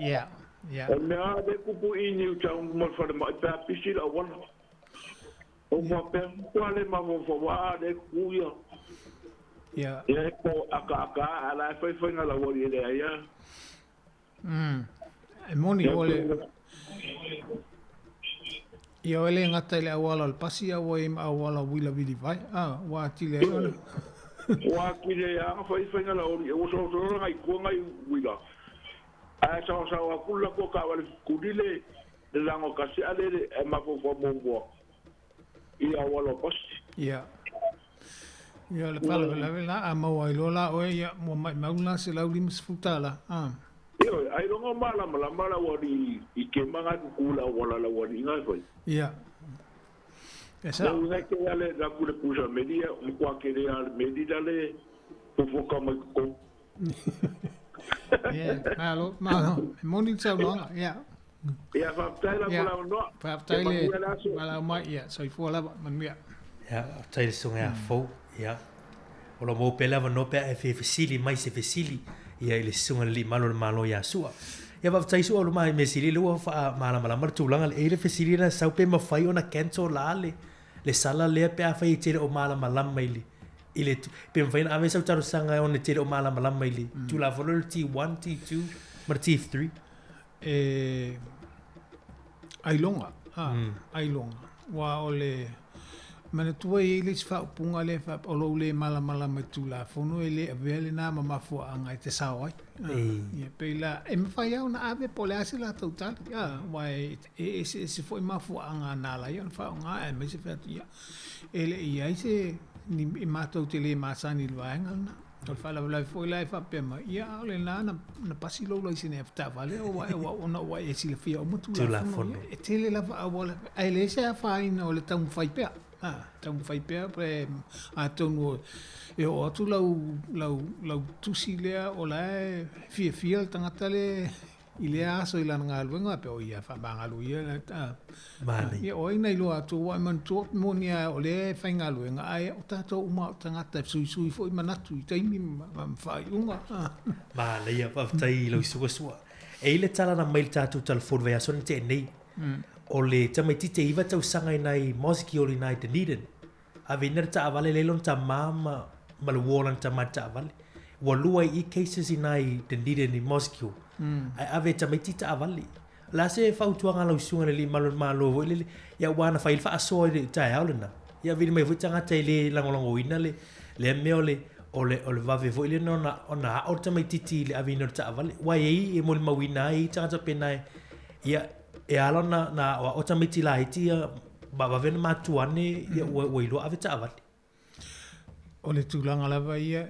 Ia. Ia. O le mea a le kupu i Newtown luma o le falemai pe a pisi le auala. O faapea, matua le mafaufau a le ku ia. Ia. Ia e po akaaka a la e faifaiga le aualii e leai a. E moni o le Ia o le gata i le auala o le pasi a ua i ai ma auala o uila vilivae a ua atili ai ona. Ua atili ai a faifaiga la oli e ua solosolo ngai tua ngai uila ae saosao atu le latou taavale kuli le lago tasi a le e mafaufau muamua i auala o pasi. Ia. Ia o le faalavelave la a maua ai loa la oe ia ua maimau la $150 a. Ioe, ailoga o malamalama le aualii i kema ngai kuku le auala le aualii ngai fai. Ia. E sa. Lau ngai ke ale la ku le pusa meli ia matua kele a le meli la le fofoka mai totonu. Ia, malo, malo. E moni le saunoaga, ia. Ia, faafetai la mo le avanoa. Faafetai le valaau mai, ia, soifua lava, manuia. Ia, faafetai le susuga ia Fou, ia. O lo o maua pea le avanoa pe a e fia fesili mai se fesili ia i le Susuga i le Alii Malu o le Malo ia Su'a. Ia faafetai Su'a ua mea sili lea ua faamalamalama le tulaga lea. E i ai le fesili lea na sau pe mafai ona cancel la le le sala lea pe afai e te le o malamalama i le i le pe mafai ona ave sau talosaga ona e te le o malamalama i le Tulafono le T1, T2 ma le T3. E ailoga, a, ailoga. Aua o le manatua e i ai le isi faaupuga lea e faapea, o lou le malamalama i Tulafono e le avea lena ma mafuaaga e te sao ai. Ia, pei la, e mafai lava ona ave po o le a se latou tali, a, aua e eseese foi mafuaaga na ala ai ona faaaoga, aemaise fai atu, ia, e le i i ai se, ni, matou te le masani i le vaega lena. O le faalavelave foi la e faapea mai, ia a o lena na, na pasi lou laisene avetaavale ua ua ona ua e silafia uma Tulafono. Ia, e tele lava auala, ae leai se afaina o le taumafai pea. A, taumafai pea pe atonu e oo atu lau, lau, lau tusi lea o la e fiafia le tagata lea i lea aso i lana galuega pe o ia faamagalo ia la ta ia o ai na iloa atu ua e manatua moni a o lea e faigaluega ae o tatou uma o tagata e fesuisui foi manatu i taimi ma faaiuga. Manaia, faafetai i lau suasua. E i ai le tala na mai i le tatou telefoni vaiaso na tea nei, o le tamaitiiti e 9 tausaga i nai Mosgiel i nai Dunedin, Aveina le taavale lea i lona tama ma, ma le uo o lana tama i le taavale. Ua lua ai i cases i nai Dunedin i Mosgiel. Ae ave e tamaiti taavale. O le a se fautuaga a lau susuga i le Alii Malu o le Malo foi lele, ia aua na fai ai le faasoa i le taeao lena, ia vili mai foi tagata e le lagolagoina le, lea mea o le, o le, o le vave foi lea ona, ona ao le tamaitiiti i le aveina o le taavale. Aua e i ai, e molimauina ai, e i ai tagata faapena e, ia, e ala ona na aoao tamaiti laiti ia ma vave ona matua ane ia ua, ua iloa ave taavale. O le tulaga lava ia,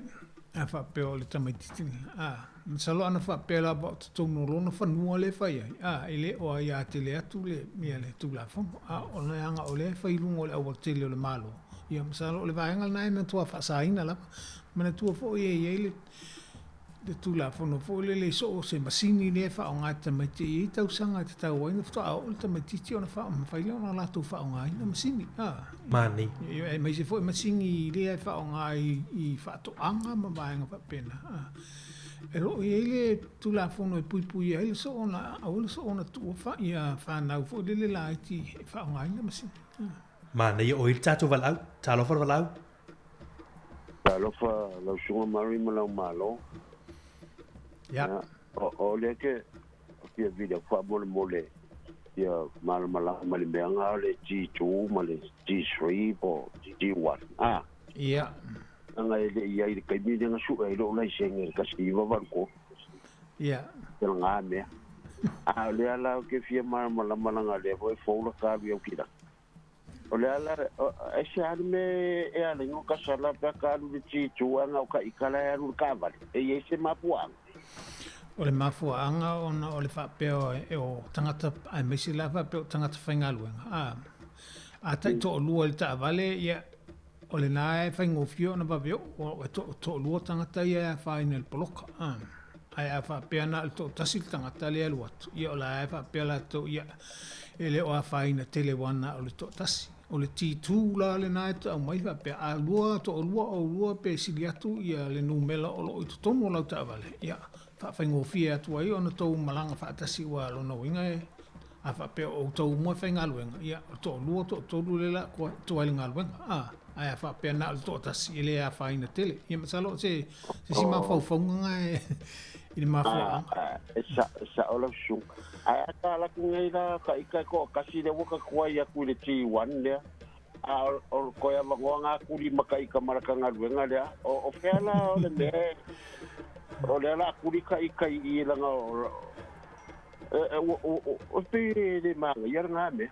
a faapea o le tamaitiiti, a, masalo ana faapea lava o totonu o lona fanua lea e fai ai, a, e le o aia tele atu le, ia le Tulafono. A o le leaga o lea e fai i luga o le aualatele o le Malo, ia masalo o le vaega lena e matua faasaina lava. Manatua foi e i ai le, le Tulafono foi lele i so o se masini lea e faaaoga e tamaiti, e i ai tausaga e tatau ai ona faatoa oo le tamaitiiti ona mafai lea ona latou faaaogaina masini. Manaia. Aemaise foi masini lea e faaaoga i faatoaga ma vaega faapena. E lo o i ai le Tulafono e puipuia ai le soona, aua le soona tuua ia fanau foi lele laiti e faaaogaina masini. Manaia, o i le tatou valaau. Talofa le valaau. Talofa lau Susuga Mary ma lau Malo. Ia. O lea ke fia vili aku faamolemole ia malamalama i le mea nga o le G2 ma le G3 po G1. Ah. Ia. Leaga e le i i ai i le taimi lea na sue ai lou laisene i le 1983. Ia. Tela mea. A o lea la ou te fia malamalama leaga o lea foi e fou la ta alu i Aukilaka. O le ala, aisea le mea e ala ai ona kasala pe a ka alu i le G2 ae na o ka ika la e alu i le taavale? E i ai se mafuaaga? O le mafuaaga ona o le faapea o tagata aemaise la faapea o tagata faigaluega, a, a taitoalua i le taavale, ia, o lena e faigofie ona vave oo, e toalua tagata ia e afaina i le poloka, a. Ae a faapea na o le toatasi le tagata lea e alu atu, ia o la e faapea latou, ia, e le o afaina tele aua na o le toatasi. O le T2 la lena e aumai faapea, a lua, toalua oulua pe sili atu ia le numera o lo o i totonu o lau taavale, ia, faafaigofie atu ai ona tou malaga faatasi aua o lona uiga e, a faapea o outou uma e faigaluega, ia, o le toalua, toatolu lea o le a toai le galuega, a, ae a faapea na o le toatasi, e le afaina tele. Ia masalo o se isi mafaufauga na e i le mafuaaga. E sa'o lau susuga. Ae a ta alu atu nei la ka ika e toatasi lea ua ta tuai atu i le T1 lea, a o toe avanoa na atu lima ka ika ma lata galuega lea, o fea la o le mea o lea la a tuli ka ika i i lana o E pei e le manaia lena mea.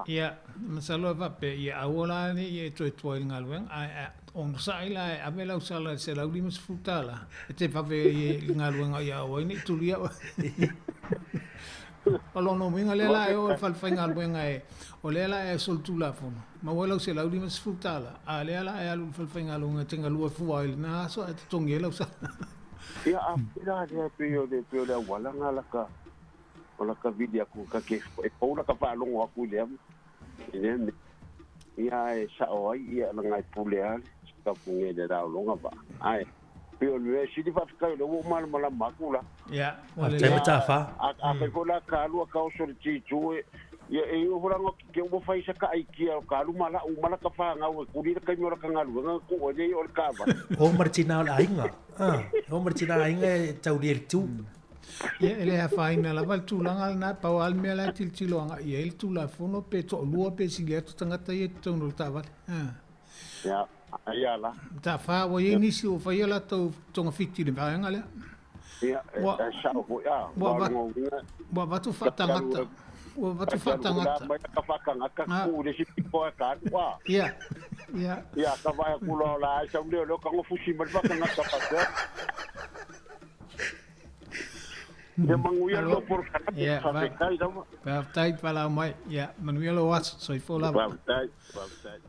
Ia, masalo e faapea, ia aua la ne i e toe tuai i le galuega, ae onosai la e ave lau sala i le $150, e te vave ai i le galuega ia aua ai ne i tulia oe. O lona uiga lea la e oo i le falefaigaluega e, o lea la e solitulafono, maua ai lau $150, a o lea la e alu i le falefaigaluega e te galue fua ai i lena aso ae totogi ai lau sala. Ia a pēlā lea pei o le pei o le auala lena laka o laka vili atu ta te e fou laka faalogo atu i lea i lea mea. Ia ae sao ai ia leaga e pule lava le tapuge le laologa vaa. Ae pei o le mea sili faafetai o lea ua ou malamalama atu la. Ia, ua lelei. Faafetai Mataafa. Afai foi la ka alu a ka oso i le T2 e, ia e iu foi la na te ua fai sa taaitia o ka alu ma la'u uma lata fanau e kuli le taimi o lata galuega na tuu ai lea i o le taavale. O ma le tina o le aiga. Ah, o ma le tina aiga e taulia i le tu. Ia, e le afaina lava le tulaga lena, pau lava le mea la e tilotilo agai i ai le Tulafono, pe toalua pe sili atu tagata ia i totonu o le taavale. Ah. Ia, aia la. Mataafa, ua i ai nisi ua fai a latou togafiti i le vaega lea. Ia, e sao foi, a, ua ua avatu faatagata. Ua avatu faatagata. Mai ka faatagata ku le isi pito a ka alu, a. Ia, ia. Ia, ka vaai atu loa o la e sau lea o lea o tago fusi mai le faatagata faapea. Ia manuia lou polokalame, faafetai lava. Faafetai palau mai. Ia, manuia lou aso, soifua lava. Faafetai, faafetai.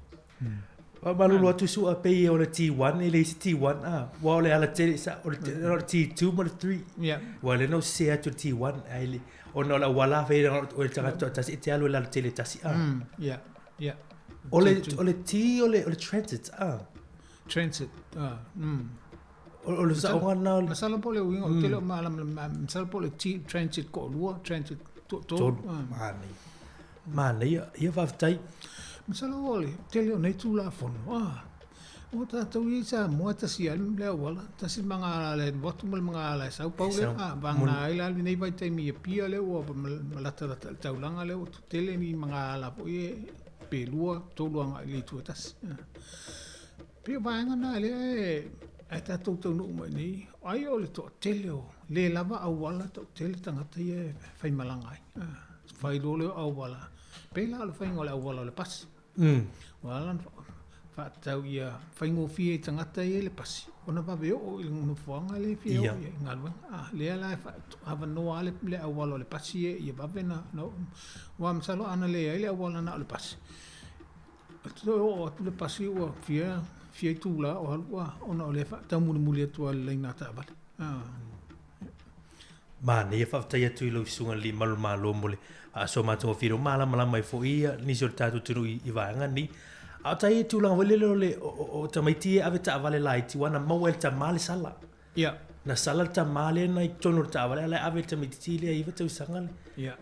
Faamalulu atu sua pei o le T1 e leai se T1 a ua o le ala tele sa o le o le T2 ma le 3 yeah. Ua le no se atu le T1 ai le ona o le auala fai o le tagata toatasi e te alu e lalo tele tasi a yeah yeah o le o le T o le o le transit a transit a o le saoga lena o le Masalo po o le uiga ou te le o malamalama masalo po o le T transit toalua transit toatolu manaia manaia ia faafetai. Masalo o le tele o nei Tulafono a o tatou ia i Samoa e tasi lava le auala tasi le magaala e alu atu ma le magaala e sau pau lea a vagana ai la lenei vaitaimi i Apia lea ua malatalata i le taulaga lea ua tele ni magaala foi e pe lua tolu agai i le itu e tasi. Pei o vaega na lea e ae tatou taunuu mai nei, ai o le toatele o le lava auala toatele tagata ia e faimalaga ai. Fai loa lea o auala, pei la o le faiga o le auala o le pasi. Ua ala ona faatatau ia faigofie i tagata ia i le pasi, ona vave oo i le nofoaga lea e fia oo i ai i galuega. Lea la e avanoa lava le auala o le pasi ia ia vave ona oo. Aua masalo ana leai le auala na o le pasi, Toe oo atu le pasi ua fia, fia itula o alu a, ona o lea e faataumulimuli atu lava i le laina taavale. Manaia, faafetai atu i lau Susuga i le Alii Malu o le Malo mo le faasoa matagofie ua malamalama ai foi ia nisi o le tatou atunuu i vaega nei. A o tai e tulaga foi lele o le o tamaiti ia e ave taavale laiti aua na maua e le tama le sala. Ia. Na sala le tama lea na i totonu o le taavale a o la e ave e le tamaitiiti lea 9 tausaga le. Ia.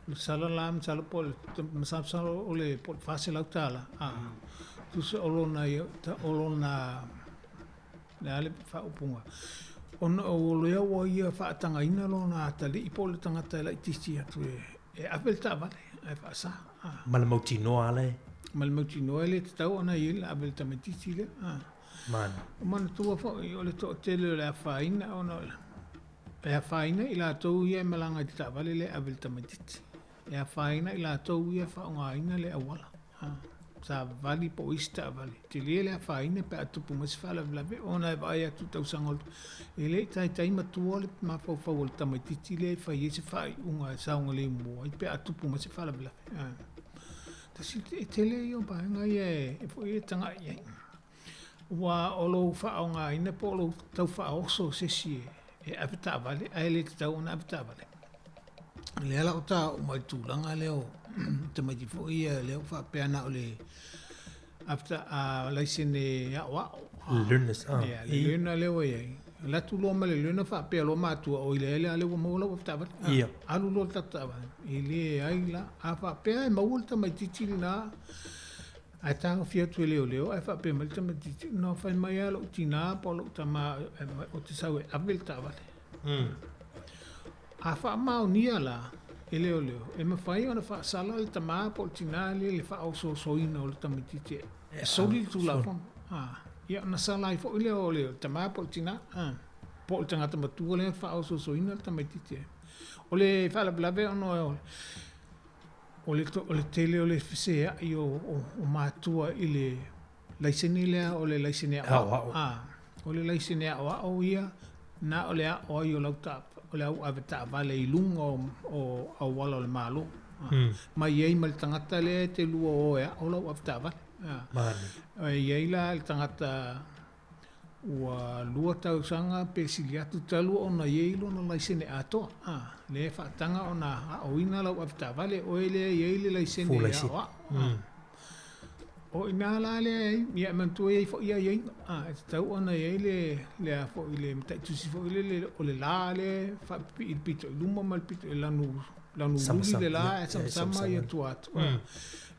O le sala la masalo po o le masalo o le po o le $400 a. Tusa o lona o lona le a le faaupuga ona o lea ua ia faatagaina lona atalii po o le tagata e laitiiti atu e ave le taavale ae faasa. Ma le mautinoa lava e. Ma le mautinoa e le tatau ona i ai le ave le tamaitiiti lea. Manu. Manatua foi o le toatele o le afaina ona e afaina i latou ia e malaga i le taavale lea e ave i le tamaitiiti. E afaina i latou ia e faaaogaina le auala. Savali po o isi taavale. Tele le afaina pe a tupu mai se faalavelave ona e vaai atu i tausaga o le e le i taitai matua le mafaufau o le tamaitiiti lea e fai ai se faaiuga e saogalemu ai pe a tupu mai se faalavelave. Tasi e tele ia o vaega ia e foi e tagai i ai. Ua o lou faaaogaina po o lou tau faaoso o se isi e ave taavale ae le tatau ona ave taavale. O lea la ua ta oo mai i le tulaga lea o tamaiti foi ia lea ua faapea na o le after laisene aoao. Learners, ah. Yeah, le learner lea ua i ai. Alu atu loa ma le learner faapea loa matua, oi lea lea ua maua lau avetaavale. Ia. Alu loa le tatou taavale. E leai la. A faapea e maua le tamaitiiti lena, Ae tagofia atu e leoleo ae faapea mai le tamaitiiti, Na fai mai lava lou tinā po o lou tamā ou te sau e ave le taavale. A faamaonia la e leoleo, e mafai ona faasala le tamā po o le tinā lea i le faaosoosoina o le tamaitiiti e soli le Tulafono. Ia ona sala ai foi lea o le tamā po o le tinā, po o le tagata matua lea e faaosoosoina le tamaitiiti. O le faalavelave ona o O le, o le tele o le feseai o, o, o matua i le laisene lea o le laisene aoao. A, o le laisene aoao ia, na o le ao ai o lau ta, o le au ave taavale i luga o, o auala o le Malo. A, Ma i ai ma le tagata lea e te lua o e ao lau ave taavale. A, e i ai la le tagata Ua lua tausaga pe sili atu talu ona i ai lona laisene atoa. A, lea e faataga ona aoina lau avetaavale, oe lea e i ai le laisene e aoao. A. O i ina la lea e ai, ia e manatua e i ai foi aiaiga, a, e tatau ona i ai le, le a foi, le mataitusi foi lele o le la lea e faapipii i le pito i luma ma le pito i lanu, lanu luli le la ae samasama ia tua atu. A,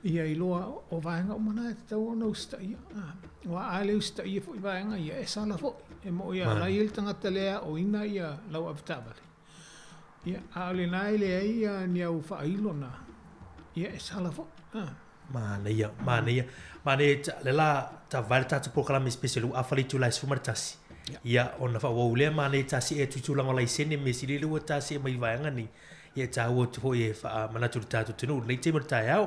ia iloa, o vaega uma na e tatau ona usitaia. A, aua a le usitaia foi vaega ia, e sala foi. E mo'i a la e i ai le tagata lea e aoina ia lau avetaavale. Ia, a o lena e leai ia ni au faailo na, ia e sala foi. A. Manaia, manaia. Manaia, le la ta vae le tatou polokalame special ua afa le itula e 11. Ia, ona faaauau lea manaia ta see atu i tulaga o laisene mea sili lea ua ta see mai i vaega nei. Ia e taua atu foi e faamanatu i le tatou atunuu i lenei taimi o le taeao.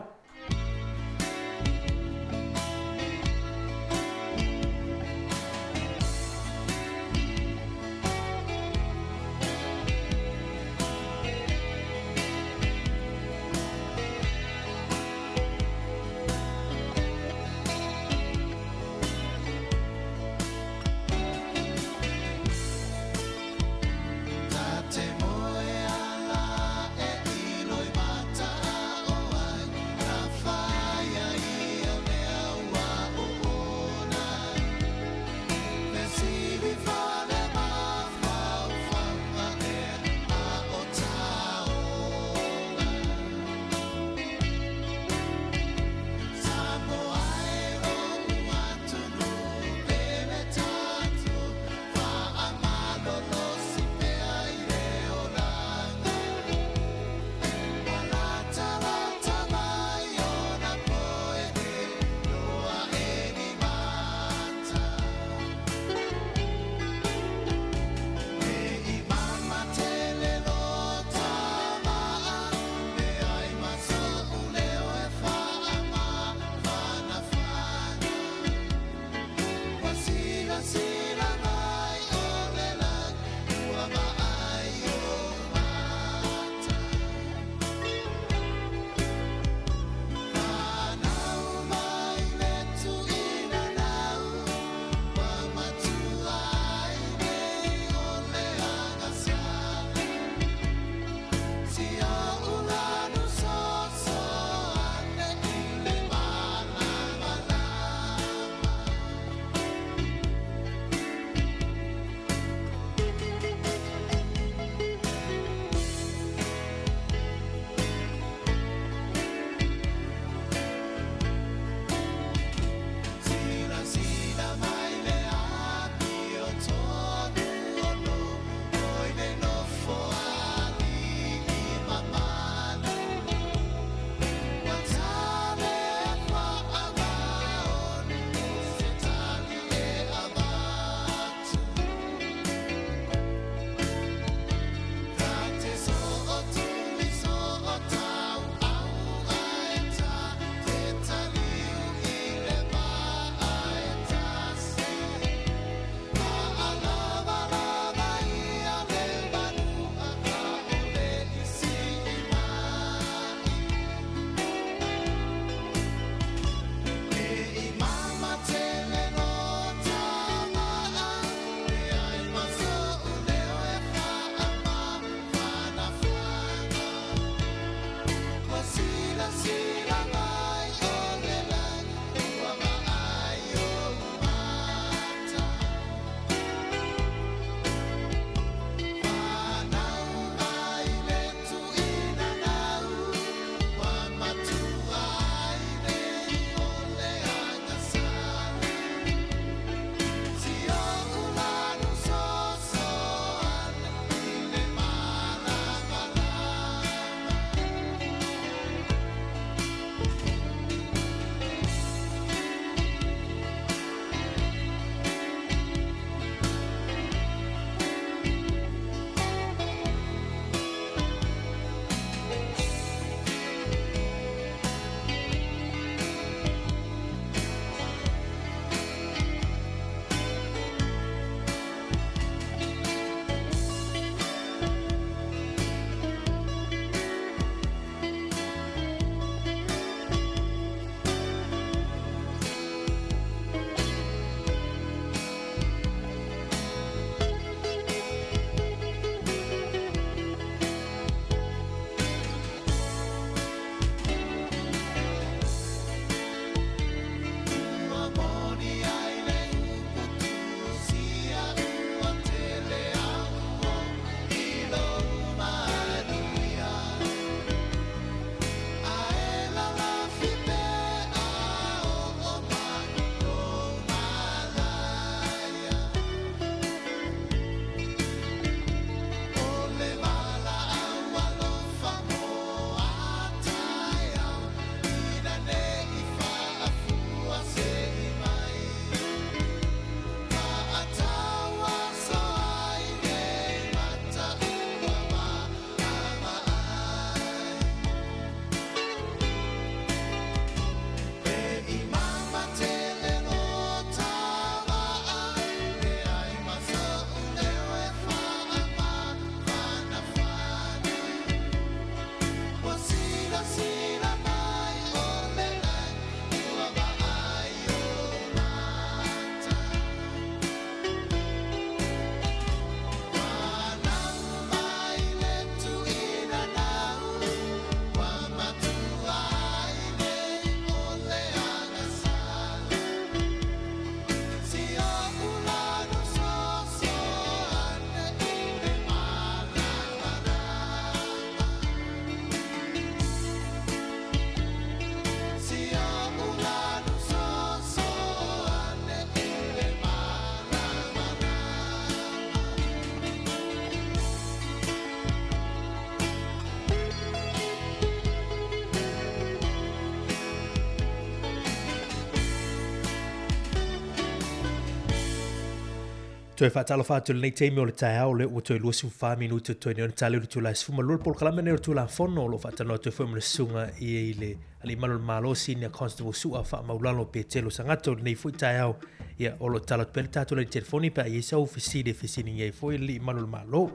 Toe faatalofa atu i lenei taimi o le taeao lea ua toe 24 minute o totoe nei ona tali o le itula e 12 le polokalame lenei o le Tulafono o lo o faatalanoa atu ai foi ma le susuga i le Alii Malu o le Malo Senior Constable Su'a Faamaulalo Petelo Sagato i lenei foi taeao. Ia, o lo o tatalo atu pea le tatou laini telefoni pe a i ai sau fesili e fesiligia ai foi le Alii Malu o le Malo.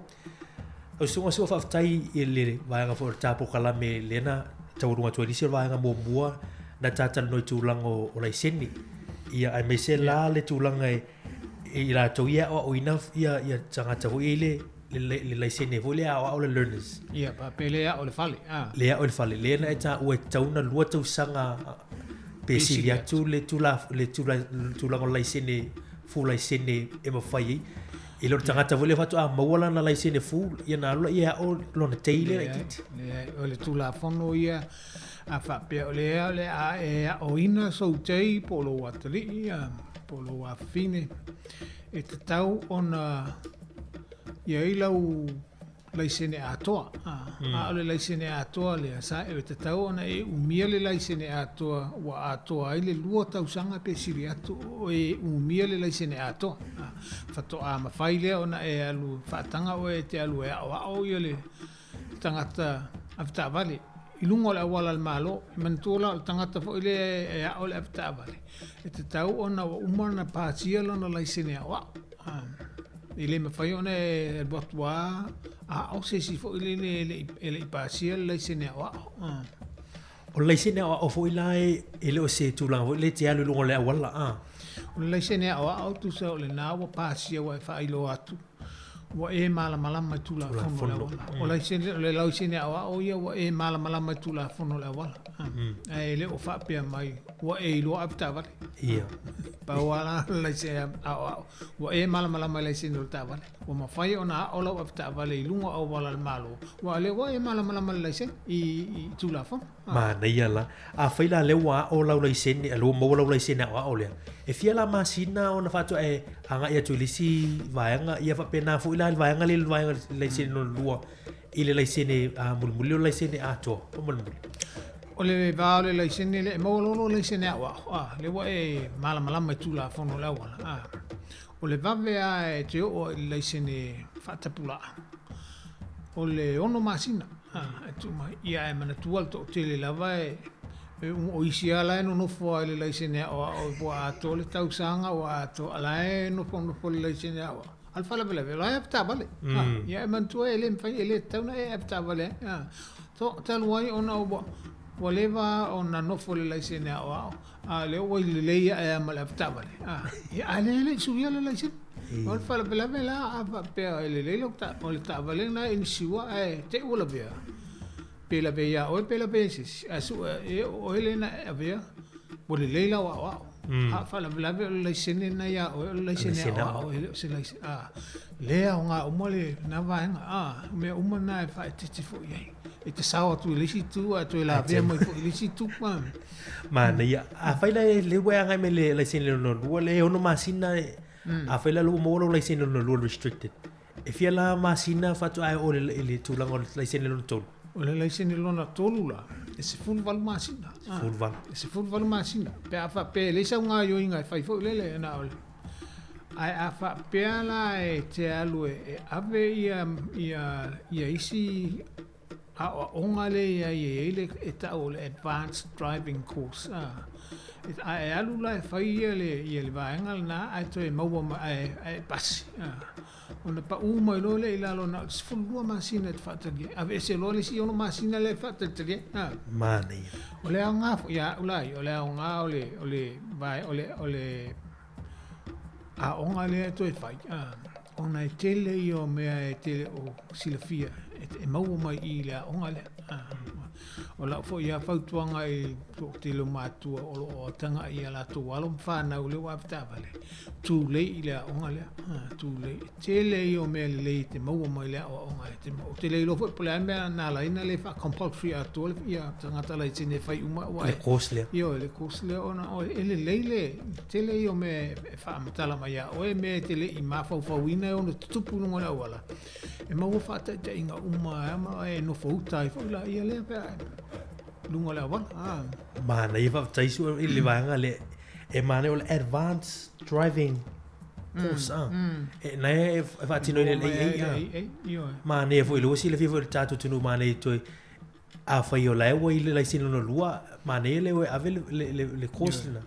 Lau susuga Su'a faafetai i le vaega foi o le ta polokalame lea na taualuga atu ai nisi o le vaega muamua na ta talanoa i tulaga o laisene. Ia, aemaise la le tulaga e i latou ia e aoaoina ia, ia tagata foi ia i le, le, le laisene foi lea aoao le learners. Ia, faapea le ao i le fale. Ah. Le ao i le fale. Lea na e taua e tatau ona lua tausaga pe sili atu le, tula, le tula, tulaga o le laisene, full laisene e mafai ai. E le o le tagata foi lea faatoa maua lana laisene full, ia na alu lea e ao lona tei lea laitiiti. Leai, o le Tulafono ia a faapea o lea o le a e aoina sou tei po o lou atalii po o lou afafine, e tatau ona i ai lau laisene atoa. A o le laisene atoa lea, sa e tatau ona e umia le laisene atoa ua atoa ai le lua tausaga pe sili atu o e umia le laisene atoa. Faatoa mafai lea ona e alu faataga oe e te alu e aoao ia le tagata avetaavale i luga o le auala a le Malo. E manatua la o le tagata foi lea e ao le avetaavale, e tatau ona ua uma ona pasia lona laisene aoao. E le mafai ona e alu atu lava aao se isi foi lele e le i pasia le laisene aoao. O le laisene aoao foi la e le o se tulaga foi lea e te alu i luga o le auala, a? O le laisene aoao tusa o lena ua pasia ua e faailoa atu ua e malamalama i Tulafono o le auala. O laisene, o le laisene aoao ia ua e malamalama i Tulafono o le auala. Ae le o faapea mai ua e iloa avetaavale. Ia. Pau lava la le laisene aoao ua e malamalama i laisene o le taavale. Ua mafai ona ao lau avetaavale i luga o auala a le Malo, aua o lea ua e malamalama i le laisene i, i Tulafono. Manaia la. Afai la lea ua ao lau laisene, lea ua maua lau laisene aoao lea, e fia la masina ona faatoa e agai atu i le isi vaega, ia faapena foi la le vaega lea i le vaega laisene lona lua i le laisene mulimuli o le laisene atoa faamolemole. O le va o le laisene lea, e maua loa lou laisene aoao, a, lea ua e malamalama i Tulafono o le auala, a. O le vave lava e te oo ai i le laisene faatapulaa, o le ono masina, a, e tuu mai. Ia ae manatua le toatele lava e, e o isi lava la e nonofo lava i le laisene aoao ua atoa le tausaga ua atoa, a la e nofonofo i le laisene aoao. A o le faalavelave, o la e avetaavale. A, ia e manatua e le mafai, e le tatau ona e avetaavale ai. A, to, talu ai ona ua, ua leva ona nofo i le laisene aoao, A o lea ua lelei ae lava ma le avetaavale, a, ia, a lea e le i suia le laisene. O le faalavelave la, a faapea e lelei lau ta, o le taavale lena e inisiua ae te i ua lavea, pe lavea ia oe pe lavea i se isi, ae sue e o oe lea na e avea, ua lelei lau aoao. A o faalavelave o le laisene lena ia oe, o le laisene aoao, e le o se laisene, a, le aoga uma lena vaega, a, o mea uma na e faaeteete foi i ai. E te sao atu i le isi itu ae toe lavea mai foi i le isi itu. Manaia. Afai la e lea ua e agai mai le laisene lona lua, lea e ono masina, afai la ua maua lou laisene lona lua restricted, e fia la masina faatoa e oo i le tulaga o le laisene lona tolu? O le laisene lona tolu la, e 18 masina. 18. E 18 masina. Pe a faapea e leai sau gaoioiga e fai foi lele, na o le... Ae a faapea la e te alu e ave ia, ia, ia isi aoaoga lea i ai e i ai le e tau o le advanced driving course a a e alu la e fai ia le ia le vaega lena ae toe maua mai ae ae pasi a ona pau mai loa lea i lalo na o le 12 masina e te faatali ai aveese loa le isi 6 masina lea e faatalitali ai a Manaia. O le aoga foi ia au la ia o le aoga o le o le vae o le o le aoga lea e toe fai a ona e tele ia o mea e tele o silafia e maua mai i le aoga lea. O lau foi ia fautuaga i toatele o matua o lo o taga'i i a latou alo ma fanau lea ua avetaavale, tulei i le aoga lea, tulei. E tele ia o mea lelei e te maua mai le aoaoga e te maua. Ou te le iloa foi po o le a le mea na ala ai ona le faa-compulsory atoa le ia tagata laisene e fai uma aua Le course lea. Ioe, le course lea ona e lelei le tele ia o mea e faamatala mai ia oe, mea e te le i mafaufauina e ono tutupu i luga o le auala. E maua faataitaiga uma ma e nofo uta ai foi laia lea pe a i luga o le auala. Ah. Manaia faafetai sua i le vaega lea. E manaia o le advanced driving. course a. E na e faatino i le AA a. Manaia foi lea ua silafia foi e le tatou atunuu manaia toe afai o la e ua i le laisene lona lua, manaia le o e ave le course lena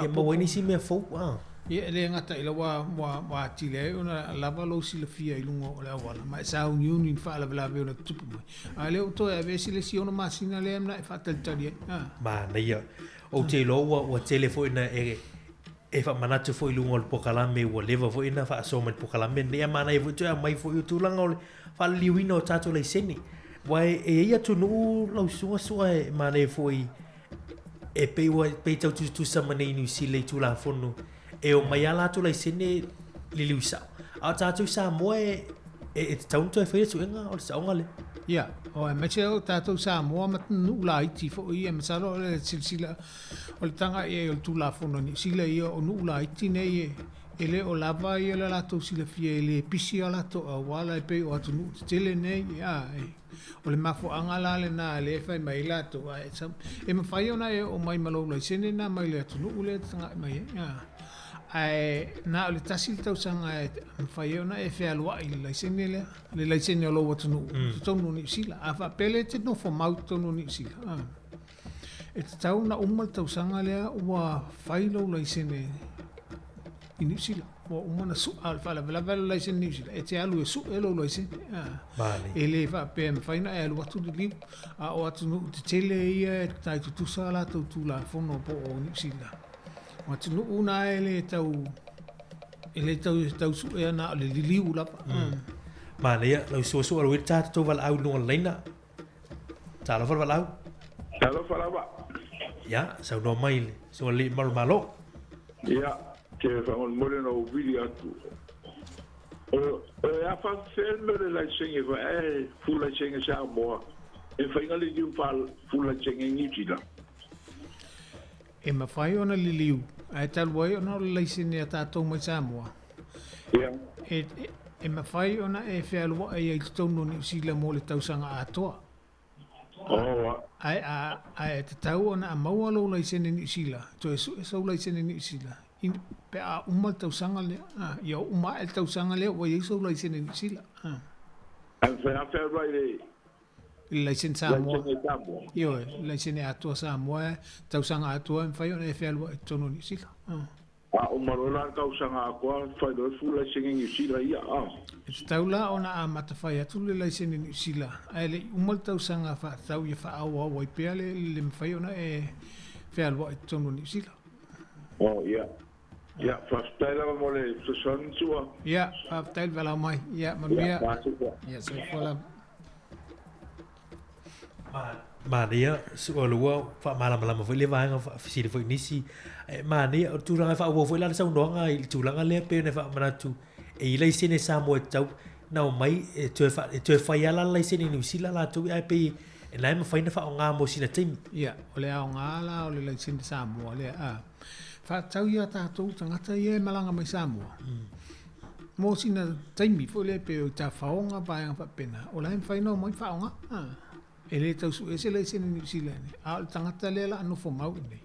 e maua ai nisi mea fou a. Ia, e le gata i la ua atili ai ona lava lou silafia i luga o le auala ma e sauniuni i ni faalavelave ona tutupu mai. A o lea ua toe aveese le isi 6 masina lea na e faatalitali ai. Manaia. Ou te iloa ua tele foi na e e faamanatu foi i luga o le polokalame ua leva foi ona faasoa mai le polokalame lenei ae manaia foi toe aumai foi o tulaga o le faaliliuina o tatou laisene. Aua e i ai atunuu lau susuga Su'a e manaia foi e pei ua pei tau tusatusa ma nei Niu Sila i Tulafono e omai lava latou laisene liliu sao. A o tatou i Samoa e e tatau ona toe fai le suega o le saoga lea. Ia, o aemaise o tatou Samoa ma nuu laiti foi ia, masalo o le silasila o le taga i ai o le Tulafono a Niu Sila ia, o nuu laiti nei e le o lava ia le latou silafia e le pisi a latou auala e pei o atunuu tetele nei, a e O le mafuaaga la lena lea e fai mai ai latou, a e sau, e mafai ona e oo mai ma lou laisene lena mai le atunuu lea e te tagai mai ai, a. Ae na o le tasi le tausaga e mafai ai ona e fealuai i le laisene lea, le laisene o lou atunuu i totonu o Niu Sila. A faapea lea e te nofo mau i totonu o Niu Sila, a, e tatau ona uma le tausaga lea ua fai lou laisene i Niu Sila. Ua uma ona sue, a o le faalavelave o le laisene Niu Sila, e te alu e sue lou laisene. E le faapea e mafai ona e alu atu liliu, a o atunuu tetele ia e tai tutusa a latou Tulafono po o Niu Sila. O atunuu na e le tau, e le tau, tau suea na o le liliu lava. Manaia, lau suasua lau i le tatou valaau i luga o le laina. Talofa le valaau. Talofa lava. Ia, saunoa mai le susuga i le Alii Malo. Ia, te faamolemole na ou vili atu. O le a faafefea le mea o le laisene foi ae full laisene Samoa e mafai ona liliu full laisene Niu Sila? E mafai ona liliu, ae talu ai ona o le laisene a tatou mai Samoa. Ia. E, e mafai ona e fealuai ai i totonu o Niu Sila mo le tausaga atoa. Oh. Ae, a, ae tatau ona a maua lou laisene Niu Sila, toe sue sou laisene Niu Sila, i, pe a uma le tausaga lea, a, ia uma ae le tausaga lea ua i ai sou laisene Niu Sila. A. Ae mafai lava fealuai i le I le laisene Samoa. Laisene Samoa. Ioe, laisene atoa Samoa, tausaga atoa e mafai ona e fealuai i totonu o Niu Sila. A uma loa la le tausaga atoa, fai loa le full laisene Niu Sila ia, a. E tatau la ona amata fai atu le laisene Niu Sila, ae le i uma le tausaga faatatau ia faaauau ai pea le le mafai ona e fealuai i totonu o Niu Sila. Oh, ia. Ia, faafetai lava mo le fesoasoani, Sua. Ia, faafetai le valaau mai. Ia, manuia. Ia, soifua lava. Manaia, o lea ua faamalamalama foi lea vaega faafesili foi nisi. E manaia, o le tulaga e faaauau foi la le saunoaga i le tulaga lea pei ona faamanatu e i ai laisene Samoa e tatau ona omai e toe, fa, e toe fai lava la le laisene Niu Sila latou ae pei e la e mafai ona faaaoga mo sina taimi. Ia, o le aoga la o le laisene Samoa lea, a faatatau ia tatou tagata ia e malaga mai Samoa, Mo sina taimi foi lea pei o i tafaoga vaega faapena, o la e mafai ona omai faaaoga. E le tau sue se laisene Niu Sila nei, a o le tagata lea o le a nofo mau i inei.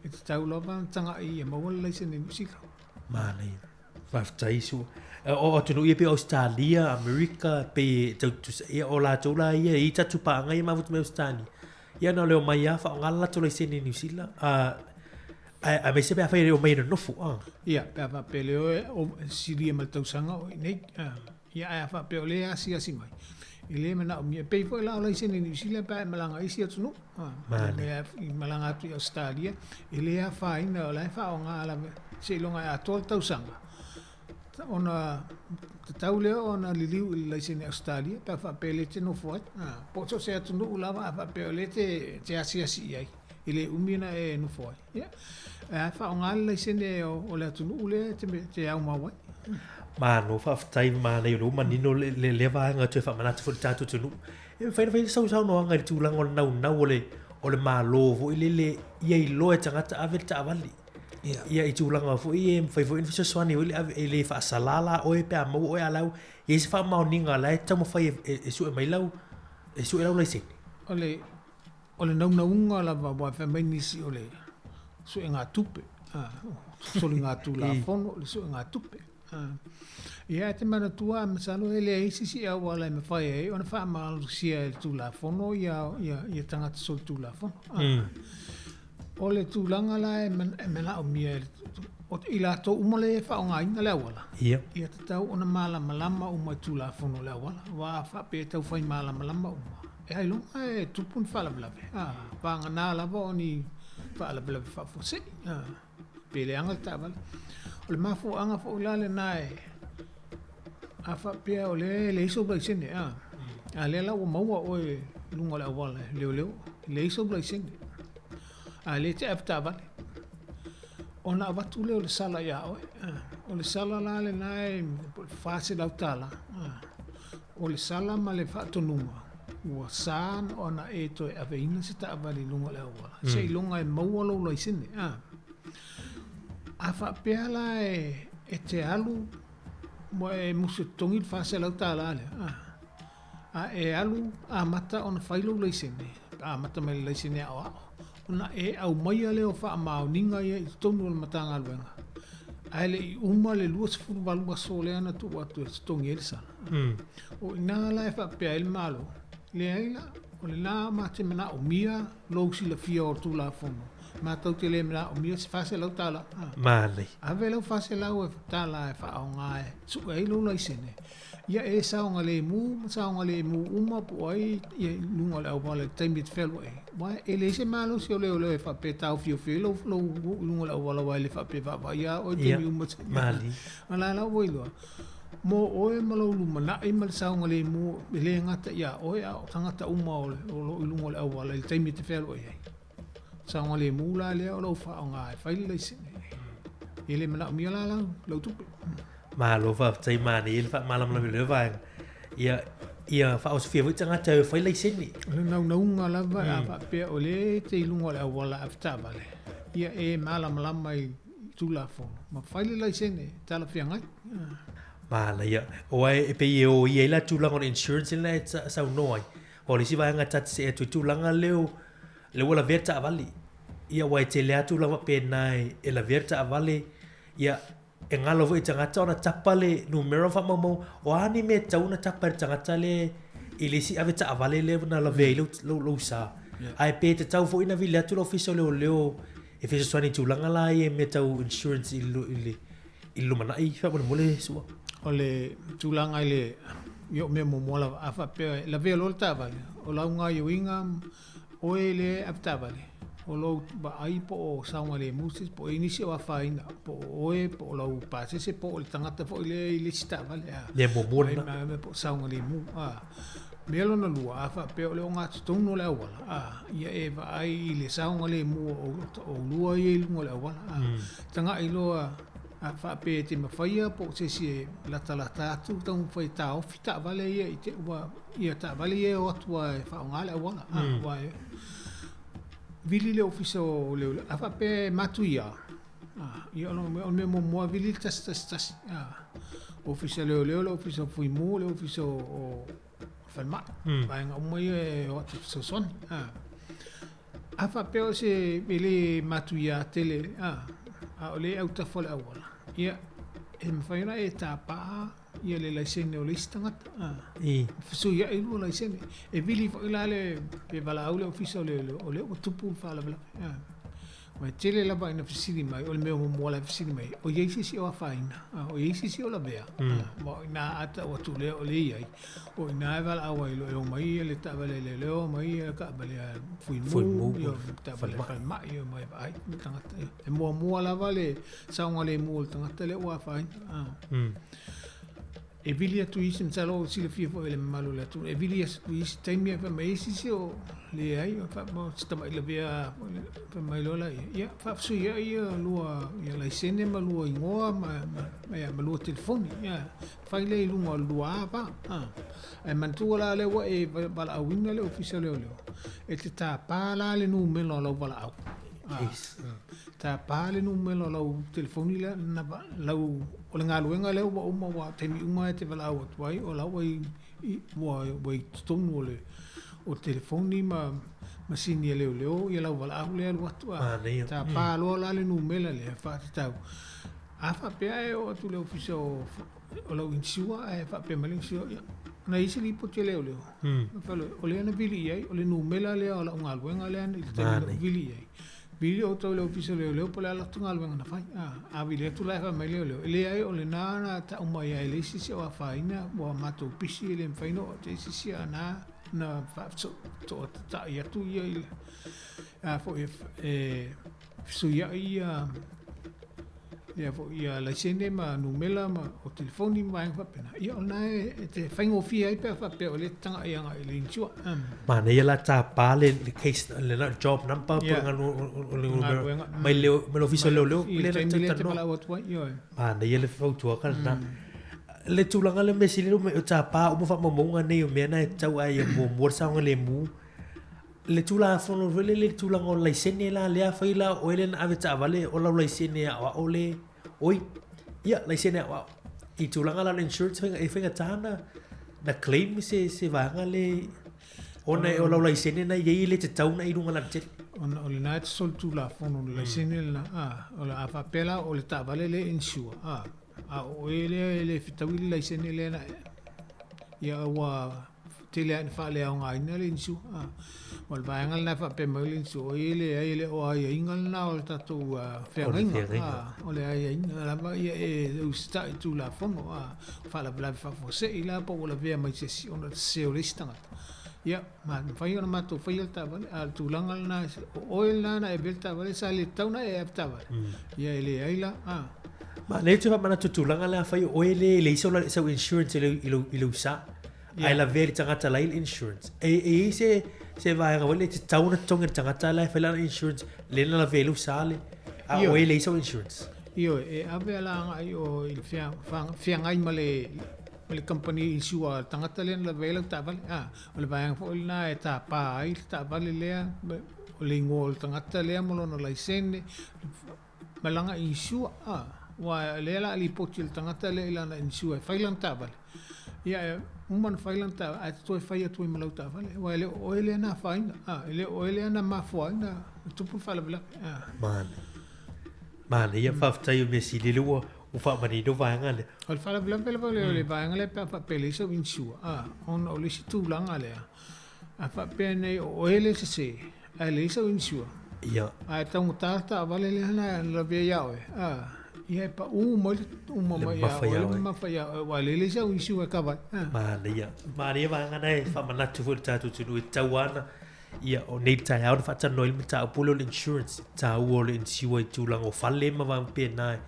E tatau lava ona tagai ia maua le laisene Niu Sila. Manaia. Faafetai Sua. O atunuu ia pei o Ausetalia, Amerika, pei e tau tutusa, ia o latou la ia e i ai tatou paaga ia e mafuta mai Ausetalia. Ia na o le omai lava faaaoga le latou laisene Niu Sila. Ae aemaise pe afai e le omai e nonofo, a. Ia, pe a faapea e le o silia ma le tausaga o i inei, a. Ia, ae a faapea o lea e asiasi mai, e le manaomia. E pei foi la o laisene Niu Sila pe a e malaga i isi atunuu, a. Male. I malaga atu i Ausetalia, e le afaina, o la e faaaoga lava seiloga e atoa le tausaga, ona tatau lea ona liliu i le laisene Ausetalia pe a faapea o lea e te nofo ai. A, po o so o se atunuu lava a faapea o lea e te asiasi i ai, e le umi ona e nofo ai. Ia, ae faaaoga le laisene o le atunuu lea e te aumau ai. Malo faafetai manaia o lea ua manino lea vaega toe faamanatu foi i le tatou atunuu. E mafai ona fai sau saunoaga i le tulaga o le naunau o le o le Malo foi lele ia iloa e tagata ave le taavale. Ia, ia i tulaga foi e mafai foi ona fesoasoani foi le ave e le faasala la oe pe a maua oe a o la e i ai se faamaoniga o la e taumafai e sue mai lau e sue lau laisene. O le O le naunauga lava aua e fai mai nisi o le suega tupe. Soligatulafono, o le suegatupe. Ia, e te manatua, masalo e leai se isi auala e mafai ai ona faamalosia e le Tulafono ia, ia, ia tagata solitulafono. O le tulaga la e manaomia e i latou uma lea e faaaogaina le auala, ia tatau ona malamalama uma i Tulafono o le auala, aua a faapea e taufai malamalama uma, e ailoga e tupu ni faalavelave, vagana lava o ni faalavelave faafuasei, pe leaga le taavale. O le mafuaaga foi la lena e a faapea o lea e leai sou laisene, a lea la ua maua oe i luga o le auala e leoleo, leai sou laisene, a lea e te avetaavale, ona avatu lea o le sala ia oe. O le sala la lena e $400. O le sala ma le faatonuga, ua sa ona e toe aveina se taavale i luga o le auala, seiloga e maua lou laisene. A faapea la e te alu ua e musu e totogi le $400 lea, a e alu amata ona fai lou laisene, amata mai le laisene aoao, ona e aumaia lea o faamaoniga ia i totonu o le Matagaluega, ae le i uma le 28 aso lea na tuu atu e totogi ai le sala. O i ina la e faapea ai le Malo, leai la, o lena ma te manaomia lou silafia o le Tulafono, matou te le manaomia se $400. Manaia. Ave lau $400 e faaaoga e sue ai lou laisene, ia e saogalemu ma saogalemu uma po o ai i luga o le auala i le taimi e te fealuai ai. Aua e leai se malosi o leoleo e faapea e taofiofi ai lou lou i luga o le auala aua e le faapea e vaavaai lava oe i taimi uma. A o la la ua iloa, mo oe ma lou lumanai ma le saogalemu e le gata ia oe a o tagata uma o lo o i luga o le auala i le taimi e te fealuai ai. Saogalemu la lea o lou faaaoga e fai le laisene. E le manaomia la lau, lau tupe. Malo faafetai manaia le faamalamalama i lea vaega. Ia, ia faaosofia foi tagata e fai laisene. O le naunauga lava a faapea o lea e te i luga o le auala avetaavale, ia e malamalama i Tulafono ma fai le laisene talafeagai. Manaia. Aua e pei e o i ai la tulaga o le insurance lena e saunoa ai. O le isi vaega ta te see atu i tulaga leo lea ua lavea le taavale. Ia aua e tele lava tulaga faapena e lavea le taavale, ia e galo foi i tagata ona tapa le numera ma faamaumauga. O a ni mea e tatau ona tapa e le tagata lea i le isi avetaavale lea na lavea ai lou, lou sa. Ae pe tatau foi ona vili atu le Ofisa o Leoleo e fesoasoani i tulaga la ia i mea tau insurance i le, i le lumanai faamolemole Su'a. O le tulaga i le, ia o mea muamua lava, a faapea e lavea loa le taavale, o lau gaoioiga Oe le avetaavale, o lou vaai po o saogalemu se isi, po o i ai nisi o afaina, po o oe, po o lau pasese, po o le tagata foi lea i le isi taavale, a. Mea muamua lena. Vaai po o saogalemu, a. Mea lona lua, a faapea o le ogatotonu o le auala, a, ia e vaai i le saogalemu o oulua ia i luga o le auala, a. Tagai loa A faapea e te mafaia po o se isi e latalata atu taumafai e taofi taavale ia i te ua ia taavale ia e o atu lava e faaaoga le auala. Aua e vili le ofisa o leoleo. A faapea e matuia, ia o le mea muamua vili le 111. Ofisa o leoleo, le ofisa o fuimu, le ofisa o falemai. Vaega uma ia e o atu e fesoasoani. A faapea o se e le matuia tele, a, a o lea e autafa o le auala, ia, e mafai ona e tapa ia le laisene o le isi tagata, a, fesuiai lua laisene. E vili foi la le, pe valaau le ofisa o leoleo, o lea ua tupu le faalavelave, a. Aua e tele lava ina fesili mai, o le mea muamua la e fesili mai, o i ai se isi o afaina, a, o i ai se isi o lavea, a, aua o i ina a tau atu lea o lea e i ai, O i ina e valaau ai loa e omai le taavale a leoleo, omai le taavale a Fuimu, ia taavale a falemai, e omai e vaai le tagata. E muamua lava le saogalemu o le tagata lea ua afaina. E vili atu i isi, masalo o silafia foi e le mamalu o le atunuu, e vili atu i isi taimi ae fai mai ai se isi o leai, o se tamai lavea fai mai loa laia, ia faafesuiai ia lua laisene ma lua igoa ma lua telefoni. Fai lea i luga o le lua ava. Ae manatua la lea ua e valaauina le Ofisa o Leoleo, e te tapa la le numera o lau valaau. Tapa le numera o lau telefoni lea, lau, o le galuega lea ua uma aua o taimi uma e te valaau atu ai, o la ua i, ua i totonu o le o telefoni ma masini a leoleo ia lau valaau lea e alu atu a. Manaia. Tapa loa la le numera lea faatatau. A faapea e oo atu i le ofisa o o lau insure ae faapea mai le insure, ia, na i ai se lipoti a leoleo. Fai loa, o lea na vili i ai, o le numera lea o lau galuega lea i le taimi na ou vili i ai. Vili outou i le Ofisa o Leoleo po o le a le latou galuega na fai. A, a vili atu la e fai mai leoleo, e leai o lena na tau mai ai e leai se isi o afaina, ua matou pisi e le mafai ona oo atu i ai se isi a na na faatoatatai atu ia i le, a foi e fesuiai ia lea foi ia laisene ma numera ma o telefoni ma vaega faapena, ia o lena e te faigofie ai pe a faapea o lea e te tagai agai i le insure. Manaia la tapa le le case le na job number po o le galuega mai le mai le ofisa o leoleo le na taimi lea te valaau atu ai, ioe. Manaia le fautuaga lena. Le tulaga le mea sili o tapa uma faamaumauga nei o mea na e tatau ae ia muamua le saogalemu. Le Tulafono foi lele i le tulaga o le laisene la lea afai la o oe lea na ave taavale o lau laisene aoao le oi ia laisene aoao i tulaga la o le insurance faiga e faigata na na claim se se vaega le ona o lau laisene na i ai e le tatau ona i luga lautele. Ona o lena e te solitulafono le laisene lena a o le a faapea la o le taavale lea e insure a a o oe lea e le fetaui le laisene lea na ia ua tele lava ina faaleaogaina le insure. O le vaega lena e faapea mai ai le insure, oi e leai e le o aiaiga lena o le tatou feagaiga. O le aiaiga lava ia e usitai i Tulafono. O faalavelave faafuasei la po ua lavea mai se isi ona o le sese o le isi tagata. Ia, mafai ona matou faia le taavale, a o le tulaga lena, o oe lena na e avea le taavale, sa le tatau ona e ave taavale. Ia e leai la. Ma lea ou te faamanatu i le tulaga lea, afai o oe lea e leai sau insurance i lou sa, ae lavea i le tagata la e i ai le insurance. E e i ai se se vaega foi lea e tatau ona totogi e le tagata la e fai lana insurance lea na lavea ai lou sa le, a o oe e leai sau insurance. Ioe, e ave ala agai i o i le feagai ma le ma le kamupani insure a le tagata lea na lavea ai lau taavale. A, o le vaega foi lena e tapa ai le taavale lea, o le igoa o le tagata lea ma lona laisene, ma lana insure a, aua o lea o le a lipoti e le tagata lea i lana insure e fai lana taavale, ia e uma ona fai lana taavale ae toe fai atu ai ma lau taavale, aua e le o oe lea na afaina, a, e le o oe lea na mafuaina e tupu le faalavelave. A. Manaia. Manaia, faafetai o mea sili lea ua ua faamanino vaega lea. O le faalavelave lava o le vaega lea pe a faapea e leai sau insure, a, ona o le isi tulaga lea, a faapea nei o oe lea e sese, Ae leai sau insure. Ia. Ae taugata le taavale lea na lavea ia oe, a, ia e pau mai le uma mai ia oe, le mamafa ia oe, aua e leai sau insure e kava ai. Manaia. Manaia vaega na e faamanatu foi i le tatou atunuu e tatau lava ona, ia, o nei le taeao na faatalanoa ai le mataupu lea o le insurance, taua o le insure i tulaga o fale ma vaega faapena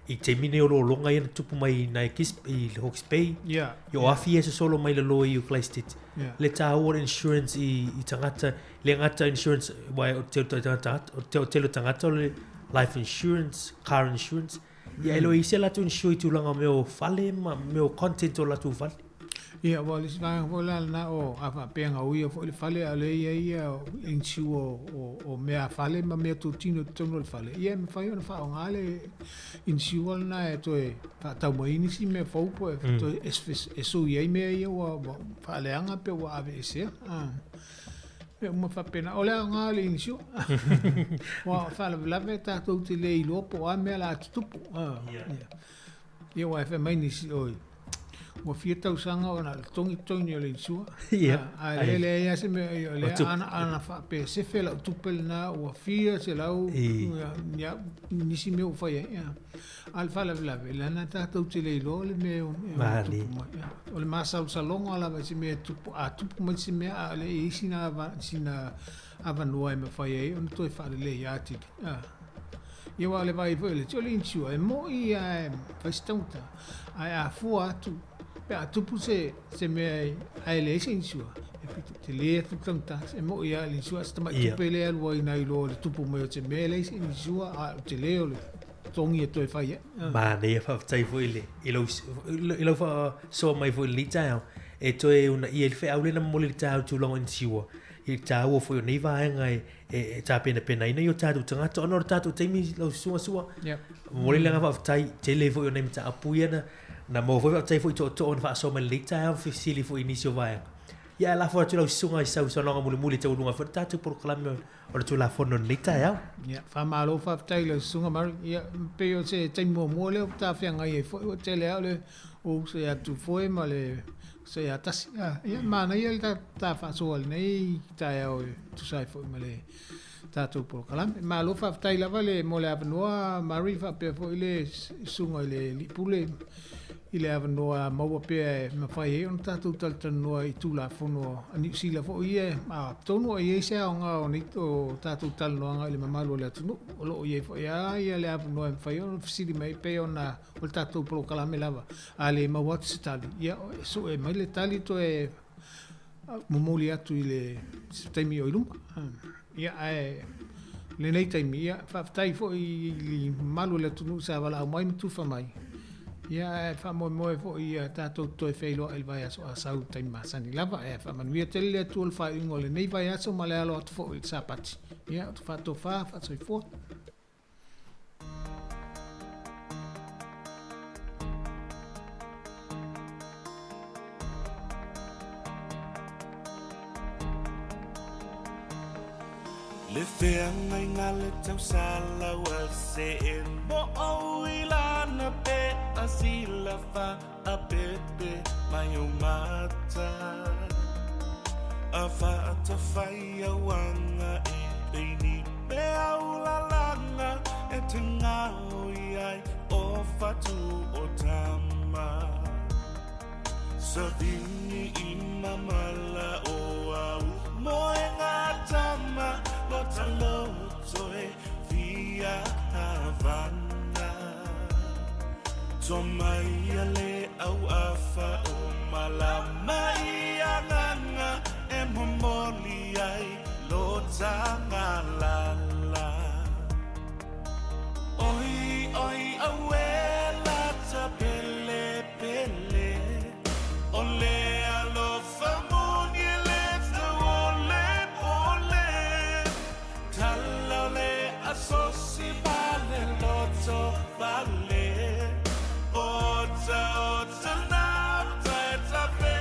i taimi nei o lologa ia na tupu mai i nai i Hawke's Bay, yeah, i o afi ia sosolo mai lalo i Christchurch. Yeah. Le taua o le insurance i, i tagata, le gata insurance, wai o te, te, te, te, te tagata o le life insurance, car insurance, ia e lo i se latou insure i tulaga o mea o fale ma mea o content o latou fale. Ia, ua o le isi vaega foi la lena o a faapea gauia foi le fale a o lea e i ai ia insure o, o, o mea fale ma mea totino i totonu o le fale, ia e mafai ona faaaoga le insure lena e toe faatau mai ai nisi mea fou po e toe e sui ai mea ia ua, ua faaleaga pe ua aveesea. Ah. Mea uma faapena. O le aoga o le insure. Ua faalavelave tatou te le iloa po o a mea o le a tutupu. Ah. Yeah. Ia aua e fai mai nisi, oi, ua fia tausaga o na totogi totogi o le insure. Ia. A lea leai lava se mea, o lea ana, ana faapea sefe lau tupe lena ua fia selau, ia, nisi mea ua fai ai. Ia. A o le faalavelave, leaga tatou te le iloa le mea e ono tupu mai. Ia. O le masalosaloga lava i se mea e tupu, a tupu mai se mea a o le i ai sina, sina avanoa e mafai ai ona toe faalelei atili. A. Ia aua o le vaai foi o le o le insure, e moi lava e fai se tagata, ae a fua atu pe a tupu se, se mea ae leai se insure, e pito tele atu le tagata, e moi lava le insure, se tamai tupe lea e alu ai nai lo le tupu mai o se mea e leai se insure, a o le tele o le totogi e toe fai ai. Manaia faafetai foi i le, i lau, i lau faasoa mai foi i lenei taeao, e toe uunaia ai le feau lea na momoli i le taeao i le tulaga o insure, i le taua foi o nei vaega e e tapenapenaina i o tatou tagata ona o le tatou taimi lau susuga Sua. Yep. Momoli le agaga faafetai tele foi o nei mataupu ia na, na maua foi faafetai foi i tootoo na faasoa mai lenei taeao ma fesili foi i nisi o vaega. Ia, ae lafo atu i lau susuga i sau saunoaga mulimuli e taualuga ai foi le tatou polokalame o le Tulafono i lenei taeao. Ia, faamalo faafetai i lau susuga Murray. Ia, pei o se taimi muamua lea ua ta feagai ai foi, ua tele lava o le uso ia Tufoe ma le uso ia Tasi. Ia, manaia le ta faasoa i lenei taeao e tusa ai foi ma le tatou polokalame. Malo faafetai lava le mo le avanoa Murray faapea foi le susuga i le Alii Pule i le avanoa maua pea e mafai ai ona tatou talatalanoa i Tulafono a Niu Sila foi ia, atonu o i ai se aoga o nei o tatou talanoaga i le mamalu o le atunuu. O lo o i ai foi lava ia le avanoa e mafai ona fesili mai pei ona o le tatou polokalame lava. A le maua atu se tali, ia sue mai le tali toe momoli atu i le se taimi o i luma. Ia, ae lenei taimi, ia, faafetai foi i le mamalu o le atunuu sa valaau mai ma tufa mai. Ia, ae faamoemoe foi ia tatou toe feiloai i le vaiaso a sau i le taimi masani lava. Ae faamanuia tele le Atua i le faaiuga o lenei vaiaso ma le alo atu foi i le Sapati. Ia, faatofa, faasoifua. Le feagaiga le tausalau a se e mo ou i lana pe a silafa a pepe mai o mata a faatafai auanga e peini pe au lalanga e te ngao i ai o fatu o tama Savini i mamala o au moe ngā tama lo taloto e fia havana To mai a le au afa o malama i anganga e momoli ai lo tangalala Oi oi aue lata pele pele O le alofa moni e le tau o le pole Tala o le asosi ma le loto vale Ota ota na ota e tafe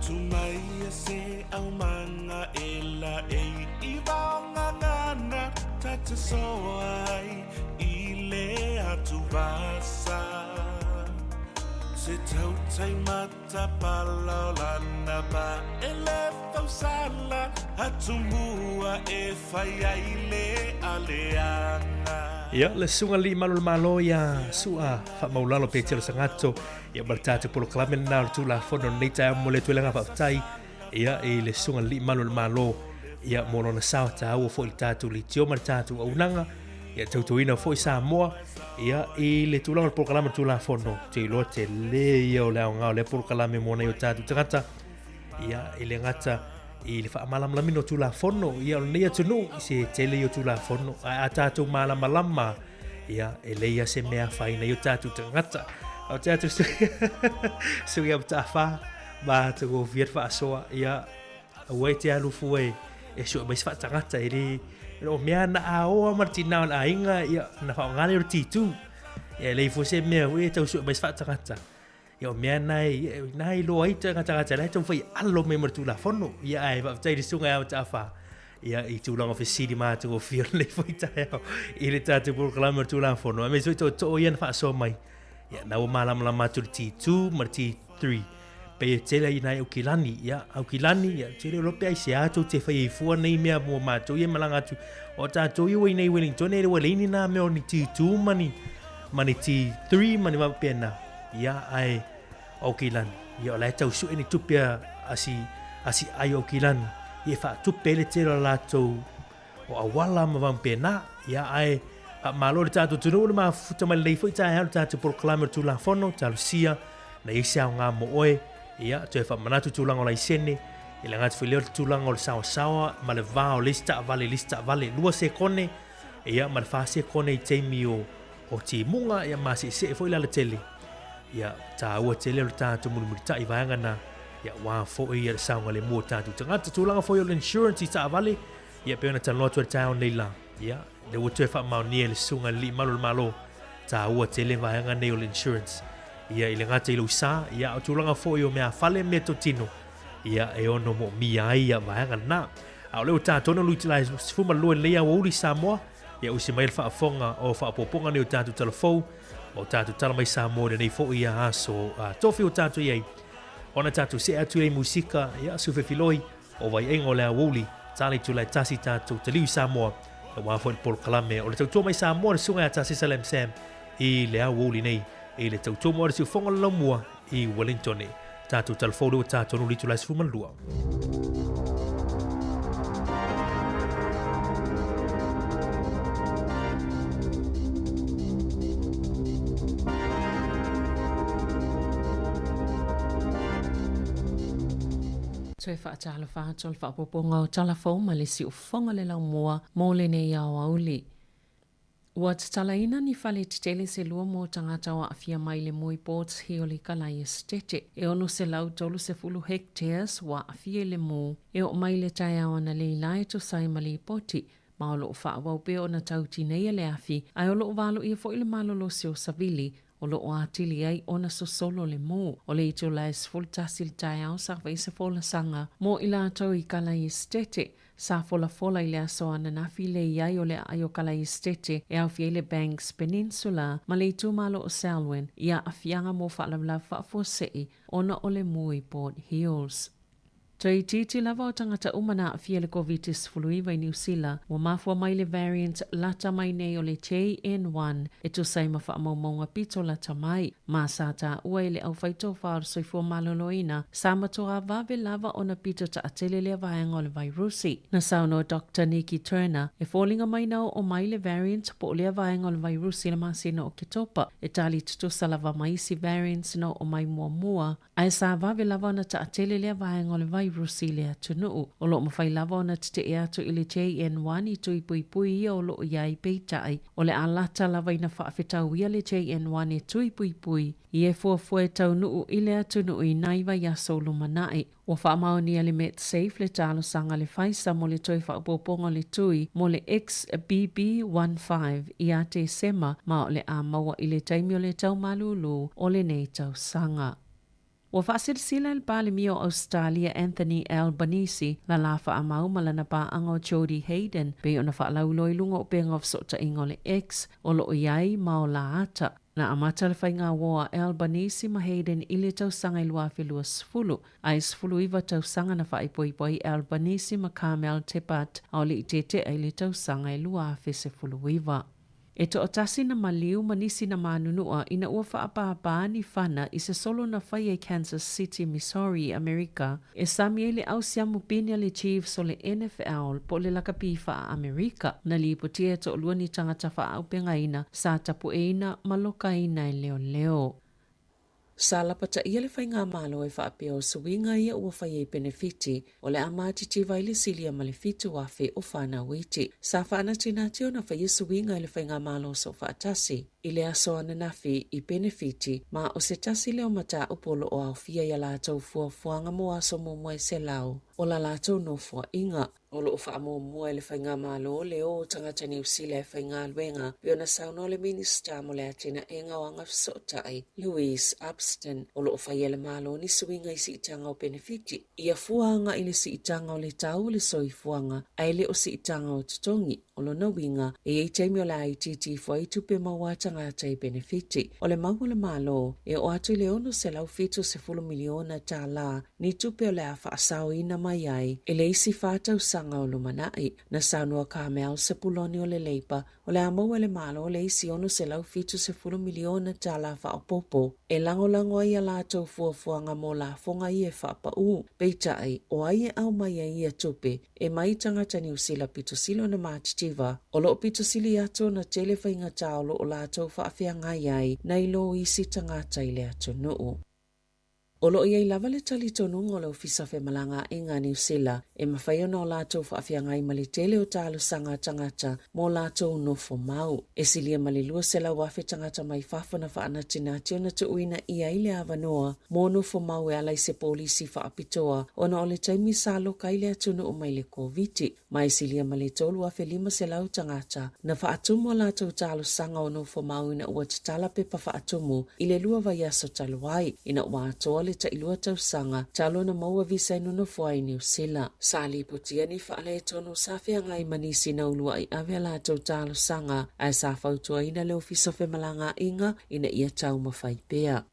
Tu mai a se aumanga e la e i vaongangana ta te soa ai i le atu vasa Se tautai matapala o lana pa e le fausala Atumua e fai ai le aleaga. Ia, le susuga alii malu o le Malo ia Su'a Faamaulalo Petelo Sagato, ia ma le tatou polokalame lena o le Tulafono i lenei taeao momoli atu ai le agaga faafetai ia i le susuga alii malu o le Malo ia mo lona sao taua foi i le tatou leitio ma le tatou auaunaga ia tautuaina foi Samoa ia i le tulaga o le polokalame o le Tulafono te iloa tele ia o le aoga o lea polokalame mo nai o tatou tagata ia i le gata i le faamalamalamaina o Tulafono ia o lenei atunuu i se tele ia o Tulafono ae a tatou malamalama ia e leai lava se mea afaina i o tatou tagata. O te atu sui a mataafa ma matagofie le faasoa ia aua e te alu fua e e sue mai se faatagata e le o mea na aoa ma le tinā o le aiga ia na faaaoga lea o le T2 ia e leai foi se mea foi e tau sue mai se faatagata ia o mea na e na e iloa ai tagata la e taumafai e alo mai ma le Tulafono ia ae faafetai i le susuga ia Mataafa ia i tulaga o fesili matagofie o lenei foi taeao i le tatou polokalame o le Tulafono aemaise foi tootoo ia na faasoa mai ia na ua malamalama atu le T2 ma le T3 pei e tele ai nai Aukilani ia Aukilani ia tele o pe ai se atu te fai ai fua nei mea mo matou ia malaga atu o tatou ia ua i nei Wellington e ua leai ni nā mea o ni T2 ma ni ma ni T3 ma ni faapena Ia, ae o Aukilani, ia o la e tau sue ni tupe a, a si, a si ai o Aukilani, ia e faatupe ai le tele o latou o auala ma vampena. Ia, ae faamalo i le tatou atunuu na mafuta mai lenei foi taeao le tatou polokalame o le Tulafono, talosia na i ai se aoga mo oe, ia, toe faamanatu tulaga o laisene, i le gata foi lea o le tulaga o le saoasaoa ma le va o le isi taavale i le isi taavale, 2 sekone, ia, ma le 4 sekone i taimi o, o timuga, ia ma seesee foi le alatele. Ia, tāua tele o le tātou mulimulitai vaega na, ia wā foi ia le saogalemu o tātou tagata. Tulaga foi o le insurance i taavale, ia pei ona talanoa atu ai le taeao nei la. Ia, le ua toe faamaonia e le susuga i le Alii Malu o le Malo, tāua tele vaega nei o le insurance. Ia, i le gata i lou sa, ia, a o tulaga foi o meafale ma meatotino, ia, e ono moomia ai ia vaega lena. A o lea ua tatou na lui itula e 12 i lenei aoauli Samoa, ia usi mai le faafofoga o faaopoopoga nei o tatou tala fou, ma o tatou tala mai Samoa i lenei foi aso tofi ua tatou i ai. Ona tatou see atu i musika, ia, sufefiloi, o vaiaiga o le aoauli, tala itula e tasi tatou taliu i Samoa, aua foi le polokalame o le tautua mai Samoa le susuga ia Tasesa Lam Sam i le aoauli nei i le tautua mo le siufofoga o le laumua i Wellington. Tatou talafou lea ua tatou nuli itula e 12. Toe faatalofa atu o le faaopoopoga o tala fou ma le siufofoga le laumua mo lenei aoauli. Ua tatalaina ni fale tetele se lua mo tagata o aafia mai le mui Ports Hill i Kalai Esitete. E 630 hectares ua aafia i le mū e oo mai le taeao analeila e tusa ai ma lipoti, ma o lo o faaauau pea ona tau tineia le afi, ae o lo o valoia foi le malolosi o savili o lo o atili ai ona sosolo le mū. O le itula e 11 i le taeao sa fai se folasaga mo i latou i Kalai Esitete, Sa folafola i le aso ananafi le i ai o le aai o Kalaesetete e aofia ai le Banks Peninsula ma le itumalo o Selwyn i aafiaga mo faalavelave faafuasei ona o le mū i Port Hills. Toe itiiti lava o tagata uma na aafia i le Koviti-19 i Niu Sila ua mafua mai le variant lata mai nei o le JN1 e tusa ai ma faamaumauga pito lata mai. Ma sa taua e le aufaitofa o le soifua maloloina, sa matuā vave lava ona pito taatele lea vaega o le vairusi. Na saunoa Doctor Nikki Turner, e foliga mai na oo mai le variant po o lea vaega o le vairusi i le masina o Oketopa, e tali tutusa lava ma isi variants na oo mai muamua, Ae sa vave lava ona taatele lea vaega o le vairusi i le atunuu. O lo o mafai lava ona tetee atu i le JN1 i tui puipui ia o lo o i ai peitai, o le a lata lava ina faafetauia le JN1 e tui puipui i e fuafua e taunuu i le atunuu i nai vaiaso o lumanai. Ua faamaonia le Medsafe le talosaga a le Pfizer mo le toe faaopoopoga o le tui mo le XBB.1.5 ia Tesema ma o le a maua i le taimi o le tau malūlū o lenei tausaga. Ua faasilasila e le Palemia o Ausetalia Anthony Albanese la la faamau ma lana paaga o Jodie Haydon pei ona faalauiloa i luga o upega o fesootaiga o le X o lo o i ai ma o la ata. Na amata le faigauo a Albanese ma Haydon i le tausaga i 2020, a e 19 tausaga na faaipoipo ai Albanese ma Carmel Tebbutt a o le i tetea i le tausaga e 2019. E toatasi na maliu ma nisi na manunua ina ua faapāpā ni fana i se solo na faia i Kansas City, Missouri i Amerika, e sami ai le au siamu pine a le Chiefs o le NFL po o le lakapi faa-Amerika. Na lipotia e toalua ni tagata faaaupegaina sa tapueina ma lokaina e leoleo. Sa lapataia le faigamalo e faapea o suiga ia ua fai ai penefiti o le a matitiva ai le silia ma le 7,000 o fanau iti. Sa faanatinati ona faia suiga i le faigamalo soofaatasi i le aso ananafi i penefiti ma o se tasi lea o mataupu o lo o aofia i a latou fuafuaga mo aso muamua e selau o la latou nofoaiga. O lo o faamuamua e le Faigamalo le o o tagata Niu Sila e faigaluega, pei ona saunoa le Minisita mo le Atinaega o Agafesootai, Louise Upston, o lo o faia e le Malo ni suiga i siitaga o penefiti, ia fua agai i le siitaga o le tau o le soifuaga ae le o siitaga o totogi. O lona uiga, e i ai taimi o le a itiiti ifo ai tupe maua a tagata i penefiti. O le mau a le Malo, e oo atu i le $670 miliona tālā ni tupe o le a faasaoina mai ai i le isi tausaga o lumanai. Na saunoa Carmel Sepuloni o le Leipa, o le a maua e le Malo le isi $670 miliona tālā faaopoopo e lagolago ai a latou fuafuaga mo lafoga ia e faapaū. Peitai, o ai e aumai ai ia tupe e mai tagata Niu Sila pito sili ona matitiva, o lo o pito sili atu ona tele faigata o lo o latou faafeagai ai nai lo isi tagata i le atunuu. O lo o i ai lava le talitonuga o le Ofisa o Femalagaaiga a Niu Sila e mafai ona o latou faafeagai ma le tele o talosaga a tagata mo latou nofo mau. E silia ma le 200,000 tagata mai fafo na faanatinati ona tuuina i ai le avanoa mo nofo mau e ala i se polisi faapitoa ona o le taimi sa loka ai le atunuu mai le Koviti. Ma e silia ma le 3,500 tagata na faatumu a latou talosaga o nofo mau ina ua tatala pepa faatumu i le lua vaiaso talu ai, ina ua atoa le tailua tausaga talu ona maua visa e nonofo ai i Niu Sila. Sa lipotia ni faaletonu sa feagai ma nisi na uluai ave a latou talosaga ae sa fautuaina le Ofisa o Femalagaaiga ina ia taumafai pea.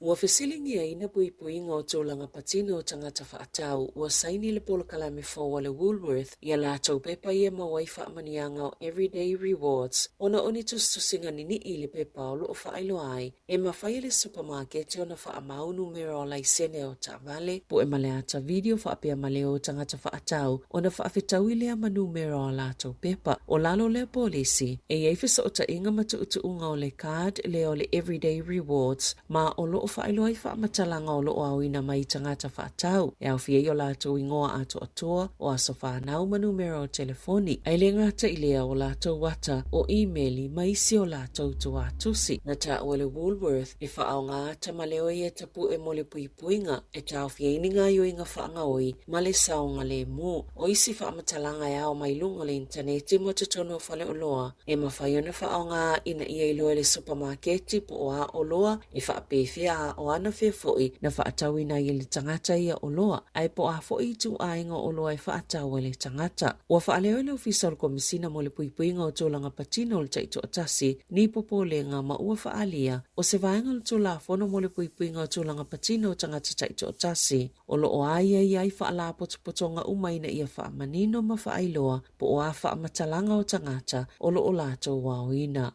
Ua fesiligiaina puipuiga o tulaga patino o tagata faatau ua saini le polokalame fou a le Woolworth i a latou pepa ia maua ai faamanuiaga o Everyday Rewards ona o ni tusitusiga nini'i i le pepa o lo o faailoa ai e mafai e le supamakete ona faamau numera o laisene o taavale, pue ma le ata video faapea ma leo o tagata faatau ona faafetaui lea ma numera o a latou pepa. O lalo lea polisi, e i ai fesootaiga ma tuutuuga o le card lea o le Everyday Rewards ma o lo o faailoa ai faamatalaga o lo o aoina mai i tagata faatau, e aofia ai o latou igoa atoatoa, o aso fanau ma numera o telefoni, ae le gata i lea o latou ata, o imeli ma isi o latou tuatusi. Na taua e le Woolworth e faaaoga ata ma leo ia tapue mo le puipuiga e taofia ai ni gaoioiga faagaoi ma le saogalemu. O isi faamatalaga e ao mai luga o le initaneti ma totonu o faleoloa e mafai ona faaaoga ina ia iloa e le supamaketi po o a oloa e faapefea a o ana fea foi na faatauina ai e le tagata ia oloa, ae po o a foi ituaiga o oloa e faatau e le tagata. Ua faaleo e le Ofisa o le Komesina mo le Puipuiga o Tulaga Patino o le Taitoatasi ni popolega ma ua faaalia o se vaega o le Tulafono mo le Puipuiga o Tulaga Patino o Tagata Taitoatasi o lo o aiaia ai faalapotopotoga uma ina ia faamanino ma faailoa po o a faamatalaga o tagata o lo o latou aoina.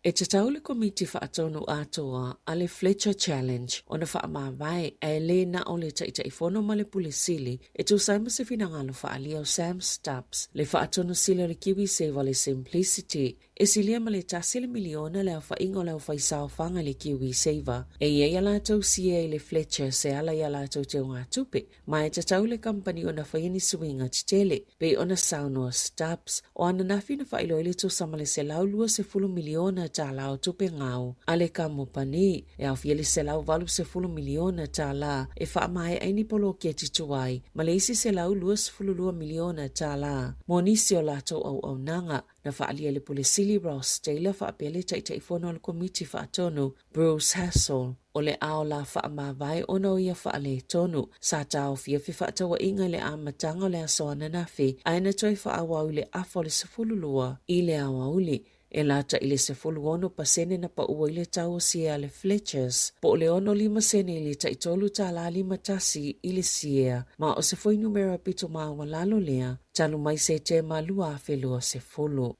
E tatau le Komiti Faatonu Atoa a le Fletcher Challenge ona faamavae ae le na o le Taitaifono ma le Pule Sili e tusa ai ma se finagalo faaalia o Sam Stubbs, le Faatonu Sili o le KiwiSaver o le Simplicity. E silia ma le tasi le miliona le aofaiga o le aufaisaofaga i le KiwiSaver. E i ai a latou siea i le Fletchers e ala i a latou teugatupe, ma e tatau le kamupani ona faia ni suiga tetele, pei ona saunoa Stubbs, o ananafi na faailoa ai le tusa ma le $120 miliona tala o tupe gau a le kamupani, e aofia le $180 miliona tala e faamaea ai ni poloketi tuai ma le isi $122 miliona tala mo nisi o latou auaunaga. Na faaalia e le Pule Sili Ross Taylor faapea le Taitaifono o le Komiti Faatonu Bruce Hassall, o le ao la faamavae ona o ia faaletonu. Sa taofia fefaatauaiga i le amataga o le aso ananafi, ae na toe faaauau i le afa o le 12 i le aoauli. E lata i le 16% na pau ai le tau o siea a le Fletchers, po o le 65 sene i le tai $3.51 i le siea, ma o se fuainumera pito maualalo lea talu mai Setema 2020.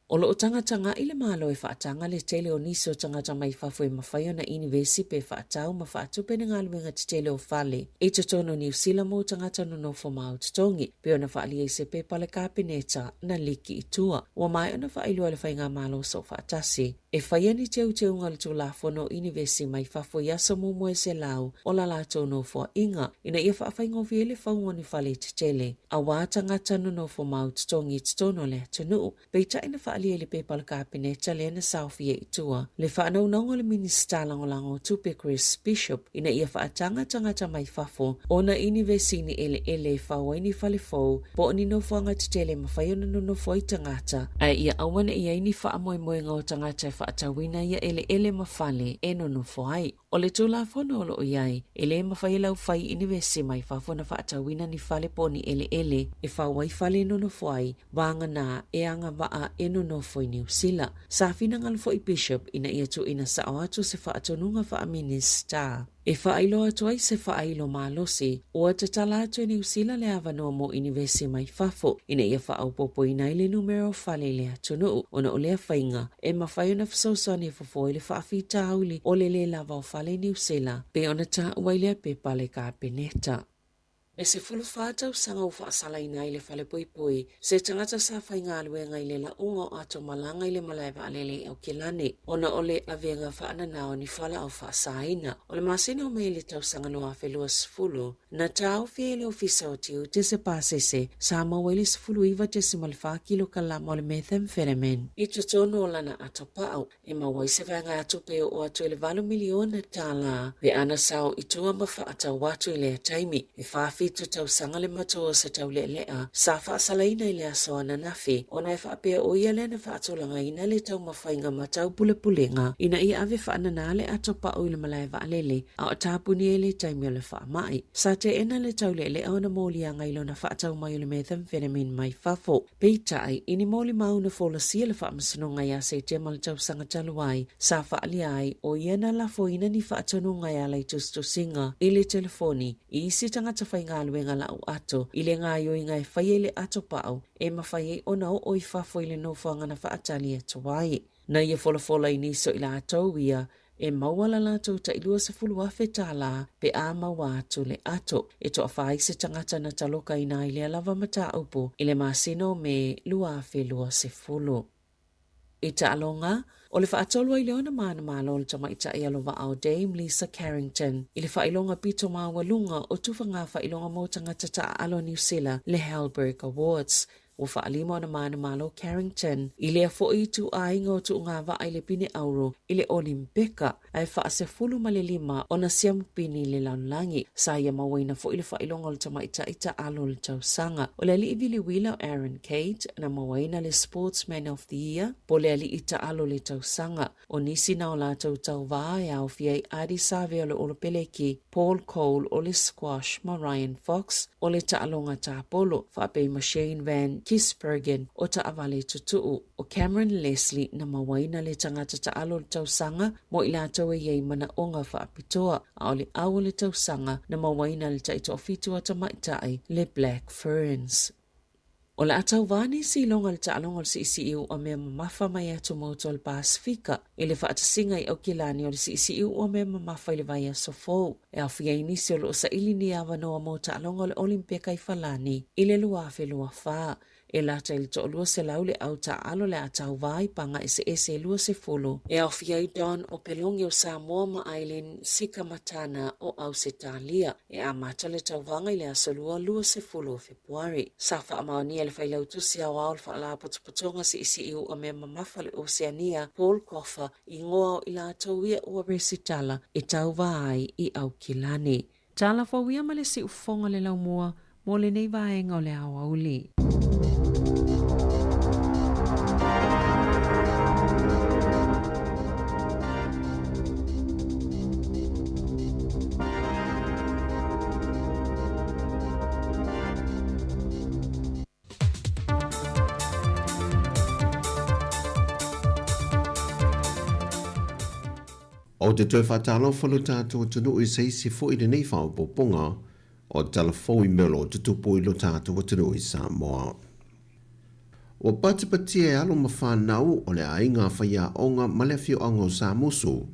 O lo o tagatagaʻi le Malo e faataga le tele o nisi o tagata mai fafo e mafai ona inivesi pe faatau ma faatupe ni galuega tetele o fale i totonu o Niu Sila mo tagata nonofo mau totogi, pei ona faaalia i se pepa a le Kapeneta na liki i tua. Ua maea ona faailoa e le Faigamalo Soofaatasi e faia ni teuteuga o le Tulafono o Inivesi mai fafo i aso muamua e 100 o la latou nofoaiga ina ia faafaigofie ai le fauga o ni fale tetele auā tagata nonofo mau totogi i totonu o le atunuu. Peitai na faaalia i le pepa a le Kapeneta lea na saofia i tua le faanaunauga o le Minisita Lagolago o Tupe Chris Bishop ina ia faataga tagata mai fafo ona inivesi i ni eleele e fau ai ni fale fou po o ni nofoaga tetele e mafai ona nonofo ai tagata, ae ia aua ne i ai ni faamoemoega o tagata e faatauina ia eleele ma fale e nonofo ai. O le Tulafono o lo o i ai, e le mafai e le aufai inivesi mai fafo ona faatauina ni fale po o ni eleele e fau ai fale e nonofo ai, vagana e agavaa e nonofo i Niu Sila. Sa finagalo foi Bishop ina ia tuuina sao atu se faatonuga faa-Minisita e faailoa atu ai se faailo malosi ua tatala atu e Niu Sila le avanoa mo inivesi mai fafo ina ia faaopoopoina ai le numera o fale i le atunuu ona o lea faiga e mafai ona fesoasoani e fofo ai le faafitauli o le lē lava o fale i Niu Sila pei ona taua i lea pepa a le Kapeneta. E 14 tausaga ua faasalaina ai le falepoipoi se tagata sa faigaluega i le lauga o ato malaga i le malae vaalele i Aukilani ona o le avega faanana o ni fualaau faasaina. O le masina o Mei i le tausaga 2020, na taofi ai e le Ofisa o Tiute se pasese sa maua ai le 19.4 kilokalama o le methamphetamine i totonu o lana atopau. E maua ai se vaegatupe e oo atu i le $8 miliona pe ana sao i tua ma faatau atu i lea taimi. E 47 tausaga le matua o se taulealea sa faasalaina i le aso ananafi ona e faapea o ia lea na faatulagaina le taumafaiga ma taupulepulega ina ia ave faanana le ato pau i le malae vaalele a o tapuni ai le taimi o le faamai. Sa teena le taulealea ona moliaga i lona faatau mai o le methamphetamine mai fafo. Peitai, i ni molimau na folasia le Faamasinoga ia Setema le tausaga talu ai, sa faaalia ai o ia na lafoina ni faatonuga e ala i tusitusiga i le telefoni i isi tagata faigaluega lau ato i le gaoioiga e fai ai le ato pau e mafai ai ona oo i fafo i le nofoaga na faatali atu ai. Na ia folafola i nisi o i latou ia e maua la latou tai $20,000 pe a maua atu le ato. E toafa ai se tagata na talokaina ai lea lava mataupu i le masina o Me 2020. I taaloga, o le faatolu ai lea ona manumalo o le tamaitai alova'a o Dame Lisa Carrington i le faailoga pito maualuga o tufaga faailoga mo tagata taaalo Niu Sila, le Halberg Awards. Ua faalima ona manumalo Carrington i lea foi ituaiga o tuugavaa i le pine auro i le Olimpeka ae faasefulu ma le lima ona siamupini i le lalolagi. Sa ia mauaina foi le faailoga o le tamaitai taalo o le tausaga. O le alii viliwila o Aaron Cate na mauaina le Sportsman of the Year po le alii taalo o le tausaga. O nisi na o latou tauvā e aofia ai Ardie Savea o le Olopeleki, Paul Cole o le Squash ma Ryan Fox o le taaloga tapolo, faapea ma Shane Van Gisbergen o taavale tutuu. O Cameron Leslie na mauaina le tagata taalo o le tausaga mo i latou e i ai manaoga faapitoa, a o le au o le tausaga na mauaina le taitoafitu a tamaitai le Black Ferns. O le a tauvā nisi i luga o le taaloga o le siisiiu o mea mamafa mai atu motu o le Pasefika i le faatasiga i Aukilani o le siisiiu o mea mamafa i le vaiaso fou e aofia ai nisi o lo o saili ni avanoa mo taaloga o le Olimpeka i Falani i le 2024. E lata i le 200 le au taaalo le a tauvā i paga eseese e 20 e aofia ai Don Opeloge o Samoa ma Eileen Cikamatana o Ausetalia. E amata le tauvaga i le aso Lua 20 o Fepuari. Sa faamaonia e le Failautusi Aoao o le Faalapotopotoga Siisii U'a Mea Mamafa o le Oseania, Paul Coffer, igoa o i latou ia ua resitala e tauva ai i Aukilani. Tala fou ia ma le siufofoga o le laumua mo lenei vaega o le aoauli. Ou te toe faatalofa lo tatou atunuu i se isi foi lenei faaopoopoga o tala fou i mea o lo o tutupu i lo tatou atunuu i Samoa. Ua patipatia e alo ma fanau o le aiga faiaoga ma le afioaga o Samusu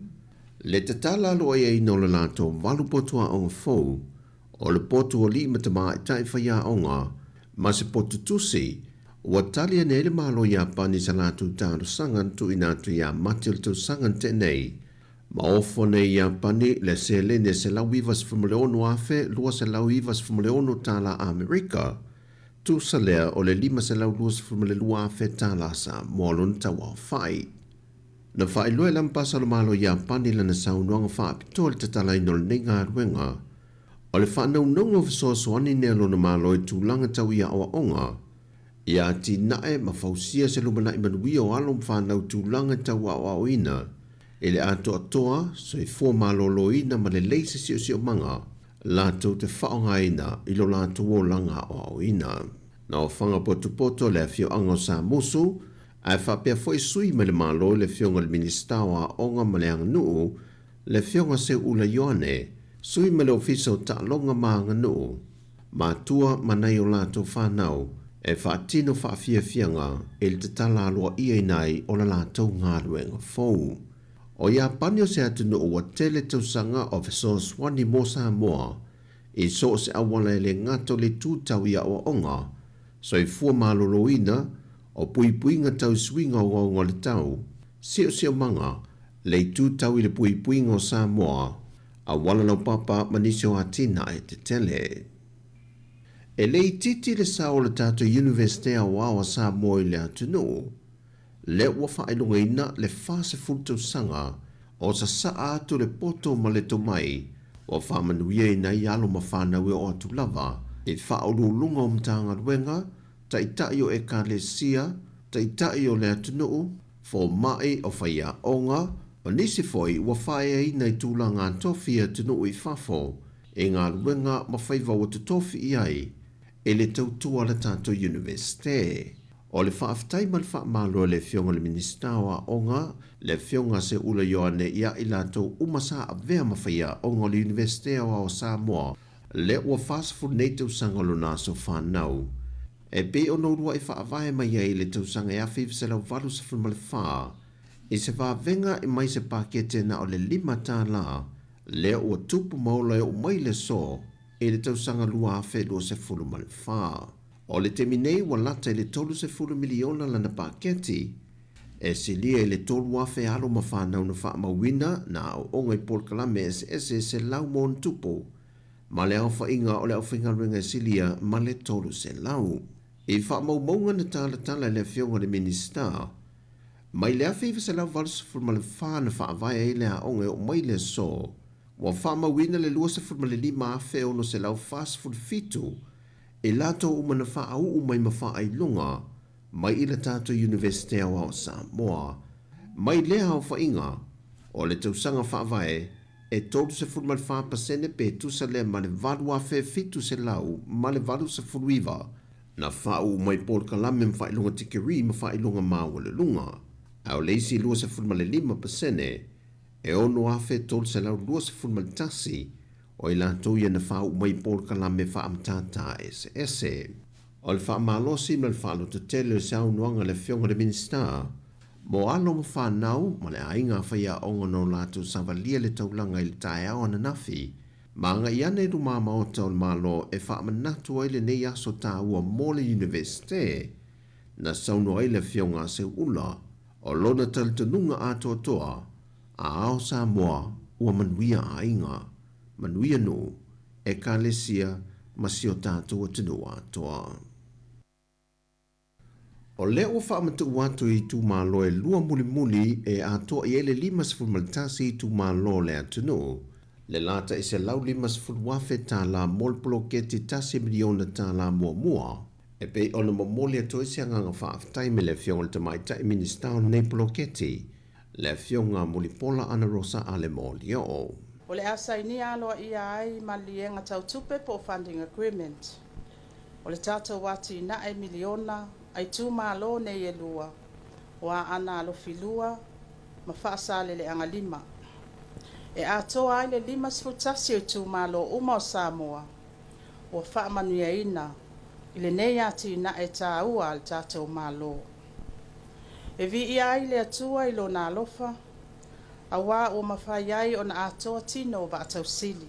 le tatala aloaiaina o le latou valu potu aoga fou o le potu alii ma tamaitai faiaoga ma se potu tusi ua tali ane ai le Malo Iapani i sa latou talosaga na tuuina atu ia Mati o le tausaga na tea nei Ma ofo nei Iapani le seleni e $196,296 tala Amerika, tusa lea o le $522,000 tala Samoa lona tauaofai. Na faailoa e Lampasa o le Malo Iapani lana saunoaga faapitoa i le tatalaina o lenei galuega o le faanaunauga o fesoasoani nei a lona Malo i tulaga tau i aoaoga, ia atinae ma fausia se lumanai manuia o alo ma fanau tulaga tau aoaoina i le atoatoa, soifua maloloina ma lelei se siosiomaga latou te faaaogaina i lo latou olaga aoaoina. Na ofaga potopoto le afioaga o Samusu, ae faapea foi sui mai le Malo i le Afioga i le Minisita o Aoga ma le Aganuu, le Afioga Seuula Ioane, sui mai le Ofisa o Taaloga ma Aganuu, matua ma nai o latou fanau e faatino faafiafiaga i le tatala aloaiaina ai o la latou galuega fou. O Iapani o se atunuu ua tele tausaga o fesoasoani mo Samoa i so o se auala e le gata o le itu tau i aoaoga, soifua maloloina, o puipuiga tau suiga ogaoga o le tau, siosiomaga, le itu tau i le puipuiga o Samoa, auala laupapa ma nisi o atinae tetele. E le itiiti le sao o le tatou Iunivesite Aoao a Samoa i le atunuu, lea ua faailogaina le 40 tausaga o sasaa atu le poto ma le tomai ua faamanuiaina ai alo ma fanau e oo atu lava i faauluuluga o Matagaluega, taitai o Ekalesia, taitai o le atunuu, fomai, o faiaoga, o nisi foi ua faaeaina i tulaga tofi i atunuu i fafo i galuega ma faiva ua totofi i ai e le tautua a le tatou Iunivesite. O le faafetai ma le faamalo e le Afioga i le Minisita o Aoga, le Afioga a Seuula Ioane ia i latou uma sa avea ma faiaoga o le Iunivesite Aoao o Samoa, lea ua 40 nei tausaga o lona aso fanau. E pei ona uluai faavae mai ai i le tausaga e 1984, i se vavega e mai se pakete na o le $5, lea ua tupu ma ola e oo mai le aso i le tausaga 2024. O le taimi nei ua lata i le $30 miliona lana paketi, e silia i le 3,000 alo ma fanau na faamauina na aooga i polokalame eseese e 100+, ma le aofaiga o le aufaigaluega e silia ma le 300. I faamaumauga na talatala e le Afioga i le Minisita, mai le 1984 na faavae ai le aoga e oo mai le aso, ua faamauina le 25,647 i latou uma na faauu mai ma faailoga mai i le tatou Iunivesite Aoao o Samoa. Mai lea aofaiga, o le tausaga faavae e 34% pe tusa lea ma le 8,789 na faauu mai polokalame ma faailoga tikeri ma faailoga maualuluga, a o le isi 25% e 6,321 o i latou ia na faauu mai polokalame faamatata eseese. O le faamalosi ma le faalototele o le saunoaga a le Afioga i le Minisita mo alo ma fanau ma le aiga faiaoga na o latou savalia le taulaga i le taeao ananafi, ma agai ane i luma maota o le Malo e faamanatu ai lenei aso taua mo le Iunivesite, na saunoa ai le Afioga a Seuula o lona talitonuga atoatoa a ao Samoa ua manuia aiga, manuia nuu, ekalesia ma si o tatou atunuu atoa. O lea ua faamatuu atu i itumalo e lua mulimuli e atoa i ai le 51 itumalo o le atunuu, le lata i $150,000 mo le poloketi $1 miliona muamua, e pei ona momoli atu ai se agaga faafetai mai le Afioga i le Tamaitai Minisita o lenei poloketi, le Afioga Mulipola Anarosa Ale Molioo. O le a sainia aloaia ai maliliega tau tupe po o funding agreement o le tatou atinae miliona a itumalo nei e lua o Aana Alofi 2 ma Faasaleleaga 5, e atoa ai le 51 o itumalo uma o Samoa ua faamanuiaina i lenei atinae taua a le tatou Malo. E viia ai le Atua i lona alofa, auā ua mafai ai ona atoa tino o vaatausili,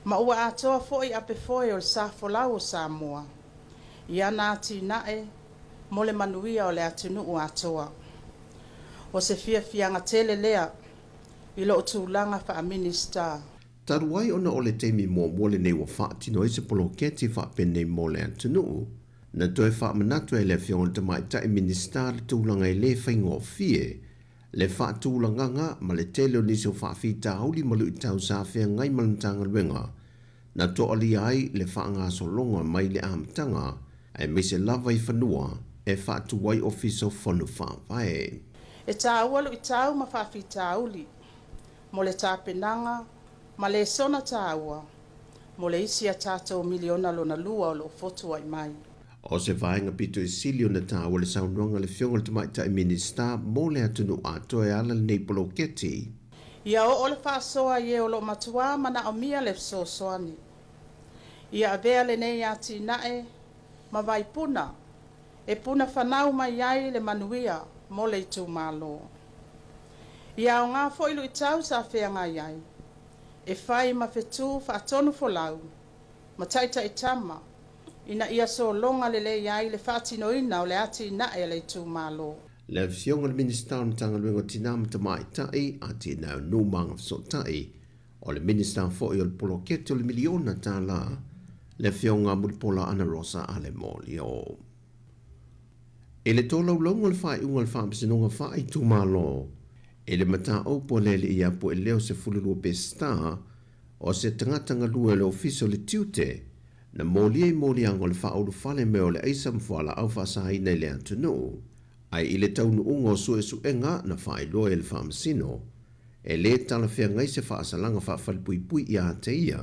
ma ua atoa foi apefoe o le sa folau o Samoa i ana atinae mo le manuia o le atunuu atoa. O se fiafiaga tele lea i lou tulaga faa-Minisita. Talu ai ona o le taimi muamua lenei ua faatino ai se poloketi faapenei mo le atunuu, na toe faamanatu e le Afioga i le Tamaitai Minisita le tulaga e le faigofie le faatulagaga ma le tele o nisi o faafitauli ma luitau sa feagai ma le Matagaluega na toalia ai le faagasologa mai le amataga aemaise lava i fanua e faatu ai Ofisa o Fono Faavae. E taua luitau ma faafitauli mo le tapenaga ma lesona taua mo le isi a tatou miliona lona lua o loo fotuai mai. O se vaega pito i sili ona taua le saunoaga a le Afioga i le Tamaitai Minisita mo le atunuu atoa e ala lenei poloketi. Ia oo le faasoa i e o loo matuā manaomia le fesoasoani. Ia avea lenei atinae ma vaipuna e puna fanau mai ai le manuia mo le itumalo. Ia aogā foi luitau sa feagai ai. e fai ma fetu faatonufolau ma taitaitama ina ia sologa lelei ai le faatinoina o le atinae a le itumalo. Le Afioga i le Minisita o le Matagaluega o Tina ma Tamaitai, Atinae o Nuu ma Agafesootai, o le Minisita foi o le Poloketi o le Miliona Tala, le Afioga Mulipola Anarosa Alemolio. I le tolaulauga o le faaiuga a le Faamasinoga Faaitumalo i le mataupu a le alii ia Pueleo 12 Peseta, o se tagata galue o le Ofisa o le Tiute, na molia i moliaga o le faaulufale mai o le aisa ma fualaau faasaina i le atunuu, ae i le taunuuga o suesuega na faailoa e le Faamasino, e lē talafeagai se faasalaga faafalepuipui ia te ia,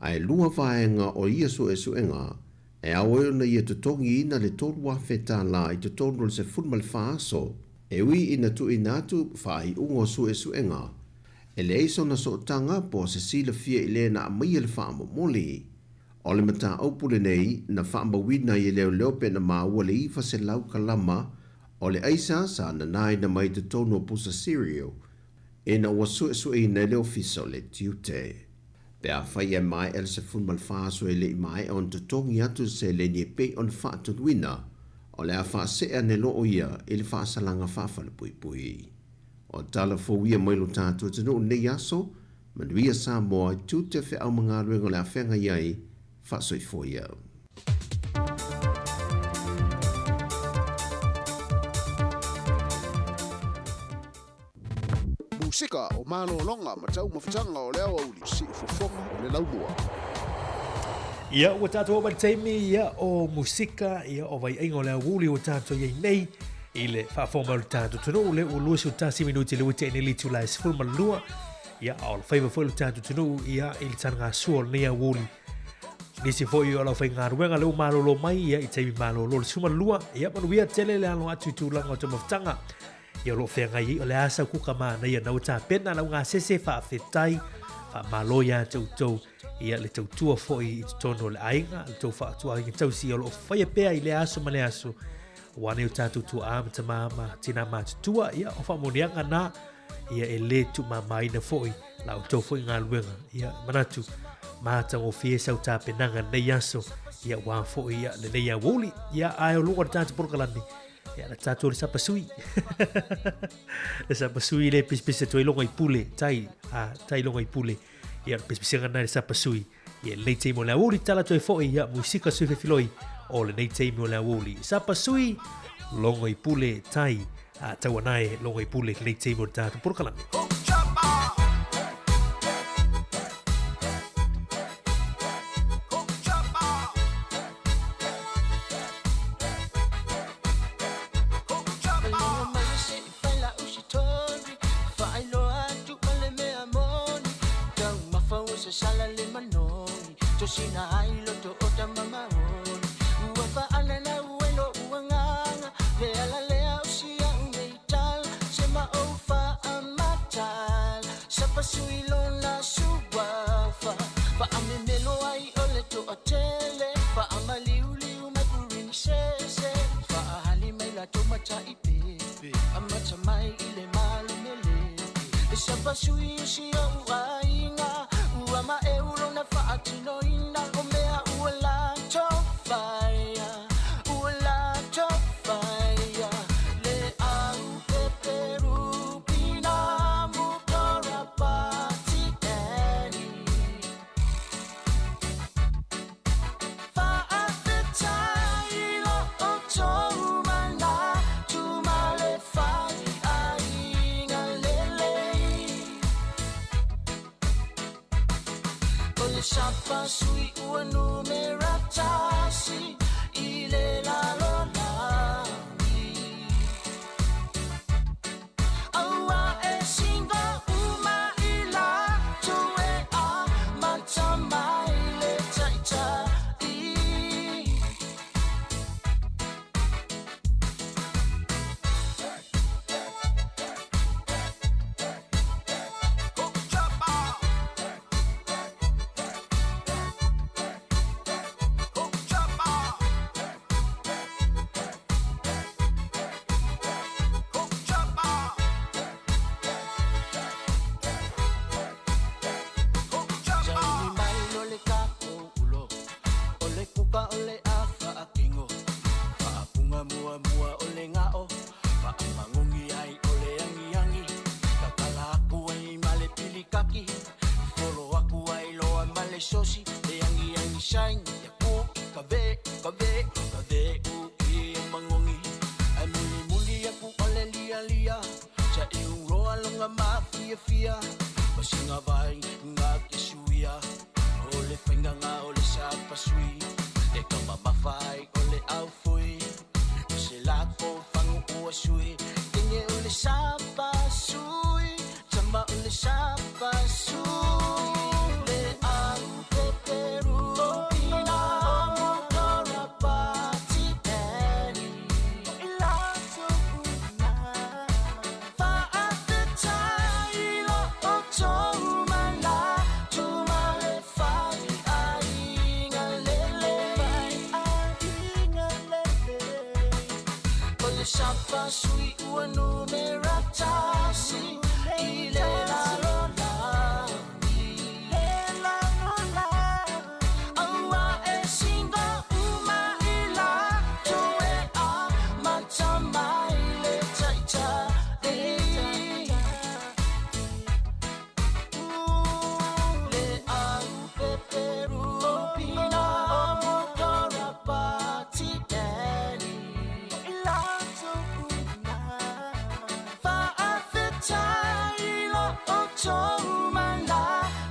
ae lua vaega o ia suesuega e ao ai ona ia totogiina le $3,000 i totonu o le 14 aso, e ui ina tuuina atu faaiuga o suesuega e leai sona sootaga po o se silafia i le na aumaia le faamomoli. O le mataupu lenei na faamauina ai e leoleo pe na maua le 900 kalama o le aisa sa nanaina mai totonu o pusa cereal ina ua suesueina e le Ofisa o le Tiute. Pe afai e maea le 14 aso e le i maea ona totogi atu le seleni e pei ona faatonuina, o le a faasee ane loo ia i le faasalaga faafalepuipui. O tala fou ia mai lo tatou atunuu i lenei aso, manuia Samoa i tiute feau ma galuega o le a feagai ai, faasoifua ia. Musika o malologa ma taumafataga o le aoauli, siufofoga o le laumua. Ia, ua tatou oo mai le taimi ia o musika, ia o vaiaiga o le aoauli ua tatou i ai nei i le faafofoga mai o le tatou atunuu, lea ua 21 minuti le ua tea nei le itula e 12, ia, a o le faiva foi o le tatou atunuu ia i le taligasua o lenei aoauli. Nisi foi o lau faigaluega lea ua malolo mai ia i taimi malolo le 12, ia manuia tele le alo atu i tulaga o taumafataga. Ia o lo o feagai ai, o le a sau kuka manaia na ua tapena lau gasese faafetai, faamalo ia te outou, ia le tautua foi i totonu o le aiga, le tou faatuaiga tausi o lo o faia pea i lea aso ma lea aso, aua nei o tatou tuaa ma tamā ma tinā matutua, ia o faamanuiaga na, ia e lē tuumamaina foi la outou foi galuega, ia manatu matagofie sau tapenaga lenei aso, ia aua foi ia lenei aoauli, ia ae o luga o le tatou polokalame, Ia, na tātou le sapasui. le sapasui le pisipisi atu ai loga i pule, tai, a, tai loga i pule. Ia, le pisipisiga na le sapasui. Ia, lenei taimi o le aoauli, tala atu ai foi, ia, musika sui fefiloi o lenei taimi o le aoauli. Sapasui, loga i pule, tai, a, tauanae, loga i pule, lenei taimi o le tātou polokalame. kaki Folo aku ai loa ma le sosi Le angi angi saingi Ya ku i ka ve ka ve ka ve u i e mangongi Ai muli muli aku o le lia lia Sa e uroa longa mafia fia Masinga vai ngā ke suia O le whainganga o le sapasui E ka mamawhai o le aufui O se lako whangu ua sui Tinge o le sapasui Tama o le sapasui Le au peperu Ina motora pati eni I lato una Faafetai lo o tōu mana Tumale whai ainga lele Ainga lele O le sapasui ua numera tasi I le lalo lagi Le lalo lagi Aua e singa uma i la Tue a mata mai le taita Le au peperu Pina motora pati eni I lato una Faafetai lo o tōu mana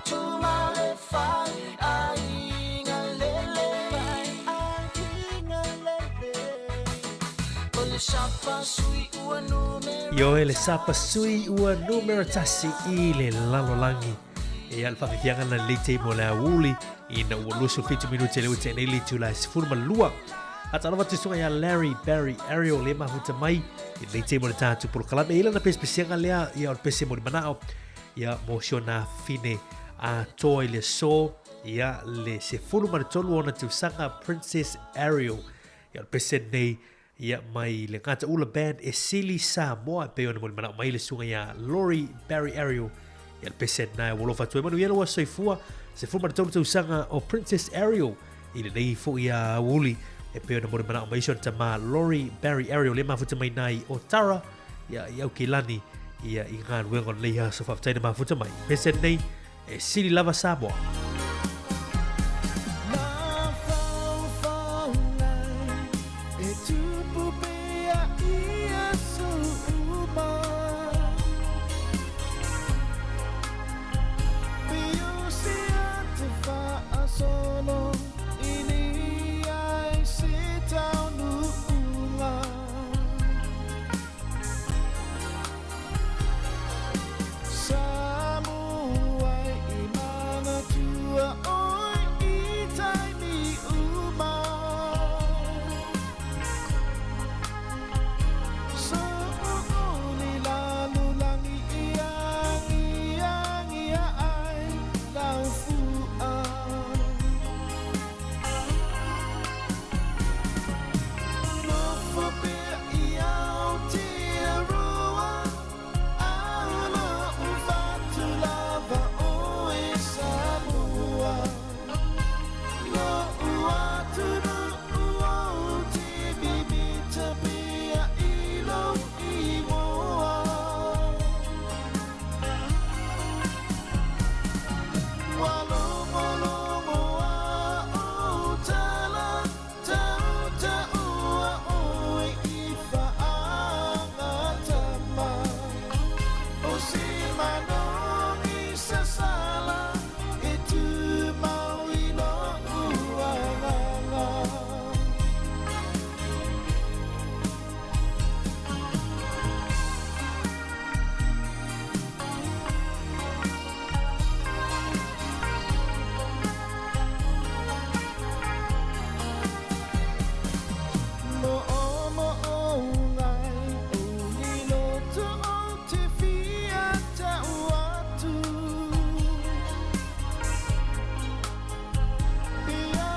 Tumale whai ainga lele Ainga lele O le sapasui ua numera Ioe le sapasui ua numera tasi i le lalolangi. E al whawhiwhianga na le te mo le auli ina ua 27 minute le ute nei le tula e 12. Ata lava tu sunga ia Larry Barry Ariel le mahuta mai i le te mo le tātu polokalame. E ila na pespesianga lea ia o le pese mo le manao ia mo siona fine a toa i le so ia le 13 ona tausaga Princess Ariel. Ia o le pese nei ia mai le Ngata Ula Band e sili Samoa pe ona mo le manao mai le sunga ia Laurie Barry Ariel. Ia le pese nai ua lofa atu ai manu ia ua soifua 13 tausaga o Princess Ariel i le nei fo ia uli e pe ona mo le manao mai siona tama Laurie Barry Ariel le mafuta mai nai o Tara ia i au lani ia i ngā ruenga o nei aso whafetaina mafuta mai. Pese nei e sili lava Samoa. E tupu pea ia suuma Piusia te whaasono I ni ai se taunuunga Samuai i manatua oi i taimi uma So uli lalu langi iangi iangi ai lau fua Nofo pea i Aotearoa Aula u whatu lava o e Samoa Lo ua tunu o te mimita pea i lo ingoa Walongolongo a o tala tau taua oe i whaangatama O se manongi sasala e tū mau i lo uanganga Mo o mo o ngai o ni loto o te fia tau atu Ia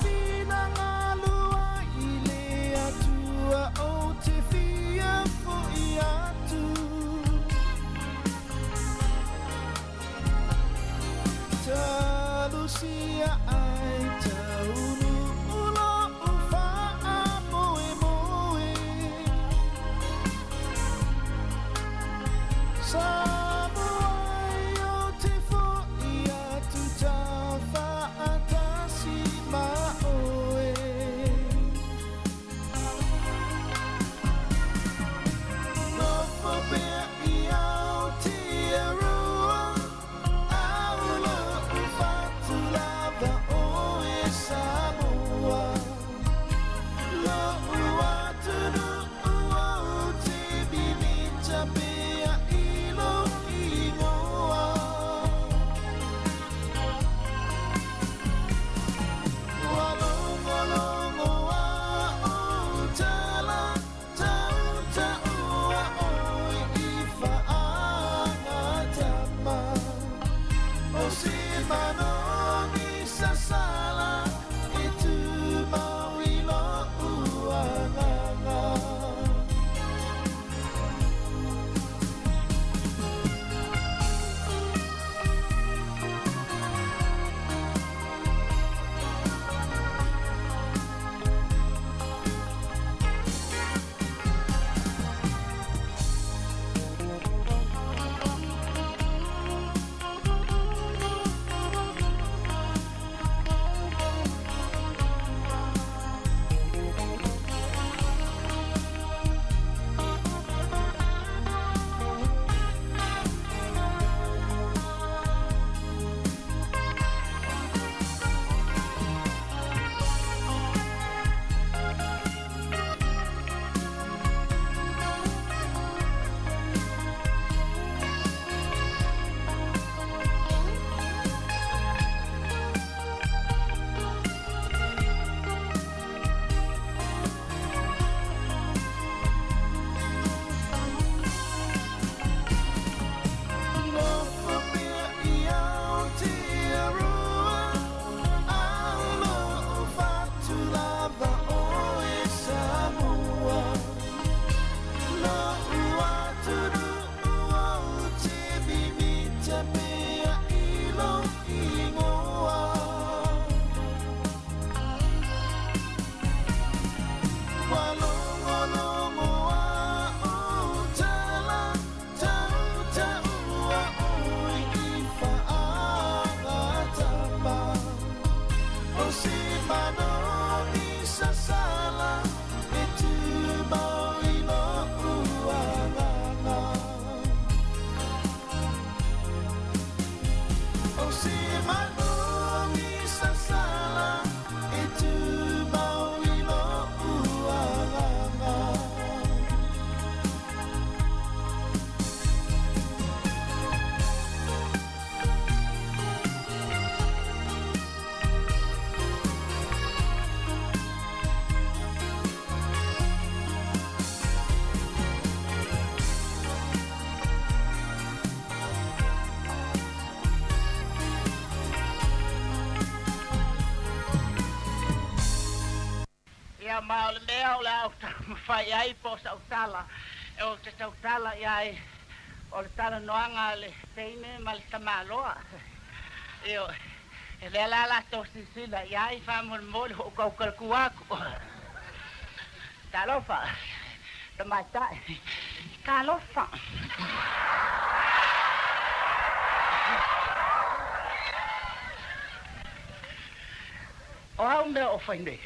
whina ngā lua i le atua o te fia fo i atu Talusia ai taunu ulo u whaa moe moe Samoa o te kamā o le mea o le a ou taumafai i ai po o sau tala e ou te tautala i ai o le talanoaga a le teine ma le tamaloa. Ioe, e lea la latou silasila i ai faamolemole ua ou tautalatua atu. Talofa, tamaitai, talofa. O au mea o fai nei,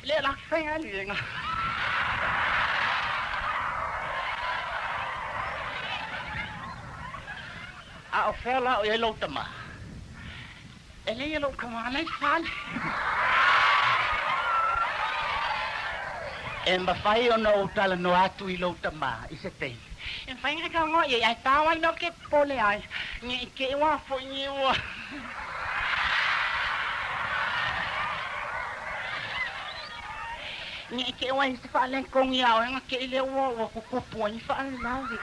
le la faigaluega. A o fea la o i ai lou tama? E leai lou tama la i fale. E mafai ona ou talanoa atu i lou tama i se taimi. E mafai ona talanoa i ai, ae tao ai mea ou te popole ai, ne i te i ua foi ni ua. Ne i te i ua i se faaletonu iā oe ona te i lea ua tutupu ai ni faalavelave.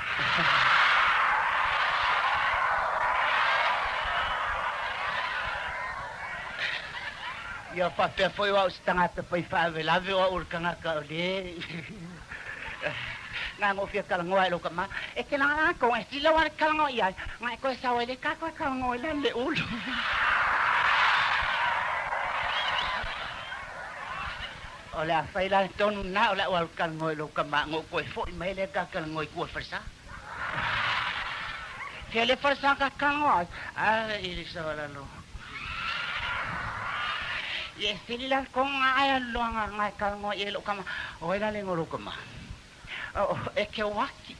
Ia faapea foi o au o se tagata fai faalavelave o au o le tagata o le Na ona ou fia talanoa i lou tama, e te lagalaga e sili lau talanoa i ai, na e toe sau ai le ta toe talanoa i lalo le ulu. O le a fai la le tonu lena o le a ou alu talanoa i lou tama ona ou toe foi mai lea ta talanoa i tua i le falesa. Fea le falesa ta talanoa ai? A i le savalalo. Ia e sili la le tonu lena ae alu loa na e talanoa i ai lou tama. O ai la le igoa o lou tama? Oh, e Keoaki.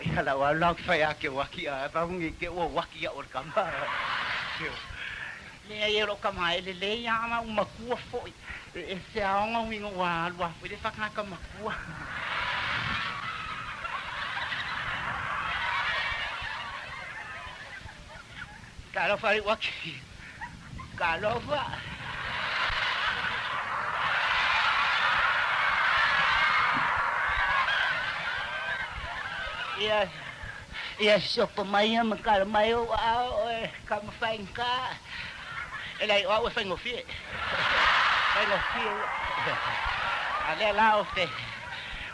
Ia lau alu la ou te fai ia Keoaki, a pau nei te ua uaki au o le tama. Leai e lou tama e lelei lava ma u matua foi. E se aoga uiga ua alu a foi le faatagata matua. Talofa i uaki. Talofa. Ia, ia sopo mai ia ma kala mai ou aao e ka mafaigata. E leai, o au e faigofie. Faigofie ia. A lea la o te,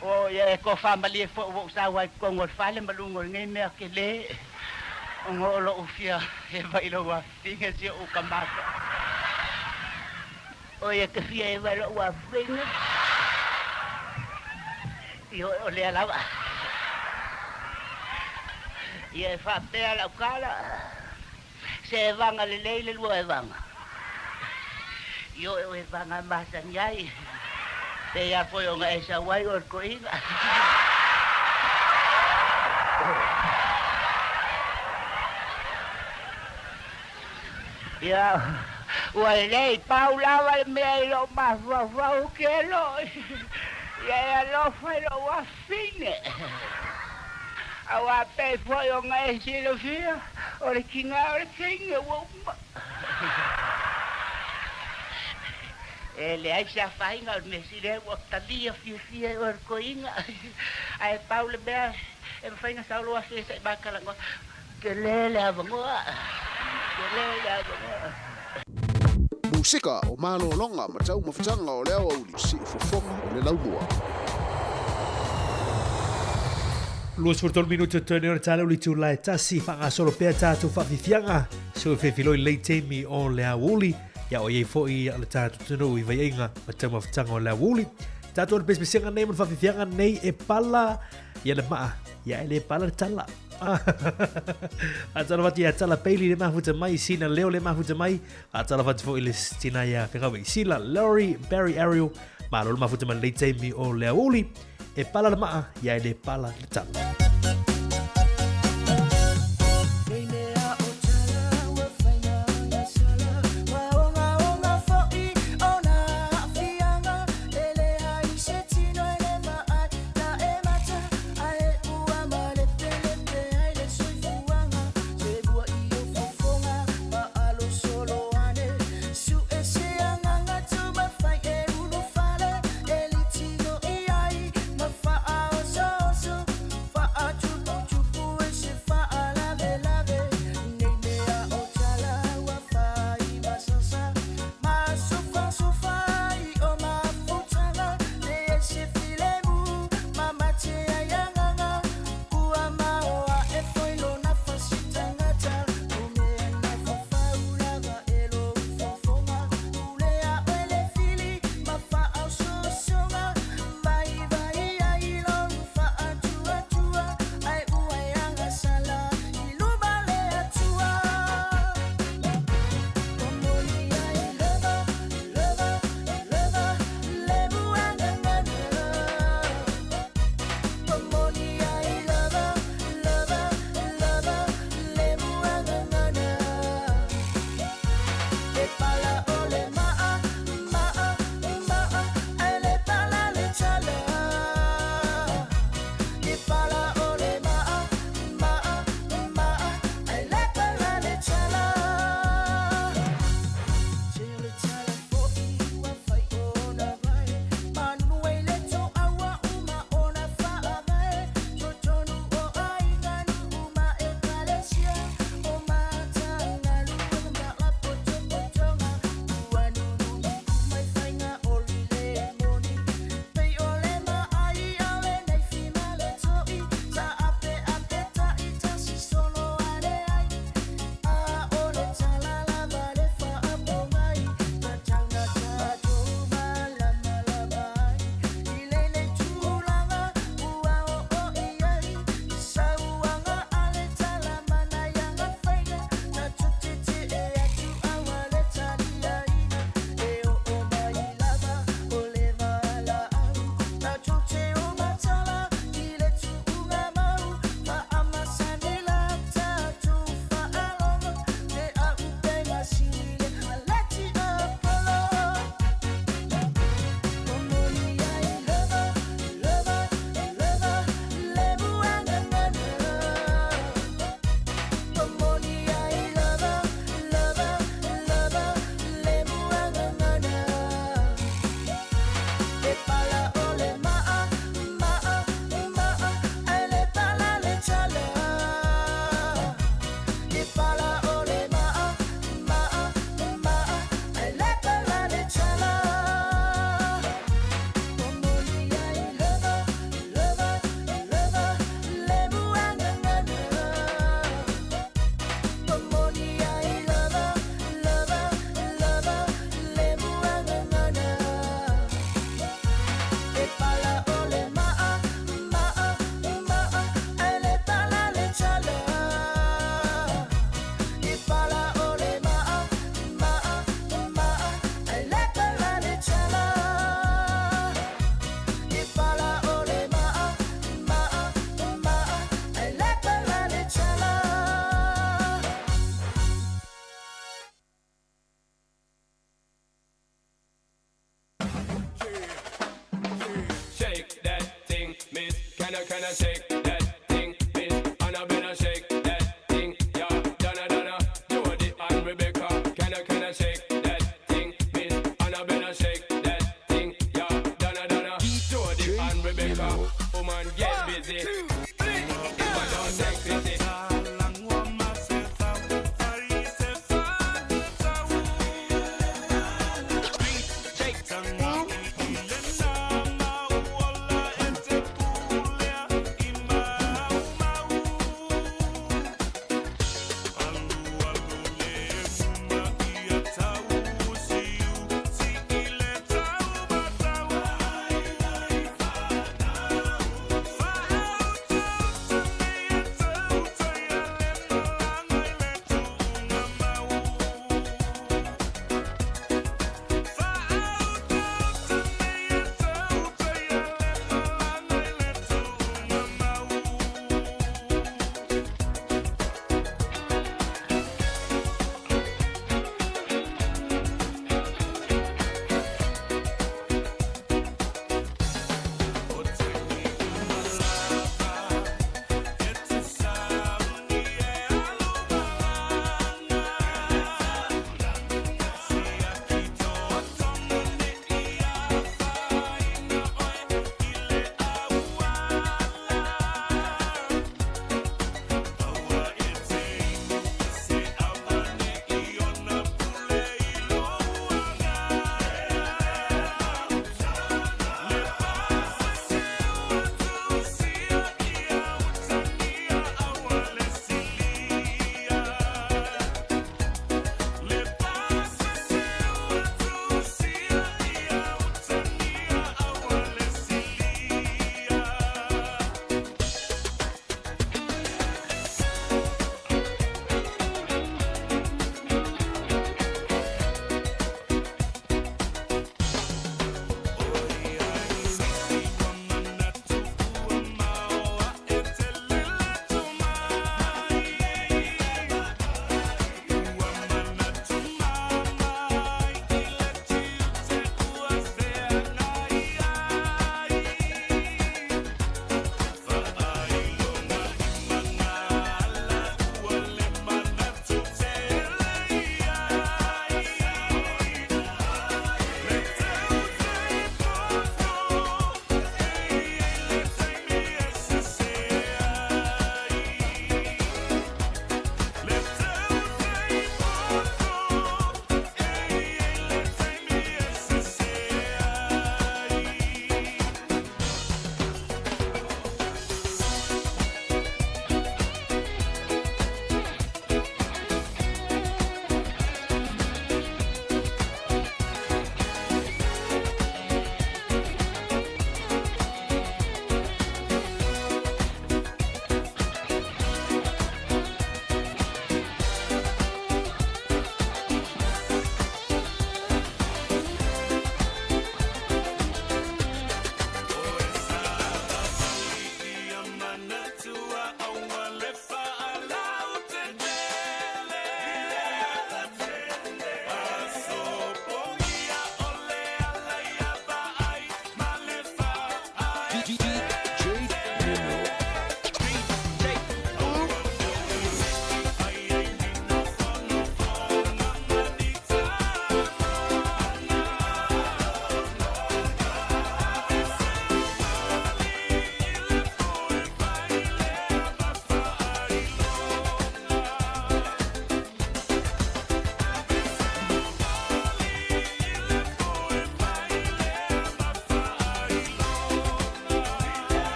o ia e toafamalie foi ua ou sau ai i totonu o le fale ma luga o lenei mea tele, ona o lou fia eva i lou afafine si ou kamata. O ia te fia eva i lou afafine. Ioe, o lea lava. Ia e faapea lau tala. Se evaga lelei le lua evaga. Ioe o evaga e masani ai, pei lava foi ona e sau ai oe le toeaina. Ia, ua lelei, pau lava le mea i lou mafaufau ke loi, ia e alofa i lou afafine. Aua pei foi ona e silafia, o le tiga o le teine ua uma. E leai se afaina o le mea sili ai ua talia fiafia e oe le toeaina. Ae pau le mea e mafai ona sau lou afe se i ma talanoa, tele le avanoa, tele le avanoa. Musika o malologa ma taumafataga o le aoauli siufofoga o le laumua. 23 minute toe nei o le taeao i le itula e tasi, faagasolo pea tatou faafiafiaga se ua fefiloe lelei taimi o le aoauli, ia o i ai foi le tatou atunuu i vaiaiga ma taumafataga o le aoauli. Tatou le pesepesega nei ma le faafiafiaga nei e pala ia le maa, ia e le pala le tala. Faatalofa atu ia Tala Bailey le mafuta mai, Sina Leo le mafuta mai, faatalofa atu foi le tina ia Fegawe Sila, Laurie, Barry Ariel, malo le mafuta mai lenei taimi o le aoauli. E pala le maa, ia e le pala le tala. can I shake that thing, Miss Annabella, shake that thing, yeah. Donna, Donna, Jody and Rebecca. Can I shake that thing, Miss Annabella, shake that thing, yeah. Donna, Donna, Jody and Rebecca. Woman, get busy. If I don't take pity.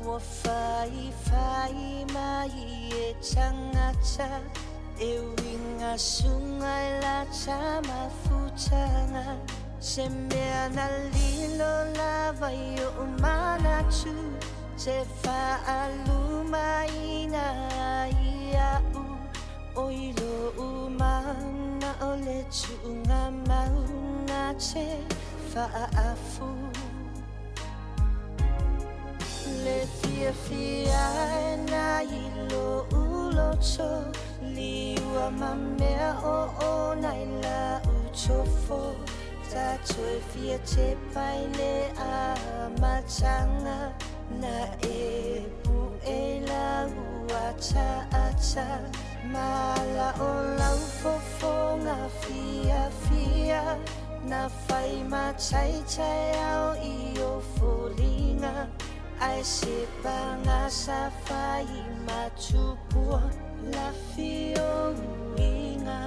Ua whaiwhai mai e tangata E uiga suga i lata mafutaga Se mea na lilo lava i oʻu manatu Te faalumaina ai aʻu O i loʻu manaʻo le tuʻuga mau na te faaafu Le fiafia na i loʻu loto Liua ma mea oona i laʻu tofo Tatou e fia tepa i le amataga Na e puʻe i lau ataata Ma ala o lau fofoga fiafia Na fai mataitaeao i o foliga Ae se paga sa fai matupua Lafi o uiga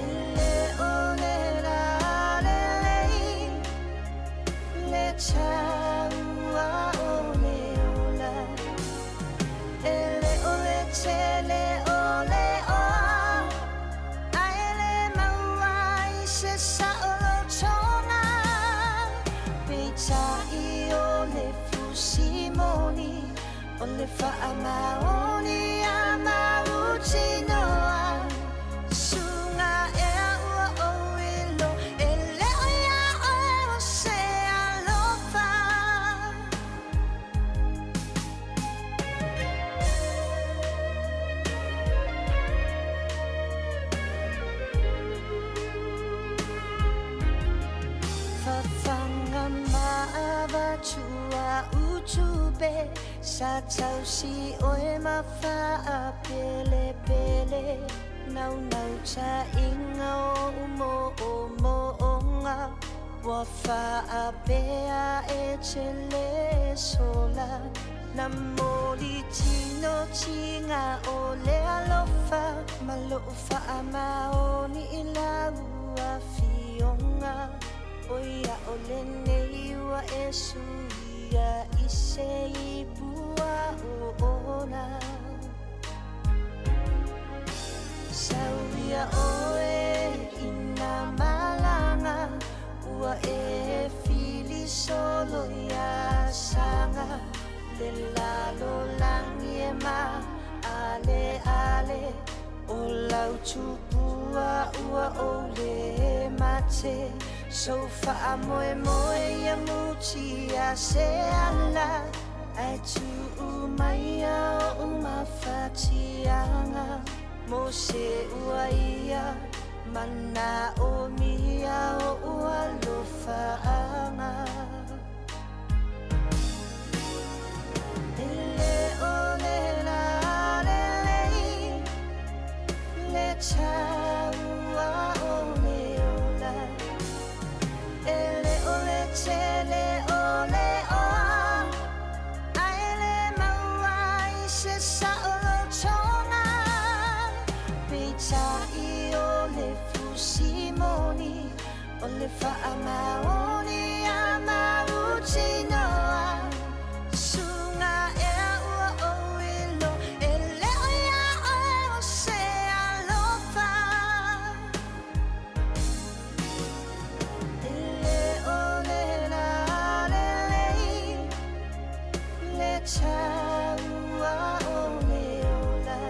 E le o le lalelei Le taua o le ola E le o le tele o le oa Ae le maua ai se saolotoga Peitai o le fusi moni O le faamaoni a mautinoa Suga ea ua ou iloa E le o iā oe o se alofa. Fafaga ma avatu a'u tupe Sa tausi oe ma faapelepele Naunautaiga o moomooga Ua faapea e te lē sola Na moli tino tiga o le alofa Ma loʻu faamaoni i lau afioga Oi aʻole nei ua e suia i se ipu oona Sauia oe i nā malaga Ua e fili solo iā Saga Le lalolagi e maaleale O lau tupua ua ou lē mate Sou faamoemoe ia mutia se ala Ae tuu maia oʻu mafatiaga Mo se ua ia manaomia oʻu alofaaga E le o le lalelei Le taua o le ola E le o le tele o le oa Ae le maua ai se saolotoga Peitai o le fusi moni O le faamaoni a mautinoa Suga ea ua ou iloa E le o iā oe o se alofa E le o le lalelei Le taua o le ola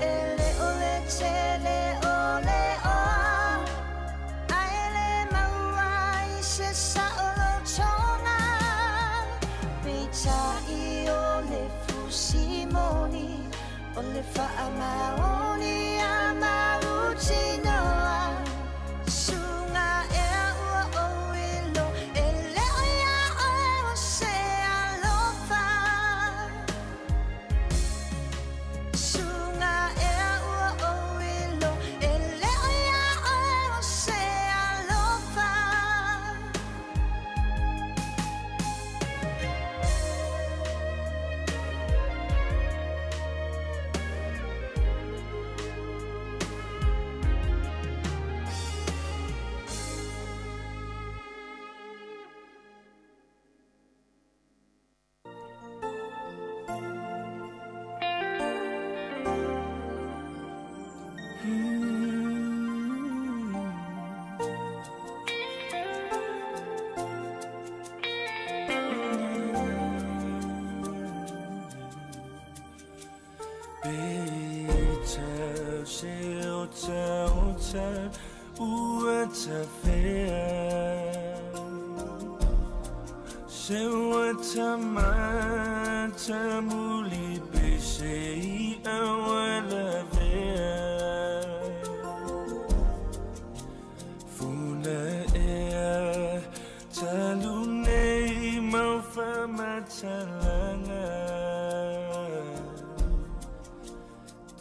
E le o le tele o le oa Ae le maua ai se saolotoga Peitai o le fusi moni O le faamaoni a mautinoa Suga ea ua ou iloa E le o iā oe o se alofa Suga ea ua ou iloa E le o iā oe o se alofa. Se ua tamata muli pe se i aua lavea Funa ea talu nei mau whamatalanga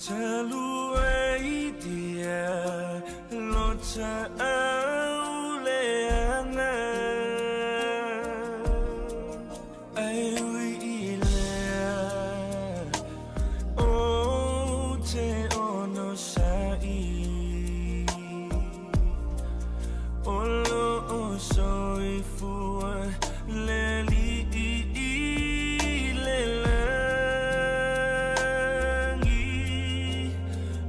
Talu ai dia lota au leanga Ai ui i lea o te ono sa'i O lo o soifua le ali'i i le lagi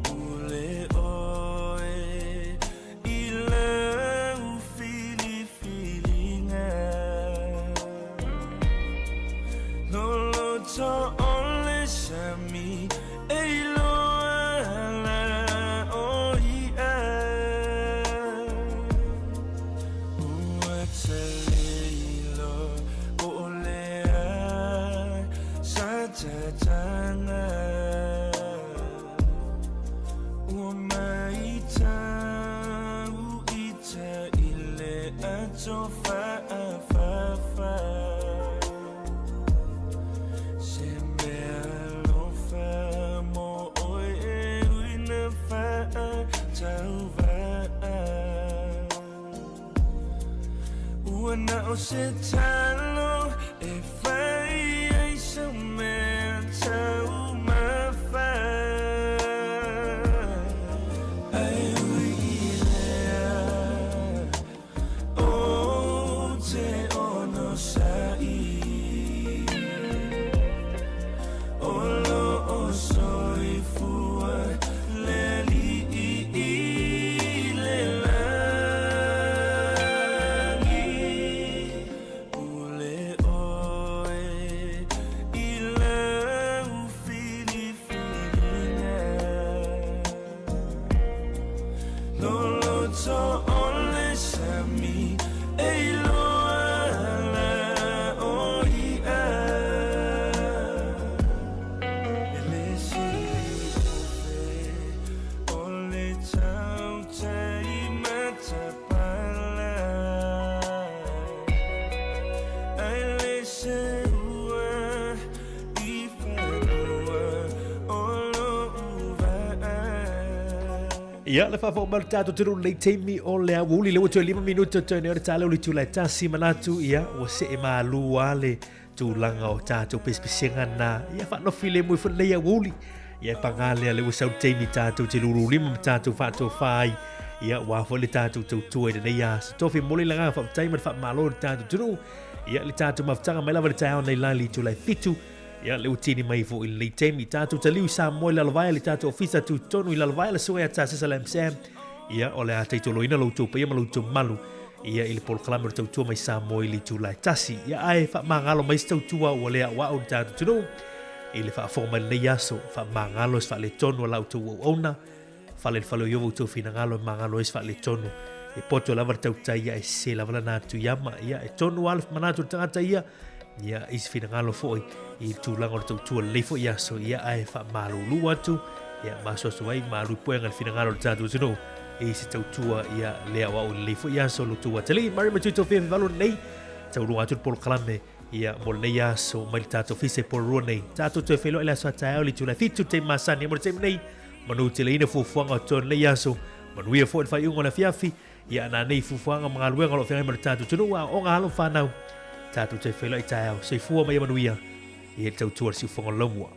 Pule ʻoe i lau filifiliga Loloto o le sami e iloa ala o iʻa Ua talilo po o le a sa tatanga Ua maitau ita i le ato faafafa Se mea alofa mo oe e uina faatauvaa Ua na o se talo e fai ai sau mea taumafa Ai ui i lea ou te onosai O lo o soifua le ali'i i le lagi Pule ʻoe i lau filifiliga Loloto o le sami e iloa ala o iʻa E le sili ofe o le tautai matapala Ai le seua i fanua o loʻu waa. Ia, le faafofoga mai o le tatou atunuu i lenei taimi o le aoauli, lea ua toe 5 minute toe nei o le tala o le itula e tasi manatu, ia, ua see malu lava le tulaga o tatou pesepesega na, ia, faanofi lemu ai foi lenei aoauli. Ia, e paga lea, lea ua sau le taimi tatou te lululima ma tatou faatofa ai, ia, aua foi le tatou tautua i lenei aso. Tofi momoli le agaga faafetai ma le faamalo i le tatou atunuu, ia, le tatou mafutaga mai lava i le taeao nei la i le itula e 7, Ia, lea ua tini mai foi i lenei taimi. Tatou taliu i Samoa i Lalovaea, le tatou ofisa tutotonu i Lalovaea, le susuga ia Tasesa Lam Sam. Ia, o le a taitoloina lo outou paia ma lo outou mamalu, ia, i le polokalame o le tautua mai Samoa i le itula e tasi. Ia, ae faamagalo mai se tautua ua le auau i le tatou atunuu i le faafofoga mai lenei aso. Faamagalo i se faaletonu a la outou auauna. Fale i le fale o Iowa outou finagalo e magalo ai se faaletonu. E poto lava le tautai ia, e sese lava lana atu iama. Ia, e tonu lava le manatu o le tagata ia, ia, i se finagalo foi i le tulaga o le tautua lelei foi aso, ia, ae faamalulu atu, ia, masoaso ai malu i puega le finagalo o le tatou atunuu i se tautua, ia, le aoao lelei foi aso lo outou atalii. Mari ma Tuto Fia Valo nei, taulua atu le polokalame, ia, mo lenei aso mai le tatou ofisa i Porirua nei. Tatou toe feiloai le aso a taeao i le itula e 7 le taimi masani. Mo le taimi nei, Manuteleina fuafuaga o totonu lenei aso, manuia foi le faaiuga o le afiafi, ia ana nei fuafuaga ma galuega o lo o feagai ma le tatou atunuu, aoaoga alo ma fanau, tatou toe feiloai taeao, soifua ma ia manuia, ia le tautua a le siufofoga o le laumua.